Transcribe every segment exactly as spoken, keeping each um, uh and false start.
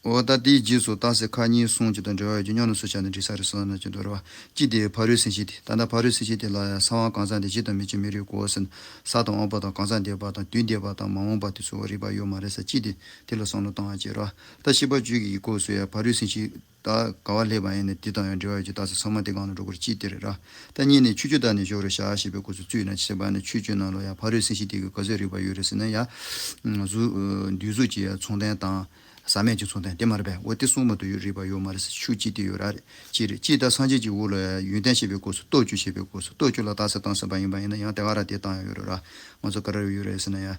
འོ་ད་དེའི་རྗེས་སུ་རྟགས་གསལ་ཁ་གཉིས་གསུམ་གཅིག་དང་འབྲེལ་བ་ཡོད་ཀྱི་སྙོམས་ལ་སུ་བྱ་ནས་འགྲིག་ས་རེད་ཟེར་ན་ཅི་འདོད་རེད་བ། གཅིག་དེ་ཕ་རོལ་སེམས་བསྐྱེད་དེ། ད་ལྟ་ཕ་རོལ་སེམས་བསྐྱེད་དེ་ལ་ཡང་ས་དབང་གང་ཟག་འདས། གཞི་དང་མི་སྐྱེ་མི་རིགས་གོ་ཟེར་ན། ས་དང་དབང་པོ་དང་གང་ཟག་འདས་པ་དང་དུས་འདས་པ་དང་མ་འོངས་པ་དེ་ཚོ་རིགས་པ་ཡོད་མ་རེད་ཟེར། གཅིག་དེ་དེ་ལ་བསམ་བློ་བཏང་བ་བྱེད་རོགས། ད་བཤད་པ་བཅུ་གི་སྐབས་སུ་ཡང་ཕ་རོལ་སེམས་བསྐྱེད་ད་ག་བ་སླེབས་པ་ཡིན་ན་དེ་དང་ཡང་འབྲེལ་བ་ཡོད་ཀྱི་རྟགས་གསལ་ཚང་མ་དེ་སྒང་ལ་འགྲོ་དགོས་རེད། གཅིག་དེ་རེད་ར། ད་གཉིས་ནས་ཆོས་སྤྱོད་དང་ནི་སྦྱོར་བར་བྱ་ཞེས་པའི་སྐབས་སུ་ཚུལ་ན་བྱེད་པ་ནི་ཆོས་སྤྱོད་ནང་ལ་ཡང་ཕ་རོལ་སེམས་བསྐྱེད་དེ་གི་ག་ཚོད་རིགས་པ་ཡོད་རེད་ཟེར་ན་ཡང་། གཟུགས་འདུས་གཟུགས་ཀྱི་ཡང་མཚུངས་ལྡན་དང་། ཟག་མེད་ཀྱི་མཚུངས་ལྡན་དེ་མ་རེད་པས། འོ་དེ་གསུམ་མ་གཏོགས་ཡོད་རིགས་པ་ཡོད་མ་རེད་ཟེར། ཤུགས་གཅིག་དེ་ཡོད་ར་རེད། གཅིག་རེད། གཅིག་ད་སངས་རྒྱས་ཀྱི་འོག་ལ་ཡོན་ཏན་བཤད་པའི་སྐབས་སུ་རྟོགས་བཅུ་བཤད་པའི་སྐབས་སུ་རྟོགས་བཅུ་ལ་རྟགས་གསལ་བཏང་ཟེར་བ་ཡིན་པ་ཡིན་ན་ཡང་དེ་ག་རང་དེ་བཏང་ཡ་ཡོད་རེད་ར། ང་ཚོ་ག་རེ་ཡོད་རེད་ཟེར་ན་ཡང་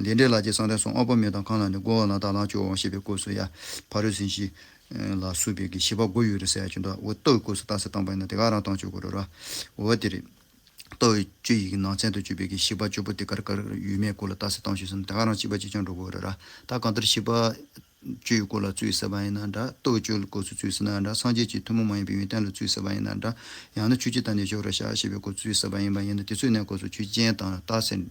དེ། ལས་འབྲས་ལ་རྗེས་བསམ་གཏན་གསུམ་དབང་པོ་མེ་དང་ཁམས་ལ་ནི་སྒོ་བ་ལ་དག་ལམ་བཅུ་འོང་བཤད་པའི་སྐབས་སུ་ཡང་ཕ་རོལ་སེམས་བསྐྱེད་ལ་སོགས་པའི་གི་བྱེད་པ་དགུ་ཡོད་རེད་ཟེར་ཡ་ཅིག་འདུག་འོ་རྟོགས་སྐབས་སུ་རྟགས་གསལ་བཏང་པ་ཡིན་ན་དེ་ག་རང་བཏང་ཆོག་གི་རེད་ར། འོ་དེ་རེད། རྟོགས་བཅུ་ཡི་གི་ནང་ཚན་དུ་གྱུར་པའི་གི་བྱེད་པ་བཅུ་པོ་དེ་ག་རེ་ག་རེ་ཡོད་མེད་སྐོར་ལ་རྟགས་གསལ་བཏང་ཞུས་ཟིན་ན་ད་ག་རང་གཅིག་པ་གཅིག་རྐྱང་འགྲོ་དགོས་རེད་ར། ད་གང་ལྟར་བྱེད་པ་བཅུ་ཡི་སྐོར་ལ་རྩོད་ཟེར་བ་ཡིན་ན་འདྲ། རྟོགས་བཅུ་ལ་སྐོར་སུ་རྩོད་ཟེར་ན་འདྲ། སངས་རྒྱས་ཀྱི་ཐུན་མོང་མ་ཡིན་པའི་ཡོན་ཏན་ལ་རྩོད་ཟེར་བ་ཡིན་ན་འདྲ། ཡང་ན་ཆོས་སྤྱོད་དང་ནི་སྦྱོར་བར་བྱ་ཞེས་པའི་སྐོར་རྩོད་ཟེར་བ་ཡིན་པ་ཡིན་ན་དེ་ཚོའི་གནས་སྐབས་སུ་ཆོས་ཅན་དང་རྟགས་གསལ་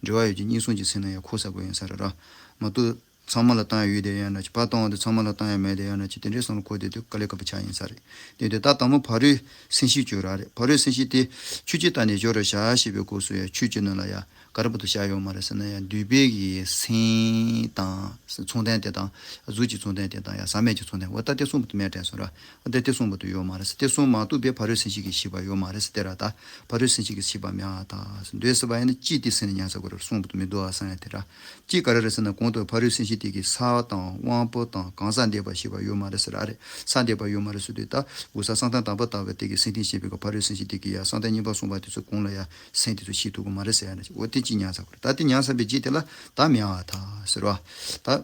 འབྲེལ་བ་ཡོད་ཀྱི་གཉིས་གསུམ་གྱི་ཚེ་ན་ཡང་འཁོར་ས་དགོས་ཡིན་ས་རེད་ར། མ་གཏོགས། ཚང་མ་ལ་བཏང་ཡ་ཡོད་དེ་ཡང་ན་ཅི། ཕར་བཏང་བ་དེ་ཚང་མ་ལ་བཏང་ཡ་མེད་དེ་ཡང་ན་ཅི། དེ་འདྲའི་བསམ་བློ་འཁོར་དེ་དུས་དཀའ་ལས་ཁག་པོ་ཆགས་ཡིན་ས་རེད། དེ་དུས་ད་དང་པོ་ཕ་རོལ་སེམས་བསྐྱེད་བཅོས་ར་རེད། ཕ་རོལ་སེམས་བསྐྱེད་དེ་ཆོས་སྤྱོད་དང་ནི་སྦྱོར་བར་བྱ་ཞེས་པའི་སྐབས་སུ་ཡང་ཆོས་སྤྱོད་ནང་ལ་ཡང་ག་རེ་བར་དུ་བཞག་ཡོད་མ་རེད་ཟེར་ན་ཡང་འདུས་པའི་གི་སེམས་དང་མཚུངས་ལྡན་དེ་དང་གཟུགས་ཀྱི་མཚུངས་ལྡན་དེ་དང་ཡང་ཟག་མེད་ཀྱི་མཚུངས་ལྡན་འོ་ད་དེ་གསུམ་བར་དུ་མེད་དྲན་སོང་ར། འོ་ད་དེ་གསུམ་བར་དུ་ཡོད་མ་རེད་ཟེར། དེ་གསུམ་མ་གཏོགས་པའི་ཕ་རོལ་སེམས་བསྐྱེད་ཀྱི་བྱེད་པ་ཡོད་མ་རེད་ཟེར། དེ་ར་ད་ཕ་རོལ་སེམས་བསྐྱེད་ཀྱི་བྱེད་པ་མེད་པར་ཐལ། འདོད་ཟེར་བ་ཡིན་ན་གཅིག་དེ་སེམས་ལ་ཉར་ཚགས་དགོས་རེད། གསུམ་བར་དུ་མི་འདུག་ཨ་བསམ་ཡ་དེ་ར། གཅིག་ག་རེ་རེད་ཟེར་ན་གོང་དུ་ཕ་རོལ་སེམས་བསྐྱེད་དེ་གི་ས་དང་དབང་པོ་དང་གང་ཟག་འདས་པ་ཞེས་པ་ཡོད་མ་རེད་ཟེར་ར་རེད། ས་འདས་པ་ཡོད་མ་རེད་ཟེར་དུས་ད་གུ་ས་བསམ་གཏན་དང་པོ་ལྟ་བུ་དེ་གི་སེམས་རྟེན་བྱེད་པའི་གི་ཕ་རོལ་སེམས་བསྐྱེད་དེ་གི་ཡ་བསམ་གཏན་གཉིས་པ་གསུངས་པ་དེ་ཚོ་གོང་ལ་ཡ་སེམས་དེ་ཚོ་ཤེས་ཐུབ་གི་མ་རེད་ཟེར་ཡ་ན་འོ་དེ་གཅིག་ཉར་ཚགས་དགོས་རེད། ད་དེ་ཉར་ཚགས་པའི་རྗེས་དེ་ལ་ད་མེད་པར་ཐལ་ཟེར་བ། ད་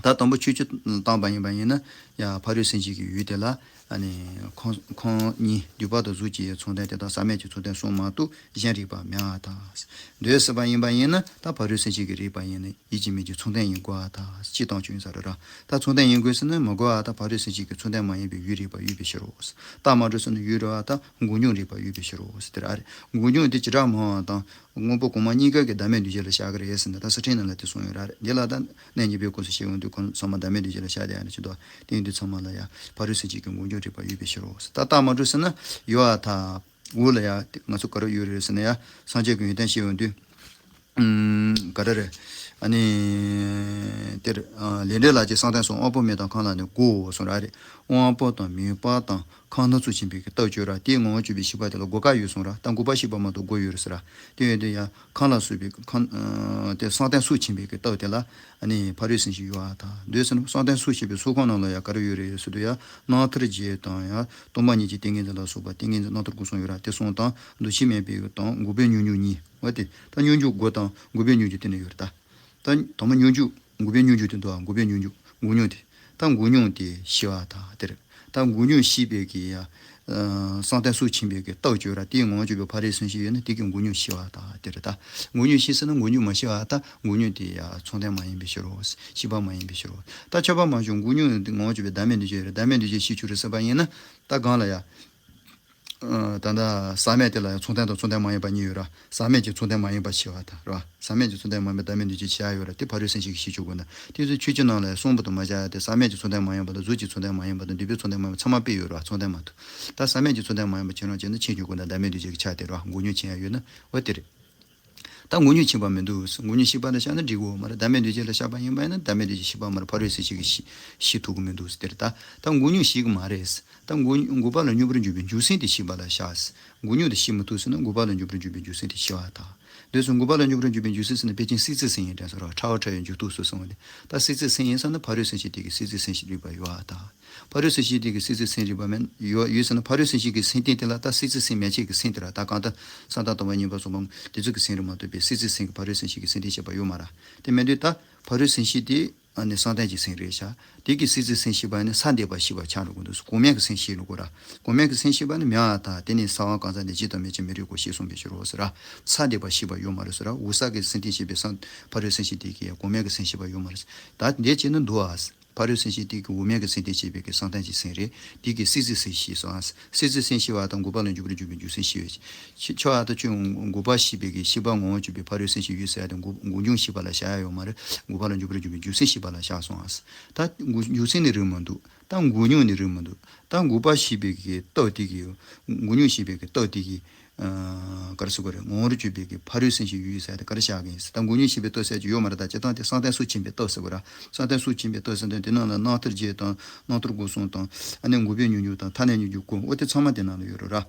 ད་དང་པོ་ཆོས་སྤྱོད་བཏང་པ་ཡིན་པ་ཡིན་ན་ཡང་ཕ་རོལ་སེམས་བསྐྱེད་ཀྱི་ཡུལ་དེ་ལ་ཨ་ནི་ཁམས་ཁམས་གཉིས་འདུས་པ་དང་གཟུགས་ཀྱི་མཚུངས་ལྡན་དེ་དང་ཟག་མེད་ཀྱི་མཚུངས་ལྡན་གསུམ་མ་གཏོགས་གཞན་རིགས་པ་མེད་པར་ཐལ། འདོད་ཟེར་བ་ཡིན་པ་ཡིན་ན་ད་ཕ་རོལ་སེམས་བསྐྱེད་ཀྱི་རིགས་པ་ཡིན་ན་ཡིད་ཀྱི་མིག་གི་མཚུངས་ལྡན་ཡིན་དགོས་པར་ཐལ། སྤྱིར་བཏང་ཆོས་ཡིན་ས་རེད་ར། ད་མཚུངས་ལྡན་ཡིན་དགོས་ཟེར་ན་མ་དགོས་པར་ཐལ། ཕ་རོལ་སེམས་བསྐྱེད་ཀྱི་མཚུངས་ལྡན་མ་ཡིན་པའི་ཡུལ་རིགས་པ་ཡོད་པའི་ཕྱིར་རོ། རྟགས་མ་གྲུབ་ཟེར་ན་ཡུལ་རིགས་པ་དང་འགོག་སྙོམས་རིགས་པ་ཡོད་པའི་ཕྱིར་རོ་ཟེར་དེ་ར་རེད། འགོག་སྙོམས་དེ་བྱེ་བྲག་སྨྲ་བ་དང་། དངོས་པོ་གོང་མ་གཉིས་ཀ་གི་བདག་མེད་འདུས་བྱས་ལ་བཞག་གི་རེད་ཟེར་ནས་ད་ས་ཕྲེང་ནང་ལ་དེ་གསུངས་ཡོད་ར་རེད། འདི་ལ་ད་གནས་གཉིས་པའི་སྐབས་སུ་བཤད་ཡོང་དུས་ཁོང་ཚང་མ་བདག་མེད་འདུས་བྱས་ལ་བཞག་བསྡད་ཡ་ནི་ཅི་འདུག་དེ་ཡིན་དུས་ཚང་མ་ལ་ཡ་ཕ་རོལ་སེམས་བསྐྱེད་ཀྱི་འགོག་སྙོམས་རིགས་པ་ཡོད་པའི་ཕྱིར་རོ། ད་རྟགས་མ་གྲུབ་ཟེར་ན་ཡོད་པར་ཐལ། འོག་ལ་ཡ་ང་ཚོ་ག་རེ་ཡོད་རེད་ཟེར་ན་ཡ་སངས་རྒྱས་ཀྱི་ཡོན་ཏན་བཤད་ཡོང་དུས། ཨུམ། ག་རེ་རེད། ཨ་ནི། དེར། ཨ། ལས་འབྲས་ལ་རྗེས་བསམ་གཏན་གསུམ་དབང་པོ་མེ་དང་ཁམས་ལ་ནི་སྒོ་གསུངས་ར་རེད། དབང་པོ་དང་མེ་པ་དང་ཁམས་སྣ་ཚོགས་ཆེན་པོའི་གི་རྟགས་བཅུ་ར་དེའི་ངོ་བོ་བཅུ་པའི་ཤེས་པ་དེ་ལ་དགུ་ཀ་ཡོད་གསུངས་ར། ད་དགུ་པ་ཤེས་པ་མ་གཏོགས་དགུ་ཡོད་རེད་ཟེར་ར། དེ་ཡོད་དུས་ཡང་ཁམས་ལ་སོགས་པའི་ཁམས། ཨ། དེ་བསམ་གཏན་གསུམ་ཆེན་པོའི་གི་རྟགས་དེ་ལ་ཨ་ནི་ཕ་རོལ་སེམས་བསྐྱེད་ཡོད་པར་ཐལ། འདོད་ཟེར་ན་བསམ་གཏན་གསུམ་ཆེན་པོའི་ཚོགས་ཁམས་ནང་ལ་ཡང་ག་རེ་ཡོད་རེད་ཟེར་དུས་ཡང་རྣམ་ཐར་བརྒྱད་དང་ཡང་སྟོང་པ་ཉིད་ཀྱི་ཏིང་ངེ་འཛིན་ལ་སོགས་པ་ཏིང་ངེ་འཛིན་རྣམ་ཐར་དགུ་གསུམ་ཡོད་ར། དེ་གསུམ་དང་འདུ་བྱེད་མེད་པའི་དང་འགོག་པའི་སྙོམས་འཇུག་གཉིས། འོ་དེ་ད་སྙོམས་འཇུག་དགུ་དང་འགོག་པའི་སྙོམས་འཇུག་དེ་ནས་ཡོད་རེད་ད། ད་དང་པོ་སྙོམས་འཇུག་འགོག་པའི་སྙོམས་འཇུག་དེ་འདུག་འགོག་པའི་སྙོམས་འཇུག་འགོག་སྙོམས་དེ། ད་འགོག་སྙོམས་དེ་ཤེས་པར་ཐལ་དེ་རེད། ད་འགོག་སྙོམས་ཤེས་པའི་གི་ཡ། ཨ། བསམ་གཏན་གསུམ་ཆེན་པོའི་གི་རྟགས་བཅུ་ར་དེའི་ངོ་བོ་བཅུ་པའི་ཕ་རོལ་སེམས་བསྐྱེད་ཡོད་ན་དེ་གི་འགོག་སྙོམས་ཤེས་པར་ཐལ་དེ་རེད་ད། འགོག་སྙོམས་ཤེས་ཟེར་ན་འགོག་སྙོམས་མ་ཤེས་པར་ཐལ། འགོག་སྙོམས་དེ་ཡ་མཚུངས་ལྡན་མ་ཡིན་པའི་ཕྱིར་རོ། ཤེས་པ་མ་ཡིན་པའི་ཕྱིར་རོ། ད་ཁྱབ་པ་མ་བྱུང་འགོག་སྙོམས་དེ་ངོ་བོ་བཅུ་པའི་བདག་མེད་འདུས་བྱས་ཡོད་རེད། བདག་མེད་འདུས་བྱས་ཤེས་བཅུག་རེད་ཟེར་བ་ཡིན་ན་ད་གང་ལ་ཡ། ཨ། ད་ལྟ་ཟག་མེད་དེ་ལ་ཡང་མཚུངས་ལྡན་དང་མཚུངས་ལྡན་མ་ཡིན་པ་གཉིས་ཡོད་ར། ཟག་མེད་ཀྱི་མཚུངས་ལྡན་མ་ཡིན་པ་ཤེས་པར་ཐལ་ར། ཟག་མེད་ཀྱི་མཚུངས་ལྡན་མ་ཡིན་པ་བདག་མེད་འདུས་བྱས་ཤེས་ཡ་ཡོད་ར། དེ་ཕ་རོལ་སེམས་བསྐྱེད་ཀྱིས་ཤེས་བཅུག་དགོས་ན། དེ་ཚོ་ཆོས་སྤྱོད་ནང་ལ་ཡང་གསུམ་བར་དུ་མ་བཞག་ཡ་དེ་ཟག་མེད་ཀྱི་མཚུངས་ལྡན་མ་ཡིན་པ་དང་གཟུགས་ཀྱི་མཚུངས་ལྡན་མ་ཡིན་པ་དང་འདུས་པའི་མཚུངས་ལྡན་མ་ཡིན་པ་ཚང་མ་དཔེ་ཡོད་ར། མཚུངས་ལྡན་མ་ཐུབ། ད་ཟག་མེད་ཀྱི་མཚུངས་ལྡན་མ་ཡིན་པ་ཁྱེད་རང་བྱས་ན་ཕྱིན་བཅུག་དགོས་ན་བདག་མེད་འདུས་བྱས་ཀྱི་ཆ་དེ་ར། འགོག་སྙོམས་ཕྱིན་ཡ་ཡོད་ན་འོ་དེ་རེད། ད་འགོག་སྙོམས་ཕྱིན་པ་མི་འདུག་འགོག་སྙོམས་ཤེས་པ་ལ་བཞག་ན་འགྲིག་གི་ཡོད་མ་རེད། བདག་མེད་འདུས་བྱས་ལ་བཞག་པ་ཡིན་པ་ཡིན་ན་བདག་མེད་འདུས་བྱས་ཤེས་པ་མ་རེད། ཕ་རོལ་སེམས་བསྐྱེད་ཀྱིས་ཤེས་ཤེས་ཐུབ་ཀྱི་མི་འདུག་ཟེར་དེ་རེད་ད། ད་འགོག་སྙོམས་ཤེས་ཀྱི་མ་རེད། ད་འགོག་འགོག་པ་ལ་སྙོམས་པར་འཇུག་པའི་འཇུག་སེམས་དེ་ཤེས་པ་ལ་བཞག་འགོག་སྙོམས་དེ་ཤེས་མི་ཐུབ་ཟེར་ན་འགོག་པ་ལ་སྙོམས་པར་འཇུག་པའི་འཇུག་སེམས་དེ་ཤེས་པར་ཐལ། འདོད་ཟེར་འགོག་པ་ལ་སྙོམས་པར་འཇུག་པའི་འཇུག་སེམས་ཟེར་ན་ཕལ་ཆེར་སྲིད་རྩེའི་སེམས་ཡིན་དྲན་སོང་ར། ཕྲ་བ་ཕྲ་བའི་འཇུག་ལྡོག་སོགས་གསུངས་པ་ལས་ད་སྲིད་རྩེའི་སེམས་ཡིན་ས་ན་ཕ་རོལ་སེམས་བསྐྱེད་དེ་གི་སྲིད་རྩེའི་སེམས་ཤེས་རིག་པ་ཡོད་པར་ཐལ། ཕ་རོལ་སེམས་བསྐྱེད་དེ་གི་སྲིད་རྩེའི་སེམས་རིག་པ་མེད་ཡོད་ཡོད་ཟེར་ན་ཕ་རོལ་སེམས་བསྐྱེད་ཀྱི་སེམས་རྟེན་དེ་ལ་ད་སྲིད་རྩེའི་སེམས་མན་ཆད་ཀྱི་སེམས་དེ་ར། ད་གང་ལྟར་བསམ་གཏན་དང་པོ་གཉིས་པ་གསུམ་པ་དེ་ཚོ་གི་སེམས་རེད་མ་གཏོགས་པའི་སྲིད་རྩེའི་སེམས་ཀྱི་ཕ་རོལ་སེམས་བསྐྱེད་ཀྱི་སེམས་རྟེན་བྱེད་པ་ཡོད་མ་རེད། དེ་མེད་དུས་ད་ཕ་རོལ་སེམས་བསྐྱེད་དེ་ཨ་ནི་བསམ་གཏན་གྱི་སེམས་རེད་ཤག་དེ་གི་སྲིད་རྩེའི་སེམས་ཤེས་པ་ནི་ས་འདས་པ་ཤེས་པ་ཆགས་འགྲོ་གི་འདུག་གོང་མའི་གི་སེམས་ཤེས་འགྲོ་གི་ར། གོང་མའི་གི་སེམས་ཤེས་པ་ནི་མེད་པར་ཐལ། དེ་ནི་ས་དབང་གང་ཟག་འདས་གཞི་དང་མི་སྐྱེ་མི་རིགས་གོ་ཞེས་གསུངས་པའི་ཕྱིར་རོ་ཟེར་ར། ས་འདས་པ་ཤེས་པ་ཡོད་མ་རེད་ཟེར་ར། འོད་གསལ་གྱི་སེམས་རྟེན་བྱེད་པའི་སེམས་ཕ་རོལ་སེམས་བསྐྱེད་དེ་གི་གོང་མའི་གི་སེམས་ཤེས་པ་ཡོད་མ་རེད། ད་འདས་བྱས་ན་འདུག་ཨ། ཕ་རོལ་སེམས་བསྐྱེད་དེ་གི་འོག་མིན་གྱི་སེམས་རྟེན་བྱས་པའི་གི་བསམ་གཏན་གྱི་སེམས་རེད། དེ་གི་སྲིད་རྩེ་སེམས་ཞེས་སོ། སྲིད་རྩེ་སེམས་ཞེས་པ་དང་འགོག་པ་ལ་འཇུག་པར་འགྱུར་བའི་འཇུག་སེམས་ཞེས་པའི་ཆ་ཆ་བ་དང་ཆོས་འགོག་པ་ཞེས་པའི་གི་ཤེས་པ་ངོ་བོ་གྱུར་པའི་ཕ་རོལ་སེམས་བསྐྱེད་ཡོད་ཟེར་ཡ་དེ་འགོག་འགོག་སྦྱོང་ཞེས་པ་ལ་བཞག་ཡ་ཡོད་མ་རེད། འགོག་པ་ལ་འཇུག་པར་འགྱུར་བའི་འཇུག་སེམས་ཞེས་པ་ལ་བཞག་སོང་ཨ། ད་འགོག་འཇུག་སེམས་ནི་རིགས་མི་འདུག་ད་འགོག་སྦྱོང་ནི་རིགས་མི་འདུག་ད་འགོག་པ་ཞེས་པའི་གི་སྟོབས་དེ་གི་འགོག་སྦྱོང་ཞེས་པའི་གི་སྟོབས་དེ་གི་ཨ་ག་རེ་ཟེར་དགོས་རེད། ངོ་བོར་གྱུར་པའི་གི་ཕ་རོལ་སེམས་བསྐྱེད་ཡོད་ཟེར་ཏེ་ག་རེ་བཞག་གི་ཡིན་ཟེར། ད་འགོག་སྦྱོང་ཞེས་པའི་སྟོབས་ཟེར་གྱི་ཡོད་མ་རེད། ད་སྤྱིར་བཏང་དེ་བསམ་གཏན་སྲོག་འཆིང་བའི་སྟོབས་ཟེར་དགོས་ར། བསམ་གཏན་སྲོག་འཆིང་བའི་སྟོབས་ཟེར་དུས་དེ་ནང་ལ་རྣམ་ཐར་བརྒྱད་དང་རྣམ་ཐར་སྒོ་གསུམ་དང་ཨ་ནི་འགོག་པའི་སྙོམས་འཇུག་དང་ཐ་སྙད་སྙོམས་འཇུག་དགུ་འོ་དེ་ཚང་མ་དེ་ནང་ལ་ཡོད་རེད་ར།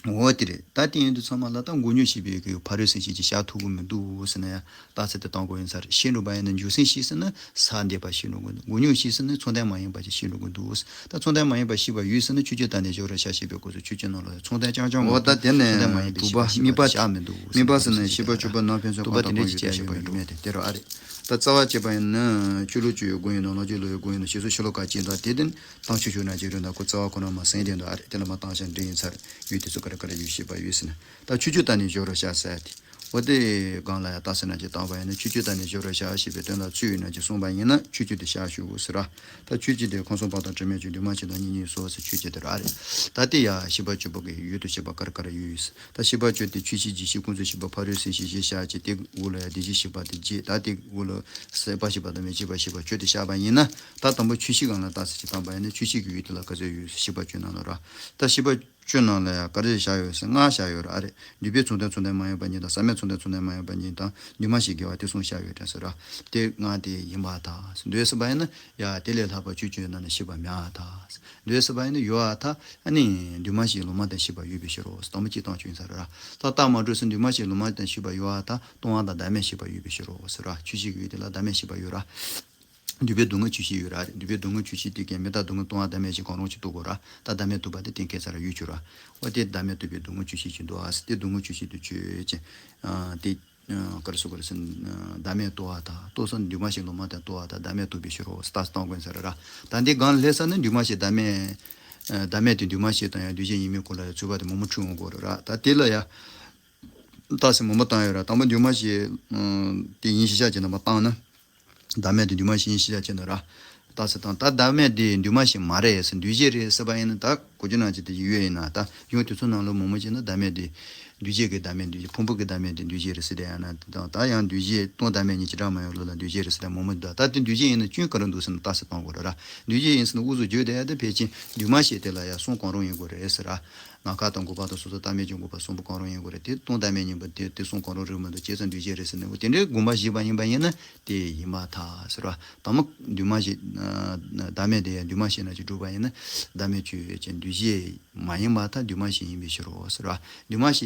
འོ་དེ་རེད། ད་དེ་ཡིན་དུས་ཚང་མ་ལ་ད་འགོག་སྦྱོང་ཞེས་པའི་གི་ཕ་རོལ་སེམས་བསྐྱེད་ཅིག་བཞག་ཐུབ་ཀྱི་མི་འདུག་ཟེར་ན་ཡང་རྟགས་གསལ་དེ་གཏོང་དགོས་ཡིན་ས་རེད། ཤེས་འགྲོ་བ་ཡིན་ན་འཇུག་སེམས་ཤེས་ཟེར་ན་ས་འདས་པ་ཤེས་འགྲོ་དགོས་འདུག་འགོག་སྦྱོང་ཤེས་ཟེར་ན་མཚོན་དོན་མ་ཡིན་པ་ཅིག་ཤེས་འགྲོ་དགོས་འདུག་ད་མཚོན་དོན་མ་ཡིན་པ་ཤེས་པ་ཡོད་ཟེར་ན་ཆོས་སྤྱོད་དང་ནི་སྦྱོར་བར་བྱ་ཞེས་པའི་སྐབས་སུ་ཆོས་སྤྱོད་ནང་ལ་མཚོན་དོན་རྐྱང་རྐྱང་མ་འོ་ད་གཏོགས་དེ་ནས་མཚོན་དོན་མ་ཡིན་པའི་དྲུག་པ་ཤེས་པ་དམིགས་པ་ཞིག་བཞག་མི་འདུག་དམིགས་པ་ཟེར་ན་ཤེས་པ་སྤྱོད་པ་ནང་ཕན་ཚུན་དྲུག་པ་གང་དེ་དང་འདྲ་གང་ཅིག་ཡོད་ཅེས་པ་ཡོད་མེད་དེ་དེ་རུ་ཨ་རེད། ད་རྩ་བ་བྱས་པ་ཡིན་ན་ཆོས་ལུགས་ཀྱི་སྒོ་ཡིན་ནམ་ལོ་རྒྱུས་ལུགས་ཀྱི་སྒོ་ཡིན་ནམ་ཞེས་སོགས་ཤོ་ལོ་ཀ་གཅིག་དང་དེ་དེ་དང་ཆོས་ཕྱོགས་ན་ཅིག་རེད་ན་ཁོ་རྩ་བ་ཁོ་ན་མ་ཟིན་དེ་འདུག་ཨ་རེད། དེ་ལ་མ་བཏང་ཞིང་འདྲི་ཡིན་ཚར་ཡོད་དེ་ཚོ་ག་རེ་ག་རེ་ཡོད་ཤེས་པ་ཡོད་ཟེར་ན། ད་ཆོས་སྤྱོད་དང་ནི་སྦྱོར་བར་བྱ་ཟེར་ཏེ། འོ་དེ་སྒང་ལ་ཡང་རྟགས་གསལ་ན་ཅིག་བཏང་བ་ཡིན་ན་ཆོས་སྤྱོད་དང་ནི་སྦྱོར་བར་བྱ་ཞེས་པའི་དོན་ལ་ཚུལ་ཡོད་ན་ཅིག་གསུངས་པ་ཡིན་ན་ཆོས་སྤྱོད་དེ་བཞག་ཞུ་དགོས་ཟེར་ར། ད་ཆོས་སྤྱོད་དེ་ཁམས་གསུམ་འཕགས་དང་དྲི་མེད་ཆོས་འདུས་མ་བྱས་དང་གཉིས་གཉིས་སོ་ཟེར་ཆོས་སྤྱོད་དེ་ར་རེད། ད་དེ་ཡང་ཤེས་པ་སྤྱོད་པ་གི་ཡུལ་དུ་བྱེད་པ་ག་རེ་ག་རེ་ཡོད་ཡོད་ཟེར། ད་ཤེས་པ་སྤྱོད་དེ་ཆོས་ཤེས་རྗེས་ཤེས་ཀུན་རྫོབ་ཤེས་པ་ཕ་རོལ་སེམས་ཤེས་ཞེས་བྱ་ཅེས་དེ་འོག་ལ་ཡང་དེ་བཞིན་གཤེགས་པ་དེ་རྗེས་ད་དེ་འོག་ལ་སྲེད་པ་ཤེས་པ་དང་མི་བརྗེད་པ་ཤེས་པ་ཆོས་དེ་བཤད་པ་ཡིན་ན་ད་དང་པོ་ཆོས་ཤེས་སྒང་ལ་རྟགས་གསལ་ཅིག་བཏང་པ་ཡིན་ན་ཆོས་ཤེས་ཀྱི་ཡུལ་དེ་ལ་ག་ཚོད་ཡོད་ཤེས་པ་སྤྱོད་ནང་ལ་ར། ད་ཤེས་པ་སྤྱོད་ནང་ལ་ཡང་ག་རེ་བཞག་ཡོད་ཟེར་ལྔ་བཞག་ཡོད་ར་ཨ་རེ། འདུས་པའི་མཚོན་དོན་མཚོན་དོན་མ་ཡིན་པ་གཉིས་དང་ཟབ་མོའི་མཚོན་དོན་མཚོན་དོན་མ་ཡིན་པ་གཉིས་དང་འདུས་མ་བྱས་དགེ་བ་དེ་གསུམ་བཞག་ཡོད་དྲན་ཟེར་ར། དེ་ལྔ་དེ་ཡིན་པར་ཐལ། འདོད་སྲིད་པ་ཡིན་ན་ཡང་དེ་ལས་ལྷག་པ་ཆོས་སྤྱོད་ཡོད་ན་ནི་ཤེས་པ་མེད་པར་ཐལ། འདོད་སྲིད་པ་ཡིན་ན་ཡོད་པར་ཐལ། ཨ་ནི་འདུས་མ་བྱས་ལུང་མ་བསྟན་ཤེས་པ་ཡོད་པའི་ཕྱིར་རོ། དང་པོ་གཅིག་བཏང་ཆོག་ཡིན་ས་རེད་ར། ད་རྟགས་མ་གྲུབ་ཟེར་འདུས་མ་བྱས་ལུང་མ་བསྟན་ཤེས་པ་ཡོད་པར་ཐལ། སྟོང་པ་དང་བདག་མེད་ཤེས་པ་ཡོད་པའི་ཕྱིར་རོ་ཟེར་ར། ཆོས་ཤེས་ཀྱི་ཡུལ་དེ་ལ་བདག་མེད་ཤེས་པ་ཡོད་ར། འདུས་པའི་སྡུག་བསྔལ་ཆོས་ཤེས་ཡོད་ར། འདུས་པའི་སྡུག་བསྔལ་ཆོས་ཤེས་དེ་གས་མི་རྟག་སྡུག་བསྔལ་སྟོང་པ་བདག་མེད་ཅེས་གང་རུང་ཅིག་རྟོགས་དགོས་ར། ད་བདག་མེད་རྟོགས་པ་དེ་གཏན་འཁེལ་ས་ར་ཡོད་ཆོག་ར། འོ་དེ་བདག་མེད་རྟོགས་པའི་སྡུག་བསྔལ་ཆོས་ཤེས་ཅིག་འདུག་ཨ། དེ་སྡུག་བསྔལ་ཆོས་ཤེས་དེ་ཆོས་ཅན། ཨ་དེ་ཨ་ག་རེ་ཟེར་དགོས་རེད་ཟེར་ན་བདག་མེད་རྟོགས་པར་ཐལ། རྟོགས་ས་ནི་འདུས་མ་བྱས་ལུང་མ་བསྟན་རྟོགས་པར་ཐལ། བདག་མེད་རྟོགས་པའི་ཕྱིར་རོ་ཟེར་རྟགས་སུ་བཏང་དགོས་ས་རེད་ར། ད་འདི་སྒང་ལ་སླེབས་ས་ནི་འདུས་མ་བྱས་བདག་མེད། ཨ་བདག་མེད་དེ་འདུས་མ་བྱས་དང་ཡང་འདུས་བྱས་ཡིན་མིན་སྐོར་ལ་ཡང་རྩོད་པ་དེ་མང་པོ་འཁྲུལ་འོང་གི་རེད་ར། ད་དེ་ལ་ཡང་རྟགས་གསལ་མང་པོ་བཏང་ཡོད་ར། དང་པོ་འདུས་མ་བྱས་ཨ་དེ་ཡིན་ཤེས་བྱ་བྱས་ན་མ་བཏང་ན། བདག་མེད་དེ་འདུས་མ་བྱས་ཡིན་ཤེས་བྱ་བྱས་ན་ར། རྟགས་གསལ་བཏང་། ད་བདག་མེད་དེ་འདུས་མ་བྱས་མ་རེད་ཟེར་འདུས་བྱས་རེད་ཟེར་བ་ཡིན་ན་ད་གོ་རྒྱུ་ནང་བཞིན་དེ་ཡོད་ཡིན་ན་ད་གཞུང་དེ་ཚོ་ནང་ལ་མང་པོ་བྱས་ན་བདག་མེད་དེ་འདུས་བྱས་ཀྱི་བདག་མེད་འདུས་བྱས་ཕུང་པོ་གི་བདག་མེད་དེ་འདུས་བྱས་རེད་ཟེར་དེ་ཡང་ན་དང་ད་ཡང་འདུས་བྱས་སྟོང་བདག་མེད་གཉིས་བྱེ་བྲག་སྨྲ་བའི་ལུགས་ལ་འདུས་བྱས་རེད་ཟེར་དེ་མང་པོ་འདུག་ད་དེ་འདུས་བྱས་ཡིན་ན་སྐྱོན་ག་རེ་འདུག་ཟེར་ན་རྟགས་གསལ་བཏང་དགོས་རེད་ར། འདུས་བྱས་ཡིན་ཟེར་ན་དབུ་གཟུགས་བརྗོད་བསྡད་ཡ་དེ་ཕལ་ཆེར་འདུས་མ་བྱས་དེ་ལ་ཡང་གསུམ་གང་རུང་ཡིན་དགོས་རེད་ཟེར་ར། རྣམ་དཀར་དང་འགོག་པ་དང་སོ་སོར་བརྟགས་མིན་གྱི་འགོག་པ་གསུམ་པོ་གང་རུང་ཡིན་དགོས་རེད། དེ་སྟོང་བདག་མེད་གཉིས་པོ་དེ་དེ་གསུམ་གང་རུང་རེད་མི་འདུག་བྱས་ཙང་འདུས་བྱས་རེད་ཟེར་ནས་འོ་དེ་འདྲའི་དགོངས་པ་བཞེས་པ་ཡིན་པ་ཡིན་ན་དེ་ཡིན་པར་ཐལ་ཟེར་བ། དང་པོ་འདུས་མ་བྱས་ཨ་བདག་མེད་དེ་ཡང་འདུས་མ་བྱས་ན་ཅིག་སྒྲུབ་པ་ཡིན་ན་བདག་མེད་ཆོས་ཅན། འདུས་བྱས་མ་ཡིན་པར་ཐལ། འདུས་མ་བྱས་ཡིན་པའི་ཕྱིར་རོ་ཟེར་བ། འདུས་མ་བྱས་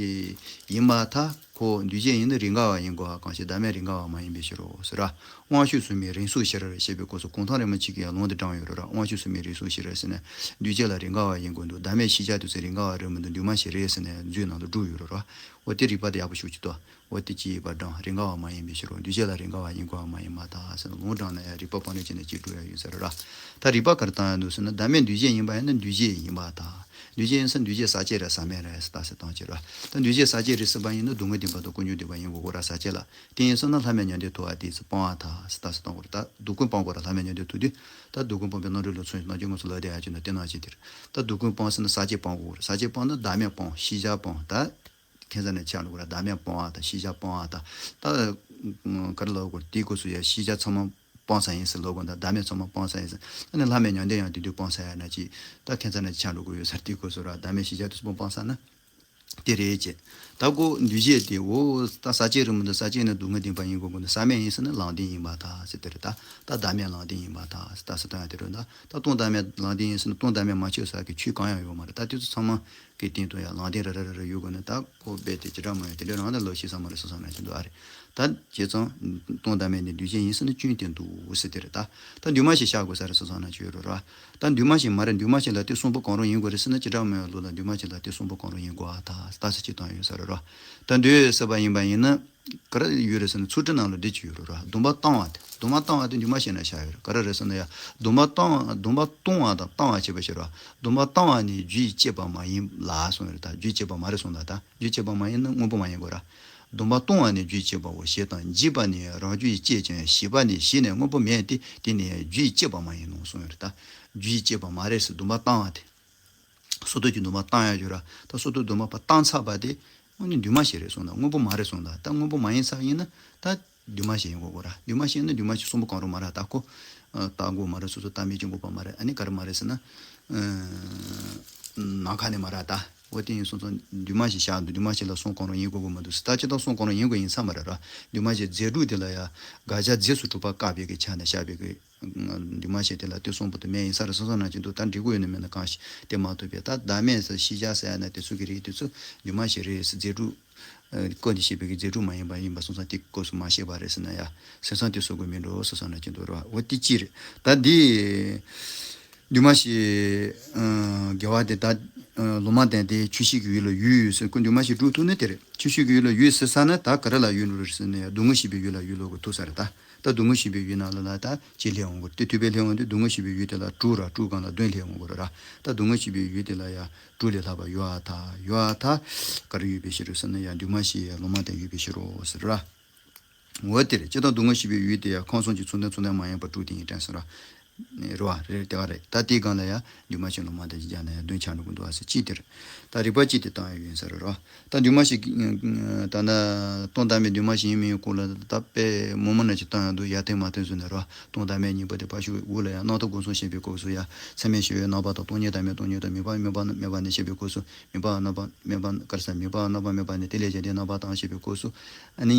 ཡིན་པར་ཐལ། ཁོ་འདུས་བྱས་ཡིན་ན་རིགས་འགལ་བ་ཡིན་དགོས་པ་གང་ཞིག་བདག་མེད་རིགས་འགལ་བ་མ་ཡིན་པའི་ཕྱིར་རོ་ཟེར་བ། དབང་ཕྱུག་ཟུར་མོའི་རིང་སོང་ཕྱིར་ཞེས་པའི་སྐབས་སུ་གུང་ཐང་རིན་པོ་ཆེ་གིས་ཡང་ལུང་དེ་དྲངས་ཡོད་རེད་ར། དབང་ཕྱུག་ཟུར་མོའི་རིང་སོང་ཕྱིར་ཟེར་ནས་འདུས་བྱས་ལ་རིགས་འགལ་བ་ཡིན་དགོས་འདུག་བདག་མེད་ཤེས་བྱ་དེ་ཚོ་རིགས་འགལ་བ་རེད་མི་འདུག་འདུས་མ་བྱས་རེད་ཟེར་ནས་མཛོད་ནང་དུ་བསྒྲུབས་ཡོད་རེད་ར། འོ་དེ་རིགས་པ་དེ་ཡག་པོ་ཞིག་ཅིག་ལྟོས། འོ་དེ་ཅི་ཡིན་པར་བགྲང་། རིགས་འགལ་བ་མ་ཡིན་པའི་ཕྱིར་རོ། འདུས་བྱས་ལ་རིགས་འགལ་བ་ཡིན་དགོས་པ་མ་ཡིན་པར་ཐལ་ཟེར་ནས་ལུང་དྲངས་ན་ཡང་རིགས་པ་སྤང་ནུས་ཅན་ནས་ཅིག་སྒྲུབ་ཡ་ཡིན་ས་རེད་ར། ད་རིགས་པ་ག་རེ་བཏང་ཡ་འདུག་ཟེར་ན་བདག་མེད་འདུས་བྱས་ཡིན་པ་ཡིན་ན་འདུས་བྱས་ཡིན་པར་ཐལ། འདུས་བྱས་ཡིན་ས་འདུས་བྱས་ཟག་བཅས་རེད་ཟག་མེད་རེད་ཟེར་རྟགས་གསལ་བཏང་ཕྱིར་ར། ད་འདུས་བྱས་ཟག་བཅས་རེད་ཟེར་བ་ཡིན་ན་སྡུག་བསྔལ་བདེན་པ་དང་ཀུན་འབྱུང་བདེན་པ་ཡིན་དགོས་གོ་ར་ཟག་བཅས་ལ། དེ་ཡིན་ས་ན་ལྷ་མིན་མྱང་འདས་ཐོབ་པ་དེ་ཚོ་སྤང་བར་ཐལ་ཟེར་རྟགས་གསལ་བཏང་དགོས་རེད། ད་སྡུག་ཀུན་སྤང་དགོས་ར། ལྷ་མིན་མྱང་འདས་ཐོབ་དུས་ད་སྡུག་ཀུན་སྤངས་པའི་རྣམ་གྲོལ་ལ་མཚོན་ཞིང་རྣམ་འགྱུར་མངོན་སུམ་ལ་བསྡད་ཡ་ཅིག་ན་དེ་ནང་བཞིན་དེར་ད་སྡུག་ཀུན་སྤངས་ཟེར་ན་ཟག་བཅས་སྤང་དགོས་རེད། ཟག་བཅས་སྤངས་ན་བདག་མེད་སྤང་ཤེས་བྱ་སྤང་ད། ཁྱད་མཚར་ནས་ཆགས་འགྲོ་གི་ར། བདག་མེད་སྤོང་བ་དང་ཤེས་བྱ་སྤོང་བ་དང་། ད་ག་རེ་ལབ་དགོས་རེད། དེའི་སྐབས་སུ་ཡང་ཤེས་བྱ་ཚང་མ་སྤངས་ས་ཡིན་ཟེར་ལབ་དགོས། ད་བདག་མེད་ཚང་མ་སྤངས་ས་ཡིན་ཟེར། ད་ནི་ལྷ་མེད་མྱང་འདས་ཡང་དེ་དུས་སྤངས་ས་ཡིན་ན་ཅི། ད་ཁྱད་མཚར་ནས་ཆགས་འགྲོ་གི་ཡོད་ས་རེད། དེའི་སྐབས་སུ་ར་བདག་མེད་ཤེས་བྱ་དེ་ཚོ་སྤངས་ས་ན་དེ་རེད་ཅེས། ད་ཁོ་འདུས་བྱས་དེ་འོ་ད་ཟག་བཅས་རེད་མི་འདུག་ཟག་བཅས་ནི་སྡུག་བསྔལ་བདེན་པ་ཡིན་དགོས་ཀྱི་འདུག་ཟག་མེད་ཡིན་ཟེར་ན་ལམ་བདེན་ཡིན་པར་ཐལ་ཟེར་དེ་རེད། ད་ད་བདག་མེད་ལམ་བདེན་ཡིན་པར་ཐལ་ཟེར་རྟགས་གསལ་བཏང་ཡ་དེ་རེད། ད་ད་སྟོང་བདག་མེད་ལམ་བདེན་ཡིན་ཟེར་ན་སྟོང་བདག་མེད་མ་ཆགས་ས་གི་ཆོས་གང་ཡང་ཡོད་མ་རེད། ད་དེ་ཚོ་ཚང་མ་གི་སྟེང་དུ་ཡང་ལམ་བདེན་རེ་རེ་རེ་རེ་ཡོད་དགོས་ན་ད་ཁོ་རྦད་དེ་བྱེ་བྲག་སྨྲ་བའི་དེ་འདྲའི་རང་དང་ལོག་ཤེས་ས་མ་རེད་བསམ་བསམ་ན་ཅི་འདུག་ཨ་རེད། ད་བྱས་ཙང་སྟོང་བདག་མེད་ནི་འདུས་བྱས་ཡིན་ཟེར་ན་སྐྱོན་དེ་འདུག་ཟེར་དེ་རེད། ད་ད་འདུས་མ་བྱས་བཞག་དགོས་ས་རེད་བསམ་བསམ་ན་ཅི་ཡོད་རེད་ར། ད་འདུས་མ་བྱས་མ་རེད། འདུས་མ་བྱས་ལ་དེ་གསུམ་པོ་གང་རུང་ཡིན་དགོས་རེད་ཟེར་ན་བྱེ་བྲག་སྨྲ་བའི་ལུགས་ལ་འདུས་མ་བྱས་ལ་དེ་གསུམ་པོ་གང་རུང་ཡིན་དགོས་ཨ་ད་རྟགས་གསལ་གཅིག་བཏང་ཡོད་ས་རེད་ར། ད་འདུས་ཟེར་བ་ཡིན་པ་ཡིན་ན། ག་རེ་ཡོད་རེད་ཟེར་ན་ཚུལ་ཁྲིམས་ནང་ལ་འདི་ཅིག་ཡོད་རེད་ར། སྡོམ་པ་བཏང་བ་དེ་སྡོམ་པ་བཏང་བ་དེ་འདུས་མ་བྱས་ན་བཞག་ཡོད་རེད། ག་རེ་རེད་ཟེར་ན་ཡ་སྡོམ་པ་བཏང་བ་སྡོམ་པ་གཏོང་བ་དང་བཏང་བ་བྱེད་པ་ཞིག་རེད་བ། སྡོམ་པ་བཏང་བ་ནི་རྒྱུས་བསྐྱེད་པ་མ་ཡིན་ལ་གསུངས་ཡོད་རེད། ད་རྒྱུས་བསྐྱེད་པ་མ་རེད་གསུངས་ད། ད་རྒྱུས་བསྐྱེད་པ་མ་ཡིན་ན་དངོས་པོ་མ་ཡིན་དགོས་ར། སྡོམ་པ་གཏོང་བ་ནི་རྒྱུད་བཅས་པའོ་ཞེས་དང་། བགྱིས་པ་ནི་རང་རྒྱུད་བཅས་ཀྱང་། བྱིས་པ་ནི་བྱས་ནས་དངོས་པོ་མེད་དེ། དེ་ནི་རྒྱུད་བཅས་པ་མ་ཡིན་ནོ་གསུངས་ཡོད་རེད་ད། རྒྱུད་བཅས་པ་མ་རེད་ཟེར། སྡོམ་པ་བཏང་བ་དེ། སོ་ཐར་གྱི་སྡོམ་པ་བཏང་ཡ་ཡོད་ར། ད་སོ་ཐར་སྡོམ་པ་བཏང་ཚར་བ་དེ་དངོས་གནས་འདུས་མ་བྱས་རེད་གསུངས་ད། དངོས་པོ་མ་རེད་གསུངས་ད། ད་དངོས་པོ་མ་ཡིན་ས་ཡིན་ན་ད་འདུས་མ་བྱས་ཡིན་དགོས་གོ་ར། འདུས་མ་བྱས་ཡིན་ན་འདུས་མ་བྱས་གསུམ་པོ་གང་རུང་མ་ར། ད་ཁོ་ཨ་རྟག་འགོག་མ་རེད། སོ་སོ་རྟག་མེད་ཀྱི་འགོག་པ་མ་རེད། ཨ་ནི་ག་རེ་མ་རེད་ཟེར་ན། ཨ་ནམ་མཁའ་ནས་མ་ར་ད། འོ་དེ་ཡིན་སོང་ཙང་འདུས་མ་བྱས་བཞག་འདུག་འདུས་མ་བྱས་ལ་གསུམ་གང་རུང་ཡིན་དགོས་གོ་མི་འདུག་ཟེར། ད་སྤྱིར་བཏང་གསུམ་གང་རུང་ཡིན་དགོས་ཡིན་ས་མ་རེད་ར། འདུས་མ་བྱས་རྫས་དྲུག་དེ་ལ་ཡ་དགག་བྱ་རྫས་སུ་གྲུབ་པ་བཀག་པའི་གི་ཆ་ནས་བཞག་པའི་གི་འདུས་མ་བྱས་དེ་ལ་དེ་གསུམ་པོ་དེ་མེད་ཡིན་ས་རེད་བསམ་བསམ་ན་གཅིག་འདུག་ད་འགྲིག་གི་ཡོད་ན་མེད་ན་གང་ཞིག་དེ་མ་ཐུབ་པས། ད་བདག་མེད་ཟེར་ཤེས་བྱ་ཟེར་ཡ་ན་དེ་ཚོ་གི་རིགས་དེ་ཚོ་འདུས་མ་བྱས་རེད་ཟེར། རྫས་དྲུག་ཨ་སྐོར་ནས་བཤད་པའི་གི་རྫས་དྲུག་མ་ཡིན་པ་ཡིན་པ་སོང་ཙང་དེ་སྐབས་སུ་མ་བཤད་པ་རེད་ཟེར་ན་ཡ་སེམས་བསམ་དེ་གསོག་དགོས་མིན་འགྲོ་བསམ་བསམ་ན་གཅིག་འདུག་ར། འོ་དེ་གཅིག་རེད། ད་འདི་འདུས་མ་བྱས་ཨ་དགེ་བ་དེ་ད་ཨ་ལུང་མ་བསྟན་ཏེ་ཆོས་བཤད་ཀྱི་ཡུལ་ལ་ཡོད་ཡོད་ཟེར། ཁོ་འདུས་མ་བྱས་སྒྲུབ་ཐུབ་ན་དེ་རེད། ཆོས་བཤད་ཀྱི་ཡུལ་ལ་ཡོད་ཟེར་ས་ན་ད་ག་རེ་ལ་ཡོད་འགྲོ་རེད་ཟེར་ན་ཡ་སྡུག་བསྔལ་ཞི་བའི་ཡུལ་ལ་ཡོད་ལོ་གི་ཐུག་ས་རེད་ད། ད་སྡུག་བསྔལ་ཞི་བའི་ཡུལ་ནང་ལ་ལ་ད་ཅི་སླེབས་འོང་གི་རེད། དེ་ཐུབ་པས་སླེབས་འོང་དུས་སྡུག་བསྔལ་ཞི་བའི་ཡུལ་དེ་ལ་དྲུག་ར་དྲུག་སྒང་ལ་བདུན་སླེབས་འོང་གི་རེད་ར། ད་སྡུག་བསྔལ་ཞི་བའི་ཡུལ་དེ་ལ་ཡ་དྲུག་ལས་ལྷག་པ་ཡོད་ཨ་ཐ་ཡོད་ཨ་ཐ། ག་རེ་ཡོད་པའི་ཕྱིར་རོ་ཟེར་ན་ཡ་འདུས་མ་བྱས་ཡ་ལུང་མ་བསྟན་ཡོད་པའི་ཕྱིར་རོ་ཟེར་ར། འོ་དེ་རེད། སྤྱིར་བཏང་སྡུག་བསྔལ་ཞི་བའི་ཡུལ་དེ་ཡ་ཁམས་གསུམ་གྱི་མཚུངས་ལྡན་མཚུངས་ལྡན་མ་ཡིན་པ་དྲུག་དེ་ཉིད་དྲན་ཟེར་ར། རེད་བ། རེད། དེ་ག་རེད། ད་དེའི་སྒང་ལ་ཡ་འདུས་མ་བྱས་ལུང་མ་བསྟན་གྱི་རྒྱ་ན་ཡ་བདུན་ཆགས་འགྲོ་གི་འདུག་ཨ་ཟེར་གཅིག་དེ་རེད། ད་རིགས་པ་གཅིག་དེ་བཏང་ཡ་ཡིན་ས་རེད་རོ། ད་འདུས་མ་བྱས་ཀྱི་ད་ལྟ་སྟོང་བདག་མེད་འདུས་མ་བྱས་ཡིན་མིན་སྐོར་ལ་ད་དཔེ་མང་པོ་ན་ཅིག་བཏང་ཡ་འདུག་ཡ་ཐེངས་མ་ཐེངས་སུ་ནས་རོ། སྟོང་བདག་མེད་གཉིས་པོ་དེ་ཕར་ཞོག་འོག་ལ་ཡ་རྣམ་རྟོག་སྒོམ་གསུམ་བཤད་པའི་སྐབས་སུ་ཡ་མཚན་མེད་ཞི་བའི་རྣམ་པ་དང་སྟོང་ཉིད་བདག་མེད་སྟོང་ཉིད་དང་དམིགས་པ་མེད་པ་མེད་པ་ནས་བཤད་པའི་སྐབས་སུ་དམིགས་པ་རྣམ་པ་མེད་པ་ག་རེ་ཟེར་དམིགས་པ་རྣམ་པ་མེད་པ་ནས་དེ་ལས་གཞན་དོན་རྣམ་པ་དང་བཤད་པའི་སྐབས་སུ་ཨ་ནི།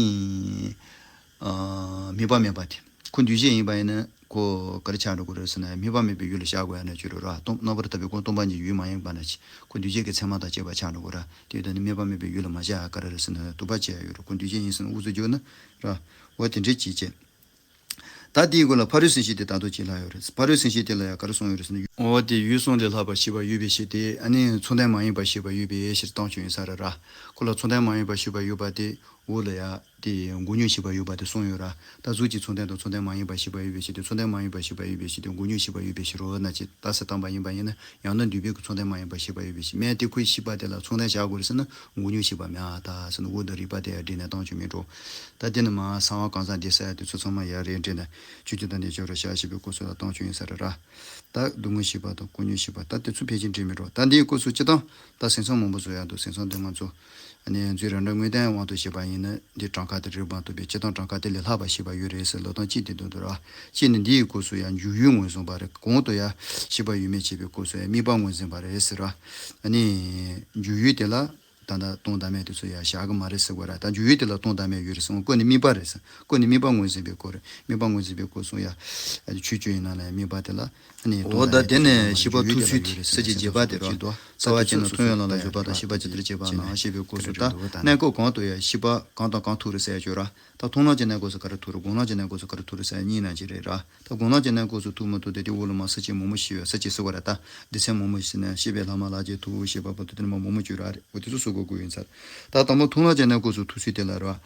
ཨ་དམིགས་པ་མེད་པ་དེ། ཁོ་འདུས་བྱས་ཡིན་པ་ཡིན་ན་ཁོ་ག་རེ་ཆགས་འགྲོ་གི་རེད་ཟེར་ན་དམིགས་པ་མེད་པའི་ཡུལ་ལ་བཞག་དགོས་ཡ་ན་ཅི་རུ་ར། སྟོང་རྣམ་པར་དག་པའི་ཁོ་སྟོང་པ་ཉིད་ཡུལ་མ་ཡིན་པ་ན་ཅི་ཁོ་འདུས་བྱས་ཀྱི་མཚན་མ་དང་བཅས་པ་ཆགས་འགྲོ་གི་ར། དེ་ཡོད་དུས་དམིགས་པ་མེད་པའི་ཡུལ་ལ་མ་བཞག་ཡ་ག་རེ་རེད་ཟེར་ན་དུ་བ་བྱས་ཡ་ཡོད་ར། ཁོ་འདུས་བྱས་ཡིན་ཟེར་ན་འུ་ཚོ་བརྗོད་ན་ར། འོ་དེ་འདྲའི་ཅིག་བྱས། ད་དེའི་སྐོར་ལ་ཕ་རོལ་སེམས་བསྐྱེད་དེ་ད་དུང་ཅིག་ལྷག་ཡོད་རེད། ཕ་རོལ་སེམས་བསྐྱེད་དེ་ལ་ཡ་ག་རེ་གསུངས་ཡོད་རེད་ཟེར་ན། འོ་དེ་ཡུལ་གསུམ་ལས་ལྷག་པ་ཤེས་པ་ཡོད་པའི་ཕྱིར་ཏེ། ཨ་ནི་མཚུངས་ལྡན་མ་ཡིན་པ་ཤེས་པ་ཡོད་པའི་ཕྱིར་བཏང་ཆོག་ཡིན་ས་རེད་ར། ཁོ་ལ་མཚུངས་ལྡན་མ་ཡིན་པ་ཤེས་པ་ཡོད་པ་དེ། འོ་ལ་ཡ། དེ་མགོ་རྙོག་ཤེས་པ་ཡོད་པ་དེ་གསུངས་ཡོད་ར། ད་གཟུགས་ཀྱི་མཚུངས་ལྡན་དང་མཚུངས་ལྡན་མ་ཡིན་པ་ཤེས་པ་ཡོད་པའི་ཕྱིར་ཏེ། མཚུངས་ལྡན་མ་ཡིན་པ་ཤེས་པ་ཡོད་པའི་ཕྱིར་ཏེ་མགོ་རྙོག་ཤེས་པ་ཡོད་པའི་ཕྱིར་རོ་ན་ཅི་ལྟ་ས་བཏང་པ་ཡིན་པ་ཡིན་ན་ཡང་ན་འདུས་པའི་མཚུངས་ལྡན་མ་ཡིན་པ་ཤེས་པ་ཡོད་པའི་ཕྱིར། མེད་དེ་ཁོའི་ཤེས་པ་དེ་ལ་མཚུངས་ལྡན་བཞག་དགོས་རེད་ཟེར་ན་མགོ་རྙོག་ཤེས་པ་མེད་ཨ་ད་ཟེར་ན་འོ་ད་རིགས་པ་དེ་ཡ་འདྲེས་ནས་བཏང་ཆོག་མི་འགྲོ། ད་དེ་ནི་མ་གསང་བ་གང་ཟག་འདི་ས་ཡ་དེ་ཚོ་ཚང་མ་ཡ་རེད་འདྲེས་ནས་ཆོས་ཀྱི་དོན་དེ་ཆོས་ར་བཞག་ཤེས་པའི་སྐོར་སོགས་ལ་བཏང་ཆོག་ཡིན་ས་རེད་ར། ད་སྡུག་བསྔལ་ཤེས་པ་དང་མགོ་རྙོག་ཤེས་པ་ད་དེ་ཚོ་ཕལ་ཆེར་འདྲེས་མི་འགྲོ། ད་འདིའི་སྐོར་སུ་སྤྱི་དང་། ད་སེམས་ཙམ་མང་པོ་བཟོ་ཡག་འདུག་སེམས་ཙམ་འདི་ང་ཚོ་ཨ་ནི་རྫས་རང་འགྲེལ་དངོས་བསྟན་དབང་དུ་བྱས་པ་ཡིན་ན་འདི་གྲངས་ཀ་དེ་རིགས་པ་མཐོ་པའི་སྤྱི་དང་གྲངས་ཀ་དེ་ལས་ལྷག་པ་ཤེས་པ་ཡོད་རེད་ཟེར་ལབ་སྟངས་གཅིག་དེ་འདུག་འདུག་ར། གཅིག་ནི་འདིའི་སྐོར་སུ་ཡང་འཇུག་ཡུལ་ངོས་བཟུང་པ་རེད། གོང་དུ་ཡང་ཤེས་པ་ཡོད་མེད་བྱས་པའི་སྐོར་སུ་ཡང་དམིགས་པ་ངོས་འཛིན་པ་རེད་ཟེར་ར། ཨ་ནི་འཇུག་ཡུལ་དེ་ལ་ད་ལྟ་སྟོང་བདག་མེད་དེ་ཚོ་ཡང་བཞག་གི་མ་རེད་ཟེར་དགོས་ར། ད་འཇུག་ཡུལ་དེ་ལ་སྟོང་བདག་མེད་ཡོད་རེད་ཟེར་བ་ཀོ་ནི་དམིགས་པ་རེད་ཟེར། ཀོ་ནི་དམིགས་པ་ངོས་འཛིན་པའི་སྐོར་རེད། དམིགས་པ་ངོས་འཛིན་པའི་སྐོར་སོང་ཡ། ཆོས་བཅུ་ཡི་ནང་ལ་ཡང་དམིགས་པ་དེ་ལ་ཨ་ནི་འོ་ད་དེ་ནས་ཤེས་པ་ཐུབ་ཚུལ་དེ་ས་བཅད་བརྒྱད་པ་དེ་རོ། རྩ་བ་ཅན་ནི་མཐོང་བའི་ལམ་ལ་འཇུག་པ་དང་ཤེས་པ་ཇི་ལྟར་བྱེད་པ་ནང་བཤད་པའི་སྐོར་སུ་ད་གནས་སྐབས་གང་དུ་ཡང་ཤེས་པ་གང་དང་གང་ཐུག་རེད་ཟེར་ཡ་ཅོ་ར། ད་མཐོང་ལམ་གྱི་གནས་སྐབས་སུ་ག་རེ་ཐུག་རེད། སྒོམ་ལམ་གྱི་གནས་སྐབས་སུ་ག་རེ་ཐུག་རེད། སྒོམ་ལམ་གྱི་གནས་སྐབས་སུ་ག་རེ་ཐུག་རེད་ཟེར་ཡ་གཉིས་ནང་གཅིག་རེད་ར། ད་སྒོམ་ལམ་གྱི་གནས་སྐབས་སུ་ཐུག་མ་ཐུག་དེ་དེ་འོག་ལ་མ་ས་བཅད་མང་པོ་ཤེས་ཡོད་ས་བཅད་ཟེར་བ་ར། ད་སྡེ་ཚན་མང་པོ་ཞིག་ནས་ཤེས་པའི་ལྷག་མ་ལ་རྗེས་ཐུག་ཤེས་པ་པོ་ཏི་དེ་ནས་མ་མང་པོ་བཅོས་ར་རེད། འོ་དེ་ཚོ་སུ་གོ་དགོས་ཡིན་ཚར། ད་དང་པོ་མཐོང་ལམ་གྱི་གནས་སྐབས་སུ་ཐུག་ཚུལ་དེ་ལ་ར།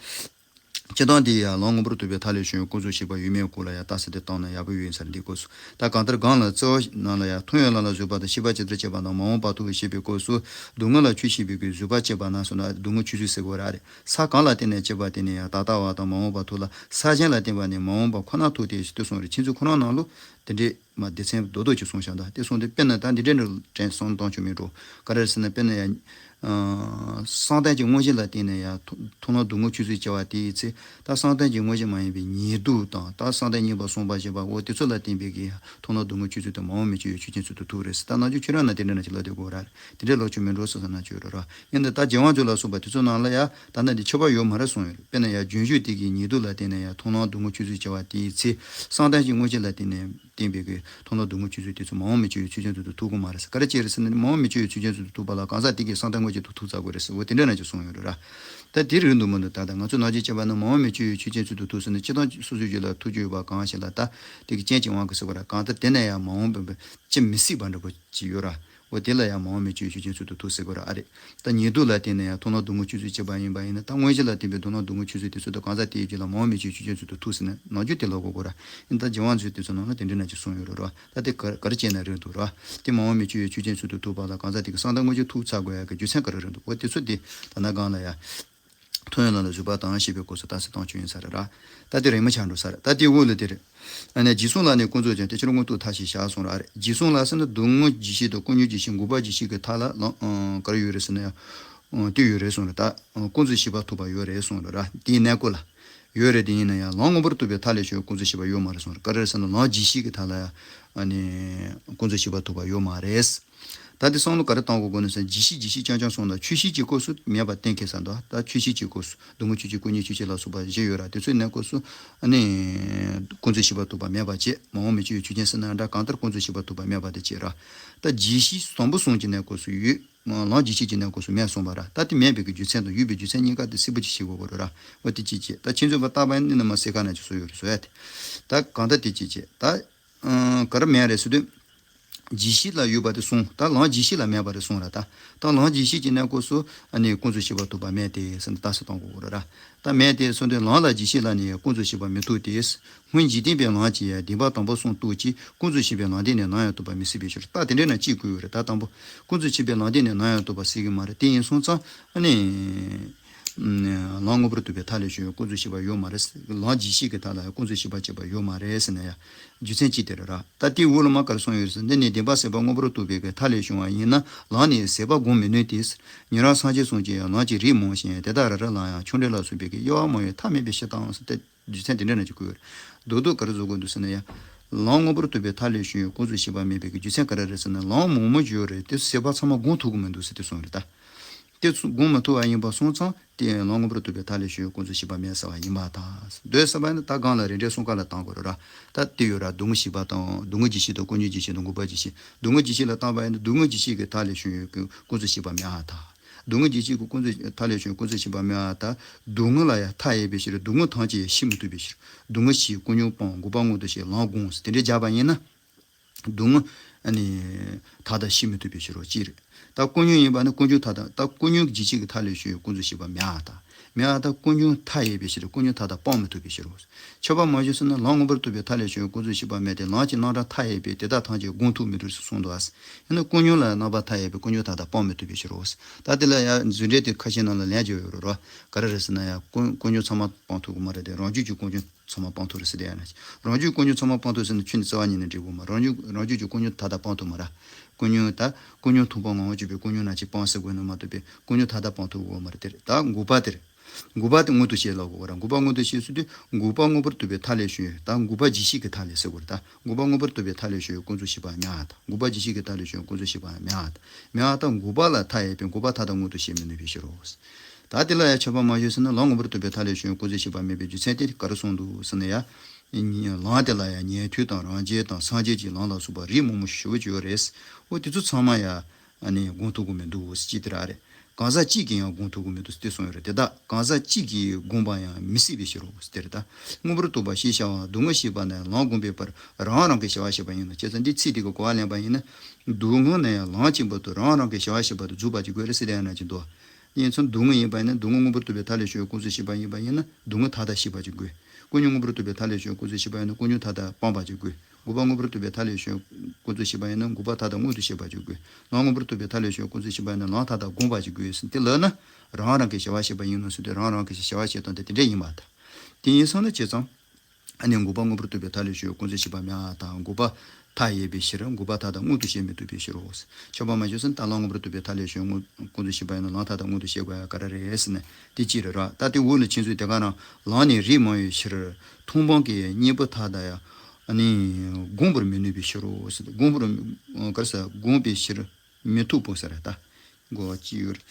སྤྱིར་བཏང་འདི་ཡང་ལམ་མངོན་པར་རྟོགས་པའི་མཐའ་ལས་བྱུང་བའི་ཀུན་རྫོབ་ཤེས་པ་ཡོད་མེད་སྐོར་ལ་ཡང་རྟགས་གསལ་དེ་བཏང་ན་ཡག་པོ་ཡོད་ཡིན་ས་རེད། འདི་སྐབས་སུ་ད་གང་ལྟར་གང་ལ་རྩ་བ་ནང་ལ་ཡང་མཐོང་བའི་ལམ་ལ་འཇུག་པ་དང་ཤེས་པ་ཇི་ལྟར་བྱེད་པ་དང་མ་འོངས་པ་ཐུག་པའི་ཤེས་པའི་སྐབས་སུ་སྡུག་བསྔལ་ལ་ཆོས་ཤེས་པའི་གི་བཟོད་པ་བསྐྱེད་པ་ན་སོགས་ན་སྡུག་བསྔལ་ཆོས་ཚུལ་ཟེར་དགོས་ར་རེད། ས་གང་ལ་བརྟེན་ནས་སྐྱེས་པ་དེ་ནི་ཡང་ད་ལྟ་བ་དང་མ་འོངས་པ་ཐུག་ལ་ས་གཞན་ལ་བརྟེན་པ་ནི་མ་འོངས་པ་ཁོ་ན་ཐུག་སྟེ་ཞེས་དེ་གསུངས་རེད། ཁྱེད་ཚོ་ཁོ་རང་ནང་ལོ་དེ་འདྲའི། མ་སྡེ་ཚན་རྡོག་རྡོག་ཅིག་གསུངས་བཞག་འདུག་དེ་གསུངས་དུས་དཔེར་ན་ད་འདི་འདྲའི་འདྲ་དྲན་གསུངས་གཏོང་ཆོག་མི་འགྲོ། ག་རེ་ཟེར་ན་དཔེར་ན་ཡང་། བསམ་གཏན་གྱི་དངོས་གཞི་ལ་བརྟེན་ནས་ཡང་མཐོང་ལམ་སྡུག་བསྔལ་ཆོས་ཚུལ་སྐྱེ་བ་དེའི་ཚེ་ད་བསམ་གཏན་གྱི་དངོས་གཞི་མ་ཡིན་པའི་ཉེ་དུ་དང་ད་བསམ་གཏན་གཉིས་པ་གསུམ་པ་བཞི་པ་འོ་དེ་ཚོ་ལ་བརྟེན་པའི་གི་མཐོང་ལམ་སྡུག་བསྔལ་ཆོས་ཚུལ་དེ་མ་འོངས་མི་སྐྱེ་བའི་ཆོས་ཅན་ཚུལ་དུ་ཐུག་རེད་ཟེར། ད་ནང་ཆོས་ཁྱོད་རང་ན་དེ་འདྲ་ན་ཅིག་ལབ་སྡོད་དགོས་ར། དེ་འདྲའི་ལོག་ཆོས་མི་འགྲོ་ཟེར་ཟེར་ན་ཆོས་རེད་ར། ཡིན་ད་ད་རྒྱལ་དབང་མཛོད་ལ་སོགས་པ་དེ་ཚོ་ནང་ལ་ཡ་ད་ལྟ་འདི་ཁྱབ་པ་ཡོད་མ་རེད་གསུངས་ཡོད་རེད། དཔེར་ན་ཡ་རྒྱུན་ཞུགས་དེ་གི་ཉེ་དུ་ལ་བརྟེན་ནས་ཡ་མཐོང་ལམ་སྡུག་བསྔལ་ཆོས་ཚུལ་སྐྱེ་བ་དེའི་ཚེ་བསམ་གཏན་གྱི་དངོས་གཞི་ལ་བརྟེན་ནས་བརྟེན་པའི་གི་མཐོང་ལམ་སྡུག་བསྔལ་ཆོས་ཚུལ་དེ་ཚོ་མ་འོངས་པའི་སྐྱེ་བའི་ཆོས་ཅན་ཚུལ་དུ་ཐུག་གི་མ་རེད་ཟེར། ག་རེ་བྱས་རེད་ཟེར་ན་མ་འོངས་པའི་སྐྱེ་བའི་ཆོས་ཅན་ཚུལ་དུ་ཐུག་པ་ལ་གང་ཟག་དེ་གི་བསམ་གཏན་དངོས་གཞི་དུ་ཐུག་ཚར་དགོས་རེད་ཟེར། འོ་དེ་འདྲ་ན་ཅིག་གསུངས་ཡོད་རེད་ར། ད་དེ་རེད་འདུག་མི་འདུག་ད་ལྟ་ང་ཚོ་ནང་ཆོས་བྱས་པ་ན་མ་འོངས་པའི་སྐྱེ་བའི་ཆོས་ཅན་ཚུལ་དུ་ཐུག་ཟེར་ན་སྤྱིར་བཏང་སོ་སོའི་རྒྱུད་ལ་ཐུག་རྒྱུ་ཡོད་པ་གང་ཞིག་ལ་ད་དེ་གི་རྐྱེན་གྱི་དབང་གིས་ཟེར་བ་ར། གང་ལྟར་དེ་ན་ཡང་མ་འོངས་པའི་ཅི་མི་སྲིད་པ་འདྲ་པོ་ཅིག་ཡོད་ར། འོ་དེ་ལ་ཡང་མ་འོངས་པའི་སྐྱེ་བའི་ཆོས་ཅན་ཚུལ་དུ་ཐུག་ཟེར་དགོས་ར་ཨ་རེད། ད་ཉེ་དུ་ལ་བརྟེན་ནས་ཡང་མཐོང་ལམ་སྡུག་བསྔལ་ཆོས་ཚུལ་སྐྱེས་པ་ཡིན་པ་ཡིན་ན་ད་དངོས་གཞི་ལ་བརྟེན་པའི་མཐོང་ལམ་སྡུག་བསྔལ་ཆོས་ཚུལ་དེ་ཚོ་དང་གང་ཟག་དེའི་རྒྱུད་ལ་མ་འོངས་པའི་སྐྱེ་བའི་ཆོས་ཅན་ཚུལ་དུ་ཐུག་ཟེར་ན་ནང་རྒྱུད་དེ་ལ་གོ་དགོས་ར། ཡིན་ད་རྒྱལ་དབང་མཛོད་དེ་ཚོ་ནང་ལ་དེ་འདྲ་ན་ཅིག་གསུངས་ཡོད་རེད་ར། ད་དེ་ག་ག་རེ་བྱས་ན་རེད་འདུག་ར། དེ་མ་འོངས་པའི་སྐྱེ་བའི་ཆོས་ཅན་ཚུལ་དུ་ཐུག་པ་ལ་གང་ཟག་དེ་གི་བསམ་གཏན་དངོས་གཞི་ཐུག་ཚར་དགོས་ཡ་གི་རྒྱུ་མཚན་ག་རེ་རེད་འདུག་འོ་དེ་ཚོ་དེ་ད་ནང་སྒང་ལ་ཡ། ཐོན་ལམ་ལ་བཟོད་པ་དང་ཞེས་པའི་སྐབས་སུ་རྟགས་གསལ་བཏང་ཆོག་ཡིན་ས་རེད་ར། ད་དེ་རེད་མི་ཆགས་འགྲོ་ས་རེད། ད་དེ་འོག་ལ་དེ་རེད། ཨ་ནི་འཇིག་གསུམ་ལ་ནི་ཀུན་རྫོབ་ཀྱང་དེ་ཕྱིར་མངོན་རྟོགས་མཐའ་བཞི་བཞག་གསུངས་ར། ཨ་རེད། འཇིག་གསུམ་ལ་ཟེར་ན་སྡུག་བསྔལ་ཇི་སྲིད་དང་ཀུན་འབྱུང་ཇི་སྲིད་འགོག་པ་ཇི་སྲིད་ཀྱི་མཐའ་ལ་ལམ་ག་རེ་ཡོད་རེད་ཟེར་ན་ཡང་དེ་ཡོད་རེད་གསུངས་རེད། ད་ཀུན་རྫོབ་ཤེས་པ་ཐོབ་པ་ཡོད་རེད་གསུངས་རེད་ར། དེའི་གནས་སྐབས་ལ་ཡོད་རེད། དེ་ཡིན་ན་ཡང་ལམ་མངོན་པར་རྟོགས་པའི་མཐའ་ལས་བྱུང་བའི་ཀུན་རྫོབ་ཤེས་པ་ཡོད་མ་རེད་གསུངས་རེད། ག་རེ་རེད་ཟེར་ན་ལམ་ཇི་སྲིད་ཀྱི་མཐའ་ལ་ཡང་ཨ་ནི་ཀུན་རྫོབ་ཤེས་པ་ཐོབ་པ་ཡོད་མ་རེད། ད་དེ་བསམ་བློ་ག་རེ་བཏང་དགོས་དགོས་ནི་ཟེར་ན་ཇི་སྲིད་ཇི་སྲིད་རྐྱང་རྐྱང་སོང་ན་ཆོས་ཤེས་ཀྱི་སྐབས་སུ་མེད་པ་གཏན་འཁེལ་ས་འདུག་ད་ཆོས་ཤེས་ཀྱི་སྐབས་སུ་སྡུག་བསྔལ་ཆོས་ཅན་ཀུན་ཉོན་ཆོས་ཅན་ལ་སོགས་པ་བཞི་ཡོད་ར། དེ་ཚོའི་གནས་སྐབས་སུ་ཨ་ནི་ཀུན་རྫོབ་ཤེས་པ་ཐོབ་པ་མེད་པ་བྱས། མ་འོངས་པའི་ཆོས་ཆོས་ཅན་ཟེར་ན་འདྲ། གང་ལྟར་ཀུན་རྫོབ་ཤེས་པ་ཐོབ་པ་མེད་པ་དེ་བྱས་ར། ད་ཇི་སྲིད་བཟང་པོ་གསུམ་གྱི་གནས་སྐབས་སུ་ཡོད། ལམ་ཇི་སྲིད་ཀྱི་གནས་སྐབས་སུ་མེད་གསུངས་པ་ར། ད་དེ་མེད་པའི་གི་རྒྱུ་མཚན་དང་ཡོད་པའི་རྒྱུ་མཚན་གཉིས་ཀ་དེ་གསལ་པོ་ཅིག་ཤེས་དགོས་པ་རེད་ར། འོ་དེ་གཅིག་བྱས། ད་ཁྱེད་ཚོས་པ་བརྟག་པ་ཡིན་ན་མ་གསལ་ཁ་ན་ཅིག་བཟོ་ཡོད་རེད་བཟོ་ཡ་དེ། ད་གང་ལྟར་དེ་གཅིག་བྱས། ད་ཨང་ག་རེ་མེད་རེད་ཟེར་དུས། ཇི་སྲིད་ལ་ཡོད་པ་དེ་གསུངས། ད་ལམ་ཇི་སྲིད་ལ་མེད་པ་རེད་གསུངས་ར། ད་ད་ལམ་ཇི་སྲིད་ཀྱི་གནས་སྐབས་སུ་ཨ་ནི་ཀུན་རྫོབ་ཤེས་པ་ཐོབ་པ་མེད་དེ་ཟེར་ནས་རྟགས་གསལ་བཏང་དགོས་རེད་ར། ད་མེད་དེ་གསུངས་དུས་ལམ་ལ་ཇི་སྲིད་ལ་ནི་ཀུན་རྫོབ་ཤེས་པ་མི་ཐོབ་སྟེ། སྔོན་འཇིག་རྟེན་པའི་ལམ་གྱི་བདེན་པ་དང་པོ་གསུམ་རྟོགས་ཀྱི་ཀུན་རྫོབ་ཤེས་པའི་ལམ་བདེན་ནི་ནམ་ཡང་རྟོགས་པ་མི་སྲིད་པའི་ཕྱིར། རྟགས་དེ་འདྲ་ན་གཅིག་དགོས་ཡོད་རེད། ད་དང་པོ་ཀུན་རྫོབ་ཤེས་པའི་ལམ་བདེན་ནི་ནམ་ཡང་རྟོགས་པ་སྲིད་ཀྱི་མ་རེད། དེ་ཡིན་སོང་ཙང་ཨ་ནི། ལམ་མངོན་པར་རྟོགས་པའི་མཐའ་ལས་བྱུང་བའི་ཀུན་རྫོབ་ཤེས་པ་ཡོད་མ་རེད། ལམ་ཇི་སྲིད་ཀྱི་མཐའ་ལ་ཀུན་རྫོབ་ཤེས་པ་སྐྱེས་པ་ཡོད་མ་རེད་ཟེར་ན་ཡང་རྒྱུ་མཚན་ཅི་དེ་རེད་ར། ད་དེའི་འོག་ལ་མ་ག་རེ་གསུངས་ཡོད་ཟེར། འདི་ནི་བདེན་པ་ཟད་པ་མངོན་པར་རྟོགས་པའི་གི་མཐའ་ལས་བྱུང་བ་ཡིན་ན་ལམ་ནི་ཟད་པ་བསྒོམ་མི་ནུས་ཏེ། ཉན་རང་སངས་རྒྱས་གསུངས་ཀྱི་ཡང་ལམ་གྱི་རིགས་མང་ཞིང་དེ་དག་རེ་རེ་ལ་ཡང་ཆུང་འབྲིང་ལ་སོགས་པའི་གི་དབྱེ་བ་མང་བའི་མཐའ་མེད་པའི་ཕྱིར་དང་ཟེར་ཏེ། རྒྱུ་མཚན་དེ་འདྲ་ན་ཅིག་དགོས། རྡོག་རྡོག་ག་རེ་བཟོ་དགོས་འདུག་ཟེར་ན་ཡང་། ལམ་མངོན་པར་རྟོགས་པའི་མཐའ་ལས་བྱུང་བའི་ཀུན་རྫོབ་ཤེས་པ་མེད་པའི་རྒྱུ་མཚན་ག་རེ་རེད་ཟེར་ན། ལམ་མང་པོ་ཡོད་རེད། དེ་ཟད་པ་ཚང་མ་བསྒོམ་ཐུབ་ཀྱི་མི་འདུག་ཟེར་ཏེ་གསུངས་རེད་ད། དེ་ཚོ་བསྒོམ་མ་ཐུབ་པ་ཡིན་པ་སོང་ཙང་དེ་ལམ་མངོན་པར་རྟོགས་པའི་མཐའ་ལས་བྱུང་བའི་ཀུན་རྫོབ་ཤེས་པ་མེད་ཟེར་བ་ཡིན་པ་དང་། འདོད་ཟེར་བ་ནི་ད་གང་ལ་རེ་འདྲའི་གསུམ་ཀ་ལ་བཏང་དགོས་རེད་ར། ད་དེ་ཡོད་ར། སྡུག་བསྔལ་ཞི་བ་དང་སྡུག་བསྔལ་ཇི་སྲིད་དང་ཀུན་འབྱུང་ཇི་སྲིད་དང་འགོག་པ་ཇི་སྲིད། སྡུག་བསྔལ་ཇི་སྲིད་ལ་བཏང་བ་ཡིན་ན་སྡུག་བསྔལ་ཇི་སྲིད་ཀྱི་མཐའ་ལས་བྱུང་བའི་ཀུན་རྫོབ་ཤེས་པ་མེད་ཨ་ད། སྡུག་བསྔལ་ཇི་སྲིད་ཀྱི་ཀུན་རྫོབ་མཐའ་ལས་བྱུང་ཀུན་རྫོབ་ཤེས་པ་མེད་པ་དང་། སྡུག་བསྔལ་ལ་ཡང་མཐའ་ཡས་པའི་ཕྱིར་སྡུག་བསྔལ་ཐམས་ཅད་ཡང་ཞི་མི་ཐུབ་པའི་ཕྱིར། སྡུག་བསྔལ་ཞི་ཀུན་འབྱུང་སྤང་འགོག་པ་མངོན་དུ་བྱེད་ལམ་བསྒོམ་ཟེར་དེ་འདྲའི་སྦྱར་བ་ཡིན་ན། སྡུག་བསྔལ་ཨ་ནི་མཐའ་དག་ཞི་མི་ཐུབ་པའི་ཕྱིར་རོ་ཅི་རེད། ད་ཀུན་འབྱུང་ཡིན་པ་ནི་ཀུན་འབྱུང་མཐའ་དག་ད་ཀུན་འབྱུང་གི་ཇི་སྲིད་ཀྱི་མཐའ་ལས་བྱུང་བའི་ཀུན་རྫོབ་ཤེས་པ་མེད་པ་དང་། མེད་པ་དང་ཀུན་འབྱུང་མཐའ་ཡས་པའི་ཕྱིར་ཀུན་འབྱུང་མཐའ་དག་སྤང་མི་ཐུབ་པའི་ཕྱིར་རོ། ཁྱབ་པ་མ་བྱུང་ཟེར་ན་ལམ་མངོན་པར་རྟོགས་པའི་མཐའ་ལས་བྱུང་བའི་ཀུན་རྫོབ་ཤེས་པ་མེད་དེ་ལམ་གྱི་རྣམ་གྲངས་མཐའ་ཡས་པས་དེ་དག་ཐམས་ཅད་བསྒོམ་ཐུབ་མི་ཐུབ་ཟེར་གསུངས་འདུག་ཨ། ཡང་ན་ཀུན་འབྱུང་ལ་རྣམ་པ་མཐའ་ཡས་པའི་ཀུན་འབྱུང་མཐའ་དག་སྤང་མི་ཐུབ་པའི་ཕྱིར་རོ། ད་དེ་ལ་ཡང་རྫུ་འཕྲུལ་དེ་ཁ་ཤས་ནང་ལ་ལན་བརྒྱབ་ཡོད་རེད་རོ། ག་རེ་རེད་ཟེར་ན་ཡང་ཀུན་ཀུན་འབྱུང་ཚང་མ་སྤང་ཐུབ་ཀྱི་མ་རེད་དེ། རང་རྒྱུད་ཀྱི་ཀུན་འབྱུང་ཚང་མ་སྤང་ཐུབ་རེད་ཟེར་དེ་ཡང་ན། རང་རྒྱུད་ཀུན་འབྱུང་ཚང་མ་སྤང་ཐུབ་ཟེར་ན་ཁྱོད་ནི་རྩ་བ་ཉིད་ནས་འགྲིག་གི་མ་རེད། རང་རྒྱུད་རང་རྒྱུད་ཀྱི་ཀུན་འབྱུང་མཐའ་དག་སྤང་ཐུབ་མ་རེད། ཀུན་འབྱུང་ད་ཀུན་འབྱུང་མཐོང་སྤང་ངང་འོང་སྤྱོད་པའི་ཀུན་འབྱུང་རྣམ་འབྱེད་སྤང་ཟེར་དགོས་ནི་མ་གཏོགས་པའི་ཀུན་འབྱུང་མཐའ་དག་སྤང་ཐུབ་ཀྱི་མ་རེད་དེ། ད་འགོག་པ་དེ་རེད། འགོག་པ་དེ་མངོན་དུ་བྱེད་ལབ་དགོས་ར། འགོག་པ་མངོན་དུ་བྱེད་ཟེར་དུས་འགོག་པ་མངོན་པར་རྟོགས་པའི་མཐའ་ལས་བྱུང་ཡོད། ད་འགོག་པ་ཇི་སྲིད་ཀྱི་མཐའ་ལས་ཟེར་དགོས་ར། ད་འགོག་པ་མངོན་པར་རྟོགས་པའི་མཐའ་ལས་བྱུང་བའི་ཀུན་རྫོབ་ཤེས་པ་མེད་པ་དང་། འགོག་པ་ཇི་སྲིད་ཀྱི་མཐའ་ལས་བྱུང་བའི་ཀུན་རྫོབ་ཤེས་པ་མེད་པ་དང་། མེད་པ་དང་འགོག་པ་ལ་མཐའ་ཡས་པས་འགོག་པ་མཐའ་དག་མངོན་དུ་བྱེད་མི་ནུས་པའི་ཕྱིར་རོ། ད་དེ་ལ་ཡང་ཁྱབ་པ་མ་བྱུང་ཟེར་ན་ལམ་མངོན་པར་རྟོགས་པའི་མཐའ་ལས་བྱུང་བའི་ཀུན་རྫོབ་ཤེས་པ་མེད་པའི་རྒྱུ་མཚན་དེ་ག་རེ་གསུངས་འདུག་ཟེར་ན་ཡང་། ལམ་དེ་ལ་ཡང་ཉན་ཐོས་དང་རང་རྒྱལ་དང་སངས་རྒྱས་ཀྱི་ལམ་ལ་སོགས་པ་རིགས་མང་པོ་ཞེས་ཞུ་བ་ཅིག་ཡོད་རེད། འོ་དེ་ཚོ་ཚང་མ་ཡང་ཨ་ནི་བསྒོམ་ཐུབ་ཀྱི་མི་འདུག་ཟེར་གྱི་དེ་ར་རེད། གང་ཟག་གཅིག་གིས་ཡང་བསྒོམ་ཐུབ་ཀྱི་མི་འདུག་ཟེར་ཏེ་གསུངས་ཡོད་རེད། དེ་དག་གང་ཟག་གཅིག་གིས་བསྒོམ་པ་ཡང་མི་སྲིད་པའི་ཕྱིར་རོ་ཟེར་ཏེ་རེད། ད་མངོན་པར་རྟོགས་པ་ཞེས་བྱ་བ་སྡུག་བསྔལ་ཤེས་པ་ནི་ལམ་བསྒོམས་པའི་བར་རང་རང་གི་བྱ་བ་བྱེད་པ་ཡིན་ནོ། བྱས་ཙང་འདི་ཚིག་དེ་གི་གོ་བ་ལེན་པ་ཡིན་ན། སྡུག་བསྔལ་ནི་ཡང་ལམ་གཅིག་པ་དུ་རང་རང་གི་བྱ་བ་བྱེད་པ་དུ་འཇུག་པ་ཅིག་དགོས་རེད་ཟེར་ཡ་ན་ཅིག་འདུག་ཡིན་ཙང་སྡུག་བསྔལ་ཡིན་པ་ཡིན་ན་སྡུག་བསྔལ་མངོན་པར་རྟོགས་པའི་མཐའ་ལས་བྱུང་བའི་ཀུན་རྫོབ་ཤེས་པ་ཡིན་པ་ཡིན་ན་སྡུག་བསྔལ་མཐའ་དག་ཤེས་པ་ཅིག་དགོས། ཀུན་འབྱུང་མངོན་པར་རྟོགས་པའི་མཐའ་ལས་བྱུང་བའི་ཀུན་རྫོབ་ཤེས་པ་ཡིན་ན་ཀུན་འབྱུང་མཐའ་དག་སྤངས་པ་ཅིག་དགོས། འགོག་པ་མངོན་པར་རྟོགས་པའི་མཐའ་ལས་བྱུང་བའི་ཀུན་རྫོབ་ཤེས་པ་ཡིན་ན་འགོག་པ་མཐའ་དག་མངོན་དུ་བྱེད་པ་ཅིག་དགོས། ལམ་མངོན་པར་རྟོགས་པའི་མཐའ་ལས་བྱུང་བའི་ཀུན་རྫོབ་ཤེས་པ་ཡིན་ན་ལམ་མཐའ་དག་བསྒོམ་པ་ཅིག་དགོས་ཟེར་དེ་ལབ་ན། རང་རང་གི་བྱ་བ་བྱེད་པ་ཡིན་ནོ་ཟེར་དུས་རང་རང་གི་བྱ་བ་བྱེད་སྟངས་དེ་དེ་འདྲ་ཡིན་པ་དང་། དེ་ཡིན་སོང་ན་བྱས་ཙང་། ཨ་ནི་འགོག་པ་མངོན་པར་རྟོགས་པའི་མཐའ་ལས་བྱུང་བའི་ཀུན་རྫོབ་ཤེས་པ་མེད་པ་དང་འགོག་པ་མཐའ་ཡས་པའི་ཕྱིར་འགོག་པ་མཐའ་དག་མངོན་དུ་བྱེད་མི་ཐུབ་པའི་ཕྱིར་རོ། ཁྱབ་པ་མ་བྱུང་ཟེར་ན་ད་ལམ་མངོན་པར་རྟོགས་པའི་མཐའ་ལས་བྱུང་ཀུན་རྫོབ་ཤེས་པ་ཡིན་ན་ལམ་མཐའ་དག་མངོན་དུ་བྱེད་དགོས་ཡ་ག་རེ་རེད་ཟེར་ན་དེ་གཅིག་རེད་ར། ད་དེ་འོག་ལ་ཁྱེད་ཚོས་དེ་ག་རང་ལམ་ནི་རིགས་མང་བའི་ཕྱིར་མཐོང་སྤང་གི་གཉེན་པོ་མཐའ་དག་ཡང་ཨ་ནི་བསྒོམ་པར་མི་ནུས་པའི་ཕྱིར་རོ་ཟེར། བསྒོམ་པར་ག་རེ་ཟེར་བསྒོམ་པའི་ཕྱིར་མི་ཐུབ་པོ་ཟེར་ར། ད་གོ་བ་ཅི་ཡོད།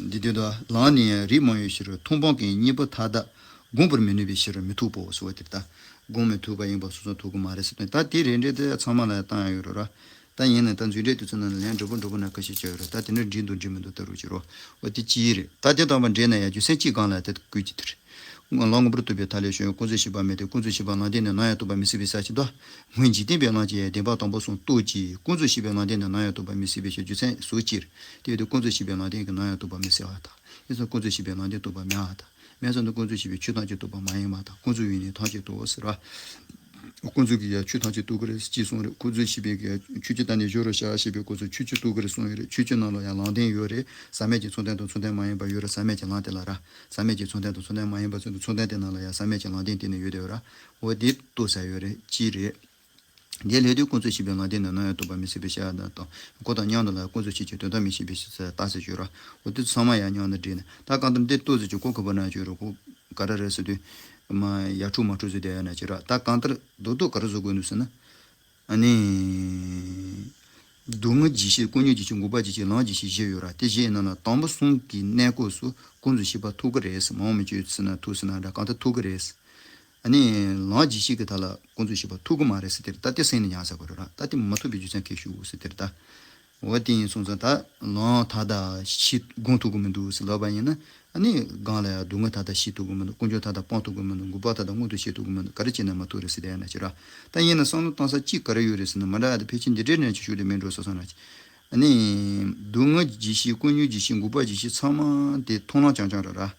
འདི་དུས་ད་ལམ་ནི་རིགས་མང་བའི་ཕྱིར་མཐོང་སྤང་གི་གཉེན་པོ་མཐའ་དག་བསྒོམ་པར་མི་ནུས་པའི་ཕྱིར་མི་ཐུབ་པོ་ཟེར་བ་དེ་ད་བསྒོམ་མི་ཐུབ་པ་ཡིན་པ་སོ་སོ་ཐུབ་ཀྱི་མ་རེད་ཟེར་དོན་ད་དེ་རེ་འདྲེ་དེ་ཚང་མ་ལ་བཏང་ཡ་ཡོད་རེད་ར། ད་ཡིན་ན་ད་འཛུལ་འདྲེ་དེ་ཚོ་ནང་ལ་ལན་འདྲ་པོ་འདྲ་པོ་ན་ཁ་ཤས་བྱ་ཡོད་རེད། ད་དེ་འདྲ་འགྲིག་འདུག་འགྲིག་མི་འདུག་ལྟ་རོགས་བྱེད་རོགས། འོ་དེ་ཅི་ཡིན་རེད། ད་དེ་དང་པ་འདྲེས་ན་ཡ་རྒྱུ་མཚན་གཅིག་སྒང་ལ་དེ་བཀོད་ཀྱི་དེ་རེད། ལམ་མངོན་པར་རྟོགས་པའི་མཐའ་ལས་བྱུང་བའི་ཀུན་རྫོབ་ཤེས་པ་མེད་དེ་ཀུན་རྫོབ་ཤེས་པ་ལམ་བདེན་ནི་ནམ་ཡང་རྟོགས་པ་མི་སྲིད་པའི་ས་ཞིག་ཏོ། སྔོན་འཇིག་རྟེན་པའི་ལམ་གྱི་བདེན་པ་དང་པོ་གསུམ་རྟོགས་ཀྱི་ཀུན་རྫོབ་ཤེས་པའི་ལམ་བདེན་ནི་ནམ་ཡང་རྟོགས་པ་མི་སྲིད་པའི་ཕྱིར་རྒྱུ་མཚན་ཟུར་གཅིག་དེ་ཡོད་དུས་ཀུན་རྫོབ་ཤེས་པའི་ལམ་བདེན་གྱི་ནམ་ཡང་རྟོགས་པ་མི་སྲིད་པ་དང་། དེ་ཚོ་ཀུན་རྫོབ་ཤེས་པའི་ལམ་བདེན་རྟོགས་པ་མེད་པ་དང་། མེད་ཙང་དུ་ཀུན་རྫོབ་ཤེས་པའི་ཆོས་ཐམས་ཅད་རྟོགས་པ་མ་ཡིན་པ་དང་ཀུན་རྫོབ་ཡིན་ནའི་ཐམས་ཅད་རྟོགས་ཟེར་བ། ཁོ་ཚོས་ཀྱི་ཡ་ཆོས་ཐམས་ཅད་རྟོགས་ཀྱི་རེད་ཅེས་གསུངས་རེད། ཁོ་ཚོས་བཤད་པའི་གི་ཡ་ཆོས་ཀྱི་བདག་ཉིད་གཞོལ་རོ་བྱ་ཞེས་པའི་སྐབས་སུ་ཆོས་ཀྱི་རྟོགས་ཀྱི་རེད་གསུངས་ཡོད་རེད། ཆོས་ཀྱི་ནང་ལ་ཡང་ལམ་བདེན་ཡོད་རེད། ཟག་མེད་ཀྱི་མཚན་ལྡན་དང་མཚན་ལྡན་མ་ཡིན་པ་ཡོད་རེད། ཟག་མེད་ཀྱི་ལམ་དེ་ལ་ར། ཟག་མེད་ཀྱི་མཚན་ལྡན་དང་མཚན་ལྡན་མ་ཡིན་པ་ཚོ་མཚན་ལྡན་དེ་ནང་ལ་ཡང་ཟག་མེད་ཀྱི་ལམ་བདེན་དེ་ནི་ཡོད་དེ་ར། འོ་དེ་རྟོགས་ས་ཡོད་རེད་ཅེས་རེད། དེ་ལས་དུས་ཁོ་ཚོས་བཤད་པའི་ལམ་བདེན་ནི་ནམ་ཡང་རྟོགས་པ་མི་སྲིད་པའི་བྱ་བ་དང་། ཁོ་དང་མཉམ་དུ་ལ་ཁོ་ཚོས་བཤད་ཀྱི་དོན་དམ་མི་ཤེས་པའི་ཕྱིར་ཟེར་ལྟ་ཟེར་གྱི་ཡོད་ར། འོ་དེ་ཚང་མ་ཡང་མཉམ་དུ་བསྒྲིལ་ནས་ད་གང་ལྟར་འདི་རྟོགས་ཟེར་གྱི་ཁོ་ག་པར་ན་གྱི་ར། ཁོ་ག་རེ་རེད་ཟེར་དུས། མ་ཡ་འཁྲུག་མ་འཁྲུག་ཟེར་བསྡད་ཡ་ན་ཅི་ར། ད་གང་ལྟར་རྡོག་རྡོག་ག་རེ་བཟོ་དགོས་འདུག་ཟེར་ན། ཨ་ནི། སྡུག་བསྔལ་རྒྱས་བཤད། ཀུན་འབྱུང་རྒྱས་བཤད། འགོག་པ་རྒྱས་བཤད། ལམ་རྒྱས་བཤད་བཞི་ཡོད་ར། དེ་བཞི་ཡི་ནང་ལ་དང་པོ་གསུམ་གྱི་གནས་སྐབས་སུ་ཀུན་ཏུ་ཤེས་པ་ཐུབ་ཀྱི་རེད། མང་མི་བཅོས་ཟེར་ན་ཐུབ་ཟེར་ན་འདྲ། གང་ལྟར་ཐུབ་ཀྱི་རེད། ཨ་ནི། ལམ་རྒྱས་བཤད་ཀྱི་ཐད་ལ་ཀུན་ཏུ་ཤེས་པ་ཐུབ་ཀྱི་མ་རེད་ཟེར་དེ་རེད། ད་དེ་སེམས་ནས་ཉར་ས་དགོས་རེད་ར། ད་དེ་མ་ཐུབ་པའི་རྒྱུ་མཚན་གྱིས་ཞུ་ཟེར་དེ་རེད་ད། འོ་དེ་ཡིན་སོང་ཙང་ད་ལམ་མཐའ་དག་ཤེས་སྒོམ་ཐུབ་ཀྱི་མི་འདུག་ཟེར་ལབ་པ་ཡིན་ན། ཨ་ནི་སྒང་ལ་ཡང་སྡུག་བསྔལ་མཐའ་དག་ཤེས་ཐུབ་ཀྱི་མི་འདུག་ཀུན་འབྱུང་མཐའ་དག་སྤང་ཐུབ་ཀྱི་མི་འདུག་འགོག་པ་མཐའ་དག་མངོན་དུ་བྱེད་ཐུབ་ཀྱི་མི་འདུག་ག་རེ་བྱས་ན་མ་ཐུབ་རེད་ཟེར་བསྡད་ཡ་ན་ཅི་ར། ད་ཡིན་ན་བསམ་བློ་གཏོང་ས་གཅིག་ག་རེ་ཡོད་རེད་ཟེར་ན། མ་འདྲ་ཡ་དེ་ཕལ་ཆེར་འདི་འདྲའི་ནས་ཅིག་ཞུགས་དེ་མིན་འགྲོ་ས་སོང་ན་ཅི། ཨ་ནི། སྡུག་བསྔལ་རྒྱས་བཤད། ཀུན་འབྱུང་རྒྱས་བཤད། འགོག་པ་རྒྱས་བཤད་ཚང་མ་དེ་མཐོང་ལམ་རྐྱང་རྐྱང་རེད་ར།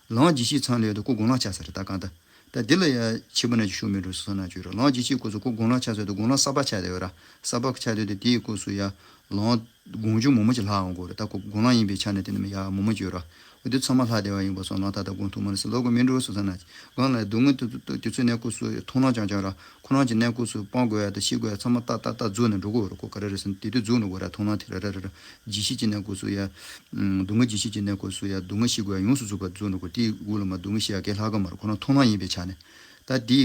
ལམ་རྒྱས་བཤད་ཚང་ལས་དུ་ཁོ་སྒོམ་ལམ་ཆགས་ས་རེད་ད་གང་ལྟར། ད་འདི་ལ་ཡ་ཕྱི་པ་ན་ཅིག་ཤུགས་མེད་འགྲོ་ཟེར་ན་ཅིག་ར། ལམ་རྒྱས་བཤད་སྐབས་སུ་ཁོ་སྒོམ་ལམ་ཆགས་ཟེར་དུས་སྒོམ་ལམ་གསར་པ་ཆགས་བསྡད་ཡོད་ར། གསར་པ་ཆགས་བསྡད་དུས་དེའི་སྐབས་སུ་ཡ་ལམ་སྒོམ་རྒྱུ་མང་པོ་ཅིག་ལྷག་འོང་གི་རེད། ད་ཁོ་སྒོམ་ལམ་ཡིན་པའི་ཆ་ནས་དེ་ནི་ཡ་མང་པོ་ཅིག་ཡོད་ར། འོ་དེ་ཚང་མ་ལྷག་བསྡད་པ་ཡིན་པ་སོང་ལམ་མཐའ་དག་སྒོམ་ཐུབ་མ་རེད་ཟེར་ལབ་དགོས་མིན་འགྲོ་ཟེར་ན་ཅིག་སྒང་ལ་སྡུག་བསྔལ་དེ་ཚོ་དེ་ཚོའི་གནས་སྐབས་སུ་མཐོང་ལམ་རྐྱང་རྐྱང་ར། ཁོ་རང་གི་གནས་སྐབས་སུ་སྤང་དགོས་ཡ་དང་ཤེས་དགོས་ཡ་ཚང་མ་ཏག་ཏག་ཏག་རྫོགས་ནས་འགྲོ་གི་ཡོད་ར། ཁོ་ག་རེ་རེད་ཟེར་ན་དེ་དུས་རྫོགས་འགྲོ་གི་ར། མཐོང་ལམ་དེ་ར་ར་ར་ར། རྒྱས་བཤད་ཀྱི་གནས་སྐབས་སུ་ཡ། སྡུག་བསྔལ་རྒྱས་བཤད་ཀྱི་གནས་སྐབས་སུ་ཡ་སྡུག་བསྔལ་ཤེས་དགོས་ཡ་ཡོངས་སུ་རྫོགས་པ་རྫོགས་འགྲོ་གི། དེའི་འོག་ལ་མ་སྡུག་བསྔལ་ཤེས་ཡ་གང་ལྷག་གི་མ་རེད། ཁོ་རང་མཐོང་ལམ་ཡིན་པའི་ཆ་ནས། ད་དེའི་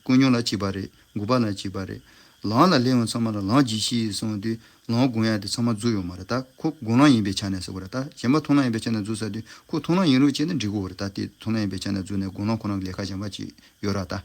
ཀུན་འབྱུང་ལ་གཅིག་པ་རེད། འགོག་པ་ལ་གཅིག་པ་རེད། ལམ་ལ་སླེབས་ཡོང་ཚང་མ་ལ་ལམ་རྒྱས་བཤད་སོང་དུས་ལམ་སྒོམ་ཡ་དེ་ཚང་མ་རྫོགས་ཡོད་མ་རེད། ད་ཁོ་སྒོམ་ལམ་ཡིན་པའི་ཆ་ནས་ཟེར་བ་རེད། ད་གཞན་པ་མཐོང་ལམ་ཡིན་པའི་ཆ་ནས་རྫོགས་ཚར་དུས་ཁོ་མཐོང་ལམ་ཡིན་རུང་བྱས་ན་འགྲིག་གི་རེད། ད་དེ་མཐོང་ལམ་ཡིན་པའི་ཆ་ནས་རྫོགས་ནས་སྒོམ་ལམ་ཁོ་རང་གི་ལས་ཀ་གཞན་པ་ཅིག་ཡོད་ར་ད།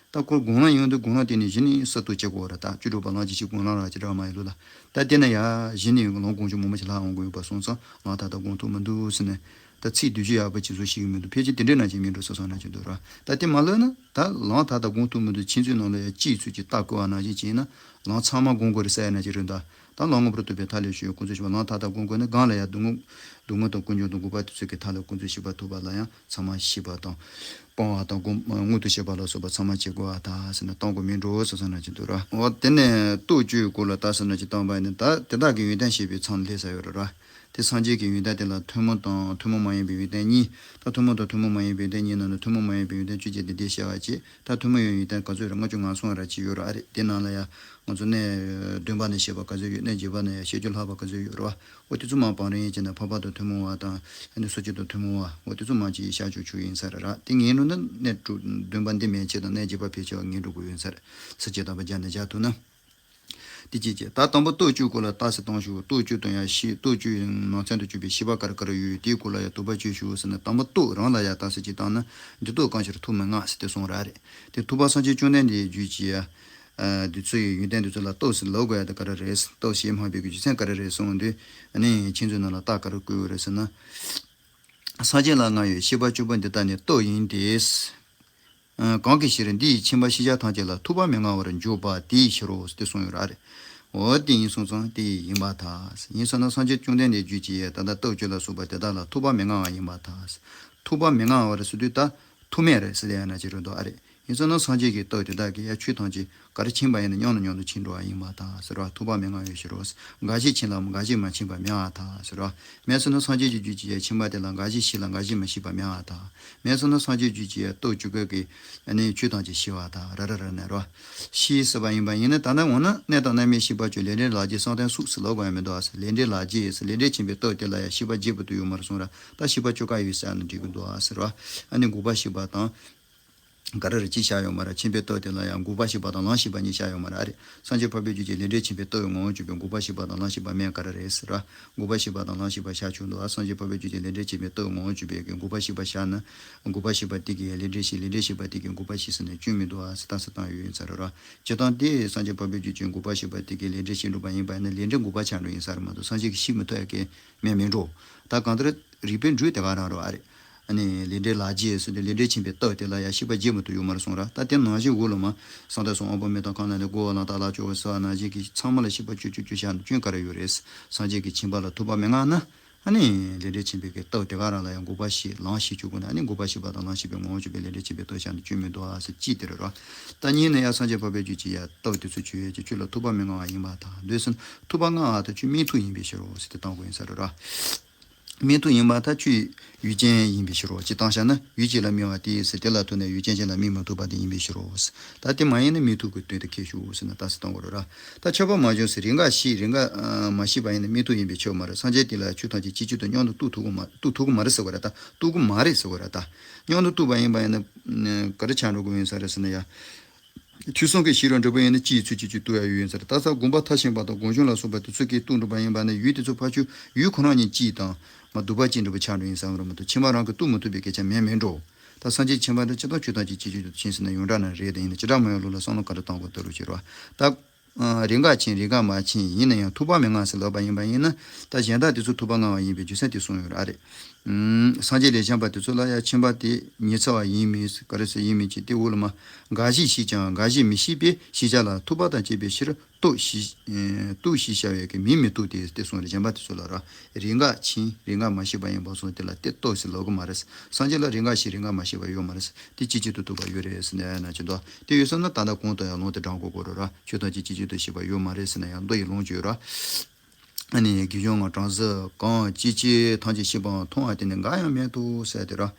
ད་ཁོ་སྒོམ་ལམ་ཡོང་དུས་སྒོམ་ལམ་དེ་ནི་གཞི་ནས་གསར་གཏོད་བྱེད་དགོས་རེད། ད་བཅུ་དྲུག་པ་ལམ་རྒྱས་བཤད་སྒོམ་ལམ་ར་ཅིག་རག་མ་ཡོང་ལུགས་ལ། ད་དེ་ན་ཡ་གཞི་ནས་ལམ་སྒོམ་རྒྱུ་མང་པོ་ཞིག་ལྷག་འོང་གི་ཡོད་པ་སོང་ཙང་ལམ་མཐའ་དག་སྒོམ་ཐུབ་མི་འདུག་ཟེར་ནས། ད་ཚིག་བསྡུས་རྒྱུ་ཡག་པོ་ཅིག་བཟོ་ཤེས་ཀྱི་མི་འདུག་ཕལ་ཆེར་དེ་འདྲའི་ནང་བཞིན་མིན་འགྲོ་ས་སོང་ན་ཅིག་འདུག་ར། ད་དེ་མ་ལོས་ན་ད་ལམ་མཐའ་དག་སྒོམ་ཐུབ་མི་འདུག་ཁྱེད་ཚོའི་ནང་ལ་ཡ་གཅིག་ཚུལ་གྱིས་རྟ་བསྐོལ་བ་ནང་བཞིན་བྱས་ན་ལམ་ཚང་མ་སྒོམ་དགོས་རེད་ཟེར་ཡ་ན་ཅིག་རེད་ད། ད་ལམ་ངོ་བོར་རྟོགས་པའི་མཐའ་ལས་བྱུང་བའི་ཀུན་རྫོབ་ཤེས་པ་ལམ་མཐའ་དག་སྒོམ་དགོས་ན་སྒང་ལ་ཡ་སྡུག་བསྔལ་སྡུག་བསྔལ་དང་ཀུན་འབྱུང་དང་འགོག་པ་དེ་ཚོ་གི་མཐའ་ལ་ཀུན་རྫོབ་ཤེས་པ་ཐོབ་པ་ལ་ཡང་ཚང་མ་ཤེས་པ་དང་། སྤང་བ་དང་སྒོམ་མངོན་དུ་བྱེད་པ་ལ་སོགས་པ་ཚང་མ་བྱེད་དགོས་པ་དང་ཟེར་ནས་གཏོང་དགོས་མིན་འགྲོ་ཟེར་ཟེར་ན་ཅིག་འདུག་ར། འོ་དེ་ནས་རྟོག་དཔྱོད་སྐོར་ལ་ལྟ་ཟེར་ན་ཅིག་བཏང་པ་ཡིན་ན་ད་དེ་དག་གི་ཡོན་ཏན་བཤད་པའི་མཚམས་སླེབས་ས་ཡོད་རེད་ར། དེ་སངས་རྒྱས་ཀྱི་ཡོན་ཏན་དེ་ལ་ཐུན་མོང་དང་ཐུན་མོང་མ་ཡིན་པའི་ཡོན་ཏན་གཉིས། ད་ཐུན་མོང་དང་ཐུན་མོང་མ་ཡིན་པའི་ཡོན་ཏན་གཉིས་ནང་ནས་ཐུན་མོང་མ་ཡིན་པའི་ཡོན་ཏན་བཅོ་བརྒྱད་དེ་འདི་བཤད་པ་ཅིག་ད་ཐུན་མོང་ཡོན་ཏན་ག་ཚོད་རེད། ལྔ་བཅུ་ང་གསུམ་ར་ཅིག་ཡོད་ར་ཨ་རེད། དེ་ནང་ལ་ཡ་ང་ཚོ་གནས་བདུན་པ་ནས་བཤད་པ་ག་ཚོད་ཡོད། གནས་བརྒྱད་པ་ནས་ཡ་བཤད་རྒྱུ་ལྷག་པ་ག་ཚོད་ཡོད་རེད་བ། འོ་དེ་ཚོ་མ་བང་རིམ་བྱས་ན་འཕགས་པ་དང་ཐུན་མོང་བ་དང་ཨ་ནི་སོ་སྐྱེ་དང་ཐུན་མོང་བ་འོ་དེ་ཚོ་མ་ཅིག་བཤད་ཆོག་ཆོག་ཡིན་ས་རེད་ར། དེ་ངེས་འགྲོ་ན་གནས་དྲུག་བདུན་པ་འདི་མན་ཆད་དང་གནས་བརྒྱད་པ་ཕལ་ཆེ་བ་ངེས་འགྲོ་དགོས་ཡོད་ས་རེད། ས་བཅད་དམ་པ་སྦྱར་ནས་སྦྱར་ཐུབ་ན། དེ་ཅི་བྱེད། ད་དང་པོ་རྟོག་དཔྱོད་སྐོར་ལ་ལྟ་ཟེར་བཏང་ཞུ། རྟོག་དཔྱོད་དང་ཡང་ཤེས། རྟོག་དཔྱོད་ནང་ཚན་དུ་གྱུར་པའི་ཤེས་པ་ག་རེ་ག་རེ་ཡོད་དེའི་སྐོར་ལ་ཡང་དོགས་པ་གཅོད་ཞུ་ཟེར་ན། དང་པོ་རྟོག་རང་ལ་ཡང་ལྟ་ཟེར་གྱི་བཏང་ན་འདི་རྟོག་གང་ཕྱིར་ཐུག་མི་མངའ་ཟེར་དེ་གསུངས་ར་རེད། དེ་ཐུག་པ་སངས་རྒྱས་བཅོམ་ལྡན་འདས་རྒྱུད་ཀྱི་ཡ། འདི་ཚོ་ཡི་ཡོན་ཏན་འདི་ཚོ་ལ་རྟོག་ཟེར་ལབ་དགོས་ཡ་དེ་ག་རེ་རེད། རྟོག་ཞེས་སྨྲ་བའི་རྒྱུ་མཚན་ག་རེ་རེད་གསུངས་དུས་ཨ་ནི་ཁྱེད་ཚོའི་ནང་ལ་རྟགས་ག་རེ་བཀོད་ཡོད་རེད་ཟེར་ན། སངས་རྒྱས་ལ་མངའ་བའི་ཤེས་པ་བཅུ་པོ་འདི་དག་ནི་རྟོག་ཡིན་ཏེ། གང་གི་ཕྱིར་འདི་ཡིས་ཁྱིམ་པ་ཤེས་བྱ་ཐམས་ཅད་ལ་ཐུག་པ་མི་མངའ་བར་འཇོག་པ་དེའི་ཕྱིར་རོ་ཟེར་ཏེ་གསུངས་ཡོད་ར་རེད། འོ་དེ་ཡིན་སོང་ཙང་དེ་ཡིན་པར་ཐལ། ཡིན་ཟེར་ན་སངས་རྒྱས་བཅོམ་ལྡན་འདས་རྒྱུད་ཀྱི་ཡས་ད་ལྟ་རྟོག་དཔྱོད་ལ་སོགས་པ་དེ་དག་ལ་ཐུག་པ་མི་མངའ་བ་ཡིན་པར་ཐལ། ཐུག་པ་མི་མངའ་བར་ཟེར་དུས་ད་ཐུག་མེད་རེད་ཟེར་ཡ་ན་ཅི་རུང་འདུག་ཨ་རེད། ཡིན་ཟེར་ན་སངས་རྒྱས་ཀྱི་རྟོག་དེ་དག་གིས་ཡ་ཆོས་ཐམས་ཅད་ག་རེ་མཁྱེན་པ་ཡིན་ན་མཉམ་དུ་མཉམ་དུ་མཁྱེན་འགྲོ་བ་ཡིན་པར་ཐལ་ཟེར་བ། ཐུག་པ་མི་མངའ་བའི་ཕྱིར་རོ། འགའ་ཞིག་མཁྱེན་ལ་འགའ་ཞིག་མ་མཁྱེན་པ་མེད་པར་ཐལ་ཟེར་རོ། མེད་ཟེར་ན་སངས་རྒྱས་ཀྱི་རྒྱུད་ཀྱི་ཡ་མཁྱེན་པ་དེ་ལ་འགའ་ཞིག་ཤེས་ལ་འགའ་ཞིག་མ་ཤེས་པ་མེད་པར་ཐལ། མེད་ཟེར་ན་སངས་རྒྱས་རྒྱུད་ཀྱི་ཡ་རྟོག་དཔྱོད་ཀྱི་ཨ་ནི་ཆོས་ཐམས་ཅད་ཤེས་པར་ཐལ་ར་ར་ར་ནས་རོ། ཤེས་ཟེར་བ་ཡིན་པ་ཡིན་ན་ད་ལྟ་འོ་ན་གནས་དང་རྣམ་སྨིན་ཤེས་པ་བཅུ། ལས་འབྲས་ལག་རྗེས་བསམ་གཏན་གཟུགས་ཟེར་ལབ་དགོས་ཡ་མི་འདུག་ཨ་ཟེར། ལས་འབྲས་ལག་རྗེས་ཟེར་ལས་འབྲས་ཆེན་པོའི་རྟོག་དེ་ལ་ཡ་ཤེས་པ་རྗེས་པོ་དུ་ཡོད་མ་རེད་གསུངས་ར། ད་ཤེས་པ་བཅུ་ཀ་ཡོད་ཟེར་ན་འགྲིག་གི་འདུག་ཨ་ཟེར་རོ། ཨ་ནི་འགོག་པ་ཤེས་པ་དང་། ག་རེ་རེ་གཅིག་བཞག་ཡོད་མ་རེད། ཆེན་པོའི་རྟོག་དེ་ལ་ཡང་འགོག་པ་ཤེས་པ་དང་ལམ་ཤེས་པ་གཉིས་བཞག་ཡོད་མ་རེད། ཨ་རེ། སངས་རྒྱས་འཕགས་པའི་རྒྱུད་ཀྱི་ལས་འབྲས་ཆེན་པོའི་རྟོག་ངོ་བོ་བཅུ་པའི་འགོག་པ་ཤེས་པ་དང་ལམ་ཤེས་པ་མེད་ག་རེ་རེད་ཟེར་ར། འགོག་པ་ཤེས་པ་དང་ལམ་ཤེས་པ་བཞག་ཆོག་འདུག་ཨ། སངས་རྒྱས་འཕགས་པའི་རྒྱུད་ཀྱི་ལས་འབྲས་ཆེན་པོའི་རྟོག་ངོ་བོ་བཅུ་པའི་གི་འགོག་པ་ཤེས་པ་བཞག་ན། འགོག་པ་ཤེས་པ་དེ་གིས་ལས་འབྲས་ཤེས། ལས་འབྲས་ཤེས་པ་དེ་གིས་འགོག་པ་ཤེས་ཟེར་ནས་སྐྱོན་མི་འདུག་ཨ་ཟེར་ལྟ་ས་བཏང་ཡོད་ཡིན་ས་རེད་ར། སྤྱིར་བཏང་དེ་སངས་རྒྱས་འཕགས་པའི་རྒྱུད་ཀྱི་འགོག་པ་ཤེས་པ་དེ་གིས་ལས་འབྲས་ཤེས་འགྲོ་བ་ཡིན་པ་ཡིན་ན་ལས་འབྲས་འགོག་པ་ཆགས་འགྲོ་ཡིན་ས་རེད་མ་གཏོགས་སངས་རྒྱས་ཀྱིས་ཤེས་མི་ཐུབ་ཡ་གི་མེད་མིན་འགྲོ། ད་གང་ལྟར་རིགས་པའི་འབྲུ་དེ་ག་རང་རོ་ཨ་རེད། ཨ་ནི་ལས་འབྲས་ལག་རྗེས་ཟེར་དུས་ལས་འབྲས་ཆེན་པོའི་རྟོག་དེ་ལ་ཡང་ཤེས་པ་རྗེས་མ་གཏོགས་ཡོད་མ་རེད་གསུངས་ར། ད་དེ་ནང་བཞིན་འོག་ལ་མ་བསམ་གཏན་གཟུགས་དབང་པོ་མི་རྟག་ཁམས་ལ་ནི་བསྒོ་བ་ལ་བརྟག་ལ་ལྕོགས་པ་ཟེར་བ་ནང་བཞིན་གྱི་ཚང་མ་ལ་ཤེས་པ་བཅུ་བཅུ་བཅུ་བཞག་ན་སྐྱོན་ག་རེ་ཡོད་རེད། སངས་རྒྱས་ཀྱི་མཁྱེན་པ་ལ་ཐུག་པ་མི་མངའ་ན། ཨ་ནི་ལས་འབྲས་ཆེན་པོའི་གི་སྟོབས་དེ་ག་རང་ལ་ཡང་འགོག་པ་བཞི་ལམ་བཞི་བཅུ་དགུ་ནི། ཨ་ནི་འགོག་པ་བཞི་པ་དང་ལམ་བཞི་པའི་ངོ་བོ་བཅུ་པའི་ལས་འབྲས་ཆེན་པོའི་སྟོབས་ཤར་ནས་སྐྱོན་མི་འདུག་ཨ་ཟེར་གཅིག་དེ་རེད་རོ། ད་གཉིས་ནི་ཡང་སངས་རྒྱས་འཕགས་པའི་རྒྱུད་ཀྱི་ཡང་སྟོབས་དེ་ཚོ་ཆོས་ཅན། ཆོས་ལ་ཐུག་པ་མི་མངའ་བ་ཡིན་པར་ཐལ། འདོད་སེམས་ཐུག་པ་མངའ་བ་དང་ཆོས་དམིགས་ཐུག་ཡིན་པའི་ཕྱིར་རོ་ཟེར་ཏེ་བཏང་དགོས་ཡིན་ས་རེད་རོ། དམིགས་ཐུག་ཡིན་པར་ཐལ། ཆོས་ཡུལ་ཅན་ཡིན་པའི་ཕྱིར་རོ། ཅེས་བཏང་བཞག་ན་ཡུལ་གཅིག་ལ་དམིགས་པ་དེས་ཟེར། དེ་ལ་ཐུག་ནས་ཡུལ་ཅན་གཞན་ལ་དམིགས་མི་ཐུབ་པ་དེ་ཡིན་པའི་ཕྱིར་རོ། ད་དེ་མ་ཡིན་ན་དམིགས་ཐུག་གི་དོན་དེ་ཁས་ཞུགས་ཟེར་ན་རྟགས་གསལ་གཏོང་དགོས་རེད་ར། ད་ཁྱབ་པ་མ་བྱུང་ཟེར། རེས་འགའ་ཞིག་རེས་འགའ་མ་ཞིག་པ་ཡིན་ན་དམིགས་ཐུག་ཡིན་པས་ཁྱབ་མ་རེད། སངས་རྒྱས་དེ་ལ་ཆོས་ཐམས་ཅད་གཅིག་གཅིག་ཏུ་མཉམ་དུ་གཏུག་ཐུབ་ཀྱི་མ་གཏུག་ཐུབ་ཀྱི་མ་རེད་ཟེར་བ་རེད། ད་གཏུག་གི་མ་རེད་ཟེར་བ་རེད། ད་མཉམ་དུ་གཏུག་པ་ཡིན་པ་ཡིན་ན་ག་རེ་ཆགས་འགྲོ་གི་ཡིན་ས་རེད་ཟེར་ན་ཡ། དུས་གསུམ་གྱི་ཤེས་རབ་འབྲས་བུ་ཡིན་ན་གཅིག་ཚུལ་གཅིག་གཅིག་གཏུག་ཡ་ཡོད་ཡིན་ཟེར། རྟགས་གསལ་དགོངས་པ་མཐར་ཕྱིན་པ་དང་སྒོམ་བྱུང་ལ་སོགས་པ་དེ་ཚོ་གིས་གཏུག་འགྲོ་བ་ཡིན་པ་ན་ཡུལ་དེ་ཚོ་ཕར་ཕྱོགས་ཡུལ་ཁོ་རང་ཉིད་གཅིག་དང་མ་གདུག་པ་གཅིག་འདྲ་པོ་ཆགས་འགྲོ་ཡིན་ས་རེད་མ་གཏོགས་ཕྱི་མ་རང་གིས་གཏུག་མི་ཐུབ་པའི་སྐད་ཆ་མེད་མེད་འགྲོ། ད་སངས་རྒྱས་ཆེན་པོ་འདི་སྤྱིར་བཏང་ཆོས་ཐམས་ཅད་གཅིག་གཅིག་ཏུ་ཕྱིན་ཟེར་ན་ཡོངས་གྲགས་ན་རེད། དེ་ཡིན་ན་བྱེ་བྲག་སྨྲ་བའི་ལུགས་ལ་བསམ་བློ་ག་རེ་བཏང་དགོས་ལྟ་རུ་བྱེད་རོགས། ད། རེས་འགའ་ཕྱིན་རེས་འགའ་མ་ཕྱིན་ཡིན་ན་ཡང་ཐུག་པ་མི་མངའ་ཟེར་ལབ་པ་ཡིན་པ་ཡིན་ན། ད་གཞན་དག་དེ་ཚོ་ཐུག་པ་མངའ་བ་ཡིན་པའི་རྒྱུ་མཚན་དེ་གསུངས་ཡོད་རེད། ཨ་རེ། སངས་རྒྱས་ལས་བྱུང་བ་དེ་ཚོ་ལ་ཡང་ཕྱིན་པ་དེ་ཉི་ཚེ་བ་ཡིན་མིན་ག་རེ་ཟེར་ཡིན་མིན་གྱི་དེ་འོག་ལ་མ། འགའ་ཞིག་ཤེས་ཀྱང་འགའ་ཞིག་མི་ཤེས་པས་ཤེས་བྱ་ལ་ཐུག་པ་དང་བཅས་པའི་ཕྱིར་རྟོགས་ཤིག་རྟོགས་ཤིག་བྱ་བའི་གི་མིང་མི་ཐོགས་ཏེ་དེ་གསུངས་རེད། གཞན་པ་དེ་ཚོ་ལ་ར། རེས་འགའ་ཕྱིན་རེས་འགའ་མ་ཤེས་པ་ཡིན་པ་སོང་དེ་ལ་དེ་རྟོགས་ཟེར་ལབ་གི་མ་རེད། སངས་རྒྱས་ལ་རེས་འགའ་ཤེས་རེས་འགའ་མ་ཤེས་པ་ཡོད་མ་རེད། དེ་གཅིག་གཅིག་ཏུ་ཐུག་པ་ཡོད་རེད་ཟེར་ན་ཡང་ན་ཅི་འདུག་དེ་ཡོད་ས་ན་ད་ལྟ་གོང་དུ་ཡང་ལུང་དེ་དྲངས་དགོས་དགོས་རེད་ར། ཆོས་ཐམས་ཅད་གཅིག་གཅིག་ཏུ་ཤེས་པ་ཡོད་མ་རེད་ཟེར་ན་ཡང་མདོ་ཡི་ལུང་བརྗོད་ར། ཨ་ནི་དགེ་སྦྱོང་ངག་གྲངས་གཟིགས་གང་ཅི་ཅི་ཐམས་ཅད་ཤེས་པའང་མཐོང་བ་དེ་ནི་འགའ་ཡང་མེད་དོ་ཟེར་དེ་ར།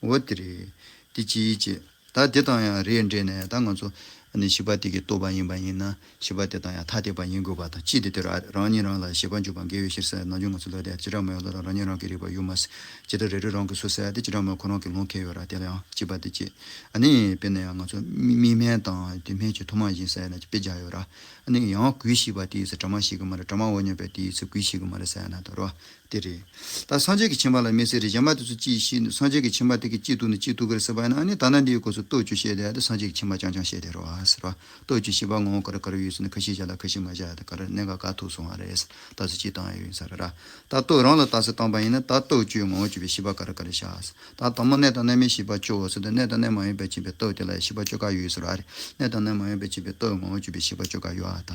འོ་དེ་རེད། དེ་ཅི་ཅི། ད་དེ་དང་ཡང་རེད་འདྲེས་ནས་ད་ང་ཚོ་ཨ་ནི་བྱིས་པ་དེ་གི་རྟོགས་པ་ཡིན་པ་ཡིན་ན་བྱིས་པ་དེ་དང་ཡང་ཐ་དད་པ་ཡིན་དགོས་པ་དང་གཅིག་དེ་དེ་ར། རང་ཉིད་རང་ལ་བྱིས་པ་འཇུག་པ་འགལ་བའི་ཕྱིར་ཟེར་ནམ་རྒྱུན་ང་ཚོ་ལ་དེ་བྱེ་བྲག་སྨྲ་བའི་ལུགས་ལ་རང་ཉིད་རང་གི་རིག་པ་ཡོད་མ་ཟེར། ཇི་ལྟར་རེ་རེ་རང་གི་སོ་ཟེར་ཡ་དེ་བྱེ་བྲག་སྨྲ་ཁོ་རང་གི་ལུང་འཁེལ་ཡོད་ར། དེ་ལ་ཡང་བྱིས་པ་དེ་གཅིག་ཨ་ནི་དཔེར་ན་ཡང་ང་ཚོ་མིག་སྨན་དང་དེ་སྨན་གྱི་ཐུན་མོང་བཞིན་ཟེར་ཡ་ན་དཔེ་བརྒྱབ་ཡོད་ར། ཨ་ནི་ཡང་གོས་ཞིག་པ་དེའི་ཚེ་གྲིབ་མ་ཞིག་གི་མ་རེད། གྲིབ་མ་འོ་སྙོམས་པའི་དེའི་ཚེ་གོས་ཞིག་གི་མ་རེད་ཟེར་ཡ་ན་ད་རོ། དེ་རེད། ད་སངས་རྒྱས་ཀྱི་ཆེན་པོ་ལ་དམིགས་བསལ་རེད། གཞན་པ་དེ་ཚོ་ཅིག་ཤེས་ནས་སངས་རྒྱས་ཀྱི་ཆེན་པོ་དེ་གི་ཅི་ཐུག་ནས་ཅི་ཐུག་གི་རེད་ཟེར་བ་ཡིན་ན། ཨ་ནི་ད་ལྟ་འདིའི་སྐབས་སུ་སྟོབས་བཅུ་བཤད་བསྡད་ཡ་དེ་སངས་རྒྱས་ཀྱི་ཆེན་པོ་རྐྱང་རྐྱང་བཤད་བསྡད་རེད་བ་ཟེར་བ། སྟོབས་བཅུ་བཤད་པ་ངོ་བོ་ག་རེ་ག་རེ་ཡོད་ཟེར་ན་ཁ་ཤས་བཤད་ལ་ཁ་ཤས་མ་བཤད་ཡ་དེ་ག་རེ་གནད་འགག་ག་ཐུག་སོང་བ་རེད་ཟེར། ད་ཚོད་ཅིག་བཏང་ཡ་ཡོད་ས་རེད་ར། ད་སྟོབས་རང་ལ་རྟགས་གསལ་བཏང་པ་ཡིན་ན་ད་སྟོབས་བཅུའི་ངོ་བོ་བཅུ་པའི་ཤེས་པ་ག་རེ་ག་རེ་བཞག་ཟེར། ད་དང་པོ་གནས་དང་གནས་མིན་ཤེས་པ་བཅུའོ་ཟེར་ཏེ་གནས་དང་གནས་མ་ཡིན་པར་ཕྱིན་པའི་སྟོབས་དེ་ལ་ཡང་ཤེས་པ་བཅུ་ཀ་ཡོད་ཟེར་བ་རེད། གནས་དང་གནས་མ་ཡིན་པར་ཕྱིན་པའི་སྟོབས་ངོ་བོ་བཅུ་པའི་ཤེས་པ་བཅུ་ཀ་ཡོད་ཨ་ད།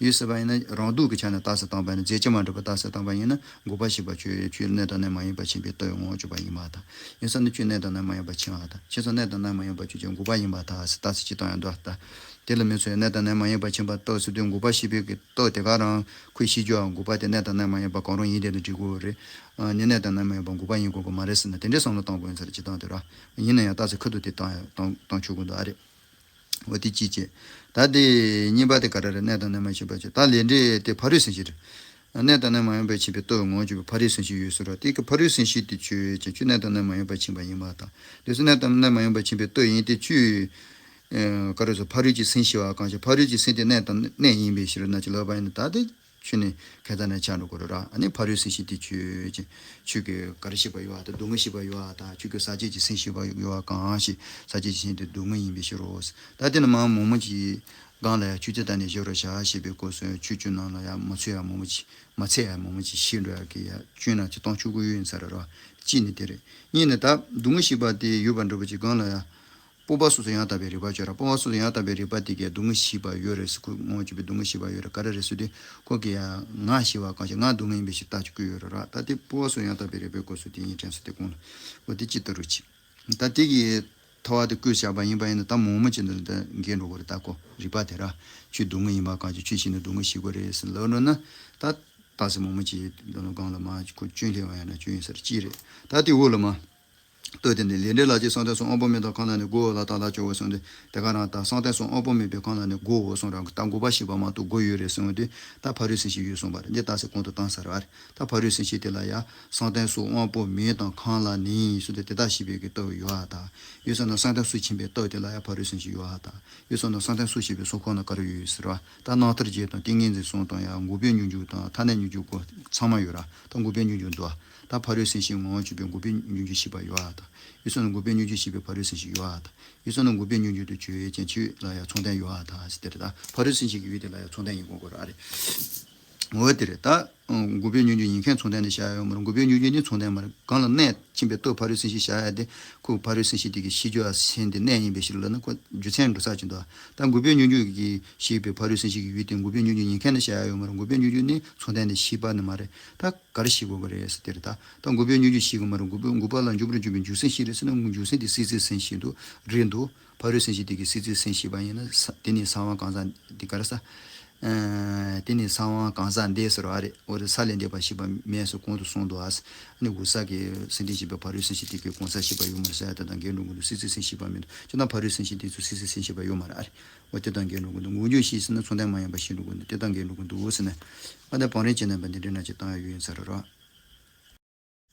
ཡོད་ཟེར་བ་ཡིན་ན་རང་ལྡོག་གི་ཆ་ནས་རྟགས་གསལ་བཏང་པ་ཡིན་ན། རྫས་ཆ་མ་གྲུབ་པའི་རྟགས་གསལ་བཏང་པ་ཡིན་ན་འགོག་པ་ཤེས་པ་ཆོས་ཆོས་གནས་དང་གནས་མ་ཡིན་པར་ཕྱིན་པའི་སྟོབས་ངོ་བོ་བཅུ་པ་ཡིན་པར་ཐལ། ཡིན་ས་ན་ཆོས་གནས་དང་གནས་མ་ཡིན་པར་ཕྱིན་པར་ཐལ། ཕྱིན་ས་གནས་དང་གནས་མ་ཡིན་པར་ཆོས་ཅན་འགོག་པ་ཡིན་པར་ཐལ་ཟེར་རྟགས་གསལ་གཅིག་བཏང་ཡང་འདུག་ཨ་ད། དེ་ལ་མི་ཚོས་གནས་དང་གནས་མ་ཡིན་པར་ཕྱིན་པའི་སྟོབས་ཟེར་དུས་འགོག་པ་ཤེས་པའི་གི་སྟོབས་དེ་ག་རང་ཁོས་ཤེས་རྒྱུ་ཨ་འགོག་པ་དེ་གནས་དང་གནས་མ་ཡིན་པ་གང་རུང་ཡིན་དེ་ལ་འགྲིག་གོ་རེད། ཨ་ནི་གནས་དང་གནས་མ་ཡིན་པ་འགོག་པ་ཡིན་དགོས་ཀྱི་མ་རེད་ཟེར་ན་དེ་འདྲའི་བསམ་བློ་བཏང་དགོས་ཡིན་ས་རེད། སྤྱིར་བཏང་དེ་ར། ཡིན་ན་ཡང་རྟགས་གསལ་ཁ་ཐུག་དེ་བཏང་ཡང་བཏང་བཏང་ཆོག་གི་འདུག་ཨ་རེད། འོ་དེ་གཅིག་བྱས། ད་དེ་གཉིས་པ་དེ་ག་རེ་རེད། གནས་དང་གནས་མ་ཡིན་པར་ཕྱིན་པ་བཅུ། ད་ལས་འབྲས་དེ་ཕ་རོལ་སེམས་བསྐྱེད་རེད། གནས་དང་གནས་མ་ཡིན་པར་ཕྱིན་པའི་སྟོབས་ངོ་བོ་བཅུ་པའི་ཕ་རོལ་སེམས་བསྐྱེད་ཡོད་ཟེར་ར། དེ་གི་ཕ་རོལ་སེམས་བསྐྱེད་དེ་ཆོས་ཅན་ཆོས་གནས་དང་གནས་མ་ཡིན་པར་ཕྱིན་པ་ཡིན་པར་ཐལ། དེ་ཚོ་གནས་དང་གནས་མ་ཡིན་པར་ཕྱིན་པའི་སྟོབས་ཡིན་ཏེ་ཆོས། ཨེ་ག་རེ་ཟེར། ཕ་རོལ་གྱི་སེམས་ཤེས་པ་གང་ཞིག་ཕ་རོལ་གྱི་སེམས་དེ་གནས་དང་གནས་ཡིན་པའི་ཕྱིར་ན་ཅི་ལབ་པ་ཡིན་ན། ད་དེ་ཆོས་ནི་ཁ་ཚ་ནས་ཆགས་འགྲོ་གི་རེད་ར། ཨ་ནི་ཕ་རོལ་སེམས་བསྐྱེད་དེ་ཆོས་ཅན། ཆོས་ཀྱི་ག་རེ་ཤེས་པ་ཡོད་པ་དང་སྡུག་བསྔལ་ཤེས་པ་ཡོད་པ་དང་། ཆོས་ཀྱི་ཟག་བཅས་ཀྱི་སེམས་ཤེས་པ་ཡོད་པ་གང་ཞིག་ཟག་བཅས་ཀྱི་སེམས་དེ་སྡུག་བསྔལ་ཡིན་པའི་ཕྱིར་རོ། ད་དེ་ནི་མ་མང་མོ་ཅིག་སྒང་ལ་ཡང་ཆོས་ཚུལ་བལྟས་ནས་བཞག་རོགས་བྱ་ཞེས་པའི་སྐབས་སུ་ཆོས་བཅུ་རྣམས་ལ་ཡང་མ་ཚོད་ཡང་མང་མོ་ཅིག་མ་ཚད་ཡང་མང་མོ་ཅིག་ཤེས་འགྲོ་ཡ་གི་ཡ་སྐྱོན་ན་ཅིག་བཏང་ཆོག་གི་ཡོད་ཡིན་ས་རེད་ར། གཅིག་ནི་དེ་རེད། གཉིས་ནི་ད་སྡུག་བསྔལ་ཤེས་པ་དེ་ཡོད་པ་འདྲ་པོ་ཅིག་སྒང་ལ་ཡང་། སྤོབས་པ་སོ་སོ་ཡང་དག་པའི་རིག་པ་ཆོས་ར། སྤོབས་པ་སོ་སོ་ཡང་དག་པའི་རིག་པ་དེ་གས་སྡུག་བསྔལ་ཤེས་པ་ཡོད་རེད་ཟེར། ཁོ་ངོ་བོ་བཅུ་པའི་སྡུག་བསྔལ་ཤེས་པ་ཡོད་རེད། ག་རེ་རེད་ཟེར་དུས་ཁོ་གི་ཡང་ང་ཤེས་པ་གང་ཞིག་ང་སྡུག་བསྔལ་ཡིན་པའི་ཕྱིར་ལྟ་ཆོག་གི་ཡོད་རེད་ར། ད་དེ་སྤོབས་པ་སོ་སོ་ཡང་དག་པའི་རིག་པའི་སྐབས་སུ་དེ་ཡིན་དྲན་ས་དེ་གོང་ལ་འོ་དེ་ཅི་ལྟ་རུ་ཆེ། ད་དེ་གི་ཐོ་བ་དེ་བཀོད་བཞག་པ་ཡིན་པ་ཡིན་ན་ད་མང་མོ་ཅིག་འདི་ལ་ད་འགལ་འགྲོ་གི་རེད། ད་ཁོ་རིག་པ་དེ་ར་ཆོས་སྡུག་བསྔལ་ཡིན་པ་གང་ཞིག་ཆོས་ཤེས་ན་སྡུག་བསྔལ་ཤེས་དགོས་རེད་ཟེར་ལབ་འགྲོ་ན། ད་རྟགས་གསལ་མང་མོ་ཅིག་འདི་ལ་སྒང་ལ་མ་ཁོ་སྐྱོན་སླེབས་པ་ཡང་ན་སྐྱོན་ཡིན་ས་རེད། གཅིག་རེད། ད་དེ་འོག་ལ་མ། ལྟོས་དེ་ནི་ལས་འབྲས་ལ་ཅིག་བསམ་གཏན་གསུམ་དབང་པོ་མེད་དང་ཁམས་ལ་ནི་དགུའོ་ལ་དག་ལ་བཅུའོ་གསུངས་ཏེ། དེ་ག་རང་ད་བསམ་གཏན་གསུམ་དབང་པོ་མེད་པའི་ཁམས་ལ་ནི་དགུའོ་གསུངས་རང་གི་ད་འགོག་པ་ཤེས་པ་མ་གཏོགས་དགུ་ཡོད་རེད་གསུངས་ཏེ། ད་ཕ་རོལ་སེམས་བསྐྱེད་ཡོད་གསུངས་པ་རེད། འདི་རྟགས་གསལ་གོང་དུ་བཏང་ས་རེད་བ་རེད། ད་ཕ་རོལ་སེམས་བསྐྱེད་དེ་ལ་ཡང་བསམ་གཏན་གསུམ་དབང་པོ་མེད་དང་ཁམས་ལ་ནི་གསུངས་ཏེ་དེ་དག་ཤེས་པའི་གི་སྟོབས་ཡོད་ཨ་ད། ཡོད་ས་ན་བསམ་གཏན་གསུམ་ཤེས་པའི་སྟོབས་དེ་ལ་ཡང་ཕ་རོལ་སེམས་བསྐྱེད་ཡོད་ཨ་ད། ཡོད་ས་ན་བསམ་གཏན་གསུམ་ཤེས་པའི་གསུམ་ཁོ་ན་ག་རེ་ཡོད་ཟེར་བ། ད་རྣམ་ཐར་བརྒྱད་དང་ཏིང་ངེ་འཛིན་གསུམ་དང་ཡང་འགོག་པའི་སྙོམས་འཇུག་དང་ཐ་སྙད་སྙོམས་འཇུག་གོ་ཚང་མ་ཡོད་ར། ད་འགོག་པའི་སྙོམས་འཇུག་འདུག་ཨ། ད་ཕ་རོལ་སེམས་བསྐྱེད་ངོ་བོ་བཅུ་པའི་འགོག་པའི་སྙོམས་འཇུག་ཤེས་པ་ཡོད་ཨ་ད། ཡོད་ས་ན་འགོག་པའི་སྙོམས་འཇུག་ཤེས་པའི་ཕ་རོལ་སེམས་བསྐྱེད་ཡོད་ཨ་ད། ཡོད་ས་ན་འགོག་པའི་སྙོམས་འཇུག་དེ་ཆོས་ཅན་ཆོས་ལ་ཡང་མཚུངས་ལྡན་ཡོད་ཨ་ད་ཟེར་དེ་རེད། ད་ཕ་རོལ་སེམས་བསྐྱེད་ཀྱི་ཡུལ་དེ་ལ་ཡང་མཚུངས་ལྡན་ཡིན་དགོས་དགོས་ར་རེད། འོ་དེ་རེད་ད། འགུགས་པའི་སྙོམས་འཇུག་ཉན་མཁན་མཚུངས་ལྡན་དུ་བཞག་ཡོད་མ་རེད། འགུགས་པའི་སྙོམས་འཇུག་ནི་མཚུངས་ལྡན་མ་རེད། གང་ལ་གནས་ཕྱིན་པའི་རྟོག་ཕ་རོལ་སེམས་བསྐྱེད་བཞག་ཡ་དེ་ཁོ་ཕ་རོལ་སེམས་བསྐྱེད་དེ་གི་ཤེས་རྒྱུ་ཨ་སེམས་དེ་གནས་ཡིན་པའི་ཕྱིར་ལ་ནི་ཁོ་རྒྱུ་མཚན་འགྲོ་ས་ཅིག་འདུག་ད་འགུགས་པའི་སྙོམས་འཇུག་གི་ཤེས་པའི་ཕ་རོལ་སེམས་བསྐྱེད་ཀྱི་ཡུལ་དེ་འགུགས་པའི་སྙོམས་འཇུག་ཉན་མཁན་དུ་བཞག་ཡ་ཡོད་མ་རེད། འགུགས་པའི་སྙོམས་འཇུག་ནི་མཚུངས་ལྡན་དུ་ཤེས་པ་ནི་མ་རེད། ད་ག་རེ་ཤེས་དགོས་པ་རེད་ཟེར་དེ་རེད་ད། ད་འགུགས་པའི་སྙོམས་འཇུག་ཤེས་དགོས་མ་རེད། འགུགས་པའི་འགུགས་པ་ལ་འཇུག་པར་འགྱུར་བའི་འཇུག་སེམས་ཤེས་རེད་ཟེར་ན་འཇུག་སེམས་དེ་སྲིད་རྩེའི་སེམས་ཤེས་འདུག་རེད་འདུག་ཕ་རོལ་སེམས་བསྐྱེད་དེ་གི་སྲིད་རྩེའི་སེམས་ཤེས་པ་ཡིན་ན་ས་དེ་ནི་ས་དབང་གང་ཟག་འདི་ག་རེ་ས། ཨ་དེ་ནི་ས་དབང་གང་ཟག་འདས་ཟེར་བ་རེད། འོ་རེད། ས་ལས་འདས་པ་ཤེས་པ་མེད་ཟེར་གོང་དུ་གསུངས་འདུག་ཨ། ཨ་ནི་འོད་གསལ་གྱི་སེམས་ལྡན་ཞེས་པའི་ཕ་རོལ་སེམས་བསྐྱེད་དེ་གི་གང་ཟག་ཤེས་པ་ཡོད་མ་རེད་ཟེར་ཡ་དེ་དང་འགལ་འགྲོ་གི་འདུག་སྲིད་རྩེའི་སེམས་ཤེས་པ་མི་འདུག་ཅི་ལྟར་ཕ་རོལ་སེམས་བསྐྱེད་དེ་ཚུལ་སྲིད་རྩེའི་སེམས་ཤེས་པ་ཡོད་མ་རེད་ཨ་རེད། འོ་དེ་དང་འགལ་འགྲོ་གི་འདུག་འགུགས་འཇུག་ཤེས་ཟེར་ན་མཚུངས་ལྡན་མ་ཡིན་པ་ཤེས་འགྲོ་གི་འདུག་དེ་དང་འགལ་འགྲོ་གི་འདུག་ཟེར་ནས་ཨ་ནི་བང་རིམ་བྱས་ནས་པ་འདི་འདྲ་ན་ཅིག་བཏང་ཡ་ཡོད་ཡིན་ས་རེད་རོ།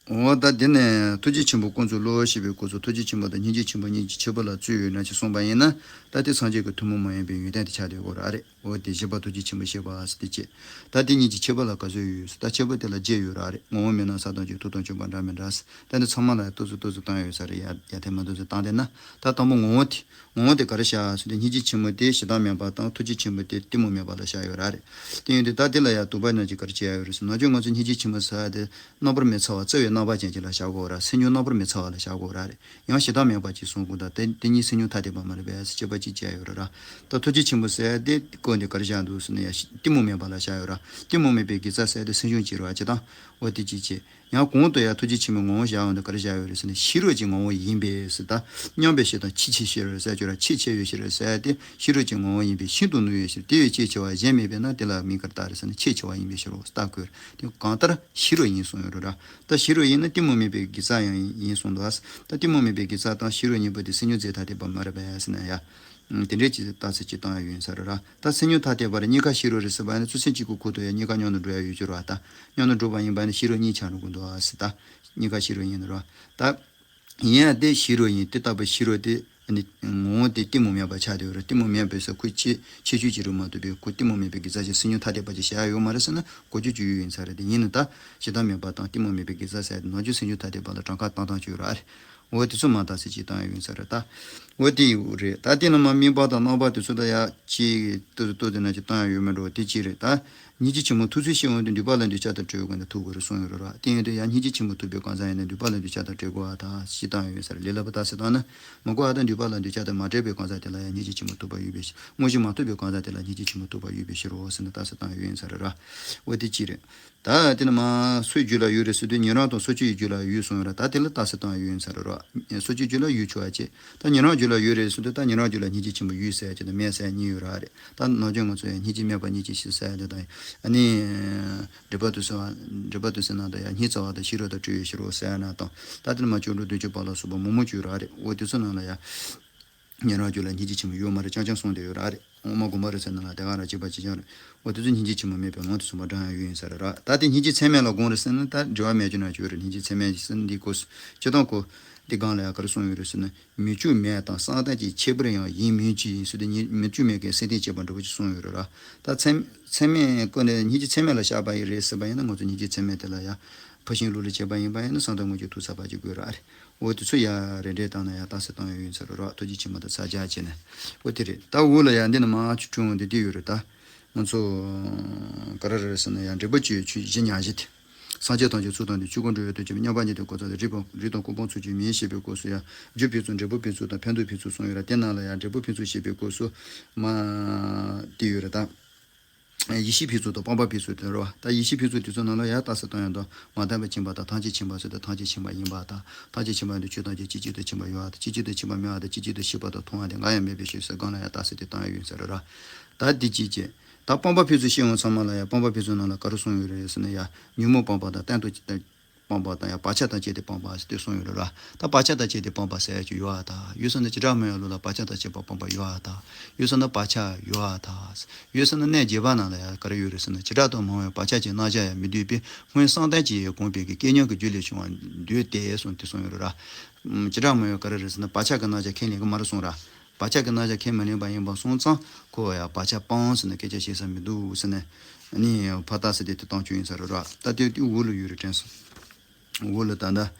འོ་ད་དེ་ནས་ཐུགས་རྗེ་ཆེན་པོ་ཀུན་རྫོབ་བློ་ཞེས་པའི་སྐབས་སུ་ཐུགས་རྗེ་ཆེན་པོ་དང་སྙིང་རྗེ་ཆེན་པོ་གཉིས་ཀྱི་ཁྱད་པར་ལ་རྩོད་ཡོད་ན་ཅིག་གསུངས་པ་ཡིན་ན། ད་དེ་སངས་རྒྱས་ཀྱི་ཐུན་མོང་མ་ཡིན་པའི་ཡོན་ཏན་དེ་ཆགས་བསྡད་ཡོད་རེད་ཨ་རེད། འོ་དེ་བཞི་པ་ཐུགས་རྗེ་ཆེན་པོ་ཞེས་པ་ཟེར་དེ་ཅི། ད་དེ་གཉིས་ཀྱི་ཁྱད་པར་ལ་ག་ཚོད་ཡོད་ཟེར། ད་ཁྱད་པར་དེ་ལ་བརྒྱད་ཡོད་རེད་ཨ་རེད། ངོ་བོ་མེད་ན་ས་དང་ཆུ་ཐུབ་དང་བཅོམ་པ་འདྲ་མི་འདྲ་ཟེར། ད་འདི་ཚང་མ་ལ་ཏོག་ཙམ་ཏོག་ཙམ་བཏང་ཡ་ཡོད་ས་རེད། ཡ་ཡ་དེ་མ་ཏོག་ཙམ་བཏང་བསྡད་ན། ད་དང་པོ་ངོ་བོ་དེ། ངོ་བོ་དེ་ག་རེ་བཞག་ཟེར་དུས་སྙིང་རྗེ་ཆེན་མོ་དེ་ཞེ་སྡང་མེད་པ་དང་ཐུགས་རྗེ་ཆེན་པོ་དེ་གཏི་མུག་མེད་པ་ལ་བཞག་ཡོད་རེད། དེ་ཡིན་དུས་ད་དེ་ལ་ཡང་དོགས་པ་ནང་གི་ག་རེ་བྱེད་ཡ་ཡོད་རེད་ཟེར་ན། ཅོ་ང་ཚོ་སྙིང་རྗེ་ཆེན་མོ་ཟེར་ཡ་དེ་རྣམ་པར་མི་འཚེ་བ་བརྩེ་བའི་རྣམ་པ་ཅན་ཅིག་ལ་བཞག་དགོས་རེད། སེམས་མྱོང་རྣམ་པར་མི་འཚེ་བ་ལ་བཞག་དགོས་རེད། ཡང་ཞེ་སྡང་མེད་པ་ཅིག་གསུང་དགོས། ད་དེ་དེ་གཉིས་སེམས་མྱོང་ཐ་དད་པ་མ་རེད་པས་ཟེར་དཔྱད་པ་ཅིག་བྱས་ཡོད་རེད། ད་ཐུགས་རྗེ་ཆེན་པོ་ཟེར་ཡ་དེ་སྐོར་འདི་ག་རེ་བཞག་འདུག་ཟེར་ན། ཡ་གཏི་མུག་མེད་པ་ལ་བཞག་ཡོད་རེད། གཏི་མུག་མེད་པའི་དགེ་རྩ་ཟེར་ཡ་དེ་སེམས་བྱུང་ཅིག་རེད་བ། ཅི་དང་། འོ་དེ་ཅིག་བྱས། ཡང་གོང་དུ་ཡང་ཐུགས་རྗེ་ཆེན་པོའི་ངོ་བོ་བཞག་ཡོང་དུས་ག་རེ་བཞག་ཡོད་རེད་ཟེར་ན། ཤེས་རབ་ཀྱི་ངོ་བོ་ཡིན་པས་ཟེར། ད་མཉམ་པའི་ཕྱིར་དང་ཆེས་ཆེ་ཤེས་རབ་ཟེར་ཅོ་ར། ཆེས་ཆེ་བའི་ཕྱིར་ཟེར་ཏེ། ཤེས་རབ་ཀྱི་ངོ་བོ་ཡིན་པས་ཤིན་ཏུ་ནུས་པའི་ཕྱིར། དེ་བས་ཆེས་ཆེ་བ་གཞན་མེད་པས་ན། དེ་ལ་མིང་ག་རེ་བཏགས་རེད་ཟེར་ན། ཆེས་ཆེ་བ་ཡིན་པའི་ཕྱིར་རོ་ཟེར་བཏགས་དགོས་རེད། དེ་གང་ལྟར་ཤེས་རབ་ཡིན་གསུངས་ཡོད་རེད་ར། ད་ཤེས་རབ་ཡིན་ན་གཏི་མུག་མེད་པའི་དགེ་རྩ་ཡང་ཡིན་གསུངས་འདུག་ཨ། ད་གཏི་མུག་མེད་པའི་དགེ་རྩ་དང་ཤེས་རབ་གཉིས་པོ་དེ་སེམས་མྱོང་རྫས་ཐ་དད་པ་མ་རེད་པས་ཟེར་ན་ཡ། ཨ་དེ་འདྲའི་ཅིག་རྟགས་གསལ་ཅིག་བཏང་ཡ་ཡོད་ཡིན་ས་རེད་ར། ད་སེམས་མྱོང་ཐ་དད་པ་རེད། གཉིས་ཀ་ཤེས་རབ་རེད་ཟེར་བ་ཡིན་ན་ཚུལ་སེམས་གཅིག་གི་ཁུར་དུ་ཡ་གཉིས་ཀ་མཉམ་དུ་འགྲོ་ཡ་ཡོད་ཀྱི་རེད་བ། ད་མཉམ་དུ་འགྲོ་བ་ཡིན་པ་ནི་ཤེས་རབ་གཉིས་ཆགས་འགྲོ་གི་འདུག་ཨ་ཟེར། ད་གཉིས་ཀ་ཤེས་རབ་ཡིན་ནི་རེད་བ། ད་ཡིན་ཡང་དེ་ཤེས་རབ་ཡིན། དེ་ལྟ་བུ་ཤེས་རབ་དེ་ནི་ངོ་བོ་དེ་གཏི་མུག་མེད་པ་ཆགས་བསྡད་ཡོད་རེད། གཏི་མུག་མེད་པའི་ས་ཁུལ་ཆེ་ཆེ་ཤོས་ཅིག་རེད་མ་གཏོགས་པའི་ཁོ་གཏི་མུག་མེད་པའི་དགེ་རྩ་ཞིག་སེམས་མྱོང་ཐ་དད་པ་ཅིག་བྱ་ཡ་ཡོད་མ་རེད་ཟེར་ན་གོ་རྒྱུ་ཅིག་ཡོད་ཡིན་ས་རེད། དེ་ཡིན་ནི་ད་ཞེ་སྡང་མེད་པ་དང་གཏི་མུག་མེད་པའི་དགེ་རྩ་ཟེར་ཡ་དེ་ནང་ཆོས་སེམས་མྱོང་ཐ་དད་པ་ལ་གྲངས་ཀ་བཏང་བཏང་ཅིག་ཡོད་རེད་ཨ་རེད། འོ་དེ་ཚོ་མ་བཏགས་ཚིག་ཅིག་བཏང་ཡ་ཡོད་ས་རེད་ད། འོ་དེ་ཡོད་རེད། ད་དེ་ལ་མ་དམིགས་པ་དང་རྣམ་པ་དེ་ཚོ་ད་ཡ་ཅིག་ཏོ་ཏོ་དེ་ན་ཅིག་བཏང་ཡ་ཡོད་མེད་འགྲོ་དེ་ཅིག་རེད་ད། སྙིང་རྗེ་ཆེན་མོ་ཐུགས་སུ་ཆུད་འོང་དུས་འདུས་པ་ལ་འདུས་བྱས་དང་བྲལ་དགོས་ན་ཐུག་དགོས་རེད་གསུངས་ཡོད་རེད་ར། དེ་ཡིན་དུས་ཡང་སྙིང་རྗེ་ཆེན་མོ་ཐུག་པའི་གང་ཟག་ཡིན་ན་འདུས་པ་ལ་འདུས་བྱས་དང་བྲལ་དགོས་ཨ་ད་ཞེས་བཏང་ཡོད་ས་རེད། ལས་སླ་པོ་ད་ཟེར་བཏང་ན་མ་གོ་ཨ་ད་འདུས་པ་ལ་འདུས་བྱས་དང་མ་བྲལ་བའི་གང་ཟག་དེ་ལ་ཡང་སྙིང་རྗེ་ཆེན་མོ་ཐུག་པ་ཡོད་པའི་ཕྱིར། དངོས་གཞི་མ་ཐུག་པའི་གང་ཟག་དེ་ལ་སྙིང་རྗེ་ཆེན་མོ་ཐུག་པ་ཡོད་པའི་ཕྱིར་རོ་ཟེར་ནས་རྟགས་གསལ་བཏང་ཡོད་ཡིན་ས་རེད་ར། འོ་དེ་གཅིག་རེད། ད་དེ་ནི་མ་སོའི་རྒྱུད་ལ་ཡོད་རེད་ཟེར་དུས་ཉན་རང་དང་སོ་སྐྱེའི་རྒྱུད་ལ་ཡོད་གསུངས་ཡོད་ར། ད་དེ་ལ་རྟགས་གསལ་བཏང་ཡོད་ཡིན་ས་རེད་ར། སོ་སྐྱེའི་རྒྱུད་ལ་ཡོད་ཆོག་པ་བྱས། ད་ཉན་རང་རྒྱུད་ལ་ཡོད་རེད་ཟེར་དུས་ད་ཉན་རང་རྒྱུད་ལ་སྙིང་རྗེ་ཆེན་པོ་ཡོད་ཟེར་ཡ་ཅིག་དང་མེད་ཟེར་ཡ་གཉིས་ཡོད་ར་རེད། ད་ནམ་རྒྱུན་ང་ཚོ་ཡང་སྙིང་རྗེ་སྨོན་པ་སྙིང་རྗེ་ཞེས་ཟེར་ཡ་དེ་དང་ཨ་ནི། སྒྲིབ་པ་དུ་ཟེར་བ་སྒྲིབ་པ་དུ་ཟེར་ན་ད་ཡང་སྙིང་རྩ་བ་དང་ཤེས་རབ་དང་སྤྲོས་པའི་ཕྱིར་རོ་ཟེར་ཡ་ན་དང་། ད་དེ་ནི་མ་བཅུ་དྲུག་བདུན་ཅུ་པ་ལ་སོགས་པ་མང་པོ་ཅིག་ཡོད་ར་རེད། འོ་དེ་ཚོ་ནང་ལ་ཡང་། ཉན་རང་རྒྱུད་ལ་སྙིང་རྗེ་ཆེན་པོ་ཡོད་མ་རེད། རྐྱང་རྐྱང་གསུངས་བསྡད་ཡོད་ར་རེད། འོག་མ་དགོངས་པ་རེད་ཟེར་ན་ལ་དེ་ག་རང་གཅིག་པ་གཅིག་རྐྱང་རེད། འོ་དེ་ཚོ་སྙིང་རྗེ་ཆེན་པོ་མེད་པའི་ངང་དུ་སོང་བ་འདྲ་ཡང་ཡོད་ཡིན་ས་རེད་ར། ད་དེ་སྙིང་རྗེ་ཚད་མེད་ལ་དགོངས་རེད་ཟེར་ན་ད་འབྲེལ་བ་མེད་རྒྱུ་ན་ཅིག་ཡོད་རེད། སྙིང་རྗེ་ཚད་མེད་ཟེར་ན་འདིའི་སྐོར་སྤྱིར་བཏང་ཁོ་འདི་སྒང་ལ་ཡང་ག་རེ་གསུངས་ཡོད་རེད་ཟེར་ན། མི་བཅུ་མེད་དང་བསམ་གཏན་གྱི་ཁྱད་པར་ཡང་ཡིན་མིན་གྱི་ཡིན་ཟེར་ཏེ་མི་བཅུ་མེད་ཀྱི་སེམས་རྟེན་བྱེད་པ་འདྲ་པོ་ཅིག་གསུངས་ཡོད་རེད་ར། ད་ཚད་ཚད་མེད་ཀུན་ནས་སྙིང་རྗེ་ཚད་མེད་ལ་བཞག་པ་ཡིན་རེད་ཟེར་བ་ཡིན་ན་ང་ཚོ་སྙིང་རྗེ་ཚད་མེད་དེ་ལ་ཡང་ཕར་ཕྱིན་ལུགས་ལ་བྱེད་པ་ཡིན་པ་ཡིན་ན་བསམ་གཏན་དངོས་ཀྱི་ཐུག་ཚར་བ་ཅིག་དགོས་ར་རེད། འོ་དེ་ཚོ་ཡ་རེ་འདྲས་བཏང་ན་ཡ་རྟགས་གསལ་བཏང་ཡོད་ཡིན་ས་རེད་ར། ཐུགས་རྗེ་ཆེན་པོ་དང་ས་སྐྱ་བྱས་ནས། འོ་དེ་རེད། ད་འོག་ལ་ཡ་འདི་ནི་མ་ཆུ་ཁྲུང་འདི་འདི་ཡོད་རེད་ད། ང་ཚོ་ག་རེ་རེད་ཟེར་ན་ཡ་འབྲས་བུ་བཅུའི་ཆོས་བཞི་ཉག་བཞི་དེ། སངས་རྒྱས་ཐམས་ཅད་ཚུལ་དང་ལྡན་ཆོས་ཀུན་འགྲོ་བའི་དོན་བྱེད་པའི་མཉམ་པ་ཉིད་དུ་གོ་ཚོད་དེ་རིགས་པ་རིགས་དང་ཀུན་སྤངས་ཚུལ་གྱི་མིང་ཞེས་པའི་སྐབས་སུ་ཡང་རྒྱུ་ཕན་ཚུན་འབྲས་བུ་ཕན་ཚུན་དང་ཕན་འདོགས་ཕན་ཚུན་གསུངས་ཡོད་ར། དེ་ནང་ལ་ཡང་འབྲས་བུ་ཕན་ཚུན་ཞེས་པའི་སྐབས་སུ་མ་དེ་ཡོད་རེད་ད། ཡེ་ཤེས་ཕན་ཚུན་དང་སྤངས་པ་ཕན་ཚུན་དེ་རེད་བ། ད་ཡེ་ཤེས་ཕན་ཚུན་དེ་ཚོ་ནང་ལ་ཡང་རྟགས་གསལ་བཏང་ཡོད་དོ། མ་བརྟེན་པར་ཕྱིན་པ་དང་ཐམས་ཅད་མཁྱེན་པ་ཟེར་ཏེ་ཐམས་ཅད་མཁྱེན་པ་ཡིན་པ་དང་ཐམས་ཅད་མཁྱེན་པ་འདི་ཆོས་ཐམས་ཅད་གཅིག་གཅིག་ཏུ་མཁྱེན་པ་ཡོད་པ་དང་གཅིག་གཅིག་ཏུ་མཁྱེན་པ་མེད་པ་དང་གཅིག་གཅིག་ཏུ་ཤེས་པ་དང་མཐོང་བ་དེ་འགའ་ཡང་མེད་པའི་ཕྱིར་ཟེར་སྒང་ལ་ཡང་རྟགས་གསལ་དེ་བཏང་ཡོད་ཡིན་ས་རེད་ར། ད་འདི་གཅིག་བྱས། ད་སྤངས་པ་ཕན་ཚུན་ཤེས་འོང་ཚང་མ་ལ་ཡང་སྤངས་པ་ཕན་ཚུན་ནང་ལ་ག་རེ་གསུངས་ཡོད་རེད་ཟེར་ན་ཡང་ཉོན་མོངས་སྤངས་པ་དང་གཏན་དུ་སྤངས་པ་དང་ཡང་བག་ཆགས་དང་བཅས་ཏེ་སྤངས་པ་ཟེར་ཏེ་གསུངས་ཡོད་རེད་ར། ད་བག་ཆགས་དང་བཅས་ཏེ་སྤངས་པ་ཟེར་ཡ་ཅིག་ཡོད་ཨ་ད། ཡོད་ཟེར་ན་བྱེ་བྲག་སྨྲ་བའི་ལུགས་ལ་བག་ཆགས་དང་བཅས་པ་སྤངས་པ་ཡོད་ཨ་ད། ཡོད་ཟེར་ན་བག་ཆགས་ཡོད་ཨ་ད། ཡོད་ཟེར་ན་གནས་རྒྱས་པ་ནང་ལ་ཡང་ག་རེ་ཡོད་རེད་ཟེར་ན་བྱེ་བྲག་ཏུ་སྨྲ་བའི་བག་ཆགས་ཀྱི་རྣམ་གཞག་ཡང་མི་འདོད་པས་སྔོན་བསམ་གཏན་གྱིས་གོམས་པའི་གི་སྐལ་མཉམ་གྱི་རྒྱུ་ལས་བྱུང་བར་འདོད་དེ་གསུངས་ཏེ་གསུངས་ཡོད་རེད་ར། བྱེ་བྲག་སྨྲ་བའི་ག་རེ་རེད་ཟེར་ན་བག་ཆགས་ཀྱི་རྣམ་གཞག་ཁས་ལེན་གྱི་མ་རེད་གསུངས་ར། བག་ཆགས་ཀྱི་རྣམ་གཞག་ཁས་མི་ལེན་པ་ཡིན་པ་སོང་ཙང་ཁོ་ཡང་བག་ཆགས་སྤངས་ཟེར་ནས་སྐད་ཆ་བཤད་ས་མི་འདུག་ཟེར་ནས་ནི་ཕར་རྟགས་གསལ་དེ་དེ་བཏང་བཅུག་ཡིན་ས་རེད་ར། ད་དེ་དེ་འོག་ལ་ཡོད་རེད་དྲན་སོང་། འོག་ལ་ད་ལྟ་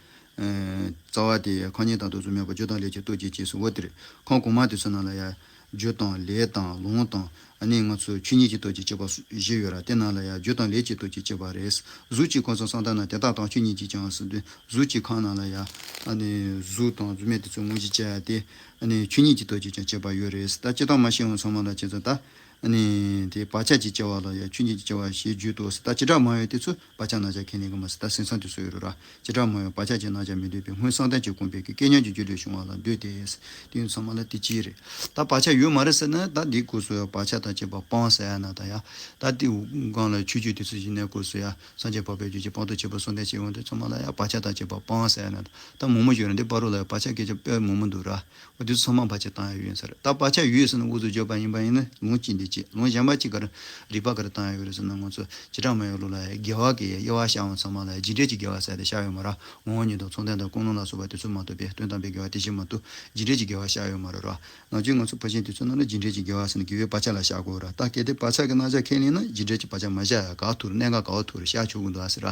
རྩ་བ་དེ་ཁམས་གཉིས་དང་དུས་གསུམ་མེད་པར་རྒྱུ་དང་ལས་ཀྱི་སྟོབས་ཀྱིས་སྐྱེས་སོ། འོ་དེ་རེད། ཁམས་གོང་མ་དེ་ཚོ་ནང་ལ་ཡང་རྒྱུ་དང་ལས་དང་ལུང་དང་ ཨ་ནི་ང་ཚོ་ཆོས་ཉིད་ཀྱི་སྟོབས་ཀྱིས་སྐྱེས་པ་བཞི་ཡོད་ར། དེ་ནང་ལ་ཡང་རྒྱུ་དང་ལས་ཀྱི་སྟོབས་ཀྱིས་སྐྱེས་པ་རེད། གཟུགས་ཀྱི་ཁམས་སུ་བསམ་གཏན་དང་དེ་དག་དང་ཆོས་ཉིད་ཀྱིས་ཀྱང་ཟེར་དུས། གཟུགས་ཀྱི་ཁམས་ནང་ལ་ཡང་ཨ་ནི་གཟུགས་དང་གཟུགས་མེད་དེ་ཚོ་དངོས་གཞི་བྱས་ཏེ། ཨ་ནི་ཆོས་ཉིད་ཀྱི་སྟོབས་ཀྱིས་ཀྱང་སྐྱེས་པ་ཡོད་རེད། ད་སྤྱིར་བཏང་མ་ཤེས་པ་ཚང་མ་ལ་བྱས་ཙང་ད། ཨ་ནི་དེ་བག་ཆགས་ཀྱིས་སྐྱེ་བ་ལ་ཡང་ཆོས་ཉིད་ཀྱིས་སྐྱེ་བ་ཞེས་བརྗོད་དོ་ཟེར། ད་བྱེ་བྲག་སྨྲ་བས་དེ་ཚོ་བག་ཆགས་རྣམ་གཞག་ཁས་ལེན་གྱི་མ་ཟད། ད་སེམས་ཙམ་དེ་ཚོ་ཡོད་རེད་ར། བྱེ་བྲག་སྨྲ་བས་བག་ཆགས་ཀྱི་རྣམ་གཞག་མི་འདོད་པས། སྔོན་བསམ་གཏན་གྱི་གོམས་པའི་སྐད་ཉན་གྱི་རྒྱུ་ལས་བྱུང་བ་ལ་འདོད་དེ། དེ་ཚང་མ་ལ་དེ་ཅི་རེད། ད་བག་ཆགས་ཡོད་མ་རེད་ཟེར་ན། ད་འདི་སྐབས་སུ་ཡང་བག་ཆགས་དང་བཅས་པ་སྤངས་ཟེར་ཡ་ན། ད་ཡ་ད་དེ་སྒང་ལ་ཆོས་བརྒྱུད་དེ་ཚོ་ཞིག་ནས་སྐབས་སུ་ཡང་སངས་རྒྱས་འཕགས་པའི་རྒྱུད་ཀྱི་སྤངས་རྟོགས་ཆེན་པོ་གསུམ་ལྡན་ཞིག་ཡོང་དུས། ཚང་མ་ལ་ཡང་བག་ཆགས་དང་བཅས་པ་སྤངས་ཟེར་ཡ་ན། ད་མང་པོ་ཞིག་ཡོད་རེད། འདི་བར་དུ་ལ་ཡང་བག་ཆགས་སྐད་ཆ་དཔེ་མང་པོ་འདུག་ར། འོ་དེ་ཚོ་ཚང་མ་བར་ཆད་བཏང་ཡ་ཡོད་ས་རེད། ད་བར་ཆད་ཡོད་ཟེར་ན་འུ་ཚོ་བརྗོད་པ་ཡིན་པ་ཡིན་ན་ལུང་གཅིག་འདི་གཅིག་ལུང་གཞན་པ་གཅིག་ག་རེ་རིགས་པ་ག་རེ་བཏང་ཡ་ཡོད་རེད་ཟེར་ན། ང་ཚོ་བྱེ་བྲག་སྨྲ་བའི་ལུགས་ལ་དགེ་བ་གི་དབྱེ་བ་བཤད་པ་ཚང་མ་ལ་རྒྱུ་འབྲས་ཀྱི་དགེ་བ་ཟེར་ཏེ་བཤད་ཡོད་མ་རེད། ངོ་བོ་ཉིད་དང་མཚུངས་ལྡན་དང་ཀུན་སློང་ལ་སོགས་པ་དེ་ཚོ་མ་གཏོགས་པའི། དོན་དམ་པའི་དགེ་བ་དེ་བཞིན་མ་གཏོགས་རྒྱུ་འབྲས་ཀྱི་དགེ་བ་བཤད་ཡོད་མ་རེད་ར། ནམ་རྒྱུན་ང་ཚོ་ཕར་ཕྱིན་དེ་ཚོ་ནང་ལ་རྒྱུ་འབྲས་ཀྱི་དགེ་བ་ཟེར་ནས་དགེ་བའི་བར་ཆད་ལ་བཞག་དགོས་ར། ད་གལ་ཏེ་བར་ཆད་ཀྱི་རྣམ་གཞག་ཁས་ལེན་ན་རྒྱུ་འབྲས་ཀྱི་བར་ཆད་མ་བཞག་ཡ་ག་ཐུག་རེད། གནད་འགག་ག་བ་ཐུག་རེད། བཞག་ཆོག་གི་འདུག་ཨ་ཟེར་ར།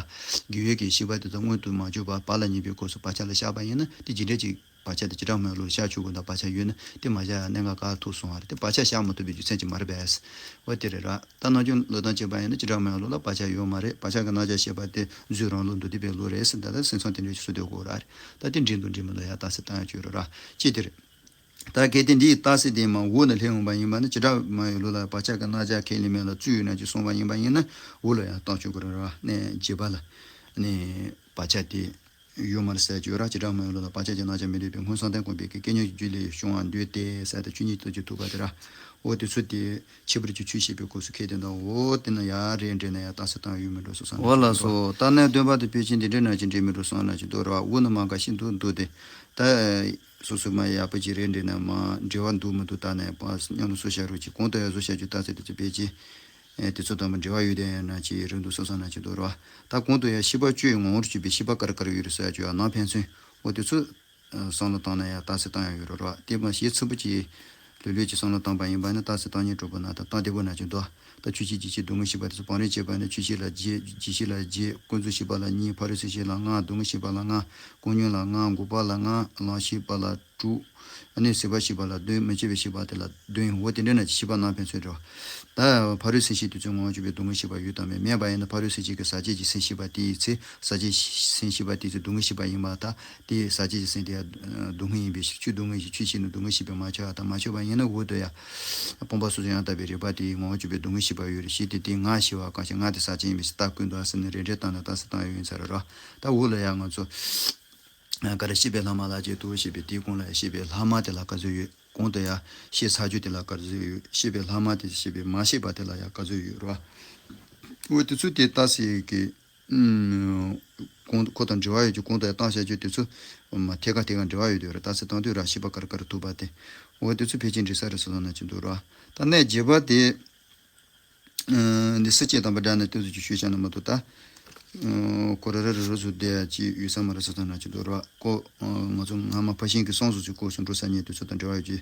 དགེ་བའི་གི་ཤེས་པ་དེ་ཚོ་མངོན་དུ་མ་གྱུར་པ་བར་ལ་ཉེ་བའི་སྐབས་སུ་བར་ཆད་ལ་བཞག་པ་ཡིན་ན། དེ་རྒྱུ་འབྲས་ཀྱི་བར་ཆད་དེ་བྱེ་བྲག་སྨྲ་བའི་ལུགས་ལ་བཞག་ཆོག་གི་འདུག་བར་ཆད་ཡོད་ན་དེ་མ་བཞག་ཡ་གནད་འགག་ག་ཐུག་སོང་བ་རེད། དེ་བར་ཆད་བཞག་མ་ཐུབ་པའི་རྒྱུ་མཚན་ཅིག་མ་རེད་པས། འོ་དེ་རེད་ར། ད་ནམ་རྒྱུན་ལུགས་དང་བཅས་པ་ཡིན་ན་བྱེ་བྲག་སྨྲ་བའི་ལུགས་ལ་བར་ཆད་ཡོད་མ་རེད། བར་ཆད་ཀྱི་རྣམ་གཞག་བཤད་པ་དེ་གཟུགས་རང་ལུགས་མདོ་སྡེ་པའི་ལུགས་རེད་ཟེར། ད་ལྟ་སེམས་ཙམ་དེ་འདྲ་ཞིག་བཟོ་སྡོད་དགོས་ར། ད་དེ་འགྲིག་འདུག་འགྲིག་མི་འདུག་ཡ་རྟགས་གསལ་བཏང་ཡ་ཅིག་ཡོད་རེད་ར། གཅིག་དེ་རེད། ད་གལ་ཏེ་འདིའི་རྟགས་གསལ་དེ་མར་འོག་ནས་སླེབས་འོང་བ་ཡིན་པ་ན། བྱེ་བྲག་སྨྲ་བའི་ལུགས་ལ་བར་ཆད་ཀྱི་རྣམ་གཞག་ཁས་ལེན་མིན་ལ་རྩོད་ཡོད་ན་ཅིག་གསུངས་པ་ཡིན་པ་ཡིན་ན། འོག་ལ་ཡང་བཏང་ཆོག་གི་རེད་ར། གནས་བརྒྱད་པ་ལ་ནི་བར་ཆད་དེ་ཡོད་མ་རེད་ཟེར་གྱི་ཡོད་ར། བྱེ་བྲག་སྨྲ་བའི་ལུགས་ལ་བར་ཆད་ཀྱི་རྣམ་གཞག་མི་འདོད་པས། སྔོན་བསམ་གཏན་གོམས་པའི་སྐད་ཉན་གྱི་རྒྱུ་ལས་བྱུང་བ་འདོད་དེ་ཟེར་ཏེ་ཆོས་ཉིད་སྟོབས་ཀྱིས་ཐུག་པ་དེ་ར། འོ་དེ་ཚོ་དེ་ཁྱད་པར་གྱི་ཆོས་བཤད་པའི་སྐབས་སུ་ཁས་དེ་དང་། འོ་དེ་ན་ཡ་རེད་འདྲེ་ན་ཡ་རྟགས་གསལ་བཏང་ཡ་ཡོད་མི་འགྲོ་སོང་བསམ། འོ་ལགས་སོ། ད་གནས་བདུན་པ་དེ་ཕལ་ཆེར་འདི་འདྲ་ན་ཅིག་འགྲིག་མི་འགྲོ་བསམ་ན་ཅིག་འདུག་ར། འོ་ན་མ་འགའ་ཞིག་འདུག་འདུག་སྟེ། ད་སོ་སོ་མ་ཡག་པོ་ཅིག་རེད་འདྲེ་ན་མ་འབྲེལ་བ་འདུག་མི་འདུག་ད་ནས་པ་སྙམ་དུ་སུ་བཤད་རོགས་ཅིག་གོང་དུ་ཡ་བཟོ་བཤད་རྒྱུ་རྟགས་གསལ་དེ་ཚོ་ཕལ་ཆེར་དེ་ཚོ་དང་པོ་འབྲེལ་བ་ཡོད་དེ་ན་ཅིག་རེད་འདུག་བསམ་ན་ཅིག་འདུག་ར། ད་གོང་དུ་ཡ་ཤེས་པ་བཅུའི་ངོ་བོར་གྱུར་པའི་ཤེས་པ་ག་རེ་ག་རེ་ཡོད་རེད་ཟེར་ཡ་ཅིག་ཡ་ནང་ཕན་ཚུན་འོ་དེ་ཚོ། བསམ་བློ་བཏང་ན་ཡང་རྟགས་གསལ་བཏང་ཡང་ཡོད་རེད་ར། དེ་མ་གཞི་ཚིག་པོ་གཅིག་ལྷོད་ལྷོད་ཀྱིས་བསམ་བློ་བཏང་པ་ཡིན་པ་ནི་རྟགས་གསལ་བཏང་སྙིང་བྲོ་པོ་ན་དང་བཏང་བདེ་པོ་ན་ཅིག་འདུག་ད་ཆོས་ཅན་རྗེས་ཤེས་སྡུག་བསྔལ་ཤེས་པ་དེ་ཚོ་བང་རིམ་བྱས་པ་ནི་ཆོས་ཅན་ལ་རྗེས། རྗེས་ཤེས་ལ་རྗེས། ཀུན་རྫོབ་ཤེས་པ་ལ་གཉིས། ཕ་རོལ་ཕྱིན་ཤེས་ལ་ལྔ། སྡུག་བསྔལ་ཤེས་པ་ལ་ལྔ། ཀུན་ཉོན་ལ་ལྔ། འགོག་པ་ལ་ལྔ། ལམ་ཤེས་པ་ལ་དྲུག་ཨ་ནི་སྲིད་པ་ཤེས་པ་ལ་བདུན། མི་སྐྱེ་བའི་ཤེས་པ་དེ་ལ་བདུན། འོ་དེ་འདྲ་ན་ཅིག་ཤེས་པ་ནང་ཕན་ཚུན་འདྲ། ད་ཕ་རོལ་སེམས་ཤེས་དེ་ཚོའི་ངོ་བོ་གྱུར་པའི་སྡུག་བསྔལ་ཤེས་པ་ཡོད་དམ་མེད། མེད་པ་ཡིན་ན་ཕ་རོལ་སེམས་ཤེས་ཀྱི་ཟག་བཅས་ཀྱི་སེམས་ཤེས་པ་དེའི་ཚེ། ཟག་བཅས་སེམས་ཤེས་པ་དེའི་ཚེ་སྡུག་བསྔལ་ཤེས་པ་ཡིན་པ། ད་དེ་ཟག་བཅས་ཀྱི་སེམས་དེ་ཡང་སྡུག་བསྔལ་ཡིན་པའི་ཕྱིར་ཆོས་སྡུག་བསྔལ་ཞེས་ཆོས་ཤེས་ནས་སྡུག་བསྔལ་ཤེས་པས་མ་ཁྱབ་པ་དང་། མ་ཁྱབ་པ་ཡིན་ན་འོག་ཏུ་ཡང་སྤངས་པ་སོ་སོར་ཡང་དག་པའི་རིགས་པ་དེའི་ངོ་བོ་གྱུར་པའི་སྡུག་བསྔལ་ཤེས་པ་ཡོད་རེད། ཞེས་ཏེ་དེ་ངས་ཤེས་པ་གང་ཞིག་ངས་དེ་ཟག་བཅས་ཡིན་པའི་ཕྱིར་རྟགས་ཀུན་ཏུ་ཟེར་ནས་རེ་འབྲས་བཏང་ནས་རྟགས་གསལ་བཏང་ཡོད་ཡིན་ས་རེད་ར། ད་འོག་ལ་ཡང་ང་ཚོ། ག་རེ་ཤེས་པའི་ལྷག་མ་ལ་བརྗོད་དོ་ཞེས་པའི་དེའི་གོང་ལ་ཡང་ཤེས་པའི་ལྷག་མ་དེ་ལ་ག་ཚོད་ཡོད། གོང་དུ་ཡང་ཤེས་ཚར་རྒྱུ་དེ་ལ་ག་ཚོད་ཡོད། ཤེས་པའི་ལྷག་མ་དེ་ཤེས་པའི་མ་ཤེས་པ་དེ་ལ་ཡང་ག་ཚོད་ཡོད་རེད་བ། འོ་དེ་ཚོ་དེ་རྟགས་གསལ་གྱི་གོང་ཁོ་དང་འབྲེལ་བ་ཡོད་ཀྱི་གོང་དུ་ཡང་རྟགས་གསལ་རྒྱུ་དེ་ཚོ་མ་ཐད་ཀ་ཐད་ཀ་འབྲེལ་བ་ཡོད་དེ་རེད། རྟགས་གསལ་བཏང་དུས་ར་ཤེས་པ་ག་རེ་ག་རེ་ཐུག་པ་དེ། འོ་དེ་ཚོ་ཕལ་ཆེར་འགྲིག་ས་རེད་བསམ་ན་ཅི་འདུག་ར། ད་གནས་བརྒྱད་པ་དེ། འདི་སྲིད་ཅན་དམ་པ་སྒྲ་ནི་གཏན་ཚིགས་ཀྱི་ཤུལ་བཞག་ན་མ་གཏོགས་ད། ཁོ་ར་ར་རི་རུ་སུ་བསྡད་ཡ་ཅིག་ཡོད་ས་མ་རེད་བསམ་ན་ཅི་འདུག་ར། ཁོ་ང་ཚོ་སྔ་མ་ཕར་ཕྱིན་གྱི་བསམ་གཟུགས་ཀྱི་སྐོར་སུ་འགྲོ་ས་ཉིད་དུ་ཚོད་དང་འབྲེལ་བ་ཡོད་ཀྱི་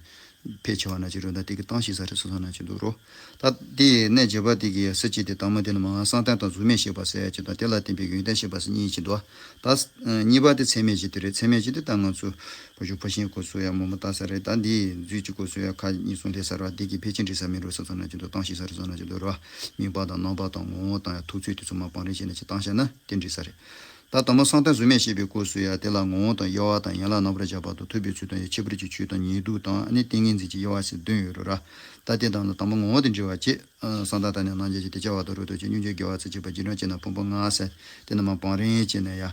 ཕལ་ཆེ་བ་ན་ཅི་རུ་ད་དེ་གི་གཏན་ཞིག་ས་རེད་བསམ་ན་ཅི་འདུག་ར། ད་དེ་གནས་བརྒྱད་པ་དེ་གི་སྲིད་ཅན་དེ་དང་མ་དེ་ལ་མ་བསམ་གཏན་དང་གཟུགས་མེད་ཤེས་པ་ཟེར་ཡ་ཅིག་དང་དེ་ལ་བརྟེན་པའི་ཡོན་ཏན་ཤེས་པ་ཟེར་གཉིས་ཅིག་འདུག་ད། གཉིས་པ་དེ་ཚད་མེད་བཞི་དེ་རེད། ཚད་མེད་བཞི་དེ་ད་ང་ཚོ་བུ་ཆུང་ཕར་ཕྱིན་སྐོར་སུ་ཡང་མང་པོ་བལྟ་ས་རེད། ད་འདིའི་རྫས་ཀྱི་སྐོར་སུ་ཡང་ཁ་གཉིས་གསུམ་སླེབས་ས་རེད་བ། འདི་གི་ཕལ་ཆེར་འགྲིག་ས་མེད་འགྲོ་ས་ཚོ་ན་ཅི་འདུག་གཏན་ཞིག་ས་རེད་བསམ་ན་ཅི་འདུག་རེད་བ། དམིགས་པ་དང་རྣམ་པ་དང་ངོ་བོ་དང་ཡང་ཐུག་ཚུལ་དེ་ཚོ་མར་བང་རིམ་བྱས་ནས་ཅིག་བཏང་བཞག་ན་དེ་འགྲིག་ས་རེད། ད་དང་པོ་བསམ་གཏན་གཟུགས་མེད་བཤད་པའི་སྐོར་སུ་ཡང་དེ་ལ་ངོ་བོ་དང་དབྱེ་བ་དང་ཡན་ལག་རྣམ་པར་སྦྱར་བ་དང་ཐུབ་པའི་ཚུལ་དང་ཡང་ཁྱད་པར་གྱི་ཆོས་དང་ཉེ་སྡུག་དང་ཨ་ནི་ཏིང་ངེ་འཛིན་གྱི་དབྱེ་བ་ཟེར་བདུན་ཡོད་རེད་ར། ད་དེ་དང་ལ་དང་པོ་ངོ་བོ་དེ་འབྲི་བ་བྱེད། ཨ་བསམ་གཏན་ནི་རྣམ་བཅད་ཀྱི་དེ་སྦྱར་བ་དང་རོ་ཐོག་ཅན་སྙོམས་འཇུག་དགེ་བ་ཚིག་གཅིག་པ་རྗེས་དྲན་བྱེད་ན་ཕུང་པོ་ལྔ་ཟེར། དེ་རྣམས་མར་བང་རིམ་བྱས་ནས་ཡ།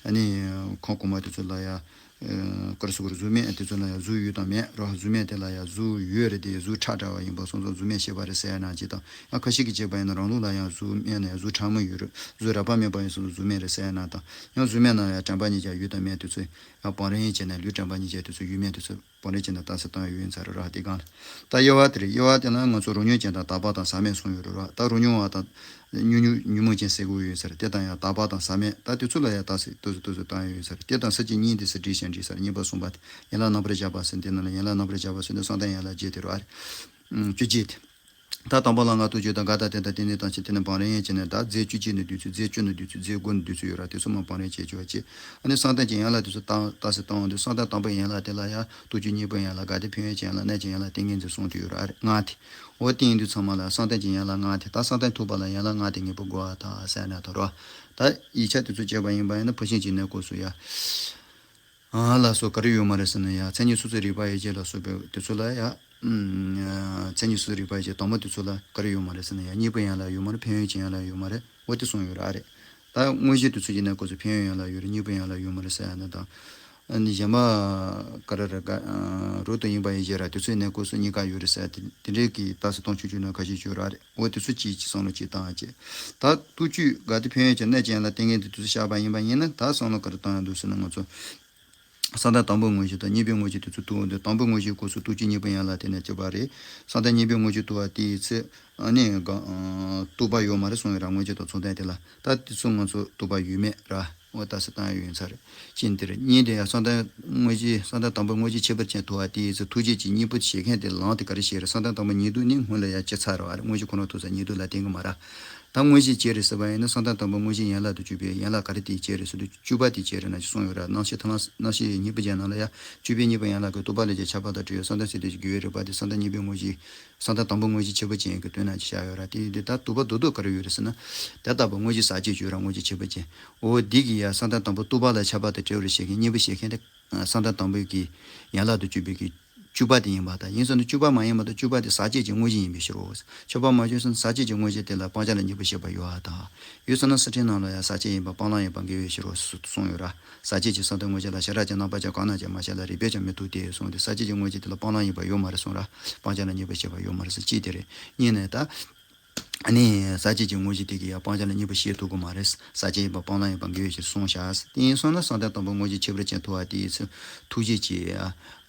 ཨ་ནི་ཁམས་གོང་མ་དེ་ཚོ་ལ་ཡ། ཨ་དཀར་སོགས་གཟུགས་མེད་དེ་ཚོ་ལ་ཡ་གཟུགས་ཡོད་དམ་མེད་རོ། གཟུགས་མེད་དེ་ལ་ཡ་གཟུགས་ཡོད་རེད་དེ་གཟུགས་ཁྲ་ཁྲ་བ་ཡིན་པ་སོང་ཙང་གཟུགས་མེད་ཤེས་པ་རེད་ཟེར་ཡ་ན་ཅིག་དང་། ཡང་ཁ་ཤས་ཀྱིས་བྱས་པ་ཡིན་ན་རང་ལུགས་ལ་ཡང་གཟུགས་མེད་ན་ཡང་གཟུགས་ཕྲ་མོ་ཡོད་རེད། གཟུགས་རགས་པ་མེད་པ་ཡིན་སོང་ཙང་གཟུགས་མེད་རེད་ཟེར་ཡ་ན་དང་། ཡང་གཟུགས་མེད་ན་ཡང་དྲན་པ་གཉིས་ཀྱང་ཡོད་དམ་མེད་དེ་ཚོ་ཡང་བང་རིམ་བྱས་ནས་ལུས་དྲན་པ་གཉིས་ཀྱང་དེ་ཚོ་ཡོད་མེད་དེ་ཚོ། བང་རིམ་བྱས་ནས་རྟགས་གསལ་བཏང་ཡ་ཡོད་ཡིན་ས་རེད་ར། དེ་སྒང་ལ། ད་དབྱེ་བ་དེ་རེད། དབྱེ་བ་དེ་ལ་ང་ཚོ་རོ་སྙོམས་ཅན་དང་དག་པ་དང་ཟག་མེད་གསུམ་ཡོད་རེད་ར། ད་རོ་སྙོམས་པ་དང་། ཉུང་ཉུང་ཉོན་མོངས་ཅན་ཟེར་གྱི་ཡོད་ས་རེད། དེ་དང་ཡང་དག་པ་དང་ཟག་མེད་ད་དེ་ཚོ་ལ་ཡང་རྟགས་གསལ་ཏོག་ཙམ་ཏོག་ཙམ་བཏང་ཡ་ཡོད་ས་རེད། དེ་དང་སྲིད་ཅན་གཉིས་དེ་ཚོ་སྒྲིག་བྱས་འགྲིག་ས་རེད། གཉིས་པ་གསུམ་པ་དེ་ཡན་ལག་རྣམ་པར་སྦྱར་བ་ཟེར་དེ་ནང་ལ་ཡན་ལག་རྣམ་པར་སྦྱར་བ་ཟེར་དེ་བསམ་གཏན་ཡན་ལག་བརྒྱད་དེ་རེད་བ། བཅུ་གཅིག་དེ། ད་དང་པོ་ལ་ང་ཐུག་རྒྱུ་དང་འགལ་ཟླ་དེ་དང་དེ་ནས་དང་ཕྱིར་དེ་ནས་བང་རིམ་ཡན་བྱས་ནས་ད་རྫས་བཅུ་གཅིག་ནས་བསྡུས་ཚུལ། རྫས་བཅུ་ནས་བསྡུས་ཚུལ། རྫས་དགུ་ནས་བསྡུས་ཚུལ་ཡོད་ར། དེ་ཚོ་མ་བང་རིམ་བྱས་བཅུག་པ་བྱས། ཨ་ནི་བསམ་གཏན་གྱི་ཡན་ལག་དེ་ཚོ་བཏང་ད་སེ་བཏང་འོང་དུས་བསམ་གཏན་དང་པོའི་ཡན་ལག་དེ་ལ་ཡང་ལྟོ་ཆོས་གཉིས་པོའི་ཡན་ལག་དགག་དེ་ཕན་ཡོན་གྱི་ཡན་ལག་གནས་ཀྱི་ཡན་ལག་ཏིང་ངེ་འཛིན་གསུམ་དེ་ཡོད་ར། ཨ་རེ་ལྔ་དེ། འོ་དེ་ཡིན་དུས་ཚང་མ་ལ་བསམ་གཏན་གྱི་ཡན་ལག་ལྔ་དེ། ད་བསམ་གཏན་ཐུབ་པ་ལ་ཡན་ལག་ལྔ་དེ་ངེས་པར་དགོས་པ་དང་ཟེར་ན་ད་ར། ད་ཡིག་ཆ་དེ་ཚོ་བྱས་པ་ཡིན་པ་ཡིན་ན་ཕར་ཕྱིན་གྱི་གནས་སྐབས་སུ་ཡ། ཨ་ལ་སོགས་ག་རེ་ཡོད་མ་རེད་ཟེར་ན་ཡ། མཚན་ཉིད་སོ་སོའི་རིག་པ་ཡིད་བྱེད་ལ་སོགས་པའི་དེ་ཚོ་ལ་ཡ། ཨུམ། མཚན་ཉིད་སོ་སོའི་རིག་པ་ཡིད་བྱེད་དང་པོ་དེ་ཚོ་ལ་ག་རེ་ཡོད་མ་རེད་ཟེར་ན་ཡ། གཉིས་པོའི་ཡན་ལག་ཡོད་མ་རེད། ཕན་ཡོན་གྱི་ཡན་ལག་ཡོད་མ་རེད། འོ་དེ་གསུངས་ཡོད་ར། ཨ་རེ། ད་དངོས་གཞི་དེ་ཚོ་ཡིན་ན་ཁོ་ཚོ་ཕན་ཡོན་ཡན་ལག་ཡོད་རེད། གཉིས་པོའི་ཡན་ལག་ཡོད་མ་རེད་ཟེར་ཡ་ན་དང་། ཨ་ནི་གཞན་པ་ག་རེ་རེད་ག་ཨ། རོ་དང་ཡིན་པ་ཡིད་བྱེད་ར། དེ་ཚོ་ཡིན་ན་ཁོ་ཚོ་གཉིས་ཀ་ཡོད་རེད་ཟེར་ཡ་དེ་དེ་འདྲའི་གི་རྟགས་སུ་གཏོང་ཆོག་ཆོག་ན་ཁ་ཤས་ཡོད་ར། ཨ་རེ། འོ་དེ་ཚོ་གཅིག་གཅིག་བསམ་བློ་གཅིག་བཏང་ཡ་བྱེད། ད་ལྟོ་ཆོས་དགག་དེ་ཕན་ཡོན་གྱི་གནས་ཀྱི་ཡན་ལག་ཏིང་ངེ་འཛིན་དེ་ཚོ་བཞག་པ་ཡིན་པ་ཡིན་ན་ད་བསམ་བློ་ག་རེ་བཏང་ཡ་འདུག་ཟེར་ན་ང་ཚོ། བསམ་གཏན་དང་པོའི་དངོས་གཞི་དང་གཉིས་པའི་དངོས་གཞི་དེ་ཚོ་ཐུག་འོང་དུས་དང་པོའི་དངོས་གཞིའི་སྐབས་སུ་ལྟོ་ཆོས་གཉིས་པོའི་ཡན་ལག་དེ་ནས་སྐྱེ་བ་རེད། བསམ་གཏན་གཉིས་པའི་དངོས་གཞི་ཐུག་པ་དེའི་ཚེ་ཨ་ནི་ག་ཨ། རྟོག་པ་ཡོད་མ་རེད་གསུངས་ཡོད་ར། དངོས་གཞི་དང་མཚུངས་ལྡན་དེ་ལ། ད་དེ་ཚོ་ང་ཚོ་རྟོག་པ་ཡོད་མེད་ར། འོ་རྟགས་སུ་བཏང་ཡ་ཡོད་ཚར་རེད། གཅིག་འདི་རེད། གཉིས་དེ་ཡང་བསམ་གཏན་དངོས་གཞི་བསམ་གཏན་དང་པོའི་དངོས་གཞི་ཁྱད་པར་ཅན་ཐུག་པ་དེའི་ཚེ་ཐུག་བྱེད་ཀྱི་གཉིས་པོ་བྱེད་མཁན་དེ་ལམ་དེ་ག་རེ་བྱེད་རེད། བསམ་གཏན་དང་པོ་ཉིད་སྡུག་ནི་སྔོན་ལ་ཡང་སྐྱེས་ཚར་རེད་བ། རེད། དངོས་གཞི་ཁོ་ན་ཐུག་ས་ཉིད་སྡུག་ལ་བརྟེན་གི་མ་རེད། ད་དངོས་གཞི་ཅི་རེད་ཟེར་བ་ཡིན་ན་བསམ་གཏན་དང་པོ་དངོས་གཞི་ཡན་ལག་ཏུ་གྱུར་པའི་ཡན་ལག་ག་རེ་དེ་ཅི་རེད་ཟེར་དུས་བཅུ་པ་དེ་ཅི་རེད་ན་ཅི་གསུངས་ཡོད་ར། རྣམ་བཤད་ཐ་ལམ་རྣམ་བཤད་སྙིང་པོ་ཅན་ནང་ལ་ཡ། བཅུ་པའི་གཉིས་པོ་ཡན་ལག་གི་རྟོག་པ་ལས་ཀྱང་ཁྱད་པར་དང་བྲལ་བའི་བསམ་གཏན་སེམས་དེ་ཀྱི་རྒྱུ་བའི་རིག་པ་དེ་བསམ་གཏན་གཉིས་པོའི་དངོས་གཞི། བསམ་གཏན་དང་པོའི་དངོས་གཞི་ཁྱད་པར་ཅན་གྱི་དོན་རྣམས་ཀྱི་བཤད་ཡོད་ར། དེ་ཡིན་དུས་ད་རྟོག་པ་རྡོག་རྡོག་ག་རེ་ཡོད་རེད་ཟེར་ན། དེ་ལྟ་བུ་དངོས་གཞི་ཟག་བཅས་ཀྱི་ཡོད་ར། དངོས་གཞི་ཁྱད་པར་ཅན། འོ་འདི་གི་ཡ་བསམ་གཏན་དང་པོ་རྟོག་པ་ལ་ཁྱད་པར་དང་བྲལ་བར་བཤད་མཁན་གཉིས་པོ་བཤད་མཁན་དེ། བསམ་གཏན་དང་པོའི་གི་ཡན་ལག་ཏུ་གྱུར་པའི་གི་བཅུ་པ་དེ་ཡིན་པ་དང་། ཡིན་ཟེར་ན་བཅུ་པ་མ་ཡིན་པ་དང་། བཅུ་པ་དེ་ཟག་བཅས་ཀྱི་དངོས་གཞི་ཡིན་པའི་ཕྱིར་རོ། བཅུ་པ་མ་བྱུང་ཟེར་ན་ཟག་བཅས་ཀྱི་དངོས་གཞི་དེ་ལ་སྤང་བྱ་ལ་གཉིས་པོ་བཤད་པ་ཡོད་པ་དང་། ཡོད་ཟེར་ན་སེམས་ཁྲིད་ནང་ལ་ཡང་ཟག་བཅས་ཡིན་པ་སྤང་བླང་ཡིན་པ་འགལ་བའི་ཕྱིར་རོ་གསུངས་ཡོད་ར། ཟག་བཅས་ཀྱི་བསམ་གཏན་དངོས་གཞི་ལ་ཞེ་དྲག་ཅིང་རྣམ་པ་ཅན་གང་རྣམས་ཀྱང་མ་བྱས་ལ་རིགས་པས་ཀྱང་མི་ཐུབ་སྟེ་གསུངས་ཏེ། ཟག་བཅས་ཀྱི་དངོས་གཞི་དེ་ལ་སྤང་བླང་ཡིན་པ་ཡོད་མ་རེད་གསུངས་ར། སྤང་བྱ་ལ་གཉིས་པོ་བཤད་པ་ཡོད་མ་རེད་ཟེར། གཅིག་དེ་རེད། གཉིས་ནས་ད། ཨ་ནི་ཟག་བཅས་ཀྱི་དངོས་གཞི་དེ་གིས་ཡང་སྤང་བྱ་ལ་གཉིས་པོ་བཤད་ཐུབ་ཀྱི་མ་རེད། ཟག་བཅས་ཡིན་པ་སྤང་བླང་ཡིན་པ་འགལ་བའི་ཕྱིར་གསུངས་བཞག། དེ་ཡིན་སོང་ན་བསམ་གཏན་དང་པོ་དངོས་གཞི་ཁྱད་པར་ཅན་ཐུག་པ་དེའི་ཚེ་ཐུག་བྱེད་ཀྱི་ཨ་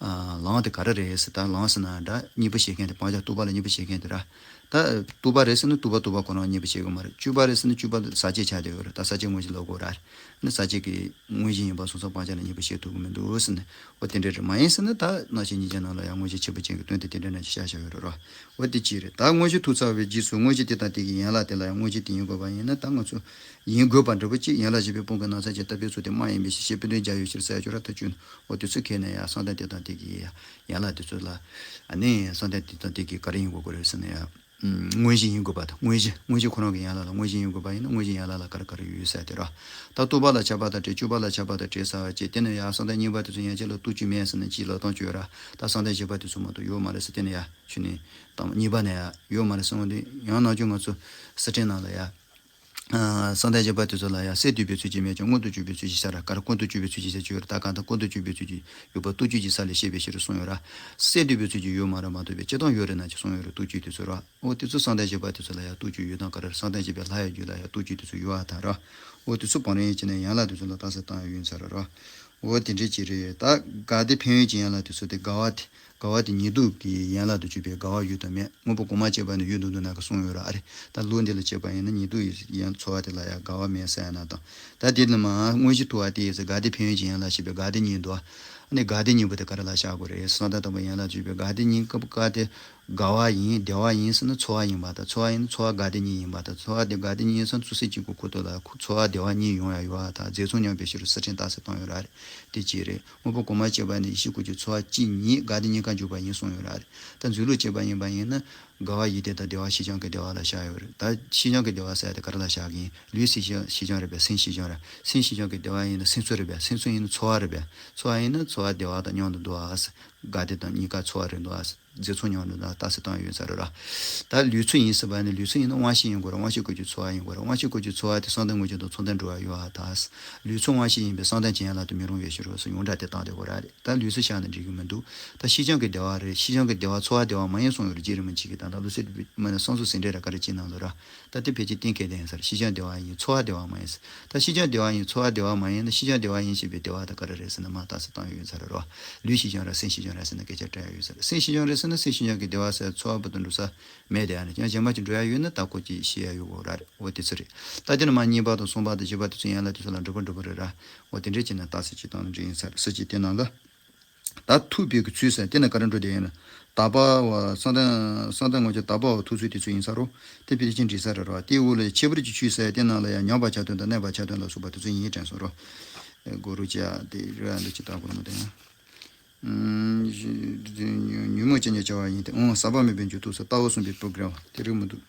ལམ་དེ་ག་རེ་རེད་ཟེར། ད་ལམ་ཟེར་ན་འདྲ་གཉིས་པོ་བཤད་མཁན་དེ། སྤང་བྱ་རྟོག་པ་ལ་གཉིས་པོ་བཤད་མཁན་དེ་ར། ད་རྟོག་པ་རེད་ཟེར་ན་རྟོག་པ་རྟོག་པ་ཁོ་རང་གཉིས་པོ་བཤད་ཀྱི་མ་རེད། བཅུ་པ་རེད་ཟེར་ན་བཅུ་པ་ཟག་བཅས་ཆགས་བསྡད་ཡོད་རེད། ད་ཟག་བཅས་དངོས་གཞི་ལབ་དགོས་ར། ནི་ཟག་བཅས་ཀྱི་དངོས་གཞི་ཡིན་པ་སོང་ཙང་སྤང་བྱ་ལ་གཉིས་པོ་བཤད་ཐུབ་ཀྱི་མི་འདུག་ཟེར་ནས། འོ་དེ་འདྲ་རེད། མ་ཡིན་ཟེར་ན་ད་རྣམ་བཤད་སྙིང་རྗེ་ནང་ལ་ཡང་དངོས་གཞི་ཁྱད་པར་ཅན་གྱི་དོན་དེ་དེ་འདྲ་ནང་བཞིན་བཤད་བཞག་ཡོད་རེད་རོ། འོ་དེ་གཅིག་རེད། ད་དངོས་གཞི་ཐུག་ཚར་བའི་རྗེས་སུ་དངོས་གཞི་དེ་དང་དེ་གི་ཡན་ལག་དེ་ལ་ཡང་དངོས་གཞི་དེ་ཡིན་དགོས་པ་ཡིན་ན། ད་ང་ཚོ་ཡིན་དགོས་པ་འདྲ་པོ་གཅིག་ཡན་ལག་བཞི་པའི་སྤོང་གི་རྣམ་གཞག་གི་བཏགས་པའི་ཚུལ་དེ་སྨྲ་ཡིན་པའི་ཕྱིར། བཤད་པའི་དོན་རྒྱ་ཡོད་ཕྱིར་ཟེར་ཡ་ཅིག་ཡོད་ར། ཐུག་ཆུ་འོ་དེ་ཚོ་ཁས་ནས་ཡང་བསམ་གཏན་དེ་དང་དེ་གི་ཡན་ལག་དེ་ཚོ་ལ། ཨ་ནི་བསམ་གཏན་དེ་དང་དེ་གི་ག་རེ་ཡིན་དགོས་ཀྱི་རེད་ཟེར་ན་ཡང་། ཨུམ། དངོས་གཞི་ཡིན་དགོས་པ་དང་། དངོས་གཞི། དངོས་གཞི་ཁོ་རང་གི་ཡན་ལག་ལ་དངོས་གཞི་ཡིན་དགོས་པ་ཡིན་ན། དངོས་གཞི་ཡན་ལག་ལ་ག་རེ་ག་རེ་ཡོད་ཟེར་དེ་ར། ད་རྟོག་པ་ལ་ཁྱབ་པ་དང་བྲལ། བཅུ་པ་ལ་ཁྱབ་པ་དང་བྲལ་ཟེར་བ་བྱས། དེ་ནས་ཡང་བསམ་གཏན་གཉིས་པ་དེ་ཚོ་ཡན་ཆད་ལ་ལྟོ་ཆོས་མེད་ཟེར་ན་གཅིག་ལབ་སྟངས་ཅིག་ཡོད་ར། ད་བསམ་གཏན་བཞི་པ་དེ་ཚོ་མ་གཏོགས་ཡོད་མ་རེད་ཟེར། དེ་ནས་ཡང་ཆུ་ནི་དང་གཉིས་པ་ནས་ཡང་ཡོད་མ་རེད་ཟེར། འོན་ཏེ་ཡང་ནམ་རྒྱུན་ང་ཚོ་སེམས་ཁྲིད་ནང་ལ་ཡང་། ཨ། བསམ་གཏན་བཞི་པ་དེ་ཚོ་ལ་ཡང་གསལ་འདུས་པའི་ཚུལ་གྱིས་མེད་ཀྱང་མངོན་དུ་གྱུར་པའི་ཚུལ་གྱིས་ཤར་ར། ག་རེ་ཀུན་ཏུ་གྱུར་པའི་ཚུལ་གྱིས་ཤར་ཆོས་ར། ད་གང་ལྟར་ཀུན་ཏུ་གྱུར་པའི་ཚུལ་གྱིས་ཡོད་པ་ལྟོ་ཆོས་ཀྱི་ས་ལས་བཤད་པའི་ཕྱིར་གསུངས་ཡོད་ར། གསལ་འདུས་པའི་ཚུལ་གྱིས་ཡོད་མ་རེད་མ་གཏོགས་པའི་སྤྱིར་བཏང་ཡོད་རེད་ན་ཅིག་གསུངས་ཡོད་ར། ལྟོ་ཆོས་དེ་ཚོ་ར། འོ་དེ་ཚོ་བསམ་གཏན་བཞི་པ་དེ་ཚོ་ལ་ཡང་ལྟོ་ཆོས་ཡོད་སྟངས་ག་རེ་རེད། བསམ་གཏན་བཞི་པའི་ལྷ་ཡི་རྒྱུད་ལ་ཡང་ལྟོ་ཆོས་དེ་ཚོ་ཡོད་པ་དང་ར། འོ་དེ་ཚོ་བང་རིམ་བྱས་ནས་ཡན་ལག་དེ་ཚོ་ལ་རྟགས་གསལ་བཏང་ཡ་ཡོད་ས་རེད་ར། འོ་དེ་འདྲ་ཅིག་རེད། ད་དགག་སྡེ་ཕན་ཡོན་གྱི་ཡན་ལག་དེ་ཚོ་དེ་དགག་པ་དེ། དགག་པ་དེ་ཉིད་སྡུག་གི་ཡན་ལག་ཏུ་གྱུར་པའི་དགག་པ་ཡོད་དང་མེད། དངོས་པོ་གོང་མ་བྱས་པ་ནི་ཡོད་མདོར་བསྡུས་ན་ག་གསུངས་ཡོད་ར། ཨ་རེ། ད་ལུགས་འདི་ལ་བྱས་པ་ཡིན་ན་ཉིད་སྡུག་ཡི་ཡན་ཚོར་བ་དེ་ལ་ཡང་དགག་པ་མེད་ཟེར་ཡ་ན་དང་། ད་དེ་ནི་མ་དངོས་གཞི་ཐུག་པ་དེ་ཡིན་ཟེར། དགག་སྡེ་ཕན་ཡོན་གྱི་ཡན་ལག་ཞེས་པའི་དགག་སྡེ་གཉིས་འདུག་ཨ་ནི་དགག་སྡེ་གཉིས་པོ་དེ་ག་རེ་ལ་བཞག་དགོས་རེད། བསམ་གཏན་དང་པོའི་ཡན་ལག་ཏུ་གྱུར་པའི་དགག་སྡེ་གཉིས་ཀ་བཀག་སྟེ། དགག་པ་ཡིན་བདེ་བ་ཡིན་ཟེར་ན་ཚོར་བ་ཡིན་པ་དང་། ཚོར་བ་ཡིན་ན་ཚོར་བ་དགག་སྡེ་གཉིས་ཡིན་པ་དང་། ཚོར་བ་དེ་དགག་སྡེ་གཉིས་ཡིན་ཟེར་ན་ཚུར་སེམས་གཅིག་གི་ཁོ་ཐོག་ལ་ཁོ་ཚོར་བ་བདེ་བ་གཉིས་ཡོང་ཡ་ཡོད་པ་དང་རྫས་མཚུངས་སྙོམས་པའི་ཕྱིར་རོ་ཟེར་ཕྲན་རྟགས་གསལ་བཏང་ཡོད་ར། ཨ་རེ། དེ་གཅིག་རེད། དངོས་པོ་གོང་མ་བྱས་པ་ནི་ཡེ་ཤེས་སྐུ་གྱུར་ཚོར་བ་གཅིག་ཉིད་དགག་སྡེ་གཉིས་ཀ་འཇུག་པ་ཡིན་གསུངས་ཡོད་ར། ཨ་རེ། ད་འཛིན་ལུགས་བྱས་པ་ཡིན་པ་ཡིན་ན། དགག་པ་ཡིད་བདེ་དང་བདེ་བ་ཕྱིས་འབྱུང་གི་བདེ་བ་ལ་བཞག་ཡོད་རེད། ད་ཕྱིས་འབྱུང་གི་བདེ་བ་ཟེར་ཡ་དེ་ག་རེ་ལ་བཞག་གི་ཡིན། ལུས་ཕྱིས་འབྱུང་ཕྱིས་འབྱུང་རེད་པས། སེམས་ཕྱིས་འབྱུང་རེད། སེམས་ཕྱིས་འབྱུང་གི་བདེ་བ་ཡིན་ན་སེམས་ཚོར་རེད་པས། སེམས་ཚོར་ཡིན་ན་ཚོར་བ་རེད་པས། ཚོར་བ་ཡིན་ན་ཚོར་བ་བདེ་བ་དང་མཉམ་དུ་འདུག་ཨ། དགག་སྡེ་དང་གཉིས་ཀ་ཚོར་བ་རེད་འདུག་ཨ། རྫས་མཚུངས་སྙོམས་འདུག་ན་རྟགས་གསལ་བཏང་ཡོད་ས་རེད་ར། ད་ལུས་ཚོར་ཡིན་ཟེར་བ་ནི་ལུས་ཚོར་ཡིན་ན་དབང་ཤེས་ཡིན་དགོས་ར། དབང་ཤེས་སྐུ་གྱུར་ཚོར་བ་ཡིན་དགོས་ར། དབང་ཤེས་སྐུ་གྱུར་ཚོར་བ་དེ་བསམ་གཏན་དངོས་གཞི་དང་མཚུངས་ལྡན་འགྲོ་བ་ཡོད་ཨ། ད་ལུས་ཚོར་དབང་ཤེས་ཡིན་པས་བསམ་གཏན་གྱི་ཡན་ལག་ཏུ་མི་རུང་བའི་ཕྱིར་རོ་ཟེར་ཡོངས་གྲགས་དེ་བཏང་བསྡད་དགོས་ར། ཨ་རེ། ད་ལུས་ཚོར་བཞག་ན་འགྲིག་གི་མི་འདུག་ད་ཕྱིས་འབྱུང་གི་བདེ་བ་རེད། ཕྱིས་འབྱུང་གི་བདེ་བ་ཚོར་བ་བདེ་བ་མ་ཡིན་གསུངས་ཡོད་རེད། རྗེ་རིན་པོ་ཆེ་གིས་ད་ལྟ་ལུགས་སྲོལ་མ་ནི་བསམ་གཟུགས་ཟིན་བྲིས་ར་ག་རེ་ཅིག་ནང་ལ་ར། ད་དེ་ཕལ་ཆེར་གཏན་འཁེལ་བསྡད་ཡིན་ས་རེད། ཕྱིས་འབྱུང་བདེ་བ་ཡིན་ཚོར་བ་བདེ་བ་མ་ཡིན་ཟེར། ད་ཕྱིས་འབྱུང་བདེ་བ་ཡིན་ཚོར་བ་བདེ་བ་མ་ཡིན་ན་ཕྱིས་འབྱུང་བདེ་བ་ཡིན་ཞེས་པའི་བདེ་བ་དེ་ག་རེ་རེད་ཟེར་ན་མར་རྟགས་གསལ་བཏང་ཡོད་ས་རེད་རོ། ལུས་ཕྱིས་འབྱུང་ར་སེམས་ཕྱིས་འབྱུང་ར་ཟེར་ན་སྐད་ཆ་འདྲ་ཡ་ཡོད་ས་རེད། སེམས་ཕྱིས་འབྱུང་རེད་ཟེར་ན་སེམས་ཕྱིས་འབྱུང་གི་བདེ་བ་ཟེར་ཚོར་བ་བར་དུ་འགྲོ་ས་མེད་དེ། ཨ་ནི་ཡང་གཞན་པ་ཅིག་འགྲོ་ཡ་ཡོད་ན་ད་ཁོ་ཅིག་ཤེས་ཡ་ཡོད་དགོས་ར། རེད། འོ་དེ་ཚོ་རེད། ད་དེ་ནི་མར་གཉིས་པ་དང་གསུམ་པ་དང་བཞི་པ་དེ་ཚོ་ཡན་ལག་དེ་ཚོ་ལ་འགྲོ་པ་འགྲོ་པ་རེད་ར། འོ་དེ་འདྲས་བྱས་ན་རྟགས་གསལ་ཅིག་བཏང་ན་འགྲིག་ཡིན་ས་རེད། ཟེར་གྱི་དེ་ནང་ལ། ད་ཐུག་པའི་གི་ཚུལ་ཟེར་དེ་ན་ག་རེ་འགྲོ་བསྡད་ཡོད་ན། དག་པ་བ་བསམ་གཏན་བསམ་གཏན་ངོ་ཅན་དག་པ་བ་ཐུག་ཚུལ་དེ་ཚོ་ཡིན་ས་རོ། དེ་ཕལ་ཆེར་འགྲིག་ས་རེད་རོ། དེའི་འོག་ལ་ཁྱད་པར་གྱི་ཆོས་ཟེར་དེ་ནང་ལ་ཡང་མྱོང་བ་ཆ་མཐུན་དང་གནས་པ་ཆ་མཐུན་ལ་སོགས་པ་དེ་ཚོ་ཡིན་དྲན་སོང་རོ། གོ་རུ་ཅི་ཡ་དེ་རོ་ཡ་འདི་ཅི་ལྟ་གོ་མི་དེ་ཡང་། ཉོན་མོངས་ཅན་གྱི་བྱ་བ་ཡིན་ཏེ། འོང་ཟག་པ་མེད་པའི་འགྱུར་ལྡོག་སོགས་ལྟ་བ་གསུམ་པའི་བུ་དགེ་བ་དེ་རིགས་མི་འདུག་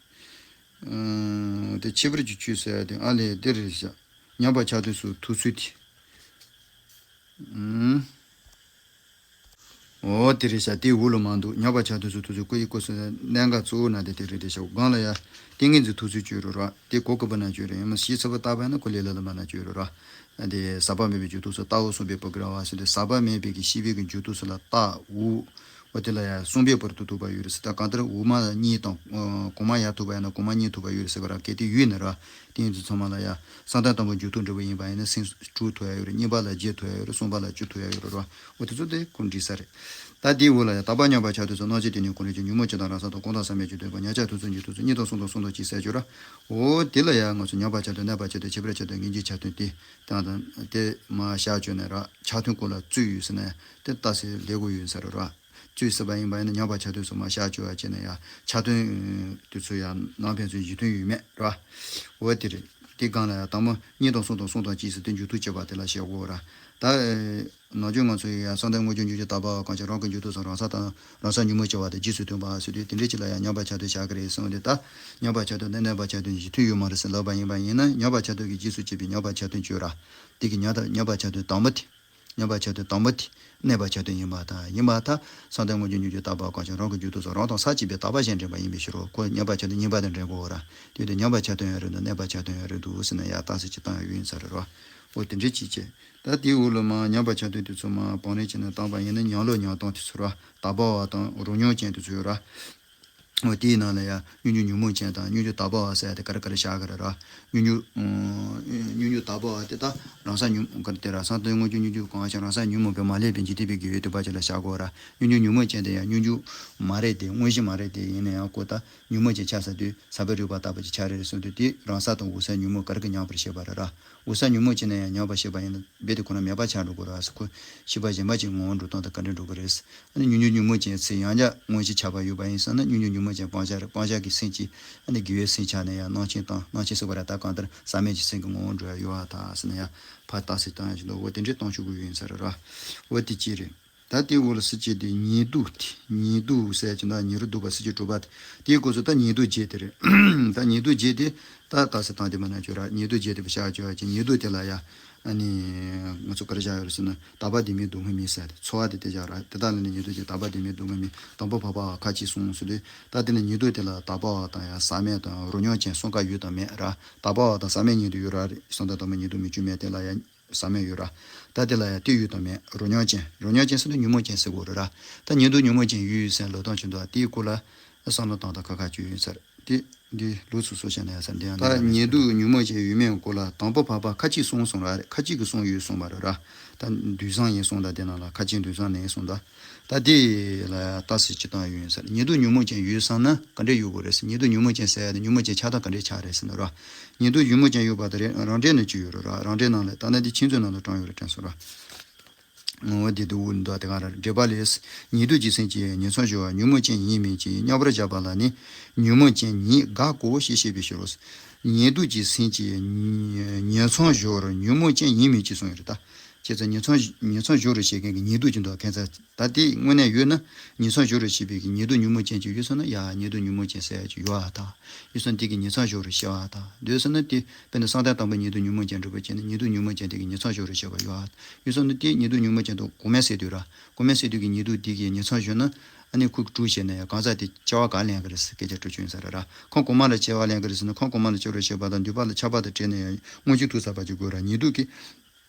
དེ་ཁྱད་པར་གྱི་ཆོས་ཟེར་ཡ་དེ་ཨ་ལས་དེ་རེད་བཞག་མྱོང་བ་ཆ་མཐུན་སོགས་ཐུག་ཚུལ་དེ། འོ་དེ་རེད་བཞག་དེའི་འོག་ལ་མ་འདུག་མྱོང་བ་ཆ་མཐུན་སོགས་ཐུག་ཚུལ་སྐུ་ཡི་སྐུ་སོགས་གནད་འགག་གཙོ་བོ་ན་དེ་དེ་རེད་དེ་བཞག་སྒང་ལ་ཡ་ཏིང་ངེ་འཛིན་ཐུག་ཚུལ་བཅོས་རོ་ར། དེ་གོ་སྐབས་ན་བཅོས་རོ། ཡང་མ་ཤེས་ཚོད་པ་བཏགས་པ་ཡིན་ན་གོ་ལེ་ལ་ལ་མ་ན་བཅོས་རོ་ར། དེ་ཟག་པ་མེད་པའི་འགྱུར་ལྡོག་སོགས་ལྟ་བ་གསུམ་པའི་བུ་དགེ་བ་ཟེར་ཏེ། ཟག་པ་མེད་པའི་གི་ཤེས་པའི་གི་འགྱུར་ལྡོག་སོགས་ལ་ལྟ་བ། འོ་དེ་ལ་ཡང་གསུམ་པའི་བར་དུ་ཐུག་པ་ཡོད་རེད་ཟེར། ད་གང་ལྟར་འོག་མ་གཉིས་དང་། གོང་མ་ཡར་ཐུག་པ་ཡིན་ན་གོང་མ་གཉིས་ཐུག་པ་ཡོད་རེད་ཟེར་བ་ར། གལ་ཏེ་ཡོད་ན་ར། དེ་ཡིན་ཚུལ་ཚང་མ་ལ་ཡང་བསམ་གཏན་དང་པོ་འགྱུར་ལྡོག་འགྲོ་བ་ཡིན་པ་ཡིན་ན་སེམས་དྲུག་ཐུག་ཡ་ཡོད་རེད། གཉིས་པ་ལ་བརྒྱད་ཐུག་ཡ་ཡོད་རེད། གསུམ་པ་ལ་བཅུ་ཐུག་ཡ་ཡོད་རེད་ར། འོ་དེ་ཚོ་དེ་ཁོ་འགྲིག་ས་རེད། ད་དེའི་འོག་ལ་ཡང་དག་པ་མྱོང་བ་ཆ་མཐུན་སོགས་སྣང་མཆེད་དེ་ཉིད་ཀུན་རེ་ཅན་ཉོན་མོངས་ཅན་དང་རང་སར་དང་ཀུན་བཏགས་ཟག་མེད་ཀྱི་དོན་གོ་མྱོང་བྱ་ཐུག་ཚུལ་འགྱུར་ཐུག་ཚུལ་གཉིས་དང་གསུམ་དང་གསུམ་དང་གཅིག་ཟེར་རྒྱུ་ར། འོ་དེ་ལ་ཡང་ང་ཚོ་མྱོང་བ་ཆ་མཐུན་གནས་པ་ཆ་མཐུན་ཁྱད་པར་ཆ་མཐུན་དབྱིན་ཇིའི་ཆ་མཐུན་དེ་དང་དང་དེ་མ་བཞག་བཅོས་ནས་ར། ཆ་མཐུན་སྐོར་ལ་རྩོད་ཡོད་ཟེར་ན་དེ་ལྟ་ཟེར་ལས་དགོས་ཡོད་ས་རེད་ར། རྩོད་ཟེར་བ་ཡིན་པ་ཡིན་ན་མྱོང་བ་ཆ་མཐུན་སོགས་མ་བཞག་བཅོས་བ་བྱས་ན་ཡང་ཆ་མཐུན་དེ་ཚོ་ཡང་ནང་ཕན་ཚུན་གཞི་མཐུན་ཡོད་མེད་ར། འོ་དེ་རེད། དེ་སྒང་ལ་ཡང་དང་པོ་གཉིས་དང་གསུམ་དང་གསུམ་དང་གཅིག་ཟེར་དེ་འགྱུར་ལྡོག་བྱེད་པ་དེ་ལ་བཤད་དགོས་ར། ད། ནང་ཆོས་ང་ཚོ་ཡི་ཡང་བསམ་གཏན་དངོས་བརྒྱུད་སྙོམས་འཇུག་དག་པ་བ་གང་ཞིག་རང་གི་འགྱུར་ལྡོག་སོགས་རང་སར་དང་རང་སར་ཉོན་མོངས་སྐྱེ་བ་དང་རྗེས་སུ་མཐུན་པ་ཟེར་དུས་དེ་འདྲའི་ཅིག་ལ་ཡང་མྱོང་བ་ཆ་མཐུན་བཞག་གི་རེད་གསུངས་ཏེ། ད་མྱོང་བ་ཆ་མཐུན་དང་གནས་པ་ཆ་མཐུན་གཞི་མཐུན་ཡོད་མ་རེད་ཟེར་ལབ་པ་ཡིན་པ་ཡིན་ན། མྱོང་བ་ཆ་མཐུན་གྱི་རྗེས་སུ་སྐྱེས་པའི་མྱོང་བ་ཆ་མཐུན་བརྗོད་ར། དེ་གི་མྱོང་དང་མྱོང་བ་ཆ་མཐུན་དང་པོ་དེ། མྱོང་བ་ཆ་མཐུན་དང་པོ་དེ་གནས་པ་ཆ་མཐུན་ཡིན་པ་དང་། ཡིན་པ་དང་བསམ་གཏན་དངོས་བརྒྱུད་སྙོམས་འཇུག་དག་པ་བ་གང་ཞིག་རང་གི་འགྱུར་ལྡོག་སོགས་རང་དང་སར་སྐྱེས་པའི་དག་པ་གཞན་འདྲེན་པ་ཡིན་པའི་ཕྱིར་རོ། ཁོ་མྱོང་བ་ཆ་མཐུན་གཉིས་པ་དེ་འདྲེན་དགོས་ར། དེ་དུས་མྱོང་བ་ཆ་མཐུན་ཡང་རེད་འདུག་གནས་པ་ཆ་མཐུན་ཡང་རེད་འདུག་ཟེར་ན་ཡང་རྟགས་གསལ་གྱི་སྟངས་ཡང་ཡོད་ཡིན་ས་རེད་རོ། འོ་དེ་འདྲའི་ཅིག་བྱས། ད་དེའི་འོག་ལ་མ་མྱོང་བ་ཆ་མཐུན་དེ་ཚོ་མ་བང་རིམ་བྱས་ནས་བཏང་པ་ཡིན་ན་ཉམས་ལོག་ཉམས་སྟངས་དེ་ཚོ་ར། དག་པ་བ་དང་རོ་མྱོང་ཅན་དེ་ཚོ་ཡོད་ར། འོ་དེའི་ནང་ལ་ཡང་སྙོམས་འཇུག་ཉོན་མོངས་ཅན་དང་སྙོམས་འཇུག་དག་པ་བ་ཟེར་ཡ་དེ་ག་རེ་ག་རེ་བཞག་གི་རེད་ར། སྙོམས་འཇུག་སྙོམས་འཇུག་དག་པ་བ་དེ་ད་རང་སར་ཉོན་ག་རེ་དེ་ར། བསམ་གཏན་དངོས་བརྒྱུད་སྙོམས་འཇུག་གང་ཞིག་རང་སར་ཉོན་མོངས་པས་མ་བསླད་པའི་འཇིག་རྟེན་པའི་དགེ་བའི་འདུན་པ་ཅན་ལ་བཞག་དགོས་ར། སྙོམས་འཇུག་ཉོན་མོངས་ཅན་དེ་ཡང་སྙོམས་འཇུག་མ་རེད་དེ། དངོས་གཞི་མ་རེད་དེ། ཡིན་ན་ཡང་ཁོ་ད་ཉོན་མོངས་ཅན་ཆགས་ས་དུས་ས་བོན་རིག་པ་ལྟ་བུ་ཅིག་ཆགས་རེད་གསུངས་དུས། དེ་རང་སར་དང་འོད་གསལ་ཉོན་མོངས་ག་རེ་གིས་མྱོང་བར་བཤད་པ་རེད་ར། འོད་གསལ་ཉོན་མོངས་ཅན་ན་ཡང་མྱོང་བར་བཤད་པ་ཡིན་ན་རྦད་དེ་ཁོ་ན་མེད་པ་ཆགས་འགྲོ་གི་རེད་ཟེར། ཁོ་ཤེས་པ་གཞན་པ་ཅིག་ངོ་བོ་འགྲོ་སྟངས་དང་ག་འདྲ་འགྲོ་གི་རེད་ཟེར། ཨ་ནི་སྙོམས་འཇུག་ཉོན་མོངས་ཅན་ཚེ་ཡང་བསྐྱར་དངོས་གཞི་ཆགས་པ་ཡོད་པ་ཡིན་ཟེར་ན། སྙོམས་འཇུག་ཉོན་མོངས་ཅན་སྤང་བྱ་རེད། སྤང་བྱ་གི་སེམས་ཀྱིས་ཨ་ནི་དགེ་བའི་སེམས་ཆགས་ནས་ཡང་རྣམ་མཁྱེན་དང་། རྣམ་མཁྱེན་ཟེར་བ་ར། ད་གང་ལྟར་ཟག་མེད་ཀྱི་སེམས་ཀྱི་ངོ་བོ་འགྲོ་ཡ་ཡོད་པ་དང་ཟེར་ན་ཡང་ཕར་རྟགས་གསལ་བཏང་ཡ་ཞིག་འདུག་འོ་དེ་འདྲའི་སྟོང་ཆོས་སྐུ་ཡོད་ཡིན་ས་རེད་ར། འོ་དེ་གཅིག་རེད། ད་དེའི་འོག་ལ་ཟེར་གྱི་དེ་ཉེ་དུ་དེ། ཉེ་དུ་ཟེར་གྱི་ད་ཉེ་རུ་འདུག་པ་ཟེར་གྱི་གྲུབ་པ་དེ། དེའི་སྐབས་སུ་ད་ཉེ་དུ་བརྒྱད་དེ་རེད། ད་ཉེ་དུ་བརྒྱད་དེ་ད་རྟགས་གསལ་བཏང་དེ་མ་ན་ཆོས་ར། ཉེ་དུ་བརྒྱད་དེ་བཞག་ཆོག་ཅིག་ཉེ་དུ་དེ་ལ་ཡ་ཨ་ནི་ང་ཚོ་ག་རེ་བཞག་ཡོད་རེད་ཟེར་ན། དག་པ་དེ་མིན་སྡུག་བསྔལ་མིན་ཟེར་ཏེ། ཚོར་བ་དེ་དེ་བཞག་ར། དེ་དག་ལ་ནི་ཉེ་དུ་བརྒྱད། དག་པ་དེ་མིན་སྡུག་བསྔལ་མིན། དང་པོ་འཕགས་པ་བ་ཁ་ཅིག་གསུངས་ཟེར་དུས། ད་དེ་ནི་ཉེ་དུ་དེ་ལ་དག་པ་བ་དང་ཡང་ཟག་མེད་དང་རོ་མྱོང་ཅན་གསུམ་ཀ་ཡོད་དང་མེད་ར། དག་པ་བ་དང་ཟག་མེད་གཉིས་དེ་ཡོད་ར། བསམ་གཏན་དང་པོ་ཉེ་དུ་མི་བཅུ་མེད་དེ་ལ་ཡ། ཟག་མེད་ཡོད་ར། ད་དེ་ལ་ཡང་དེ་ཡོད་དང་མེད། རོ་མྱོང་ཅན། རོ་མྱོང་ཅན་ཟེར་དུས་ཉོན་མོངས་ཅན་ཟེར་དགོས་རེད་ར། ད་ཉེ་དུ་ཉོན་མོངས་ཅན་ཡོད་ཡོད་ཟེར་ལབ་སྟངས་ཅིག་འདུག་དེའི་སྐོར་ལ་བསམ་བློ་བཏང་དང་ཁ་ཁ་ཅིག་ཡོད་ཡིན་ས་རེད། དེ་འདི་ལུགས་སུ་སོ་བྱས་ན་ཡང་ས་འདི་ཡང་ད་ཉེ་དུ་ཉོན་མོངས་ཅན་ཡོད་མེད་སྐོར་ལ་དང་པོ་འཕགས་པ་ཁ་ཅིག་གསུངས་སོང་ར། ཁ་ཅིག་གིས་གསུངས་ཡོད་གསུངས་པ་རེད་ར། ད་འདུས་བཟང་ཡིན་གསུངས་ད། དེ་ནང་ལ་ཁ་ཅིག་འདུས་བཟང་ནས་གསུངས་ད། ད་དེ་ལ་ཡང་རྟགས་གསལ་གྱི་སྟངས་ཡོད་ཡིན་ས་རེད། ཉེ་དུ་ཉོན་མོངས་ཅན་ཡོད་བསམ་ན་ག་འདྲས་ཡོད་དགོས་རེད་ཟེར། ཉེ་དུ་ཉོན་མོངས་ཅན་ཟེར་ཡ་དེ་ཉོན་མོངས་ཅན་ཆགས་སྟངས་ག་འདྲས་ཆགས་རེད་ཟེར་ན་ར། ཉེ་དུ་ཉོན་མོངས་ཅན་ཡོད་པ་དེ་རེད། རང་འགྲེལ་ནང་ཅིག་ཡོད་རེད་ར། རང་འགྲེལ་ནང་ལ་ད་ནི་འདི་ཁྱེད་ཚོའི་ནང་ལ་དྲངས་ཡོད་རེད་དྲན་སོང་ར། ངོ་བོ་དེ་དུ་འུ་འདུག་དེ་ག་ར་འགྲེལ་པ་ལས། ཉེ་དུ་གྱི་སེམས་ཀྱིས་ངན་སོང་སྦྱོར་བ་ཉོན་མོངས་ཅན་ཡིན་མིན་གྱི་བསྙོན་པར་བྱ་བ་ལ་ནི་ཉོན་མོངས་ཅན་ཉིད་དགག་གོ་ཞེས་བཤད་པའི་ཕྱིར་རོ། ཉེ་དུ་གྱི་སེམས་ཀྱིས་ངན་སོང་སྦྱོར་བ་ཉོན་མོངས་ཅན་ཡིན་མིན་གྱི་གསུངས་ཡོད་རེད་ད། བྱས་ཙང་ངན་སོང་ངན་སོང་སྦྱོར་བ་བྱེད་མཁན་གྱི་ཉེ་དུ་གྱི་འདུག་ཁན་ཚ། ད་དེ་དངོས་གནས་ཡོད་ན་ངན་སོང་སྦྱོར་བ་བྱེད་པའི་གི་ཉེ་དུ་ཉོན་མོངས་ཅན་ཅིག་ཡོད་སོང་ན་ཡ་ཉེ་དུ་ཉོན་མོངས་ཅན་ཟེར་ཡ་ཅིག་ཡོད་ཨ་ད། ཡོད་སོང་དེ་གི་ངན་སོང་སྦྱོར་བ་བྱེད་པ་ད། འདོད་སོང་ན་དེ་དཔེར་ན་བསམ་གཏན་དང་པོ་ཉེ་དུ་ཉོན་མོངས་ཅན་སྒྲུབ་པ་བྱས་ན་ཉེ་དུ་ཉོན་མོངས་ཅན་དེ་གི་ངན་སོང་སྦྱོར་བ་བྱེད་པ་ཡོད་ཨ། ཡོད་སོང་ན་དེ་ཉེ་དུ་ཉོན་མོངས་ཅན་དུ་གོང་མའི་སས་བསྡུས་ར། གོང་མའི་སས་བསྡུས་ཀྱི་ཉེ་དུ་དེ་གི་ངན་སོང་སྦྱོར་ན་ཨ་ནི་ཁོ་གི་དྲུག་བྱས་ན་ཡང་གང་ཟག་དེ་སྐྱེ་བ་གང་ལེན་གི་རེད་ཟེར་སྐད་ཆ་དྲུག་བྱུང་ས་རེད་ར། ཁོང་གོང་མ་ལ་སྐྱེ་བ་ལེན་གི་རེད་ཟེར་ན་ཁོང་གོང་མ་ལ་སྐྱེ་བར་བྱེད་པ་དང་འདུས་པ་ལ་ཆགས་པ་དང་བྲལ་ནས་ཡང་མངོན་སྤྱོད་ཐུག་ས་པ་ཅིག་དགོས་ར། ཉེ་དུ་གི་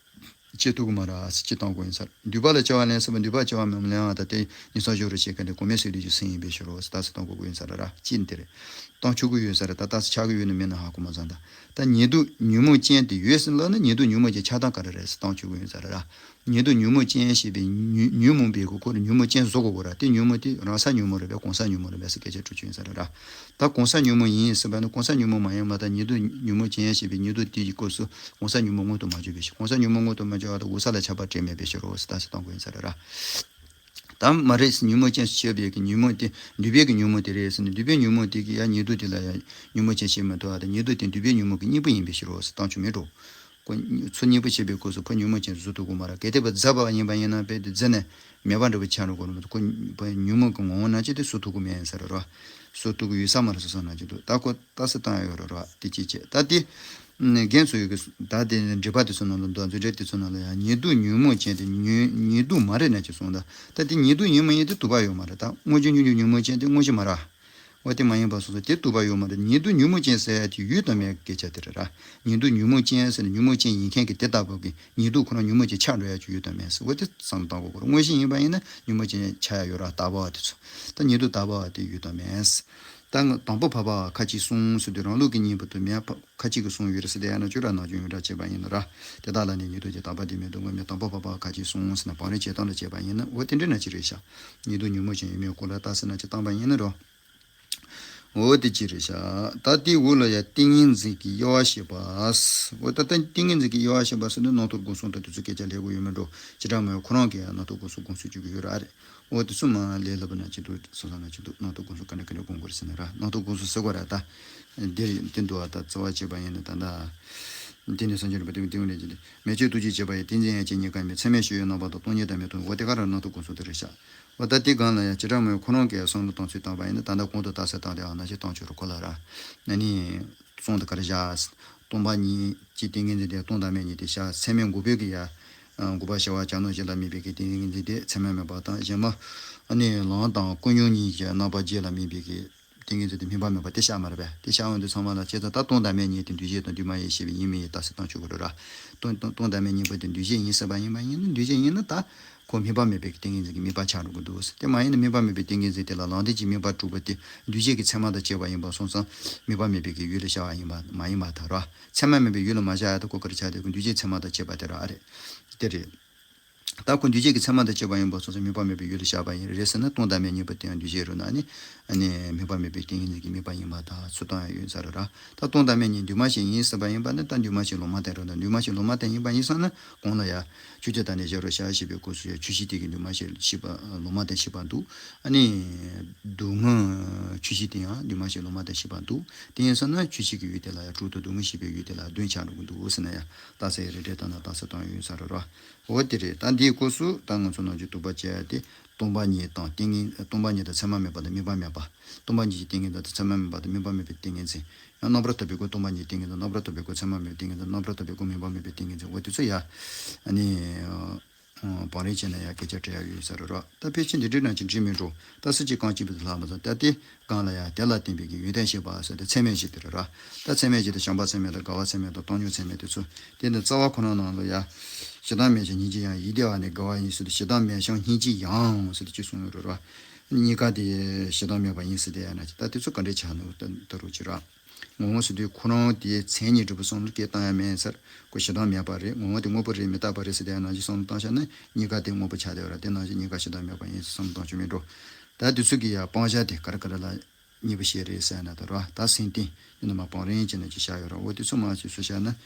སྐྱེ་ཐུབ་ཀྱི་མ་རེད་ཟེར་སྤྱིར་བཏང་དགོས་ཡིན་ས་རེད། འདུས་པ་ལ་སྐྱེ་བ་ལེན་ས་པ་འདུས་པ་སྐྱེ་བ་མི་ལེན་པ་དང་དེ་ངན་སོང་སྦྱོར་བ་བྱེད་མཁན་དེ་གོང་མའི་སས་བསྡུས་ཀྱི་སེམས་ཡིན་པའི་ཕྱིར་རོ་ཟེར་རྟགས་གསལ་བཏང་དགོས་ཀྱི་ཡིན་ས་རེད་ར། གཅིག་འདི་རེད། སྟོང་ཆོས་སྐུ་ཡོད་ས་རེད། ད་རྟགས་གསལ་ཆགས་ཀྱི་ཡོད་ནི་མེད་ནི་ཧ་གོ་མ་སོང་ད། ད་ཉེ་དུ་ཉོན་མོངས་ཅན་དེ་ཡོད་ཟེར་ལབ་ན་ཉེ་དུ་ཉོན་མོངས་ཅན་ཆགས་སྟངས་ག་རེ་རེད་ཟེར་སྟོང་ཆོས་སྐུ་ཡོད་ས་རེད་ར། ཉེ་དུ་ཉོན་མོངས་ཅན་ཞེས་པའི་ཉོན་ཉོན་མོངས་པའི་གི་ཁོ་ལ་ཉོན་མོངས་ཅན་བཟོ་དགོས་གོ་ར། དེ་ཉོན་མོངས་དེ་རང་སར་ཉོན་མོངས་རེད་པས་གོང་ས་ཉོན་མོངས་རེད་པས་ཟེར་སྐད་ཆ་དྲུག་ཅུ་ཡིན་ས་རེད་ར། ད་གོང་ས་ཉོན་མོངས་ཡིན་ཟེར་བ་ནི་གོང་ས་ཉོན་མོངས་མ་ཡིན་པ་དང་ཉེ་དུ་ཉོན་མོངས་ཅན་ཞེས་པའི་ཉེ་དུ་དེ་ཡི་སྐབས་སུ་གོང་ས་ཉོན་མོངས་མངོན་དུ་མ་གྱུར་པའི་ཕྱིར། གོང་ས་ཉོན་མོངས་མངོན་དུ་མ་གྱུར་བ་དང་འོད་གསལ་ལ་ཁྱབ་པ་བྲལ་མེད་པའི་ཕྱིར་རོ་ཟེར་རྟགས་གསལ་བཏང་དགོས་ཡིན་ས་རེད་ར། དམ་མ་རེད་ཟེར། ཉོན་མོངས་ཅན་ཞེས་པའི་གི་ཉོན་མོངས་དེ་འདུས་པའི་གི་ཉོན་མོངས་དེ་རེད་ཟེར་ནས། འདུས་པའི་ཉོན་མོངས་དེ་གི་ཡང་ཉེ་དུ་དེ་ལ་ཡང་ཉོན་མོངས་ཅན་ཞེས་མི་འདུག་པ་དང་། ཉེ་དུ་དེ་འདུས་པའི་ཉོན་མོངས་ཀྱི་གཉེན་པོ་ཡིན་པའི་ཕྱིར་རོ་ཟེར་བཏང་ཆོག་མེད་འགྲོ། ཁོ་ཚུར་གཉེན་པོ་བྱེད་པའི་སྐབས་སུ་ཕར་ཉོན་མོངས་ཅན་བཟོ་ཐུབ་ཀྱི་མ་རེད། གལ་ཏེ་ཕར་རྫ་བ་ཡིན་པ་ཡིན་ན་དཔེ་དེ་རྫ་ནས་མེད་པ་འདྲ་པོ་ཆགས་འགྲོ་གི་རེད་མ་གཏོགས། ཁོ་ཕར་ཉོན་མོངས་ཀྱི་ངོ་བོ་ནང་བཞིན་དེ་བཟོ་ཐུབ་ཀྱི་མེད་ཟེར་རོ། བཟོ་ཐུབ་ཀྱི་ཡོད་ས་མ་རེད་ཟེར་སོང་ན་ཅི་འདུག་ད་ཁོ་རྟགས་གསལ་བཏང་ཡ་ཡོད་རེད་ར། དེ་ཅི་བྱེད་ད་དེ། རྒན་ཚོ་ཡོད་གི། ད་དེ་འགྲེལ་པ་དེ་ཚོ་ནང་ལ་འདུག་འཛུགས་འགྲེལ་དེ་ཚོ་ནང་ལ་ཡང་ཉེ་དུ་ཉོན་མོངས་ཅན་དེ་ཉོན་ཉེ་དུ་མ་རེད་ན་ཅི་གསུངས་ད། ད་དེ་ཉེ་དུ་ཡིན་མ་ཡིན་དེ་དུ་བ་ཡོད་མ་རེད། ད་དངོས་བྱུང་ཉོན་ཉོན་མོངས་ཅན་དེ་དངོས་གཞི་མ་རེད། འོ་དེ་མ་ཡིན་པ་སོང་ཙང་དེ་དུ་བ་ཡོད་མ་རེད། ཉེ་དུ་ཉོན་མོངས་ཅན་ཟེར་ཡ་དེ་ཡོད་དང་མེད་སྐད་ཆ་དེ་རེད་ར། ཉེ་དུ་ཉོན་མོངས་ཅན་ཟེར་ན་ཉོན་མོངས་ཅན་ཡིན་མཁན་གྱི་དེ་ལྟ་བུ་གི་ཉེ་དུ་ཁོ་རང་ཉོན་མོངས་ཅན་ཆགས་འགྲོ་ཡ་ཅིག་ཡོད་དང་མེད་ཟེར། འོ་དེ་བསམ་བློ་བཏང་དགོས་གོ། དངོས་གཞི་ཡིན་པ་ཡིན་ན་ཉོན་མོངས་ཅན་ཆགས་ཡ་ཡོད་ར། ལྟ་བ་དེ་ཚོ། ད་ཉེ་དུ་ལྟ་བ་དེ་ཡོད་དང་མེད། ད་དང་པོ་འཕགས་པ་ཁ་ཅིག་གསུངས་ཟེར་དུས་རང་ལུགས་ཀྱི་གཉེན་པོ་དུ་མེད་པ་ཁ་ཅིག་གིས་གསུངས་ཡོད་རེད་ཟེར་དེ་ཡང་ན་ཅོག་ར་ནང་བྱུང་ཡོད་འདྲ་བྱས་པ་ཡིན་ན་ར། དེ་དག་ལ་ནི་ཉེ་དུ་ཅན་དམ་པ་དེ་མེད་དོ་དངོས་མེད། དང་པོ་འཕགས་པ་ཁ་ཅིག་གསུངས་ཟེར་ན་བང་རིམ་བྱེད་སྟངས་ལ་བྱས་པ་ཡིན་ན་འོ་དེ་འདྲ་ན་ཅི་རེད་ཤག་ཉེ་དུ་ཉོན་མོངས་ཅན་ཡོད་མེད་སྐོར་ལ་རྟགས་གསལ་ན་ཅི་བཏང་པ་ཡིན་ན་རོ། འོ་དེ་ཅི་རེད་ཤག་ད་དེའི་འོག་ལ་ཡ་ཏིང་ངེ་འཛིན་གྱི་དབྱེ་བ་བཤད་པ། འོ་ད་ལྟ་ཏིང་ངེ་འཛིན་གྱི་དབྱེ་བ་བཤད་པ་ཟེར་ན་རྣམ་རྟོག་སྒོམ་གསུམ་དང་དེ་ཚོ་སྐད་ཆ་ལས་དགོས་ཡོད་མེད་འགྲོ། བྱེ་བྲག་སྨྲ་བ་ཁོ་རང་གིས་ཡང་རྣམ་རྟོག་སྒོམ་གསུམ་སྒོམ་ཚུལ་བརྗོད་ཀྱི་ཡོད་ར་རེད། འོ་དེ་ཚོ་མ་ལས་སླ་པོ་ན་ཅི་འདུག་སོང་ཙང་ན་ཅི་འདུག་རྣམ་རྟོག་སྒོམ་གསུམ་ག་འདྲ་ག་འདྲ་སྒོམ་དགོས་རེད་ཟེར་ན་ར། རྣམ་རྟོག་སྒོམ་གསུམ་ཟེར་དགོས་ར་ད། འདིར་དེ་འདུག་བ་ད་རྩ་བ་བྱས་པ་ཡིན་ན་ད་ལྟ། དེ་ནས་སངས་རྒྱས་རིག་པ་དེ་དེ་ནས་ཅི་སྟེ། མེ་ལྕེ་ལྟོ་འགྱུར་བྱེད་པ་ཡི་ཏིང་འཛིན་ཡན་ཆད་གཉིས་ཀ་མེད། ཚད་མས་ཞི་བའི་རྣམ་པ་དང་སྟོང་ཉིད་དང་མི་མཐུན། འོ་དེ་ག་རང་རྣམ་རྟོག་སྒོམ་གསུམ་དེ་རེད་ཤག་འོ་ད་དེ་སྒང་ལ་ཡང་བྱེ་བྲག་སྨྲ་བ་ཁོ་རང་གིས་བསམ་བློ་གཏོང་ཚུལ་བཏང་པ་ཡིན་ན་ད་ལྟ་གོང་དུ་རྟགས་གསལ་བཏང་དེ་ཨ་ན་ཅི་བཏང་ཆོག་རུ་ཁོ་ལ་ར། ན་ནི། གསུང་དུ་ག་རེ་བཞག་སྟོང་པ་ཉིད་ཀྱི་ཏིང་ངེ་འཛིན་དེ་སྟོང་དང་མེད་གཉིས་དེ་བཞག་ཚད་མས་འགོག་པའི་གི་ཡ། འགོག་པ་བྱ་བ་བྱ་ནོར་བཞི་ལ་དམིགས་པའི་གི་ཏིང་ངེ་འཛིན་དེ་ཚད་མས་དམིགས་པ་དང་གཞན་མ། ཨ་ནི་ལམ་དང་ཀུན་འབྱུང་གཉིས་ཀྱི་རྣམ་པ་བརྒྱད་ལ་དམིགས་པའི་གི་ཏིང་ངེ་འཛིན་དེ་དམིགས་པ་དམིགས་པ་དེ་བཞག་མ་རེད་པས། དེ་བཞག་འོང་དུས་ཚང་མ་ལ་བྱས་ཙང་ད་སྟོང་དང་མེད་གཉིས་དེ་འདུས་བྱས་དང་འདུས་མ་ཡིན་ཞེས་པའི་ཡིན་མིན་ཡི་རྟགས་གསལ་བཏང་ཆོག་གི་རེད་ར། སྟོང་སྟོང་སྟོང་དང་མེད་གཉིས་པོ་དེ་འདུས་བྱས་ཡིན་ཟེར་བ་ཡིན་པ་ཡིན་ན་འདུས་བྱས་ཡིན་ན་ད། ཁོ་དམིགས་པ་མེད་པའི་ཏིང་ངེ་འཛིན་གྱི་དམིགས་པ་ཆགས་འགྲོ་གི་འདུག་ཟེར། དེ་མ་ཡིན་ན་དམིགས་པ་མེད་པའི་ཏིང་ངེ་འཛིན་དེ་ལ་ལམ་དེ་གྱི་དམིགས་པ་དྲུག་པོ་དེ་འདུས་བྱས་ཀྱི་ཚད་མ་དང་བཅས་པ་ཡིན་པ་སོང་ཙང་དམིགས་པ་མེད་པའི་གི་ཡུལ་ལ་ཤར་བ་ཡིན་པ་མ་ཡིན་པར་ཐལ་རོ། ཚད་མ་མེད་པའི་ཡུལ་ལ་མ་ཤར་ཡ་ད་ཁོ་ག་རེ་ཆགས་དེ་ཁོ་འདུས་བྱས་ཚད་མ་དང་བཅས་པ་དེ་ར་ཨ་རེད། དེ་རེད། ད་ཁོ་འདུས་བྱས་ཀྱི་ཚད་མ་དང་བཅས་པ་ཡིན་པ་སོང་ཙང་དམིགས་པ་མེད་པའི་ཡུལ་ལ་ཤར་བ་ཡིན་རེད་ཟེར་ན་སྟོང་དང་མེད་གཉིས་པོ་དེ་ཡང་འདུས་བྱས་རུང་ན་ནི། ཨ་ནི་དམིགས་པ་མེད་པའི་ཏིང་ངེ་འཛིན་གྱི་དམིགས་པ་ཡིན་པ་དང་ཚུལ་བཏང་ཡ་ཡོད་ས་རེད་ར། ད་སྟོང་དང་མེད་གཉིས་འདུས་མ་བྱས་ཡིན་ཟེར་བ་ཡིན་པ་ནི་ད་འདུས་མ་བྱས་ལུང་མ་བསྟན་རུང་ད་འདུས་མ་བྱས་ལུང་མ་བསྟན་ཡིན་པ་ཡིན་ཙང་ན། གོང་ལ་ཡ། ཆོས་ཅན་བདག་ཉིད་གཞན་རོ་ཤར་ཞེས་པའི་སྐབས་སུ་ཡང་ཆོས་ཅན་དེ་གི་འདུས་མ་བྱས་ཤེས་པ་ལུང་མ་བསྟན་ཤེས་པ་འདུག་ཨ་ནི། སྡུག་བསྔལ་ཆོས་ཅན་དེ་ཡང་འདུས་མ་བྱས་ལུང་མ་བསྟན་ཤེས་པ་འདུག་དེ་ཡིན་ཙང་ན་ཆོས་ཅན་གྱི་ཡུལ་དེ་ལ་ཡང་དྲུག་ཏུ་སྡུག་བསྔལ་ཤེས་པའི་ཡུལ་དེ་ལ་བདུན་ཆགས་འགྲོ་གི་འདུག་ཟེར་ན་ཡང་རྟགས་གསལ་རེ་རེ་ལྟར་ན་རྟགས་གསལ་བཏང་ཡོད་ས་རེད་ར། འོ་དེ་རེད། ད་འདིའི་སྐབས་སུ་ད་ང་ཚོ་ནང་བཞིན་རྟོག་པ་དཔྱད་ཡ་དེ། སྟོང་པ་ཉིད་དང་ཏིང་ངེ་སྟོང་པ་ཉིད་དང་ཚད་མ་མེད་པ་དང་དམིགས་པ་མེད་པ། སྟོང་པ་ཉིད་ཀྱི་ཏིང་ངེ་འཛིན་དང་ཚད་མ་མེད་པ་དང་དམིགས་པ་མེད་པའི་ཏིང་ངེ་འཛིན། ཡང་རྣམ་པར་དག་པའི་སྒོ་སྟོང་པ་ཉིད་ཏིང་ངེ་འཛིན། རྣམ་པར་དག་པའི་སྒོ་ཚད་མ་མེད་པའི་ཏིང་ངེ་འཛིན། རྣམ་པར་དག་པའི་སྒོ་དམིགས་པ་མེད་པའི་ཏིང་ངེ་འཛིན། འོ་དེ་ཚོ་ཡ། ཨ་ནི། བང་རིམ་བྱས་ན་ཡ་སྐད་ཆ་དྲི་ཡ་ཡོད་ས་རེད་ར། ད་ཕལ་ཆེར་འདི་འདྲའི་ནང་ཅིག་འགྲིག་མི་འགྲོ། ད་སྲིད་ཀྱི་རྐང་གཅིག་པུ་དུ་ལྷག་མ་སོང་ད་དེ། གང་ལ་ཡང་དེ་ལ་བརྟེན་པའི་གི་ཡོན་ཏན་བཤད་པ་ཟེར་ཏེ་ཚད་མས་གཞི་དེ་རེད་ར། ད་ཚད་མས་གཞི་དེ་བྱམས་པ་ཚད་མས་དང་དགའ་བ་ཚད་མས་དང་བཏང་སྙོམས་ཚད་མས་དེ་ཚོ། དེ་ནི་རྩ་བ་ཁོ་ན་ནང་ལ་ཡ། ཞེ་སྡང་མེད་ཅིང་སྙིང་རྗེ་ཡང་། ཡིད་བདེ་བ་ནི་དགའ་བ་ཡིན་ཟེར་ཏེ་ཞེ་སྡང་མེད་ཅིང་སྙིང་རྗེ་ཡང་ཟེར་ཏེ་ཅི་གསུངས་ཡོད་རེད་ར། གཉིས་ཀ་དེ་ཞེ་སྡང་མེད་པ་ཡིན་ཟེར་ཏེ་ཡ་ན་ཅི་ད་དེ་ཚོ་ག་འདྲས་ཆགས་འདུག་ད་ད་རུང་ཅི་ར། ངོ་བོ་ཟེར་དུས་ཁོ་རང་དེ་མཚན་ཉིད་འབྲས་བུ་གསུམ་ལ་སྐད་བཏང་ཡ་མེད་ཟེར། ཁོ་ཞེ་སྡང་མེད་པ་རེད། ངོ་བོ་དེ་དངོས་པོ་རེད་མི་རྟག་པ་རེད་ཟེར་ཏེ་ཡ་ན་ཅི་བསམ་བློ་བཏང་བཞག་ན་གཉིས་ཀ་དེ་དངོས་པོ་ཆགས་བསྡད་ཡོད་ར། དེ་ནང་བཞིན་གཉིས་ཀ་ཞེ་སྡང་མེད་པ་ཡིན་ཟེར་བསམ་བློ་བཏང་ཆོག་མི་འགྲོ། ད་དེ་ཚོ་གི་ཡ་སྤང་བྱ་དེ་ག་རེ་ག་རེ་ལ། གཉིས་པ་བཤད་རེད་ཟེར་ན་ད་ར་ད་སེམས་རྟེན་ཡིན་ན་མ་སྤང་རིན་ཅན་ན་ཅི་བྱ་ཡོད་ར། འོ་དེ་ཚོ་མ་ཅི་སུ་བྱ་ན།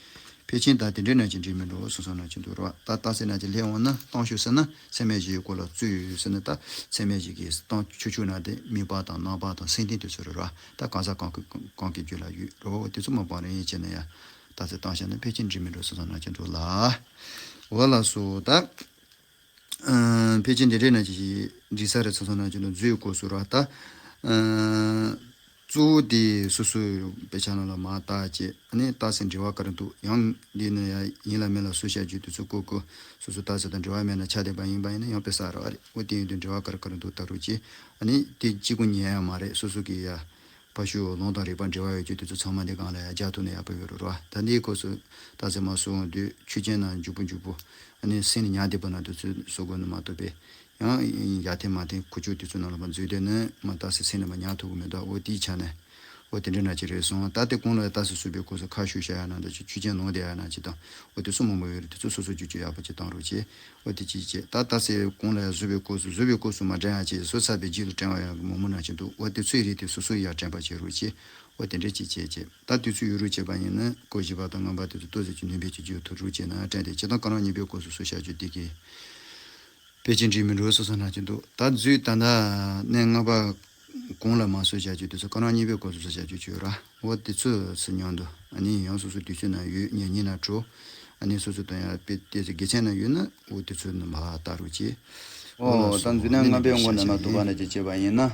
ཕལ་ཆེར་ད་དེ་འདྲའི་ན་ཅི་འདྲི་མི་འགྲོ་སོ་སོ་ན་ཅི་འདུག་ར། ད་ད་ཟེར་ན་ཅི་ལྷད་འོང་ན་བཏང་ཤོག་ཟེར་ན་ཚད་མས་གཞི་ཡི་སྐོར་ལ་རྩོད་ཡོད་ཟེར་ན་ད་ཚད་མས་གཞི་གི་བཏང་ཆོག་ཆོག་ན་དེ་དམིགས་པ་དང་རྣམ་པ་དང་སེམས་རྟེན་དེ་ཚོ་རེད་ར། ད་གང་ཟག་གང་གི་གང་གི་རྒྱུད་ལ་ཡོད་ར། འོ་དེ་ཚོ་མ་སྤང་རིན་ཅན་ན་ཡ་ད་ཟེར་བཏང་བྱ་ན་ཕལ་ཆེར་འདྲི་མི་འགྲོ་སོ་སོ་ན་ཅི་འདུག་ལ། འོ་ལགས་སོ་ད། ཕལ་ཆེར་འདི་འདྲའི་ནང་བཞིན་འགྲིག་ས་རེད་ཚོ་ཚོ་ནང་བཞིན་མཛོད་སྐོར་སུ་ར་ད། གཙོ་བོ་དེ་སོ་སོའི་དཔེ་ཆ་ནང་ལ་མ་བལྟ་བྱས་ཨ་ནི་བལྟ་སའི་འབྲེལ་བ་ག་རེ་འདུག་ཡང་འདི་ནི་ཡང་ཡིན་ལ་མིན་ལ་སུ་བཤད་རྒྱུ་དེ་ཚོ་ཀོ་ཀོ་སོ་སོ་བལྟ་ས་དང་འབྲེལ་བ་མེད་ན་ཆ་དེ་པ་ཡིན་པ་ཡིན་ན་ཡང་དཔེ་ས་ར་བ་རེད། འོ་དེ་ཡིན་དུས་འབྲེལ་བ་ག་རེ་ག་རེ་འདུག་ལྟ་རོགས་གྱིས། ཨ་ནི་དེ་གཅིག་པུ་ཉན་ཡ་མ་རེད། སོ་སོ་གི་ཡ། ཕ་ཤུལ་ལུང་དང་རིགས་པ་འབྲེལ་བ་ཡོད་རྒྱུ་དེ་ཚོ་ཚང་མ་འདི་སྒང་ལ་ཡང་སྦྱར་ཐུབ་ན་ཡག་པོ་ཡོད་རེད་ར། ད་འདིའི་སྐབས་སུ་ད་ཚེ་མ་སོང་དུས་ཆོས་ཅན་ནང་འཇུག་པོ་འཇུག་པོ་ཨ་ནི་སེམས་ནི་ཉག་བསྡད་པ་ན་དུ་ཚོད་བཟོ་དགོས་ནི་མ་གཏོགས་པས་ཡང་ཡར་འཐེན་མར་འཐེན་ཁུ་བྱུག་དེ་ཚོ་ནང་ལ་མ་འཛུལ་དེ་ནི་མ་ད་སེ་སེམས་ནི་མ་ཉག་ཐུབ་ཀྱི་མེད་དོ། འོ་དེའི་ཆ་ནས་འོ་དེ་འདྲ་ན་ཅི་རེད་སོང་། ད་དེ་གོང་ལ་ད་སེ་སུ་པའི་སྐབས་སུ་ཁ་ཤུ་བྱ་ཡ་ན་ད་ཆོས་ཆོས་ཅན་ནང་བསྡད་ཡ་ན་ཅི་དང་འོ་དེ་ཚོ་མང་པོ་ཡོད་རེད། དེ་ཚོ་སོ་སོ་ཅུ་ཅུ་ཡག་པོ་ཅིག་བཏང་རོགས་བྱེད། འོ་དེ་ཅི་བྱེད་ད་ད་སེ་གོང་ལ་ཡ་བཟོ་པའི་སྐབས་སུ་བཟོ་པའི་སྐབས་སུ་མ་དྲན་ཡ་ཅི་བཟོ་ཚར་བའི་རྗེས་ལ་དྲན་བ་ཡ་མང་པོ་ན་ཅི་འདུག་འོ་དེ་ཚོའི་རིགས་དེ་སོ་སོ་ཡ་དྲན་པ་བྱེད་རོགས་བྱེད། འོ་དེ་འདྲ་ཅིག་བྱས་བྱས་ད་དུས་ཚོད་ཡོད་རུ་བྱས་པ་ཡིན་ན་སྐོར་བཞི་པ་དང་ལྔ་པ་དེ་ཚོ་ཏོག་ཙམ་ཅིག་ནུས་པའི་ཅིག་བརྗོད་ཐུབ་རུ་བྱས་ན་དྲན་ཏེ་ཇི་ལྟར་ག་རང་ཉིད་པའི་སྐོར་སུ་སུ་བྱ་རྒྱུ་དེ་གི་ དཔེ་ཅན་འདྲེས་མི་འགྲོ་སོ་སོ་ན་ཅི་འདུག་ད་འཛུལ་ད་ལྟ་གནས་ལྔ་པ་གོང་ལ་མ་སོ་བྱ་རྒྱུ་དེ་ཚོ་ཀ་རང་གཉིས་པའི་སྐོར་སོ་སོ་བྱ་རྒྱུ་བྱོས་ར། འོ་དེ་ཚོ་སུ་མཉམ་དུ་ཨ་ནི་ཡང་སོ་སོ་དུས་ཚོད་ན་ཡོད་ཉན་ཉན་ན་འགྲོ། ཨ་ནི་སོ་སོ་དང་ཡང་དཔེ་དེ་ཚོ་དགེ་མཚན་ན་ཡོད་ན་འོ་དེ་ཚོ་ནི་མ་ལྟ་རོགས་གྱིས། འོ་ད་འཛུལ་གནས་ལྔ་པའི་མགོ་ནས་མ་འདུག་པ་ན་ཅི་བྱེད་པ་ཡིན་ན།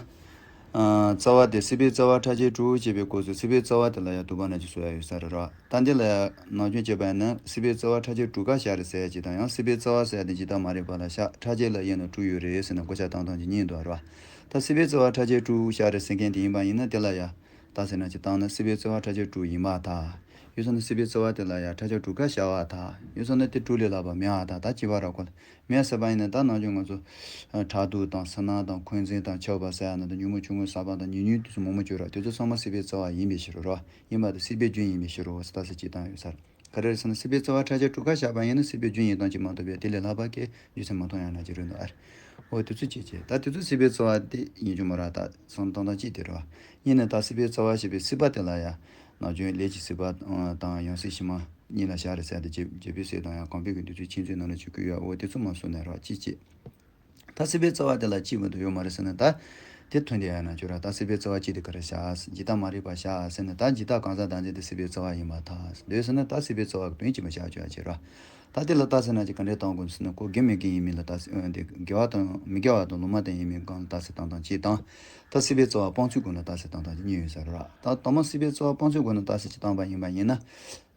རྩ་བ་དེ་སྲིད་པའི་རྩ་བ་ཕྲ་རྒྱས་དྲུག་ཅེས་པའི་སྐོར་སུ་སྲིད་པའི་རྩ་བ་དེ་ལ་ཡང་འདུག་པ་ན་ཅི་སོ་ཡ་ཡོད་ས་རེད་ར། ད་འདི་ལ་ཡང་ནང་སྐྱོན་བྱས་པ་ཡིན་ན་སྲིད་པའི་རྩ་བ་ཕྲ་རྒྱས་དྲུག་ཀ་བཞག་རེད་ཟེར་ཡ་ཅིག་དང་ཡང་སྲིད་པའི་རྩ་བ་ཟེར་ཡ་དེ་ཇི་ལྟ་མ་རིག་པ་ལ་བཞག་ཕྲ་རྒྱས་ལ་དབྱེ་ན་དྲུག་ཡོད་རེད་ཟེར་ན་གོ་ཆ་བཏང་སྟངས་ཀྱི་གཉིས་འདུག་ར། ད་སྲིད་པའི་རྩ་བ་ཕྲ་རྒྱས་དྲུག་བཞག་རེད་ཟེར་མཁན་དེ་ཡིན་པ་ཡིན་ན་དེ་ལ་ཡང་ད་ཟེར་ན་ཅི་བཏང་ན་སྲིད་པའི་རྩ་བ་ཕྲ་རྒྱས་དྲུག་ཡིན་པ་ད། ཡོད་ས་ན་སྲིད་པའི་རྩ་བ་དེ་ལ་ཡང་ཕྲ་རྒྱས་དྲུག་ཀ་བཞག་པ་ད། ཡོད་ས་ན་དེ་དྲུག་ལས་ལྷག་པ་མེད་པ་ད་ད་ཅི་བ་ར་གོ་ལ། མེད་ཟེར་བ་ཡིན་ན་ད་ནང་ཆོས་ང་ཚོ་ཕྲག་དོག་དང་སུན་སྣང་དང་འཁོན་འཛིན་དང་ཆགས་པ་ཟེར་ཡ་ན་དང་ཉོན་མོངས་ཆུང་ངུ་ཟག་པ་དང་ཉེ་ཉོན་དེ་ཚོ་མང་པོ་བྱུང་ར། དེ་ཚོ་ཚང་མ་སྲིད་པའི་རྩ་བ་ཡིན་པའི་ཕྱིར་རོ། ཡིན་པ་དང་སྲིད་པའི་རྒྱུན་ཡིན་པའི་ཕྱིར་རོ་ཟེར་ད་ཟེར་ཅིག་བཏང་ཡོད་ས་རེད། ག་རེ་རེད་ཟེར་ན་སྲིད་པའི་རྩ་བ་ཕྲ་རྒྱས་དྲུག་ཀ་བཞག་པ་ཡིན་ན་སྲིད་པའི་རྒྱུན་ཡིན་སྟངས་ཅིག་མ་གཏོགས་པའི་དེ་ལས་ལྷག་པ་གི་རྒྱུ་མཚན་མ་མཐོང་ཡ་ན་ཅི་རེད་འདུག་ཨ་རེད། འོ་དེ་ཚོ་ཅིག་བྱས་ད་དེ་ཚོ་སྲིད་པའི་རྩ་བ་དེ་ཡིན་རྒྱུ་མ་ར་ད་སང་བཏང་སྟངས་ཅིག་དེ་རེད་བ། ཡིན་ན་ད་སྲིད་པའི་རྩ་བ་ཞེས་པའི་སྲིད་པ་དེ་ལ་ཡ་ནང་ཆོས་ལས་ཀྱི་སྲིད་པ་དང་ཡང་སྲིད་ཕྱི་མ། གཉིས་ལ་བཞག་རེད་ཟེར་ཏེ་རྗེ་རྗེ་དཔལ་སྲས་དང་ཡང་གང་པོའི་གི་འདི་ཚོའི་མཁྱེན་བརྩེ་ནང་ལ་ཆུ་བསྐོལ་ཡོད། འོ་དེ་ཚོ་མ་སོང་ནས་རོགས་ཅི་བྱེད། ད་སྲིད་པའི་རྩ་བ་དེ་ལ་ཅི་མི་འདུག་ཡོད་མ་རེད་ཟེར་ན་ད། དེ་ཐོན་དེ་ཡང་ན་ཁྱོད་ར་ད་སྲིད་པའི་རྩ་བ་ཅི་དེ་ག་རེ་བཞག་ཇི་ལྟ་མ་རིག་པ་བཞག་ཟེར་ན་ད་ཇི་ལྟ་གང་ཟག་བདག་འཛིན་དེ་སྲིད་པའི་རྩ་བ་ཡིན་པ་ད་འདོད་ཟེར་ན་ད་སྲིད་པའི་རྩ་བ་གི་དོན་ཅི་མ་བཞག་ཆོག་ཡ་བྱེད་ར། ད་དེ་ལ་ད་ཟེར་ན་ཅི་ག་འདྲས་བཏང་དགོས་ཟེར་ན་ཁོ་དགེ་མི་དགེ་ཡིན་མིན་ལ་ད་དེ་དགེ་བ་དང་མི་དགེ་བ་དང་ལོག་མ་དང་ཡིན་མིན་གང་ལ་ད་ཟེར་བཏང་སྟངས་ཅི་དང་། ད་སྲིད་པའི་རྩ་བ་སྤང་ཚུལ་སྒོ་ནས་ད་ཟེར་བཏང་སྟངས་ཅི་གཉིས་ཡོད་ས་ར། ད་དང་མ་སྲིད་པའི་རྩ་བ་སྤང་ཚུལ་སྒོ་ནས་ད་ཟེར་ཅི་བཏང་པ་ཡིན་པ་ཡིན་ན།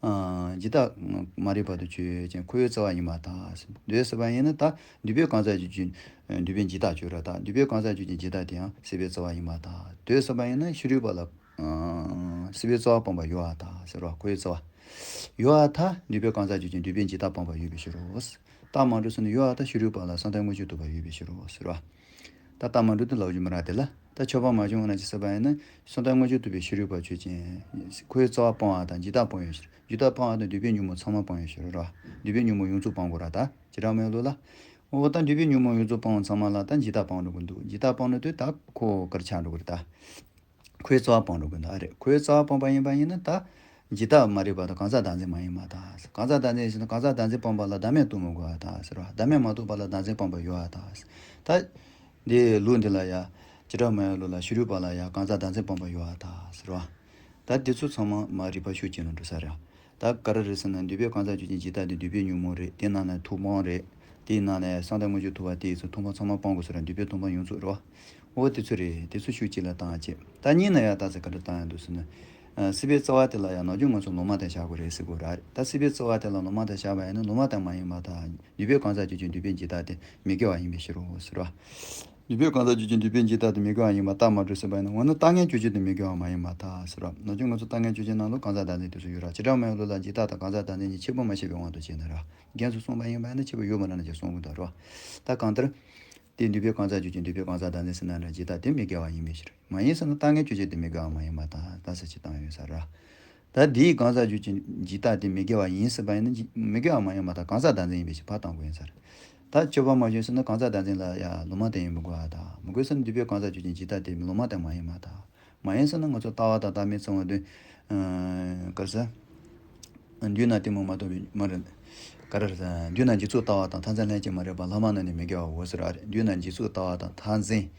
ཨ། ཇི་ལྟ་མ་རིག་པ་དང་ཆོས་ཅན་ཁོ་བོའི་རྩ་བ་ཡིན་པར་ཐལ། འདོད་ཟེར་བ་ཡིན་ན་ད་འདུས་པའི་གང་ཟག་རྒྱུ་ཅན། འདུས་པའི་འཇིག་ལྟ་ཆོས་ར་ད་འདུས་པའི་གང་ཟག་རྒྱུ་ཅན་འཇིག་ལྟ་དེ་ཡང་སྲིད་པའི་རྩ་བ་ཡིན་པར་ཐལ། འདོད་ཟེར་བ་ཡིན་ན་ཕྱི་རོལ་པ་ལ། ཨ། སྲིད་པའི་རྩ་བ་སྤངས་པ་ཡོད་པར་ཐལ་ཟེར་བ་ཁོ་བོའི་རྩ་བ། ཡོད་པར་ཐལ། འདུས་པའི་གང་ཟག་རྒྱུ་ཅན་འདུས་པའི་འཇིག་ལྟ་སྤངས་པ་ཡོད་པའི་ཕྱིར་རོ། རྟགས་མ་གྲུབ་ཟེར་ན་ཡོད་པར་ཐལ་ཕྱི་རོལ་པ་ལ་བསམ་གཏན་དངོས་གཞི་ཐུབ་པ་ཡོད་པའི་ཕྱིར་རོ་ཟེར་བ། ད་ལྟ་མ་འགྲོ་དུས་ལབ་རྒྱུ་མ་རེད་དེ་ལ། ད་ཆོས་པ་མ་བྱུང་བ་ན་ཅི་ཟེར་བ་ཡིན་ན། བསམ་གཏན་དངོས་གཞི་ཐུབ་པའི་ཕྱི་རོལ་པ་ཆོས་ཅན། ཁོའི་རྩ་བ་སྤངས་པ་དང་འཇིག་ལྟ་སྤངས་ཡོད་ཕྱིར། འཇིག་ལྟ་སྤངས་པ་དང་འདུས་པའི་ཉོན་མོངས་ཚང་མ་སྤངས་ཡོད་ཕྱིར་རོ། འདུས་པའི་ཉོན་མོངས་ཡོངས་རྫོགས་སྤང་དགོས་ར་ད། ཇི་ལྟར་མེད་ལུགས་ལ། འོ་ད་འདུས་པའི་ཉོན་མོངས་ཡོངས་རྫོགས་སྤངས་པ་ཚང་མ་ལ་ད་འཇིག་ལྟ་སྤངས་འགྲོ་གི་འདུག་འཇིག་ལྟ་སྤངས་འགྲོ་དུས་ད་ཁོ་ག་རེ་ཆགས་འགྲོ་གི་རེད་ད། ཁོའི་རྩ་བ་སྤངས་འགྲོ་དགོས་འདུག་ཨ་རེད། ཁོའི་རྩ་བ་སྤངས་པ་ཡིན་པ་ཡིན་ན་ད། ཇི་ལྟ་མ་རིག་པ་དང་གང་ཟག་བདག་འཛིན་མ་ཡིན་པར་ཐལ། གང་ཟག་བདག་འཛིན་ཡིན་ན་གང་ཟག་བདག་འཛིན་སྤངས་པ་ལ་བདག་མེད་རྟོགས་མི་དགོས་པར་ཐལ་ཟེར་བ། བདག་མེད་མ་རྟོགས་པ་ལ་བདག་འཛིན་སྤངས་པ་ཡོད་པར་ཐལ། ད། འདི་ལུགས་འདི་ལ་ཡ། ཇི་ལྟར་མ་ཡིན་ལུགས་ལ་ཕྱི་རོལ་པ་ལ་ཡ་གང་ཟག་བདག་འཛིན་སྤངས་པ་ཡོད་པར་ཐལ་ཟེར་བ། ད་འདི་ཚོ་ཚང་མ་མ་རིག་པ་ཤུགས་ཆེན་ལ་འགྲོ་ས་རེད། ད་ག་རེ་རེད་ཟེར་ན་འདུས་པའི་གང་ཟག་རྒྱུ་ཅན་འཇིག་ལྟ་དེ་འདུས་པའི་ཉོན་མོངས་རེད། དེ་ནང་ནས་མཐོང་སྤང་རེད། དེའི་ནང་ནས་བསམ་གཏན་དངོས་གཞི་ཐུབ་པ་དེ་ཡི་ཚོ་མཐོང་སྤང་ཚང་མ་སྤང་དགོས་ཟེར་ར་འདུས་པའི་མཐོང་སྤང་ཡོངས་རྫོགས་རེད་བ། འོ་དེ་ཚོ་རེད། དེ་ཚོ་ཤུགས་གཅིག་ལ་བཏང་བྱས། ད་གཉིས་ན་ཡང་ད་ཚེ་ག་འདྲ་བཏང་ཡང་འདུག་ཟེར་ན། ཨ། སྲིད་པའི་རྩ་བ་དེ་ལ་ཡང་ནམ་རྒྱུན་ང་ཚོ་ལོག་སྨྲ་བརྟག་བཞག་དགོས་རེད་ཟེར་དགོས་ར། ད་སྲིད་པའི་རྩ་བ་དེ་ལ་ལོག་སྨྲ་བརྟག་བཞག་པ་ཡིན་ན་ལོག་སྨྲ་བརྟག་མ་ཡིན་པར་ཐལ། འདུས་པའི་གང་ཟག་རྒྱུ་ཅན་འདུས་པའི་འཇིག་ལྟ་དེ་མི་དགེ་བ་ཡིན་པའི་ཕྱིར་རོ་ཟེར་བ། འདུས་པའི་གང་ཟག་རྒྱུ་ཅན་འདུས་པའི་འཇིག་ལྟ་དེ་མི་དགེ་བ་ཡིན་པར་རྟགས་མ་གྲུབ་ཟེར་བ་ཡིན་ན་འོ་ན་ལྟ་ངན་རྒྱུ་ཅན་དེ་མི་དགེ་བ་མ་ཡིན་པར་ཐལ་ཟེར་བ། ནམ་རྒྱུན་ང་ཚོ་ལྟ་ངན་རྒྱུ་ཅན་ནང་ལོགས་གང་ཟག་བདག་འཛིན་དེ་ཚོ་ཡོད་ར། བྱེ་བྲག་སྨྲ་བའི་ལུགས་ལ་འཇིག་ལྟ་དང་གང་ཟག་བདག་འཛིན་གཉིས་ཁྱད་པར་མ་ཕྱེ་བའི་དབང་དུ་བྱས་ན་ར། རྒྱན་སུ་གསུངས་པ་ཡིན་པ་ཡིན་ན་ཁྱད་པར་ཡོད་མ་རེད་ན་ཅིག་གསུང་གི་འདུག་ར། ད་གང་ལྟར། དེ་འདུས་པའི་གང་ཟག་རྒྱུ་ཅན་འདུས་པའི་གང་ཟག་བདག་འཛིན་ཟེར་ན་འདྲ་འཇིག་ལྟ་དེ་མི་དགེ་བ་ཡིན་པའི་ཕྱིར། མ་ཡིན་ཟེར་ན་ལྟ་ངན་རྒྱུ་ཅན་དེ་མི་དགེ་བ་མ་ཡིན་པར་ཐལ། ད་ཟེར་ཅིག་བཏང་ཡོད་ས་ར། ད་འདིའི་གང་ཟག་རྒྱུ་ཅན་འཇིག་ལྟ་དེ་མི་དགེ་བ་ཡིན་ཟེར་བ་ཡིན་ན་འཇིག་མི་དགེ་བ་མ་ཡིན་པར་ཐལ། གང་ཟག་བདག་འཛིན་ཡིན་པའི་ཕྱིར་ཕར་བཏང་དགོས་ཡིན་ས་ར། ད་སྤྱོད་པ་མ་བྱུང་ཟེར་ན་གང་ཟག་བདག་འཛིན་ལ་ཡང་ལོག་སྨྲ་བརྟག་ཡིན་མི་དགོས་པར་ཐལ། མི་དགོས་ཟེར་ན་འདུས་པའི་གང་ཟག་རྒྱུ་ཅན་འཇིག་ལྟ་དེ་ལོག་སྨྲ་བརྟག་མ་ཡིན་པར་ཐལ། མ་ཡིན་ཟེར་ན་ང་ཚོ་ལྟ་བ་དང་ལྟ་མིན་ཚང་བ་དོན། ཨ། ག་རེ་ཟེར། མདུན་ན་གཏི་མུག་མ་གཏོགས་པའི་མ་རེད། ག་རེ་ཟེར། མདུན་ན་འཇིག་ཚོགས་ལྟ་བ་དང་མཐར་འཛིན་ལྷན་ཅིག་མ་རེད་པ་ལྷག་མ་རྣམས་ནི་མི་དགེ་བའོ་ཟེར་བ་རེད། མདུན་ན་འཇིག་ཚོགས་ལྟ་བ་དང་མཐར་འཛིན།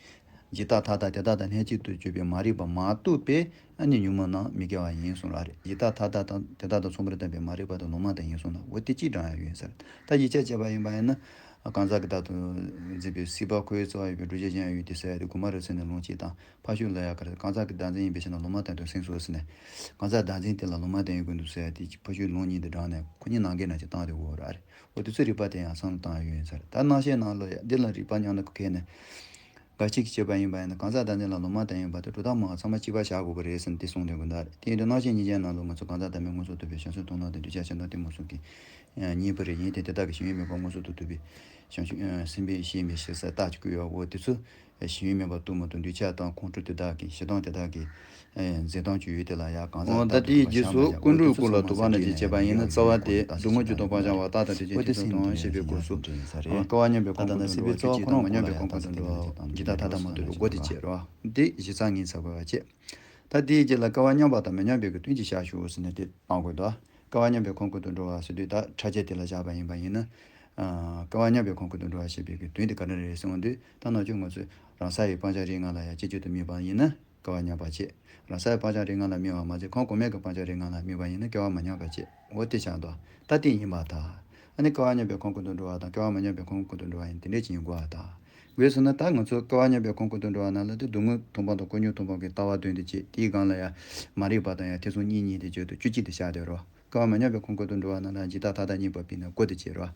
འཇིག་ལྟ་མཐའ་དག་དེ་དག་དང་ལྷན་ཅིག་ཏུ་གྱུར་པའི་མ་རིག་པ་མ་གཏོགས་པའི་ཨ་ནི་ཉོན་མོངས་རྣམས་མི་དགེ་བ་ཡིན་གསུངས་པ་རེད། འཇིག་ལྟ་མཐའ་དག་དང་དེ་དག་དང་མཚུངས་པར་ལྡན་པའི་མ་རིག་པ་དང་ལོག་སྨྲ་དང་ཡིན་གསུངས་ན་འོ་དེ་གཅིག་འདྲ་ཡང་ཡོད་ཟེར། ད་ཡིག་ཆ་བྱས་པ་ཡིན་པ་ཡིན་ན། གང་ཟག་གི་བདག་ཏུ་འཛིན་པའི་སྲིད་པ་ཁོའི་རྩ་བ་ཡོད་པའི་སྒྲུབ་བྱེད་གཞན་ཡང་ཡོད་དེ་ཟེར་ཡ་དེ་དགོས་མ་རེད་ཟེར་ནས་ལུང་གཅིག་དང་། ཕར་ཕྱོགས་ལ་ཡ་ག་རེ་གང་ཟག་གི་བདག་འཛིན་ཡིན་པའི་ཕྱིར་ན་ལོག་སྨྲ་བརྟག་དོན་སེམས་སོ་ཟེར་ནས། གང་ཟག་བདག་འཛིན་དེ་ལ་ལོག་སྨྲ་བརྟག་ཡོད་དགོས་འདུག་ཟེར་ཡ་དེ་ཕར་ཕྱོགས་ལུང་གཉིས་དེ་དྲངས་ནས་ཁོ་གཉིས་ནང་འགལ་ན་ཅིག་བཏང་དེ་འོ་ར་རེད། འོ་དེ་ཚོ་རིགས་པ་དེ་ཡང་བསམ་བློ་བཏང་ཡ་ཡོད་ཡིན་ཟེར། ད་རྣམ་བཤད་ནང་ལ་ཡ་འདི་ལ་རིགས་པ་མཉམ་ན་ཁོ་ཁེལ་ནས། འགའ་ཞིག་གིས་བྱས་པ་ཡིན་པ་ཡིན་ན་གང་ཟག་བདག་འཛིན་ལ་ལོག་སྨྲ་བརྟག་ཡིན་པ་དེ་གྲུབ་རྟགས་མང་བ་ཚང་མ་གཅིག་པ་བཞག་དགོས་པ་རེད་ཟེར་ནས་དེ་གསུངས་དེ་འོ་ད་རེད། དེ་ཡིན་དུས་རྣམ་བཤད་ཉིད་ཅན་ནང་ལ་ང་ཚོ་གང་ཟག་བདག་མེད་མངོན་སུམ་རྟོགས་པའི་བྱང་ཆུབ་མཐོང་སྣང་དང་འདུས་བྱས་ཤེས་སྟངས་གཏི་མུག་གསུམ་གྱི། གཉིས་པོ་རེད། ཡིན་ཏེ་དེ་དག་གི་གཞན་ཡུལ་མེད་པར་མངོན་སུམ་དུ་རྟོགས་པའི་བྱང་ཆུབ་སེམས་དཔའི་ཤེས་པའི་ཤེས་གསལ་རྟགས་ཀྱི་སྐུལ་བའོ། དེ་ཚོ་གཞན་ཡུལ་མེད་པར་རྟོགས་མི་རྟོགས་འདུས་བྱས་དང་ཁོང་ཁྲོ་དེ་དག་གི་ཞེ་སྡང་དེ་དག་གི་འཛིན་སྟངས་ཀྱི་ཡུལ་དེ་ལ་ཡང་གང་ཟག་འོ་ད་ལྟ་དེའི་རྗེས་སུ་ཀུན་འགྲོའི་སྐོར་ལ་འདུག་པ་ན་ཅིག་བྱས་པ་ཡིན་ན་རྩ་བ་དེ་སྡུག་བསྔལ་རྒྱུ་དང་སྤང་བྱ་བ་རྟག་དང་དེ་ཅན་ཐེ་ཚོམ་དང་ཞེས་པའི་སྐོར་སུ་བསྐལ་པ་མཉམ་པའི་གོང་བུ་དུ་འགྲོ་བ་ཆོས་ཅན་དང་མ་ཉམས་པའི་གོང་བུ་དུ་འགྲོ་བ་འཇིག་ལྟ་མཐའ་དག་མ་རྟོགས་པའི་སྒོ་དེ་བྱས་རོ། འདི་གཞི་རྩ་ངེས་ཚར་དགོས་པ་བྱས། ད་དེའི་རྗེས་ལ་བསྐལ་པ་མཉམ་པ་དང་མི་མཉམ་པའི་གི་དོན་གྱི་བྱ་ཞུ་ཟེར་ནས་དེ་བཏང་དགོས་དོ། བསྐལ་པ་མཉམ་པའི་གོང་བུ་དུ་འགྲོ་བ་ཟེར་དུས་ད་ཕྲ་རྒྱས་དེ་ལ་བཞག་པ་ཡིན་པ་ཡིན་ན། ཨ། སྐལ་བ་མཉམ་པའི་ཁམས་ཀུན་ཏུ་འགྲོ་བ་ཞེས་པའི་གི་དོན་དེ་ག་འདྲ་རེད་ཟེར་འོང་དུས། ད་ནང་ཆོས་ང་ཚོས་རང་ས་ཡི་སྤང་བྱ་རིགས་ལྔ་ལ་ཡང་སྐྱེ་བཅུག་ཏུ་དམིགས་པ་ཡིན་ན་སྐལ་བ་མཉམ་པ་བྱེད། རང་ས་ཡི་སྤང་བྱ་རིགས་ལྔ་ལ་དམིགས་པ་མ་ཟད་ཁམས་གོང་མའི་གི་སྤང་བྱ་རིགས་ལྔ་ལ་དམིགས་པ་ཡིན་ན་སྐལ་བ་མ་མཉམ་པ་བྱེད། འོ་དེ་ཆགས་འདུག། ད་དེ་ཡིན་པར་ཐལ། ཨ་ནི་སྐལ་བ་མཉམ་པའི་ཁམས་ཀུན་ཏུ་འགྲོ་བ་དང་སྐལ་བ་མ་མཉམ་པའི་ཁམས་ཀུན་ཏུ་འགྲོ་བ་ཡིན་དེ་འདྲས་ཅིག་ཡིན་དགོས་པར་ཐལ། དགོས་ཟེར་ན་ད་ང་ཚོ་སྐལ་བ་མཉམ་པའི་ཁམས་ཀུན་ཏུ་འགྲོ་བ་ནང་ལ་དེ་སྡུག་བསྔལ་མཐོང་སྤང་དང་ཀུན་འབྱུང་མཐོང་སྤང་གི་ལྟ་བ་དོན་དེ་བྱེད། དེའི་སྒང་ལ་ཡང་མ་རིག་པ་དང་ཡང་ཐེ་ཚོམ་གཉིས་གཉིས་དེ་བརྗོད་དུ་བཅུ་གཅིག་དེ་བཞག་སྡོད་རོགས། སྐལ་བ་མ་མཉམ་པའི་ཁམས་ཀུན་ཏུ་འགྲོ་བ་རྣམས་ལ་འཇིག་ལྟ་མཐའ་དག་གཉིས་པ་པའི་ནང་བཀོད་དེ་བྱེད་རོགས།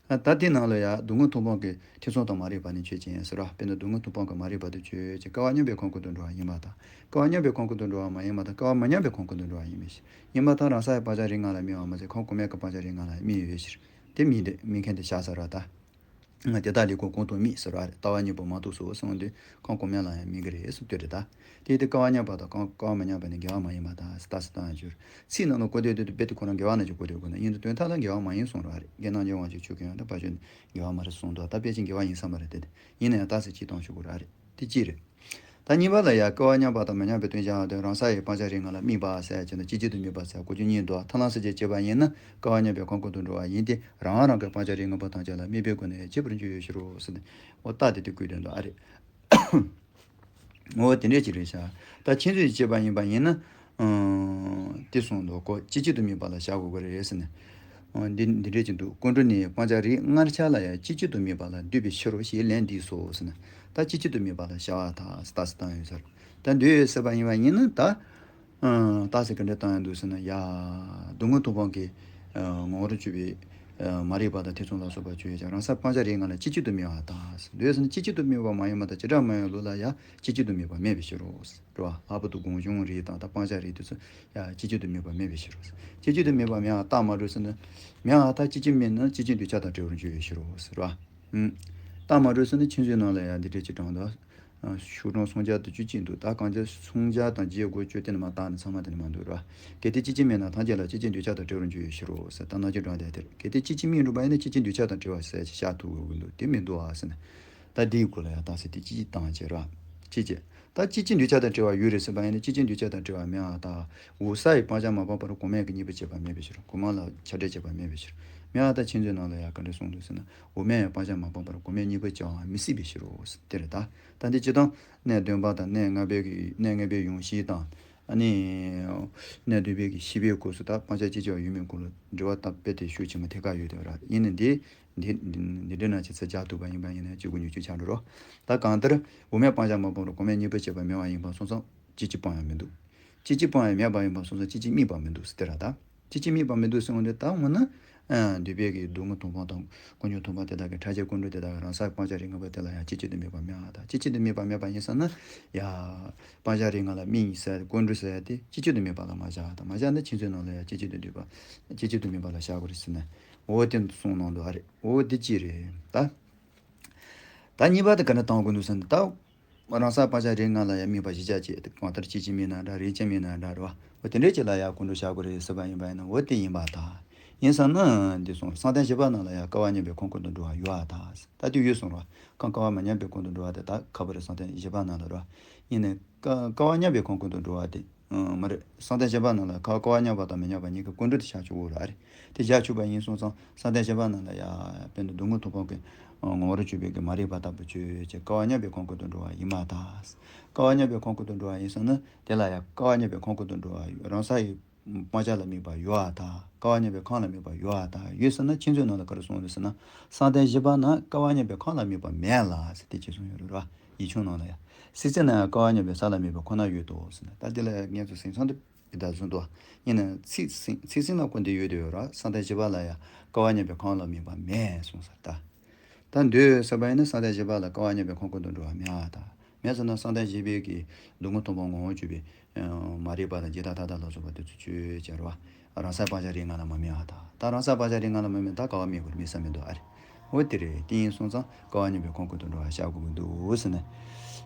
ད་དེ་ནང་ལ་ཡང་སྡུག་བསྔལ་མཐོང་སྤང་གི་ཐེ་ཚོམ་དང་མ་རིག་པ་ནི་ཆོས་ཅན་ཟེར་རོགས། དཔེར་ན་སྡུག་བསྔལ་མཐོང་སྤང་གི་མ་རིག་པ་དེ་ཆོས་ཅན། སྐལ་བ་མཉམ་པའི་ཁམས་ཀུན་ཏུ་འགྲོ་བ་ཡིན་པར་ཐལ། སྐལ་བ་མཉམ་པའི་ཁམས་ཀུན་ཏུ་འགྲོ་བ་མ་ཡིན་པར་ཐལ། སྐལ་བ་མ་མཉམ་པའི་ཁམས་ཀུན་ཏུ་འགྲོ་བ་ཡིན་མི་ཤེས། ཡིན་པར་ཐལ། རང་ས་ཡི་སྤང་བྱ་རིགས་ལྔ་ལ་དམིགས་པ་མ་ཟད་ཁམས་གོང་མའི་གི་སྤང་བྱ་རིགས་ལྔ་ལ་དམིགས་ཡོད་ཕྱིར། དེ་དམིགས་དེ་དམིགས་མཁན་དེ་བཞག་ས་ར་ད། དེ་དག་ལས་ཀུན་གོང་དུ་དམིགས་ཟེར་བ་རེད། ལྟ་བ་གཉིས་པོ་མ་གཏོགས་སོ་གསུངས་དུས་ཁམས་གོང་མ་ལ་ཡང་དམིགས་ཀྱི་རེད་ཟེར་དེ་རེད་ད། དེ་དེ་སྐལ་བ་མཉམ་པ་དང་སྐལ་སྐལ་བ་མ་མཉམ་པ་ནི་འགལ་བ་མ་ཡིན་པར་ཐལ་ཟེར་ལྟ་ཟེར་བཏང་ཡང་འགྱུར། ཚིག་ནང་ལ་གོ་དོན་དེ་དུ་རྦད་དེ་ཁོ་རང་འགལ་བ་ནང་བཞིན་གོ་དོན་གོ་ན་ཡིན་དུ་དོན་དག་ལ་འགལ་བ་མ་ཡིན་གསུངས་ར་རེད། དགེ་སློང་གི་དབང་ཕྱུག་ཆོས་སྐྱོང་ཡང་ད་ཕར་ཕྱོགས་ནས་འགལ་བ་མ་རེད་གསུངས་འདུག། ད་དཔེ་ཅན་འགལ་བ་ཡིན་ས་མ་རེད་དེ། ཡིན་ན་ཡང་ལྟ་ཟེར་གཅིག་བཏང་ཆོག་གི་ར་རེད། དེ་གཅིག་རེད། ད་གཉིས་པ་ལ་ཡང་སྐལ་བ་མཉམ་པ་དང་མ་མཉམ་པའི་དོན་སྦྱང་བ་དེ་རང་ས་ཡི་སྤང་བྱ་རིགས་ལྔ་ལ་དམིགས་པ་ཟེར་གྱི་ན་སྐྱེ་བཅུག་ཏུ་དམིགས་པ་ཟེར་གོ་རྒྱུ་གཉིས་འདུག། ཐར་ལམ་སེལ་བྱེད་ཅེས་པ་ཡིན་ན་སྐལ་བ་མཉམ་པའི་ཁམས་ཀུན་ཏུ་འགྲོ་བ་ཡིན་ཏེ། རང་རང་གི་སྤང་བྱ་རིགས་ལྔ་པོ་ཐམས་ཅད་ལ་དམིགས་པའི་སྒོ་ནས་ཡང་སྐྱེ་བར་འགྱུར་ཡོད་ཕྱིར་རོ་ཟེར་ནས། འོ་རྟགས་དེ་དེ་བཀོད་དོན་དུ་ཨ་རེད། འོ་དེ་འདྲས་ཅིག་རེད་ཤག། ད་ཁྱེད་ཚོས་བྱེད་པ་ཡིན་པ་ཡིན་ན། ཨང་། དེ་གསུངས་འདུག་གོ། སྐྱེ་བཅུག་ཏུ་དམིགས་པ་ལ་བཞག་དགོས་ཀྱི་རེད་ཟེར་ནས། ཨང་། འདི་འདི་འདྲས་ཅིག་འདུག། ཀུན་འགྲོ་ནི་སྤང་བྱ་རིགས་ལྔར་ཆ་ལ་ཡང་སྐྱེ་བཅུག་ཏུ་དམིགས་པ་ལ་འདུས་པའི་ཕྱིར་རོ་ཞེས་ལན་འདིས་སོ་ཟེར་ན། ད་སྐྱེ་བཅུག་ཏུ་དམིགས་པ་ལ་བྱ་བ་དག་ཟེར་ཏ་ཟེར་བཏང་ཡོད་ཟེར། ད་འདུས་ཡོད་ཟེར་བ་ཡིན་པ་ཡིན་ན་ད། ཨང་། རྟགས་གསལ་ག་འདྲ་བཏང་ཡོད་འདུག་ཟེར་ན། ཡ། སྡུག་བསྔལ་མཐོང་སྤང་གི་ངོ་བོར་གྱུར་པའི་མ་རིག་པ་དང་ཐེ་ཚོམ་ལ་སོགས་པ་ཆོས་ཡོད་ཀྱང་རང་སར་སྤང་བྱ་རིགས་ལྔ་ལ་སྐྱེ་བཅུག་ཏུ་དམིགས་པ་དང་། འདུས་ཟེར་ན་སྐྱེ་བཅུག་ཏུ་དམིགས་པ་མ་ཡིན་པ་དང་བྱེ་བྲག་སྨྲ་བའི་ལུགས་ལ་ཡང་སྐྱེ་བཅུག་ཏུ་དམིགས་པ་མེད་པའི་ཕྱིར་རོ། རེད་བ། ལྷག་པར་དུ་སྒོམ་བྱུང་རིགས་དང་ད་སྤང་བྱ་རིགས་དེ་ཚོ་ཡང་སྐྱེ་བཅུག་ཏུ་དམིགས་པ་མེད་པའི་ཕྱིར་རོ། སྐྱེ་བཅུག་ཏུ་དམིགས་པ་མེད་པ་རྟགས་མ་གྲུབ་ཟེར་ན། མེད་པར་ཐལ། སྐྱེ་བཅུག་མེད་ན་སྐྱེ་བཅུག་འདུས་བྱས་དང་བྲལ་བར་འགྱུར་བའི་ཕྱིར་རོ་ཟེར་བ། ཨུམ། རྟགས་མ་གྲུབ་ཟེར་ན་ཁྱེད་ཚོའི་ནང་ལ་ཡང་འདི་འདྲས་ཅིག་དྲངས་འདུག། ཤུགས་དྲང་སངས་རྒྱས་དང་བཅུ་གཅིག་འདུག། ད་གང་ཅི་སངས་རྒྱས་དང་རྗེས་འགོ་བཅུ་དེ་ནི་མ་བཏགས་ནས་ཚང་མ་དེ་ནི་མ་འདུག་ར། གལ་ཏེ་སྐྱེ་བཅུག་མེད་ན་ཐམས་ཅད་ལ་སྐྱེ་བཅུག་འདུས་བྱས་དང་བྲལ་བར་འགྱུར་བའི་ཕྱིར་རོ་ཟེར། ད་ནང་ཆོས་དྲངས་དེ་དེར་གལ་ཏེ་སྐྱེ་བཅུག་མེད་འགྲུབ་པ་ཡིན་ན་སྐྱེ་བཅུག་འདུས་བྱས་དང་བྲལ་བ་ཟེར་ཅིག་བཞག་ཐུབ་དགོས་ཀྱི་འདུག། དེ་མི་འདུག་ཨ་ཟེར་ན། ད་འདིའི་སྐོར་ལ་ཡང་རྟགས་གསལ་དེ་གཅིག་གཅིག་བཏང་བྱས་ར། གཅིག་བྱས། ད་སྐྱེ་བཅུག་འདུས་བྱས་དང་བྲལ་བ་ཡོད་རེད་ཟེར་བ་ཡིན་ན་སྐྱེ་བཅུག་འདུས་བྱས་དང་བྲལ་བ་མེད་པར་ཐལ། འོད་གསལ་ཡི་སྤང་བྱ་མ་སྤངས་པར་གོང་མའི་གི་གཉིས་པོ་བྱས་པ་མེད་པའི་ཕྱིར། གོང་མ་ལ་ཁྱབ་བྲལ་བྱས་པ་མེད་པའི་ཕྱིར། མེད་པར་ཐལ། ཁྱེད་ཚོའི་ནང་ལ་ཡང་ག་འདྲ་གསུངས་འདུག་ཟེར་ན། འོག་མའི་སྤང་བྱ་མ་སྤངས་པར་གོང་མའི་གཉིས་པོ་བྱ་བའང་མི་སྲིད་པའི་ཕྱིར་རོ། དེ་རེད་ད། ད་འདི་སྤྱིར་བཏང་གནས་བདུན་པ་དང་གནས་ལྔ་པའི་གི་གནས་ལྔ་པའི་ཡོངས་གཞི་དང་། ཨ་ནི། གནས་བདུན་པའི་གི་ཤེས་པའི་སྐབས་སུ་ད་སྤང་བྱ་སྐྱེ་བཅུག་པ་ཡོད་མེད་སྐོར་ལ་འབྲེལ་བ་དང་དཔེ་དེ་ཤུགས་ཆེན་པོ་ཐད་ཀར་ཡོད་དེ་ར། ཡིན་ནའི་འདི། འདི་འདི་འདྲའི་ནང་ཆེ་ཚད་སྦྱར་ཐུབ་པ་ཡིན་པ་ཡིན་ན་གཅིག་དགུ་ཉི་ཤུ་ཆགས་འགྲོ་རོགས། ད་གང་ལྟར་འོག་མའི་སྤང་བྱ་མ་སྤངས་པར་གོང་མའི་གཉིས་པོ་བྱས་པ་མེད་པ་ཡིན་པ་སོང་ཙང་སྐྱེ་བཅུག་སྤང་ཡང་མི་འདུག། སྐྱེ་བཅུག་སྤང་ཡང་མེད་པ་ཡིན་པ་སོང་ཙང་སྐྱེ་བཅུག་དམིགས་པ་མི་འདུག་ཟེར་དེ་ར་ད། སྐྱེ་བཅུག་དམིགས་པ་མི་འདུག་ཟེར་འོང་དུས་ད་འོ་ན། ཨ། འདུས་པའི་གི་སྡུག་བསྔལ་མཐོང་སྤང་དང་ཀུན་འབྱུང་མཐོང་སྤང་དེ་དག་གི་ཕྲད་བྱེད་ཀུན་འགྲོ་དེ་དག་གི་རང་སར་སྤང་བྱ་རིགས་ལྔ་པོ་དེ་ལ་ཡང་སྐྱེ་བཅུག་ཏུ་དམིགས་པ་མེད་པར་ཐལ། སྐྱེ་བཅུག་ཏུ་དམིགས་པ་མེད་པ་ཡིན་ཙང་ན། ཡ། སྤང་བྱ་རིགས་ལྔ་ལ་དམིགས་ཟེར་ཀུན་འགྲོ་ཟེར་དེ་སྐྱེ་བཅུག་ཏུ་དམིགས་པ་ལ་མ་བཞག་དང་མ་བཞག་ན་ཁྱེད་ཚོའི་ནང་ལ་ཡང་སྐྱེ་བཅུག་ཏུ་འདུས་པ། སྐྱེ་བཅུག་ཏུ་དམིགས་པ་ལ་བཞག་དགོས་རེད་ཟེར་ནས། འོ་དེ་གསུངས་གནང་འདུག་ཨ་རེད། འོ་དེ་ཅི་རེད་ད། ད་གཉིས་པ་དེ་ག་འདྲ་བཏང་དགོས་འདུག་ཟེར་ན་ད། རང་སར་སྤང་བྱ་རིགས་ལྔ་ལ་ཡང་དམིགས་པ་གཞི་བཞག་བྱས་ཏེ་གང་ལྟར་སྐྱེ་བཅུག་མེད་ན་འདྲ་རིགས་ཅན་མེད་ན་འདྲ་རེད་བ། འོ་དེ་འདྲའི་ཅིག་ལ་ཡང་ཀུན་འགྲོ་བྱ་དགོས་རེད་ཟེར་བ་ཡིན་པ་ཡིན་ན་འོ་དེ་ཡིན་པར་ཐལ། ཡིན་ཙང་ན་འདི་གསུངས་བསམ་གཏན་བཞི་པ་ནང་ལ་ཡང་སྐལ་བ་མཉམ་པའི་ཁམས་ཀུན་ཏུ་འགྲོ་བ་ཡོད་པར་ཐལ། ད་དེ་ཡོད་གསུངས་རེད་བ། གང་སྐལ་བ་མ་མཉམ་པའི་ཁམས་ཀུན་ཏུ་འགྲོ་བ་དེ་ད་ཁ་བ་རེད་བསམ་གཏན་བཞི་པ་ནང་ལ་རེད་བ། ཡིན་ནའི་སྐལ་སྐལ་བ་མཉམ་པའི་ཁམས་ཀུན་ཏུ་འགྲོ་བ་དེ། ཨང་། མ་རེད། བསམ་གཏན་བཞི་པ་ནང་ལ་སྐལ་སྐལ་བ་མཉམ་པ་དང་མི་མཉམ་པ་གཉིས་ཀྱི་ཀུན་འགྲོ་དེ་བཞག་ཆོག་གི་རེད་ཨ་རེད། དེ་བཞག་ཆོག་པ་ཡིན་སོང་ཙང་བསམ་གཏན་བཞི་པ་ནང་ལ་ཡ། དཔེར་ན་སྡུག་བསྔལ་མཐོང་སྤང་གི་ངོ་བོར་གྱུར་པའི་གི་མ་རིག་པ་ལྟ་བུ་ཆོས་ཅན་སྐལ་བ་མཉམ་པའི་ཁམས་ཀུན་ཏུ་འགྲོ་བ་ཡིན་པར་ཐལ། སྐལ་བ་མཉམ་པའི་ཁམས་ཀུན་ཏུ་འགྲོ་བ་ཡིན་སོང་ན་དེ་ལ་ཡ་སྐལ་བ་མཉམ་པའི་ཁམས་ཀུན་ཏུ་འགྲོ་བ་ཡོད། རང་སར་ཡི་སྤང་བྱ་ལ་དམིགས་པ་ཡོད་པར་ཐལ། སྐལ་བ་མཉམ་པའི་ཁམས་ལ་དམིགས་པ་ཡོད་པར་ཐལ། ཡོད་ཟེར་ན་ཁྱེད་ཚོའི་ནང་ལ་ག་རེ་གསུངས་འདུག་ཟེར་ན། བསམ་གཏན་བཞི་པ་ན་སྐལ་བ་མཉམ་པའི་ཁམས་ལ་དམིགས་པ་མེད་ལ་ཟེར་དེ་ཅི་གསུངས་ཡོད་རེད་བ། ཡིག་ཆུང་ནང་ལ་ཡ། སྲིད་རྩེ་ན་ཡང་སྐལ་བ་མཉམ་པའི་ས་ལ་དམིགས་པ་ཁོ་ན་ཡོད་དོ་ཟེར་ན། ད་དེ་ལ་ཡ་ངས་ཚོ་སེང་སང་དུ་འདི་ལྟར་གསུངས་འདུག། ཡིན་ན་ཚིག་ཟིན་ཚིག་ཟིན་ལ་ཁོ་འདི་ཡོད་དེ་ཡོད་ར། བསམ་གཏན་བཞི་པ་ལ་ཡ་སྐལ་བ་མཉམ་པའི་ཁམས་ལ་དམིགས་པ་མེད་གསུངས་ས་ད། ད་འདོད་ཟེར་བ་ཡིན་ན་བསམ་གཏན་བཞི་པ་ལ་སྐལ་བ་མཉམ་པའི་ཁམས་ཀུན་ཏུ་འགྲོ་བ་མེད་པར་ཐལ། མེད་ཟེར་ན་བསམ་གཏན་བཞི་པའི་གི་སྡུག་བསྔལ་མཐོང་སྤང་ངོ་བོར་གྱུར་པའི་མ་རིག་པ་དང་འཇིག་ལྟ་མཐའ་དག་ལ་སོགས་པ་དེ་ཚོ་ཆོས་ཅན་རེད་བ། རང་སར་སྤང་བྱ་རིགས་ལྔ་ལ་མ་དམིགས་པར་ཐལ། ད་རང་སར་སྤང་བྱ་རིགས་ལྔ་ལ་མ་དམིགས་ད་སྐལ་བ་མེད་དགོས་རེད། དམིགས་ས་མི་འདུག་ཨ་རེད། འོ་དེ་རེད། དེ་ཡིན་སོང་ཙང་སྐལ་བ་མཉམ་པའི་ཁམས་ཀུན་ཏུ་འགྲོ་བ་བཞག་དགོས་ཀྱི་འདུག་ཟེར་ནས།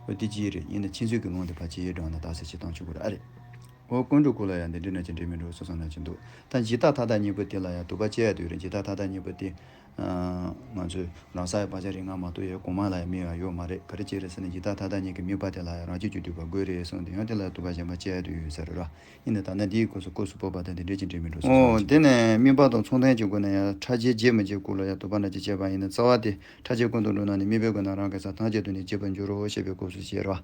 འོ་དེ་ཅི་རེད། ཡིན་ན་ཁྱེད་ཚོའི་གི་ལུང་དེ་ཕར་ཕྱིར་དྲངས་ན་རྟགས་གསལ་ཅིག་བཏང་ཆོག་གི་རེད་ཨ་རེད། འོ་ཀུན་འགྲོ་ཀུན་ལ་ཡང་འདི་འདྲ་ན་ཅི་འདྲ་མི་འགྲོ་སོ་སོ་ན་ཅི་འདུག་ད་འཇིག་ལྟ་མཐའ་དག་གཉིས་པོ་དེ་ལ་ཡང་དུ་བ་སྐྱེ་ཡ་དུས་རེད། འཇིག་ལྟ་མཐའ་དག་གཉིས་པོ་དེ། ང་ཚོས་རང་སའི་བག་ཆགས་རིགས་ལྔ་མ་གཏོགས་ཡང་གོང་མ་ལ་ཡང་དམིགས་པ་ཡོད་མ་རེད། ག་རེ་བྱས་རེད་ཟེར་ན་འཇིག་ལྟ་མཐའ་དག་གཉིས་ཀྱི་དམིགས་པ་དེ་ལ་ཡང་རང་རྒྱུད་ཀྱི་འདུས་པ་དགོས་རེད་གསུངས་ཏེ་ཡང་དེ་ལ་དུ་བ་གཞན་པ་སྐྱེ་ཡ་དུ་ཡོད་ཟེར་རོ། ཡིན་ནའི་ད་ལྟ་འདིའི་སྐབས་སུ་སྐབས་སུ་བབ་པ་དང་དེ་འདྲའི་ཅི་འདྲ་མི་འགྲོ་སོ་སོ་ན་ཅི། འོ་དེ་ནས་དམིགས་པ་དང་མཚུངས་ལྡན་གྱི་སྒོ་ནས་ཡང་ཕྲ་རྒྱས་རྗེས་མི་འཇིག་སྐོར་ལ་ཡང་དུ་བ་ན་ཅི་བྱས་པ་ཡིན་ན་རྩ་བ་དེ་ཕྲ་རྒྱས་ཀུན་ཏུ་འགྲོ་ན་ནི་དམིགས་པའི་སྒོ་ནས་རང་གི་ས་ཐམས་ཅད་དུ་ནི་འཇིག་པར་འགྱུར་རོ་ཞེས་པའི་སྐབས་སུ་བཤད་རོ།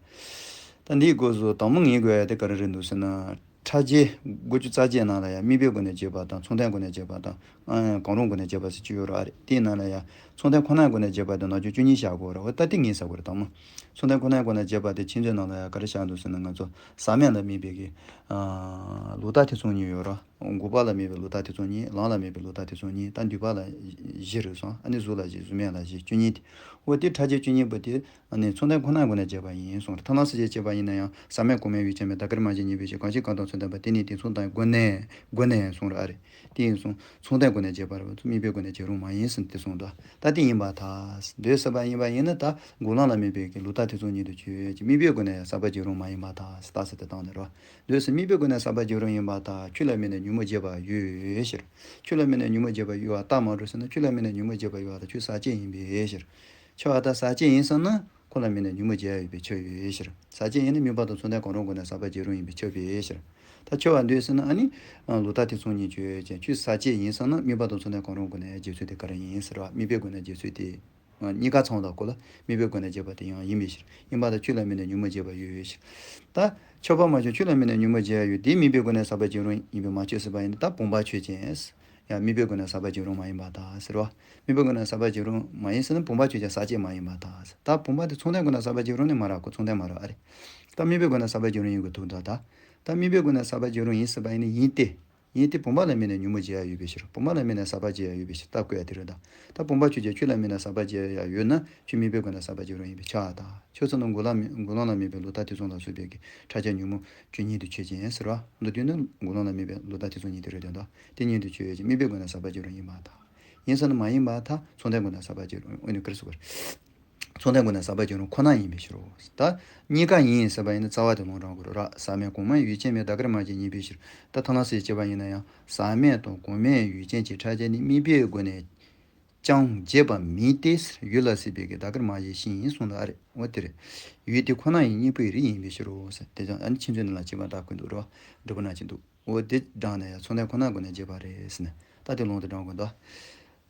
ད་འདིའི་སྐབས་སུ་དང་པོ་ངེས་དགོས་ཡ་དེ་ག་རེ་རེད་འདུག་ཟེར་ན། ཕྲ་རྒྱས་དགུ་བཅུ་རྩ་བརྒྱད་ནང་ལ་ཡང་དམིགས་པའི་སྒོ་ནས་བྱས་པ་དང་མཚུངས་ལྡན་སྒོ་ནས་བྱས་པ་དང་། ཨ། གང་རུང་སྒོ་ནས་བྱས་པ་ཟེར་གྱི་ཡོད་རེད་ཨ་རེད། དེའི་ནང་ལ་ཡང་མཚུངས་ལྡན་ཁོ་ནའི་སྒོ་ནས་བྱས་པ་དང་ནང་རྒྱུ་བཅུ་གཉིས་བཞག་དགོས་རེད། འོ་ད་དེ་ངེས་ས་དགོས་རེད། དང་པོ་མཚུངས་ལྡན་ཁོ་ནའི་སྒོ་ནས་བྱས་པ་དེ་ཁྱིམ་མཚེས་ནང་ལ་ཡང་ག་རེ་བཞག་འདུག་ཟེར་ན་ང་ཚོ་ཟག་མེད་ལ་དམིགས་པའི་གི། ཨ། ལུགས་ལྟ་ཐེ་ཚོམ་གཉིས་ཡོད་རེད། འགོག་པ་ལ་དམིགས་པའི་ལུགས་ལྟ་ཐེ་ཚོམ་གཉིས། ལམ་ལ་དམིགས་པའི་ལུགས་ལྟ་ཐེ་ཚོམ་གཉིས། ད་འདུས་པ་ལ་བཞི་རེད་སོང་། ཨ་ནི་གཟུགས་ལ་བཞི། གཟུགས་མེད་ལ་བཞི། བཅུ་གཉིས་ཏེ། འོ་དེ་ཕྲ་རྒྱས་བཅུ་གཉིས་པོ་དེ། ཨ་ནི་མཚུངས་ལྡན་ཁོ་ནའི་སྒོ་ནས་བྱས་པ་ཡིན་གསུངས་རེད། ཐ་ན་སྲིད་རྒྱལ་བྱས་པ་ཡིན་ན་ཡང་ཟག་མེད་གོང་མའི་ཡུལ་ཅན་མེད། ད་ག་རེ་མ་བྱས་ཉིད་པའི་ཕྱིར། གང་ཞིག་གང་དང་མཚུངས་ལྡན་པ། དེ་ནི་དེ་མཚུངས་དང་སྒོ་ནས། སྒོ་ནས་གསུངས་རེད་ཨ་རེད། དེ་ཡིན་སོང་མཚུངས་ལྡན་སྒོ་ནས་བྱས་པ་རེད་པ། དམིགས་པའི་སྒོ་ནས་བྱས་རུང་མ་ཡིན་ཟེར་ནས་དེ་གསུངས་འདུག་ད་དེ་ཡིན་པར་ཐལ། འདོད་སྲིད་པ་ཡིན་པ་ཡིན་ན་ད་འགོག་ལམ་ལ་དམིགས་པའི་གི་ལུགས་ལྟ་ཐེ་ཚོམ་གཉིས་དུ་ཆོད་ཅིང་དམིགས་པའི་སྒོ་ནས་ཡང་ཟག་པ་བྱས་རུང་མ་ཡིན་པར་ཐལ་ཟེར་རྟགས་གསལ་དུ་བཏང་ནས་རེད་པ། འདོད་སྲིད་དམིགས་པའི་སྒོ་ནས་ཟག་པ་བྱས་རུང་ཡིན་པར་ཐལ། ཆོས་ལ་དམིགས་ནས་ཉོན་མོངས་བྱས་པ་ཡོད་ཕྱིར། ཆོས་ལ་དམིགས་ནས་ཉོན་མོངས་བྱས་པ་ཡོད་པར་རྟགས་མ་གྲུབ་ཟེར་ན། ཆོས་ལ་དམིགས་ནས་ཉོན་མོངས་བྱས་པ་ཡོད་པར་ཐལ། ཆོས་ཟག་བཅས་ཡིན་པའི་ཕྱིར། ཆོས་པ་དག་ཟག་བཅས་ཡིན་ཙང་ན་ཁོ་ལ་དམིགས་ནས་ཉོན་མོངས་བྱེད་ཡ་ཡོད་པས་ཁྱབ་ཡོད་ཕྱིར། ཟག་བཅས་ཡིན་ན་དམིགས་པ་དང་མཚུངས་ལྡན་གང་རུང་སྒོ་ནས་ཟག་པ་བྱེད་རུང་ཡིན་པས་ཁྱབ་པའི་ཕྱིར། ད་ཆོས་པ་འདོད་ཟེར་ན་ཨ་ནི། ལུགས་ལྟ་ཐེ་ཚོམ་གཉིས་ཆོད་ཅིང་ཆོས་ཟག་བཅས་ཡིན་ཙང་ན་དམིགས་པ་དང་མཚུངས་ལྡན་གང་རུང་སྒོ་ནས་བྱེད་ཚུལ་དེ་ག་རེ་ཡིན་ཟེར་བ། དམིགས་པའི་སྒོ་ནས་བྱེད་ཚུལ་དེ། གཉིས་ཀ་ཚང་བ་དག་ཁོ་ལ་དམིགས་པའི་སྒོ་ནས་བྱེད་པ་དེ་ཡང་ཡིན་པའི་ཕྱིར། ཡིན་པར་ཐལ། ཆོས་ལ་དམིགས་ནས་ཉོན་མོངས་བྱེད་པ་ཡོད་པའི་ཕྱིར། ད་ཆོས་པ་མ་ཆོས་ཆོས་ལ་དམིགས་ནས་ཉོན་མོངས་བྱེད་ཡ་ཡོད་དེ་དམིགས་པའི་སྒོ་ནས་ཟག་པ་བྱེད་རུང་ཡིན་པས་མ་ཆོད་ཟེར་བ་ཡིན་ན། ད་བུམ་པ་ཆོས་ཅན། ཡང་དམིགས་པའི་སྒོ་ནས་ཟག་པ་བྱེད་རུང་མ་ཡིན་པར་ཐལ་ཟེར་བ། དམིགས་པའི་སྒོ་ནས་ཟག་པ་བྱེད་རུང་མ་ཡིན་ཟེར་ན་བུམ་པ་ཆོས་ཅན་ཟག་བཅས་མ་ཡིན་པར་ཐལ་ཟེར། ད་བུམ་པ་དེ་མཚུངས་ལྡན་སྒོ་ནས་ཟག་པ་བྱེད་རུང་ནི་མ་རེད་ཁོ། མཚུངས་ལྡན་མ་རེད་ཨ་རེད། ད་དམིགས་པའི་སྒོ་ནས་ཟག་པ་བྱེད་རུང་ཡིན་དགོས་ཐུག་འདུག་ད་ད་དམིགས་པའི་སྒོ་ནས་ཟག་པ་བྱེད་རུང་ཡིན་ཟེར་བ་ཡིན་ན་ཡིན་ཏེ། ཡིན་ཏེ་བུམ་པ་ལ་དམིགས་ནས་ཉོན་མོངས་བྱེད་ཡ་ཡོད་པའི་ཕྱིར། བུམ་པ་ལ་དམིགས་ནས་ཟག་པ་བྱེད་ཡ་ཡོད་པའི་ཕྱིར། ད་བཀོད་ཡ་དེ་རེད་ད། ད་བུམ་པ་ཆོས་ཅན་ཆོས་ལ་དམིགས་ནས་ཟག་པ་བྱེད་ཡ་ཡོད་ན་ཆོས་དམིགས་པའི་སྒོ་ནས་ཟག་པ་བྱེད་རུང་ཡིན་པས་ཁྱབ་པར་ཐལ། ཆོས་ཚུལ་ནི་འགོག་ལམ་འགོག་ལམ་ལ་དམིགས་པའི་ལུགས་ལྟ་ཐེ་ཚོམ་ལ་སོགས་པའི་གི་ཕྲ་རྒྱས་ཉོན་མོངས་བཅུ་གཉིས་དུ་ཆོད་ཅིང་ཟེར་བ། མདོར་བསྡུས་ན་འགོག་ལམ་ལ་དམིགས་པའི་ལུགས་ལྟ་ཐེ་ཚོམ་གཉིས་དེ་རེད་དོན་དག་དེ་གཉིས་དུ་ཆོད་ཅིང་དམིགས་པའི་སྒོ་ནས་ཟག་པ་བྱེད་རུང་ཡིན་པར་ཐལ། ཡིན་ཟེར་ན་མ་ཡིན་པར་ཐལ། མཚུངས་ལྡན་སྒོ་ནས་ཟག་པ་བྱེད་རུང་ཨོ་ནི་ཀར་སུ་ཀར། མཚུངས་ལྡན་སྒོ་ནས་ཟག་པ་བྱེད་རུང་ཁོ་ན་ཡིན་པའི་ཕྱིར་རོ། ད་གཉིས་ཀ་ཡིན་ཟེར་བ་ཡིན་ན་རྩ་བ་དེ་ལུང་དྲངས་དགོས་རེད་ར། ཟག་མེད་གོང་མའི་ཡུལ་ཅན་མེད། ད་ག་རེ་མ་བྱས་ཉིད་པའི་ཕྱིར། ད་ཐ་ན་སྲིད་བྱས་པ་ཡིན་ན་ཡང་ཟག་མེད་དང་གོང་མའི་ཡུལ་ཅན་གྱི་ཕྲ་རྒྱས་ནི་དམིགས་པའི་སྒོ་ནས་ཀྱང་བྱེད་པ་མིན་ཏེ་ཟེར། ཡུལ་ལ་སྲིད་པའི་གི་ད་ག་རེ་མ་བྱས་ཤིང་ཡིན་གསུངས་ལ་ཨ་རེ། འོ་དེ་རེད། ཡུལ་དེ་ཁོ་ན་ཡང་དམིགས་པའི་རིགས་ཡིན་པའི་ཕྱིར་རོ་ཟེར། དེ་ཀྱང་ཨ་ནི་ཕྱི་མཚོན་ནི་ལ་བྱེད་པ་ལྟ་དགོས་འདུག་རོ། འབྲས་བུ་ན་ཅི་འདུག་འོ་དེ་དྲངས་ནས་ཡང་མཚུངས་ལྡན་ཁོ་ན་སྒོ་ནས་བྱེད་པ་རེད་ཟེར་ནས་ད་དེ་ལུང་དུ་དྲངས་དགོས་འདུག་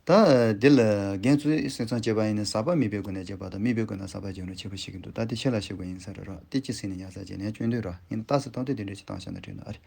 ད་འདི་ལ་རྒན་ཚོས་སེམས་ཙམ་བྱས་པ་ཡིན་ན་ཟག་པ་དམིགས་པའི་སྒོ་ནས་བྱེད་པ་དང་དམིགས་པའི་སྒོ་ནས་ཟག་པ་བྱེད་རུང་ཁྱད་པར་ཤེས་ཀྱི་འདུག་ད་དེ་ཕྱི་ལ་ཤེས་དགོས་ཡིན་ས་རེད་རོ། དེ་ཅི་ཟེར་ནས་ཉར་ཚགས་བྱས་ནས་སྐྱོན་འདོད་རོ། ཡིན་ན་རྟགས་སུ་བཏང་དུས་དེ་འདྲ་ཅིག་བཏང་བཞག་ན་འགྲིག་ནི་ཨ་རེད།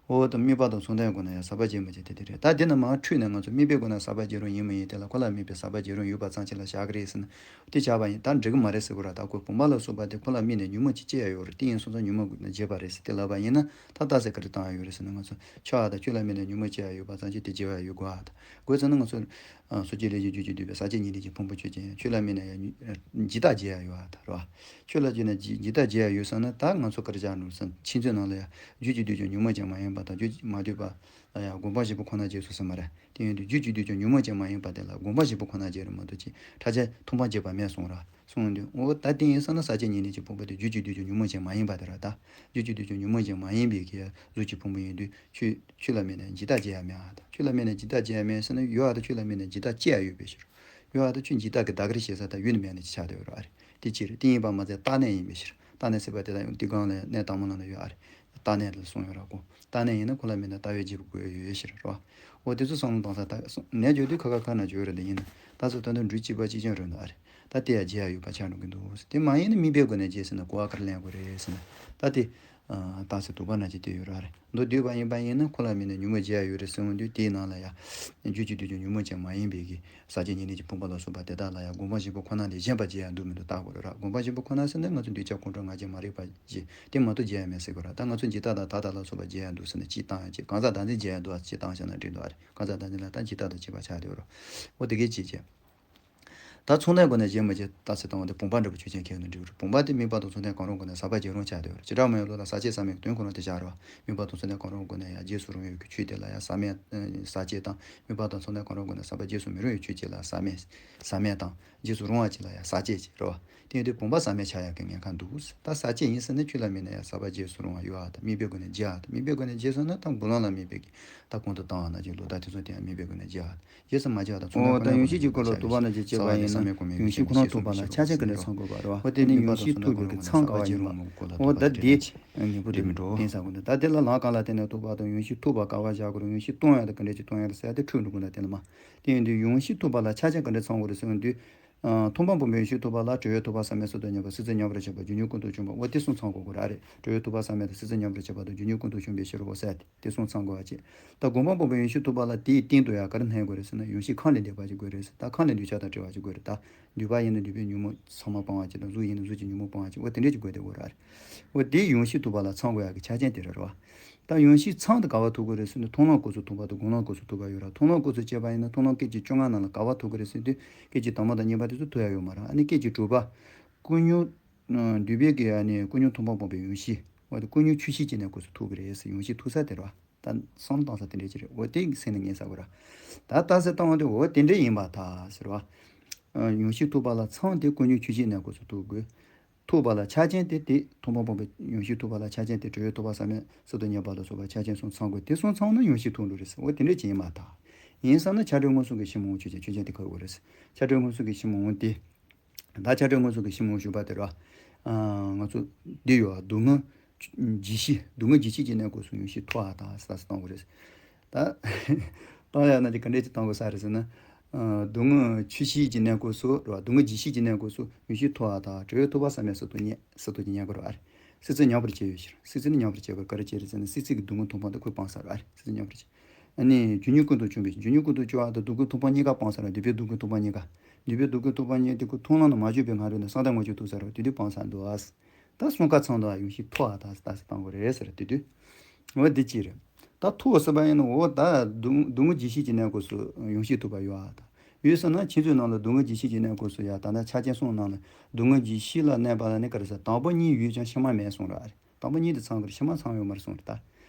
འོ་ད་དམིགས་པ་དང་མཚུངས་ལྡན་སྒོ་ནས་ཡང་ཟག་པ་བྱེད་མི་བྱེད་དེ་དེ་རེད། ད་འདི་ན་མར་འཁྲུལ་ནས་ང་ཚོ་དམིགས་པའི་སྒོ་ནས་ཟག་པ་བྱེད་རུང་ཡིན་མི་ཡིན་དེ་ལ་ཁོ་ལ་དམིགས་པའི་ཟག་པ་བྱེད་རུང་ཡོད་པ་ཙམ་ཅིག་ལ་བཞག་གི་རེད་ཟེར་ན། དེ་བྱས་པ་ཡིན་ད་འགྲིག་གི་མ་རེད་ཟེར་དགོས་ར། ད་ཁོ་བུམ་པ་ལ་སོགས་པ་དེ་ཁོ་ལ་དམིགས་ནས་ཉོན་མོངས་ཅིག་སྐྱེ་ཡ་ཡོད་རེད། དེ་ཡིན་སོང་ཙང་ཉོན་མོངས་སྒོ་ནས་བྱེད་པ་རེད་ཟེར་དེ་ལབ་པ་ཡིན་ན། ད་རྟགས་གསལ་ག་རེ་བཏང་ཡ་ཡོད་རེད་ཟེར་ན། ང་ཚོ་ཆོས་པ་དང་ཆོས་ལ་དམིགས་ནས་ཉོན་མོངས་སྐྱེ་ཡ་ཡོད་པ་ཙམ་ཅིག་དེ་བྱེད་པ་ཡོད་དགོས་ཨ། དགོས་ཙམ་ན་ང་ཚོ་སོ་སྐྱེ་ལས་ཀྱི་རྒྱུད་ཀྱིས་བསྡུས་པའི་ཟག་བཅས་གཉིས་ལས་ཀྱི་ཕུང་པོ་ཆོས་ཅན། ཆོས་ལ་དམིགས་ནས་ཡང་འཇིག་ལྟ་བྱེད་ཡ་ཡོད་ཨ། ད་རེད་བ། ཆོས་ལ་དམིགས་ནས་འཇིག་འཇིག་ལྟ་བྱེད་ཡ་ཡོད་ཙང་ན་ད་ང་ཚོ་ག་རེ་བྱ་ནོར་ཟེར་ན་ཕྱི་མཚོན་ནང་ལ་ཡང་རྒྱུད་ཀྱིས་བསྡུས་ཀྱང་ཉོན་མོངས་ཅན་མ་ཡིན་པ་དང་རྒྱུད་ཀྱིས་མ་བསྡུས་པ་ལ་ཡང་སྒོམ་སྤང་བཞི་པོ་ཁོ་ན་བྱས་སོ་ཟེར་མ་རེད། དེ་ཡིན་དུས་རྒྱུད་ཀྱིས་བསྡུས་ཀྱང་ཉོན་མོངས་ཅན་མ་ཡིན་པ་དེ་ལ་སྒོམ་སྤང་བཞི་པོ་ཁོ་ན་བྱས་རེད་མ་གཏོགས་ཅིག་ཕྲ་རྒྱས་མཐོང་སྤང་བྱེད་པ་མེད་གསུངས་ར། གསུངས་དུས་འོ་ད་དེ་ཡིན་ཙང་ན་ཟག་བཅས་གཉིས་ལས་ཀྱི་ཕུང་པོ་དེ་རྒྱུད་ཀྱིས་བསྡུས་ཀྱང་ཉོན་མོངས་ཅན་མ་ཡིན་པ་དེ་ར། ད་རྒྱུད་ཀྱིས་བསྡུས་ཀྱང་ཉོན་མོངས་ཅན་མ་ཡིན་པའི་གི་གཟུགས་ཀྱི་ཕུང་པོ་ཡིན་དུས་ཆོས་ཆོས་ལ་དམིགས་ནས་འཇིག་ལྟ་བྱེད་ཡ་མེད་ཨ། ད་ཆོས་ལ་དམིགས་ནས་འཇིག་ལྟ་བྱེད་ཡ་མེད་ཟེར་ན་ཡོད་ཨ། ད་ཆོས་ལ་དམིགས་ནས་འཇིག་ལྟ་སྐྱེ་ཡ་ཡོད་པའི་ཕྱིར། ཡོད་ཨ། ད་ཆོས་འཇིག་ལྟ་གི་བདག་གིར་བྱེད་ས་ད་ཡུལ་ནི་མེད་ནས་ཅི་ཆགས་བསྡད་ཡོད་ར་ཨ་རེད། དེ་ཅི་རེད། དེ་ཡིན་པ་མ་ཚད་རྟག་གནས་ཡིན་པའི་ཕྱིར། རྟག་གནས་ཟེར་བ་དེ་ད་ཡང་དེ་སྒང་ལ་གནས་དང་པོ་ནང་ལ་ཡོད་ཨ་རེད། རྟག་གནས་ལ་གསུངས་ཡོད་ར་གོ། རྟག་གནས་ཡིན་ན་ཁོ་ལ་དམིགས་ནས་ལྟ་བའི་བྱེད་པོ་དགོས་ཡོད་ཕྱིར་རོ། འོ་དེ་ཚོ་བསམ་བློ་གཏོང་ས་ད་ནས་བརྗོད་དུས་ཁ་ཁ་ཁ་ན་བརྗོད་རེད། འདི་ཡིན་ན་ད་ཚོ་ད་དུང་འགྲུལ་གཅིག་པ་གཅིག་རྐྱང་རེད་འདུག་ཨ་རེད། ད་དེ་ཡང་བརྗེད་ཡ་ཡོད་པ་ཆགས་འགྲོ་གི་འདུག་དེ་མ་ཡིན་ན་དམིགས་པའི་སྒོ་ནས་བརྗེད་ཟེར་ན་གོ་བ་ག་རེ་ལེན་དགོས་རེད་ཟེར་ན། ད་དེ་རྟགས་གསལ་དུ་བ་ན་ཅི་དེ་ཡོད་ར་རེད། མདོར་བསྡུས་པ་ཡིན་པ་ཡིན་ན་ཁོ་ལ་དམིགས་ནས་ཉོན་མོངས་བརྗེད་ཡ་ཡོད་རེད་ཟེར་འོང་དུས་དེའི་ནང་ལ་ཡང་རྒྱུད་ཀྱིས་བསྡུས་ཀྱང་ཉོན་མོངས་ཅན་མ་ཡིན་པའི་གི་ཟག་བཅས་གཉིས་ལས་ཀྱི་ཕུང་པོ་ལ་སོགས་པ་དེ་དག་ལ་ཡང་སྒོམ་སྤང་བཞི་པོ་ཁོ་ན་ལས་གཞན་པ་བརྗེད་ཡ་འདུག་མི་འདུག་བལྟ་དགོས་རེད་ར། སྒོམ་སྤང་བཞི་པོ་ཁོ་ན་ཟེར་ན་ང་ཚོ་འདོད་ཆགས་ཁོང་ཁྲོ་ང་རྒྱལ་མ་རིག་པ་བཞི་དེ་མ་གཏོགས་བརྗེད་ཡ་མེད་ཟེར་དགོས་ར། ད་ང་ཚོ་འཇིག་ལྟ་དང་བདག་ལྟ་ལ་སོགས་པ་བརྗེད་ཡ་འདུག་ཟེར་ན་གཅིག་བཏང་ཡ་གཅིག་གང་ཟག་བདག་འཛིན་བརྗེད་ཡ་འདུག་ཨ། གཅིག་བཏང་བཞག་ན་འགྲིག་འདུག་ཨ་རེད། གང་ཟག་བདག་འཛིན་ལ་ད་འཇིག་ལྟ་དང་བཅས་པ་ཆགས་བསྡད་ཡོད་ར། འོ་དེ་གས་གཅིག་བྱས། ད་མཚུངས་ལྡན་སྒོ་ནས་བརྗོད་མི་བརྗོད་རྟགས་གསལ་བཏང་བ་དེ་བུམ་པ་འདྲ་པོ་ཆོས་ཅན་ཁྱེར་ན་འགྲིག་རེད། བུམ་པ་དེ་དམིགས་པ་དང་མཚུངས་ལྡན་གང་རུང་སྒོ་ནས་ཟག་པ་བརྗེད་རུང་ཆགས་བསྡད་ཡོད་རེད། བྱེ་བྲག་སྨྲ་བའི་ལུགས་ལ་ཟག་བཅས་ཟག་མེད་ཀྱི་དོན་ཁོ་ན་དེ་བཞག་རེད་བ། དམིགས་པ་དང་མཚུངས་ལྡན་གང་རུང་སྒོ་ནས་ཡང་རྗེས་སུ་རུང་བའི་ཆོས་དེ་ལ་ཡང་ཟག་མེད། ཟག་བཅས་དང་། དམིགས་པ་དང་མཚུངས་ལྡན་གང་རུང་སྒོ་ནས་ཟག་པ་རྗེས་སུ་མི་རུང་བའི་ཆོས་ཅན་ལ་ཟག་མེད། ཟག་མེད་དང་། རྗེས་སུ་རུང་བ་ཅན་ལ་ཡང་ཟག་བཅས་ཀྱི་རེད་བ། དེ་ཡིན་དུས་བུམ་པ་ཟག་མེད་ཆགས་ཡག་གི་ཉེན་ཁ་འདུག་ད་ཟག་བཅས་ཡིན་ཟེར་ན་ཁྱོད་ལ་དམིགས་ན་ཡང་ཟག་པ་རྗེས་སུ་རུང་བ་ཡོད་ཨ། ད་དམིགས་པའི་སྒོ་ནས་བརྗེད་ཨ། ད་དམིགས་པའི་སྒོ་ནས་བརྗེད་སོང་ན་ད་འབུམ་ལམ་ལ་དམིགས་པའི་གི་ད་གོང་དུ་བཏང་བ་ནང་བཞིན་ལུགས་ད་དེ་ཚོ་དེ་ཡང་དམིགས་པའི་སྒོ་ནས་བརྗེད་ཨ། རྗེས་སུ་མ་བརྗེད་པ་དང་མཚུངས་ལྡན་ཁོ་ན་ལ་ཡང་བརྗེད་ཨ། ད་ཡོངས་གཞི་གཅིག་སྐོར་ལ་དུ་བ་ན་བརྗེད་ཅེས་པ་ཡིན་ན་ཡོངས་གཞི་ཁོ་ན་ཐུག་པ་ལ་ཆ་ཅན་ག་འདྲ་ཚང་དགོས་པ་རེད་བ། འོ་དེ་ནི་ཡོངས་གཞི་ཐུག་པའི་གི་ཚང་ག་བ་བརྗེད་རུང་། འོ་ད་འདི་ངེས་པོ་དེ་མི་འགྲོ། དེང་སང་ཀུན་ཏུ་ད་དེ་ལ་ལམ་གང་ལ་བརྟེན་ནས་ཐུག་པ་དང་ཡོངས་གཞི་ཐུག་པ་ག་བ་བཞག་དགོས་རེད། ཡོངས་གཞི་ཐུག་པ་ག་བ་བཞག་དགོས་རེད། ཡོངས་གཞི་གཏོང་ཡག་དང་ག་འདྲ་ཅིག་གཏོང་ཡག་རེད་ཟེར་ཡག་དེ་འཁྲུལ་འགྲོ་གི་འདུག་དེ་ལ་མ། དེ་ཡིན་དུས་ཡོངས་གཞི་ཐུག་པ་ལ་ཆ་ཅན་ག་འདྲ་ཚང་དགོས་རེད་ཟེར་ན་དུས། ཨ། མཐོང་སྤང་བུམ་པའི་ཡོངས་གཞི་ཐུག་པ་ལ་གྲོལ་བའི་ཐོབ་པ་ཟག་མེད་སོ་ལྟར་ཉམས་པ་སྲིད་རྩེ་ཉམས་པར་བྱེད་པ་སྒྱུ་འཕྲུལ་ཀུན་ཏུ་བྱུང་བ། འོ་དེ་གསུམ་ཚང་དགོས་ཀྱི་རེད། གྲོལ་བའི་ཐོབ་པ་ཟག་མེད་དང་སྲིད་རྩེ་ཉམས་པར་བྱེད་པ་དང་སྒྱུ་འཕྲུལ་ཀུན་ཏུ་བྱུང་བའི་ཕྱིར་རོ་ཟེར་ཏེ་དེ་གསུམ་ཚང་དགོས་པ་བྱེད། ད་སྒོམ་སྤང་བུམ་པའི་ཡོངས་གཞི་ཐུག་པ་ལ་དེའི་སྟེང་དུ་ཡང་ག་རེ་ལྷན་དགོས་རེད་ཟེར་ན་ཡོངས་གཞི་ཁམས་ལས་འདས་པ་ཅིག་དགོས་རེད་ཟེར། ད་ཁམས་ལས་འདས་ཆགས་དང་བྲལ་བ་ཅིག་དགོས་རེད། ད་འདུས་པ་ཡིན་ན་འདུས་པའི་ཉོན་མོངས་ཚང་མ་སྤང་བ་ཅིག་དང་གཟུགས་ཡིན་ན་གཟུགས་ཀྱི་ཉོན་མོངས་སྤང་བ་ཅིག་འོ་དེ་འདྲས་ཅིག་དགོས་བསྡད་དགོས་རེད། འོ་དེ་ཡོངས་གཞི་ཐུག་པ་ལ་ཚང་དགོས་ཡག་གི་ཆ་རྐྱེན་དེ་རེད་རོ། ད་ཡོངས་གཞི་ཚང་དུ་ག་བ་ཐུག་དགོས་རེད་ཟེར་ན་མཐོང་ལམ་སྐབས་སུ་ཐུག་པ་དང་སྒོམ་ལམ་སྐབས་སུ་ཐུག་པ་ཡོད་ར། མཐོང་ལམ་སྐབས་སུ་བྱས་པ་ཡིན་ན་མཐོང་ལམ་སྐད་ཅིག་བཅོ་ལྔ་ནང་ལ་ག་བ་ཐུག་གི་རེད་ཟེར་དུས་སྐད་ཅིག་དང་པོ་དང་གཉིས་པ་དེ་ཚོ་ཐུག་ཡ་ཡོད་མ་རེད། ཨ་ནི་སྐད་ཅིག་དྲུག་པ། ཀུན་སྙོམས། འདུས་པའི་གི་ཨ་ནི་ཀུན་སྙོམས་མཐོང་སྤང་བུམ་པའི་ཡོངས་གཞི། འོ་དེ་ཀུན་སྙོམས་ཆོས་ཤེས་ཀྱི་གནས་སྐབས་སུ་ཐུག་གི་རེད་ཟེར། ཡོངས་གཞི་ཐུག་ས་དེ་རེད་བ། ད་བསམ་བློ་བཏང་ས་དེ་འདྲས་ཅིག་རེད། འོ་དེ་སེམས་ནང་ངེས་བསགས་དགོས་ར། ད་རྟགས་གསལ་བཏང་བ་དེ་འོ་དེ་འདྲས་ཡིན་པར་ཐལ་ཟེར་བ། ཡོངས་གཞི་ཐུག་པ་ལ་ཚང་དེ་ཀུན་སྙོམས་ཆོས་ཤེས་གནས་སྐབས་སུ་ཐུག་དགོས། ཐུག་པ་ལ་ཆ་རྐྱེན་དེ་དེ་མཐོང་སྤང་བུམ་པའི་ཡོངས་གཞི་ཐུག་པ་ལ་ཆ་རྐྱེན་དེ་གྲོལ་བའི་ཐོབ་པ་ཟག་མེད་སོ་ལྟར་ཉམས་པ་ལ་སོགས་པ་ཆ་རྐྱེན་གསུམ་ཚང་དགོས། དེ་གསུམ་ཚང་ན་ཡོངས་གཞི་ཐུག་འགྲོ་རེད་ཟེར། འོ་དེ་འདྲས་ཅིག་ཡིན་པར་ཐལ། ཡིན་ཙང་ན་ཆ་འདྲ་མངོན་སུམ་གྱི་ཕྱི་མ་འོང་ཆོས་ཅན། ཆོས་ཅན་དེ་ག་དགོས་རེད་ཟེར། ཆ་འདྲ་མངོན་སུམ་གྱི་ཕྱི་མ་འོང་དེ། ད་ཆ་འདྲ་མངོན་སུམ་གྱི་ཕྱི་མ་འོང་ཞུས་པ་དེ་རེད་བ། ང་ཚོ་འདི་ཡོད་ཨ། སྡུག་བསྔལ་ཇི་ཞིག་སྡུག་བསྔལ་ཇི་ཞིག་གི་གནས་སྐབས་སུ་ཡོངས་གཞི་ཐུག་ཨ་ད་ཟེར་བཏང་དགོས་རེད། ད་བཏང་ཡག་ན་དེ་ག་འདྲས་ཅིག་བཏང་དགོས་ས་རེད་ཟེར་ན། སྡུག་བསྔལ་ཆོས་ཤེས་ཀྱི་གནས་སྐབས་སུ་རེད་བ། སྡུག་བསྔལ་ཇི་ཞིག་གི་གནས་སྐབས་སུ་ཡོངས་གཞི་ཐུག་ཨ་ད་གྲོལ་བའི་ཐོབ་པ་ཟག་མེད་སོ་ལྟར་ཉམས་སོ་ལྟར་གྱི་ཉམས་དགོས་རེད་བ། སྲིད་རྩེ་ཉམས་པར་བྱེད་པའི་ཕྱིར། སྲིད་རྩེ་ནི་ཉམས་པར་བྱེད་པ་ག་རེ་བྱེད་རེད་ཟེར་ན་སྲིད་རྩེ་གི་སྡུག་བསྔལ་མཐོང་སྤང་དེ་ཁོས་སྤངས་ཚར་བ་རེད། སྲིད་རྩེ་ཉམས་པར་བྱེད། ཨ་ནི་སྒྱུ་འཕྲུལ་ཀུན་ཏུ་བྱུང་བའི་སྒྱུ་འཕྲུལ་ཀུན་ཏུ་བྱུང་བ་དང་སྡུག་བསྔལ་མཐོང་སྤང་གཉིས་ཀ་སྤངས་ཚར་བ། འདུས་པའི་སྡུག་བསྔལ་མཐོང་སྤང་གཉིས་ཀ་འདུས་པའི་སྡུག་བསྔལ་མཐོང་སྤང་གཉིས་དེ་ཁོ་མཐོང་ལམ་དུ་མ་བྱུང་བའི་སྔ་རོལ་ནས་བསམ་གཏན་མངོན་གྱུར་ཐུག་ཚར་བ་དེ་དུས་སྤངས་ཚར་འདུག་ཨ། ད་གསུམ་ཀ་ཚང་དུ་ཡོངས་གཞི་ཐུག་ཨ་ད་ཟེར་ད་ཟེར་བཏང་དགོས་རེད་ཟེར་དེ་དུས། འོ་འདི་གཅིག་རེད། ད་ཐུག་ཟེར་བ་ཡིན་ན་འོ་ད་སྡུག་སྡུག་བསྔལ་ཇི་ཞིག་གི་གནས་སྐབས་སུ་ཡོངས་གཞི་ཐུག་པ་ཡོད་ཨ་ད། ཡོད་ཟེར་ན་ཁྱེད་ཚོའི་ནང་ལ་སྡུག་བསྔལ་ཇི་ཞིག་གི་གནས་སྐབས་སུ་ཡ་ད་ནི་ཆ་རྐྱེན་གསུམ་ནང་ལ་སྡུག་བསྔལ་ཇི་ཞིག་ལ་གནས་པ་ལ་ནི་ག་རེ་ཟེར། དང་པོ་གཉིས་ཡོད་ཀྱང་ཕྱི་མ་མེད་གསུངས་ར། ཨ་རེ། དང་པོ་གཉིས་དེ་ཚང་གི་རེད། ཕྱི་མ་ཚང་ཡོད་མ་རེད་གསུངས་རེད་ད།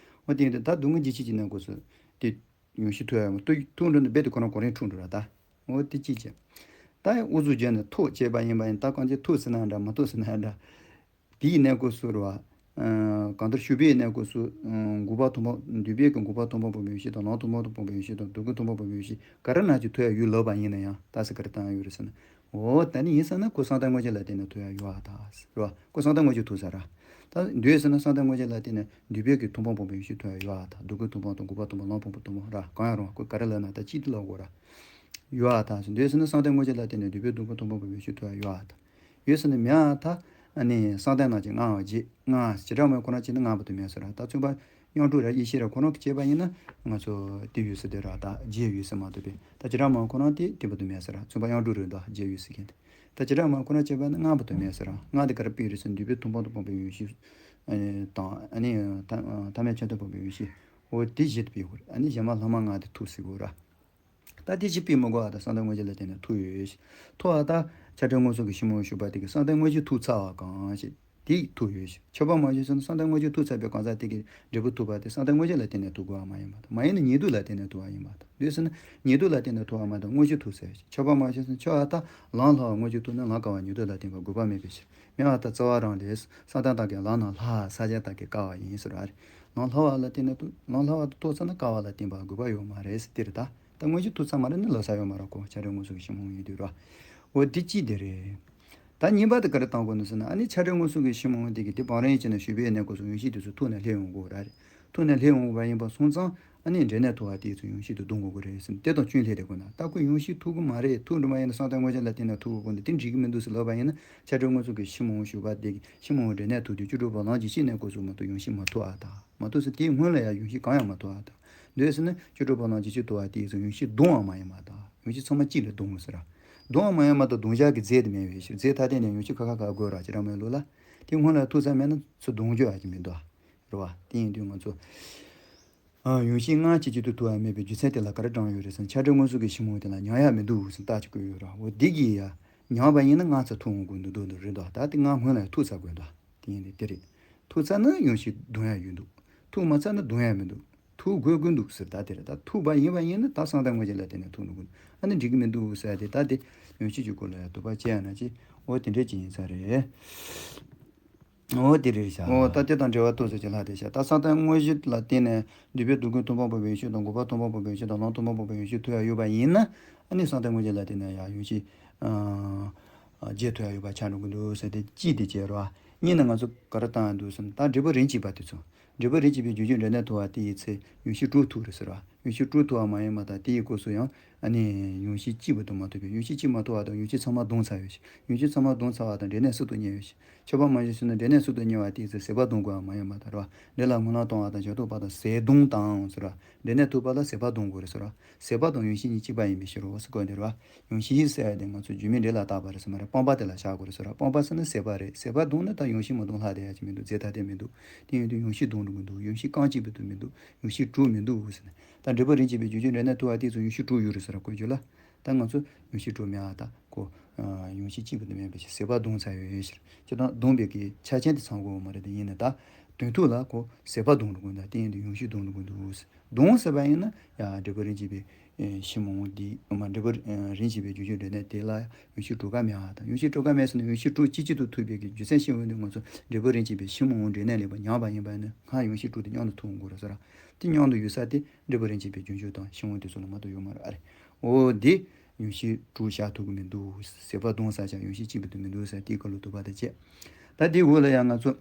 འོ་དེ་ཡིན་དུས་ད་སྡུག་བསྔལ་ཇི་ཞིག་གི་གནས་སྐབས་སུ་དེ་ཡོངས་གཞི་ཐུག་ཡ་ཡོད་མ་ཐུག་ཐུག་འགྲོ་ནི་རྦད་དེ་ཁོ་རང་གོ་རིམ་འཁྲུག་འགྲོ་ར་ད། འོ་དེ་གཅིག་བྱས། ད་ཡང་ཨུ་ཚུགས་བརྒྱབ་ནས་ཐུག་བྱས་པ་ཡིན་པ་ཡིན་ད་གང་ཅི་ཐུག་ཟེར་ན་འདྲ་མ་ཐུག་ཟེར་ན་འདྲ། དེའི་གནས་སྐབས་སུ་རེད་བ། གང་ལྟར་ཞུགས་པའི་གནས་སྐབས་སུ། འགོག་པ་མཐོང་སྤང་འདུས་པའི་གི་འགོག་པ་མཐོང་སྤང་བུམ་པའི་ཡོངས་གཞི་དང་ལམ་མཐོང་སྤང་བུམ་པའི་ཡོངས་གཞི་དང་སྡུག་བསྔལ་མཐོང་སྤང་བུམ་པའི་ཡོངས་གཞི་ག་རེ་ན་ཅིག་ཐུག་ཡ་ཡོད་ལབ་པ་ཡིན་ན་ཡང་ད་ཟེར་ག་རེ་བཏང་ཡ་ཡོད་རེད་ཟེར་ན། འོ་ད་ནི་ཡིན་ཟེར་ན་ཁོ་བསམ་གཏན་དངོས་གཞི་ལ་བརྟེན་ནས་ཐུག་ཡ་ཡོད་ཨ་ད་ཟེར་རེད་བ། ཁོ་བསམ་གཏན་དངོས་གཞི་ཐུག་ས་ར། ད་འདུས་ཟེར་ན་བསམ་གཏན་དངོས་གཞི་ལ་བརྟེན་ནས་འདུས་པའི་གི་མཐོང་སྤང་བུམ་པའི་ཡོངས་གཞི་ཐུག་ཡ་ཡོད་ཨ་ད། སྡུག་བསྔལ་མཐོང་སྤང་དང་འགོག་པ་མཐོང་སྤང་ལམ་མཐོང་སྤང་དང་མ་ར་གང་ཡང་རུང་བ་ཁོ་ག་རེ་ལབ་ན་ད་ཅིག་དེ་ལབ་དགོས་ར། ཡོད་ཨ་ད་ཟེར། འདུས་ཟེར་ན་བསམ་གཏན་དངོས་གཞི་ལ་བརྟེན་ནས་འདུས་པའི་སྡུག་བསྔལ་མཐོང་སྤང་བུམ་པའི་ཡོངས་གཞི་ཐུག་ཡ་ཡོད་ཨ་ད། ཡོད་ཟེར་ན་མེད་ཨ་ད། ཨ་ནི་བསམ་གཏན་ནང་གི་སྔ་བ་རྗེས་སྔ་བྱེ་བྲག་སྨྲ་བ་ཁོ་རང་བྱས་ན་སྔ་བ་དུ་མེད་ཟེར་ར། ད་མཚུངས་པ་དབྱངས་སྒྲོགས་ར་ཡེ་ཤེས་ར་ཁོ་རང་གིས་བྱས་པ་ཡིན་ན་ང་ཚོ་དེ་ཡོད་ཟེར་དེ་ར་ད་རྗེས་ཡོད་ཟེར་མ་གཏོགས་པས་ད་བྱེ་བྲག་སྨྲ་བ་ཁོ་རང་དེ་དེ་བ་དུ་མེད་ཟེར་ར། མཚུངས་པ་དབྱངས་སྒྲོགས་རེད་ད་རྗེས་ཡོད་ཟེར་མཁན་དེ། ད་བྱེ་བྲག་སྨྲ་བ་ཁོ་རང་བྱས་པ་ཡིན་ན་སྔ་བ་དུ་མེད་ཟེར་ར། སྔ་དེ་ག་རེ་དཔེ་རེད་ཟེར་ན་འདུས་པའི་མཐོང་སྤང་དང་སྤངས་པའི་ཡོངས་གཞི། ཨ་ནི་དང་ཨ་ནི་ཐ་ཐ་མལ་ཆོས་མཐོང་སྤངས་པའི་ཡོངས་གཞི། འོ་དེ་བཞི་དུ་སྤེལ་དགོས་རེད། ཨ་ནི་གཞན་མ་ལྷག་མ་ལྔ་དེ་ཐུག་ཟེར་དགོས་ར། ད་དེ་ཅི་སྤེལ་མི་དགོས་ཨ་ད་བསམ་གཏན་དངོས་གཞི་ལ་བརྟེན་ནས་ཐུག་ཡོད་ཞེས། ཐུག་ཨ་ད་ཆ་འདྲ་མངོན་སུམ་གྱི་ཕྱི་མ་འོང་ཞུགས་པ་དེ་གི་བསམ་གཏན་དངོས་གཞི་ཐུག་ཚར་བ་གང་ཞེས་དེ་ཐུག་ཡོད་ཞེས། ཁྱབ་པ་མ་བྱས་ཟེར་ན་བསམ་གཏན་དངོས་གཞི་ཐུག་ཚར་བའི་གང་ཟག་དེ་གི་འབྲས་བུ་ཐུག་པ་དེ་བསམ་གཏན་དངོས་གཞི་ལ་བརྟེན་ནས་ཐུག་དགོས་པ་མ་ཡིན་པ་དང་མ་ཡིན་ན་ཉེ་དུ་ལ་བརྟེན་ནས་ཐུག་པ་ཡིན་པ་དང་འདོད་ཟེར་ན་ཉེ་དུ་ལ་བརྟེན་ནས་ཐུག་པ་མ་གཏོགས་དངོས་གཞི་ཐུག་ཚར་ཞེས། ཁྱབ་པ་མ་བྱས་ཟེར་ན་ཁྱབ་ཨ་ད་ལམ་ལྷག་པ་དངོས་གཞི་ཐུག་ན་ལམ་དཀར་བ་ཉེ་དུ་ལ་བརྟེན་པ་དགོས་པ་མེད་པའི་ཕྱིར། མེད་པ་ལྟར་རྩ་བ་རང་ལས་བསམ་གཏན་དག་གི་ལམ་རྣམས་ལྷག་ས་ཆ་དག་གི་དཀར་བ་ཡིན་ཟེར་བ་རེད། ལམ་ལྷག་པ་ལ་བརྟེན་ནས་ཐུག་ལམ་ལྷག་པ་དེ་ཐུག་ཚར་ན་དཀར་བ་ལ་བརྟེན་པ་དགོས་པ་ཡོད་མ་རེད་ཟེར་དེ་རེད་ད། ད་དངོས་གཞི་ཐུག་ཚར་མ་རེད་ན་ལབ་ས་ཡོད་མ་རེད་ཁོ་ཆ་འདྲ་མངོན་སུམ་གྱི་ཕྱི་མ་འོང་ཡིན་དུས་ར། འོ་དེ་གཅིག་དེ་རེད། ད་གཉིས་པ་དེ་ག་རེ་བཏང་དགོས་ནི་ཟེར་ན་ཨ་ནི་ཆ་འདྲ་མངོན་སུམ་གྱི་ཕྱི་མ་འོང་དེ་གི་དེ་བང་རིམ་བྱས་ནས་ཞུགས་པའི་གནས་སྐབས་སུ་ཡོངས་གཞི་དེ་ཚོ་ཐུག་ནས་སླེབས་ཡོང་དགོས་ར་རེད། ཐུག་ནས་སླེབས་ཡོང་དགོས་པ་ཡིན་པ་སོང་ཙང་ཨ་ནི་འབྲས་གནས་ཐུག་པ་དེ་ཚོ་ཡོངས་གཞི་དེ་སྡོམ་དགོས་ཀྱི་རེད་ཟེར་ནས་དེ་དང་ཅུང་སླེབས་བསྡད་དགོས་ན་ད་ཁོ་ཡོངས་གཞི་ཐུག་གི་མ་རེད། ཐུག་འགྲོ་མ་ཡིན་ན་བསམ་གཏན་དངོས་གཞི་ལ་བརྟེན་ནས་ཐུག་དགོས་ཀྱི་འདུག་དེ་འགྲིག་གི་མི་འདུག་ཟེར་ལབ་པ་ཡིན་ན་ཆ་འདྲ་མངོན་སུམ་གྱི་ཕྱི་མ་འོང་ཞུགས་པ་དེ་གི་ཕྱི་མ་འོང་འབྲས་གནས་ཐུག་དུས་བཅུ་དྲུག་པ་ལམ་ཇི་སྲིད་གནས་སྐབས་སུ་མ་གཏོགས་ཡོངས་གཞི་མ་ཐུག་ཨ་ད། མ་ཐུག་ཟེར་དེའི་སྔོན་ལ་ཡང་ཡོངས་གཞི་གང་ཡང་མ་ཐུག་ཨ་ད། འདོད་ཟེར་ན་བཅུ་དྲུག་པ་ལམ་ཇི་སྲིད་ཐུག་པ་དེ་ཡིན་ཙང་ཡོངས་གཞི་སྡོམ་པ་མ་ཡིན་པ་ད། ཡོངས་གཞི་ཚང་མ་གཅིག་ལ་སྡོམ་དགོས་ཟེར་ར། སྡོམ་པ་མ་ཡིན་པ་ད་སྡོམ་བྱ་གི་རྫས་དེ་མེད་པའི་ཕྱིར་རྫས་ཐ་དད་ནས་ཡོངས་གཞི་ཁ་ཁ་ག་དགོས་ར་བྱེ་བྲག་སྨྲ་བའི་ལུགས་ལ། དེ་སྔོན་ལ་ཐུག་ས་མེད་ན་ཚུར་སྡོམ་རྒྱུ་ཨ་ཅིག་མི་འདུག་ཨ། རེད་བ། དེ་ཡིན་དུས་ང་ཚོ། ཨ། ཡོངས་གཞི་སྔ་ཕྱི་གཅིག་ཏུ་ཐུག་པ་མེད་པའི་རྒྱུ་མཚན་དེ་ལ་ག་རེ་དྲངས་ཡོད་རེད་ཟེར་ན་ཆ་འདྲ་མངོན་སུམ་གྱི་ཕྱི་མ་འོང་དེ་ལ་ཉམས་ཡག་མི་འདུག་ཟེར་རྟགས་ཅིག་བཀོད་ཡོད་ར། འོ་འདི་གིས་ཡ། མྱངས་པ་ཡིན་ན་ང་ཚོ་ཐུག་འོང་དགོས་འདུག་འདུག་འདུག་རེད་འདུག་ད་དེ་ང་སྔོན་ལ་ཡང་ཐུག་ཚར་དགོས་འདུག་དེ་ཡིན་དེ་དེ་རེད། ཐུག་ཚར་ན་ཡང་ཞིག་འདོན་ཡ་ཡོད་འདུག་ཐུག་མ་ཚར་ན་འདོན་ཡ་མི་འདུག་ཐུག་དགོས་དགོས་འདུག་ཟེར། ད་དེ་རེད། ད་ཐུག་པ་ཡིན་པ་ཡིན་ན་ད་གསང་བདག་དངོས་གཞི་ལ་བརྟེན་ནས་ཐུག་འགྲོ་དགོས་འདུག་ཨ་ནི་འགྲིག་གི་མི་འདུག་ཟེར་ཏེ། ད་དེ་ཡང་ཞིག་གི་སྐོར་ལ་ཡང་དོགས་པ་སྐྱེ་ཡ་ན་ཅི། འོ་དེ་འདྲས་ཅིག་ཡིན་ས་རེད། འོ་དེ་རེད་ཤག་འོ་ད་དེ་དང་འབྲེལ་བ་ཏོག་ཙམ་ཅིག་ལྷག་བསྡད་ཤག་ད་གསང་བདག་དངོས་གཞི་ལ་བརྟེན་ནས་འདུས་པའི་སྡུག་ཀུན་ཐོབ་པ་པོ་ཡང་ཞིག་དང་འགོག་པ་ཐོབ་པ་པོ་ཡང་ཞིག་དང་ལམ་ཐོབ་པ་པོ་ཡང་ཞིག་ཐོབ་ཡ་ཡོད་པ་ཡིན་ན། ཨ་ནི་གསང་བདག་དངོས་གཞི་ལ་བརྟེན་ནས་ཡང་ཡང་ཞིག་རྗེས་ཐོབ་ཡ་ཡོད་པ་ཆགས་འགྲོ་གི་འདུག་ཟེར་ཏེ་གཅིག་དེ་བྱས་རོགས། གཉིས་ནི་ང་ཚོ་ག་རེ་བཏང་ཡ་འདུག་ཟེར་ན། ད་འབྲས་བུ་རིན་གཅིག་པ་དེ་ཚོ། འབྲས་བུ་རིན་གཅིག་པའི་རྒྱུ་རྒྱུ་འབྲས་གནས་ཐོབ་པ་དེ་ཡི་ཚེ་ཡང་ཞིག་དྲུག་ཐུག་རེད་ཟེར་བ། ཡང་ཞིག་དྲུག་ཐུག་པ་མ་ཡིན་པ་དང་དེ་ཡི་སྐབས་སུ་ཡང་ཨ་ནི་ཡང་ཞིག་གཅིག་པུ་དུ་མ་ཐུག་པའི། ཡང་ཞིག་གཅིག་མ་ཐུག་པ་དང་ཡང་ཞིག་ཚང་མ་བསྡོམས་ཚར་ཡོད་ཞིང་། ཡང་ཞིག་ཚང་མ་བསྡོམས་ཚར་བ་དང་འབྲས་གནས་གསུམ་དུ་གཉེར་ཡོད་ཞིང་། ཁྱད་པར་མ་ཞིག་ཟེར་ན་འབྲས་གནས་གསུམ་དུ་གཉེར་བ་དེ་ཡི་ཚེ་ཟད་པ་བསྡོམས་དགོས་པ་མ་ཡིན་པ་དང་རེད་བ། འབྲས་ལ་སྨོན་ལམ་གཏོང་བ་དང་ཞག་ཐོག་པ་དང་ཟད་བསྡོམས་དང་ཟེར་བ། འབྲས་གནས་ཐུག་པ་ལ་ཟད་པ་བསྡོམས་དགོས་རེད་ཟེར་བ། ཟད་པ་དང་ཡང་ཞིག་གཉིས་གཅིག་པ་ཡིན་པའི་ཕྱིར་རོ་ཟེར་གོ་འདིར་བ། ཡང་ཞིག་ཟེར་ཡ་དེ་ང་ཚོ་རྒྱུ་མེད་འབྲས་ལ་བཏགས་པ་རེད་ཟེར་མ་རེད། སྤངས་པ་དེ་ལ་བཞག་དགོས་རེད་ཟེར་བ། སྤངས་པ་ཟེར་ན་ཟད་པ་རེད། ཟད་པ་བསྡོམས་ན་ད་ཡང་ཞིག་མ་བསྡོམས་ལྷག་བསྡད་ཡ་ཅིག་མི་འདུག་རྫས་ཐ་དད་མི་འདུག་དེ་ཡིན་དུས་ཡང་ཞིག་བསྡོམས་འགྲོ་གི་འདུག་ཡང་ཞིག་རྐང་གཅིག་པའི་དུ་མི་འདུག་ཡང་ཞིག་དྲུག་མི་འདུག་ཟེར་ན། ད་འབྲས་བུ་རིན་གཅིག་པའི་རྒྱུ་རྒྱུ་འབྲས་གནས་ཐུག་པ་དེ་ཚོ་ཡང་ཞིག་དྲུག་ཡོད་རེད་ཟེར་བ་གོ་རྒྱུ་ལ། ད་ང་ཚོ་ཡང་ཞིག་དྲུག་མེད་པ་ད་གོ་ཡང་ཞིག་གཅིག་པའི་དུ་མེད་པའི་ཕྱིར་ཟད་པ་བསྡོམས་ཚར་ཡོད་ཡོད་ཕྱིར། སྤྱིར་བཏང་བསྡོམས་པའི་གི་ཆ་རྐྱེན་དེ་ཚང་དགོས་པ་མ་རེད། དེ་ཡིན་ན་ད་དོན་ཐུག་ལ་གོ་ཟད་པ་བསྡོམས་འགྲོ་དགོས་འདུག་དེ་ཡིན་དུས་ཡང་ཞིག་བསྡོམས་འགྲོ་དགོས་འདུག་བསྡོམས་ཟེར་བ་ཡིན་ན་ཡང་འབྲས་བུ་རིན་གཅིག་པའི་ཕྱི་མ་འོང་འདི་མ་འབྲས་བུ་རིན་གཅིག་པའི་རྒྱུ་རྒྱུ་འབྲས་གནས་དེ་ལ་ཡང་ཞིག་དྲུག་ཀ་མེད་པ་དང་། ཡང་ཞིག་དྲུག་ཀ་མེད་ཟེར་ན་ཡང་ཞིག་དྲུག་གཅིག་གཅིག་ཏུ་ཐུག་པའི་གི་རྒྱུ་མཚན་ཤེས་འོང་དུས་ང་ཚོ་འབྲས་བུ་རིན་གཅིག་པའི་ཕྱི་མ་འོང་འབྲས་གནས་ལེགས་པ་ཉམས་པ་ཡིན་པ་ཡིན་ན་སྔར་ཡང་ཞིག་དྲུག་དེ་མཉམ་དུ་ཐུག་འོང་དགོས་རེད་ཟེར། དེ་མཉམ་དུ་ཡོད་ས་དེ་འབྲས་བུ་རིན་གཅིག་པའི་རྒྱུ་རྒྱུ་དང་ཕྱི་མ་དེ་ཚོ་ལ་མ་གཏོགས་ཡོད་མ་རེད། ཨ་རེ། འོ་དེ་ཡང་ཞིག་དྲུག་བཞག་ཐུབ་ཀྱི་མི་འདུག་ཟད་པ་བསྡོམས་ས་ཆ་ཡང་ཞིག་གཅིག་པའི་དུ་མི་འདུག་ཟེར་དེའི་སྐོར་ལ་དོགས་པ་དེ་བྱས། ད་དེའི་འོག་ལ་ཡང་ང་ཚོ་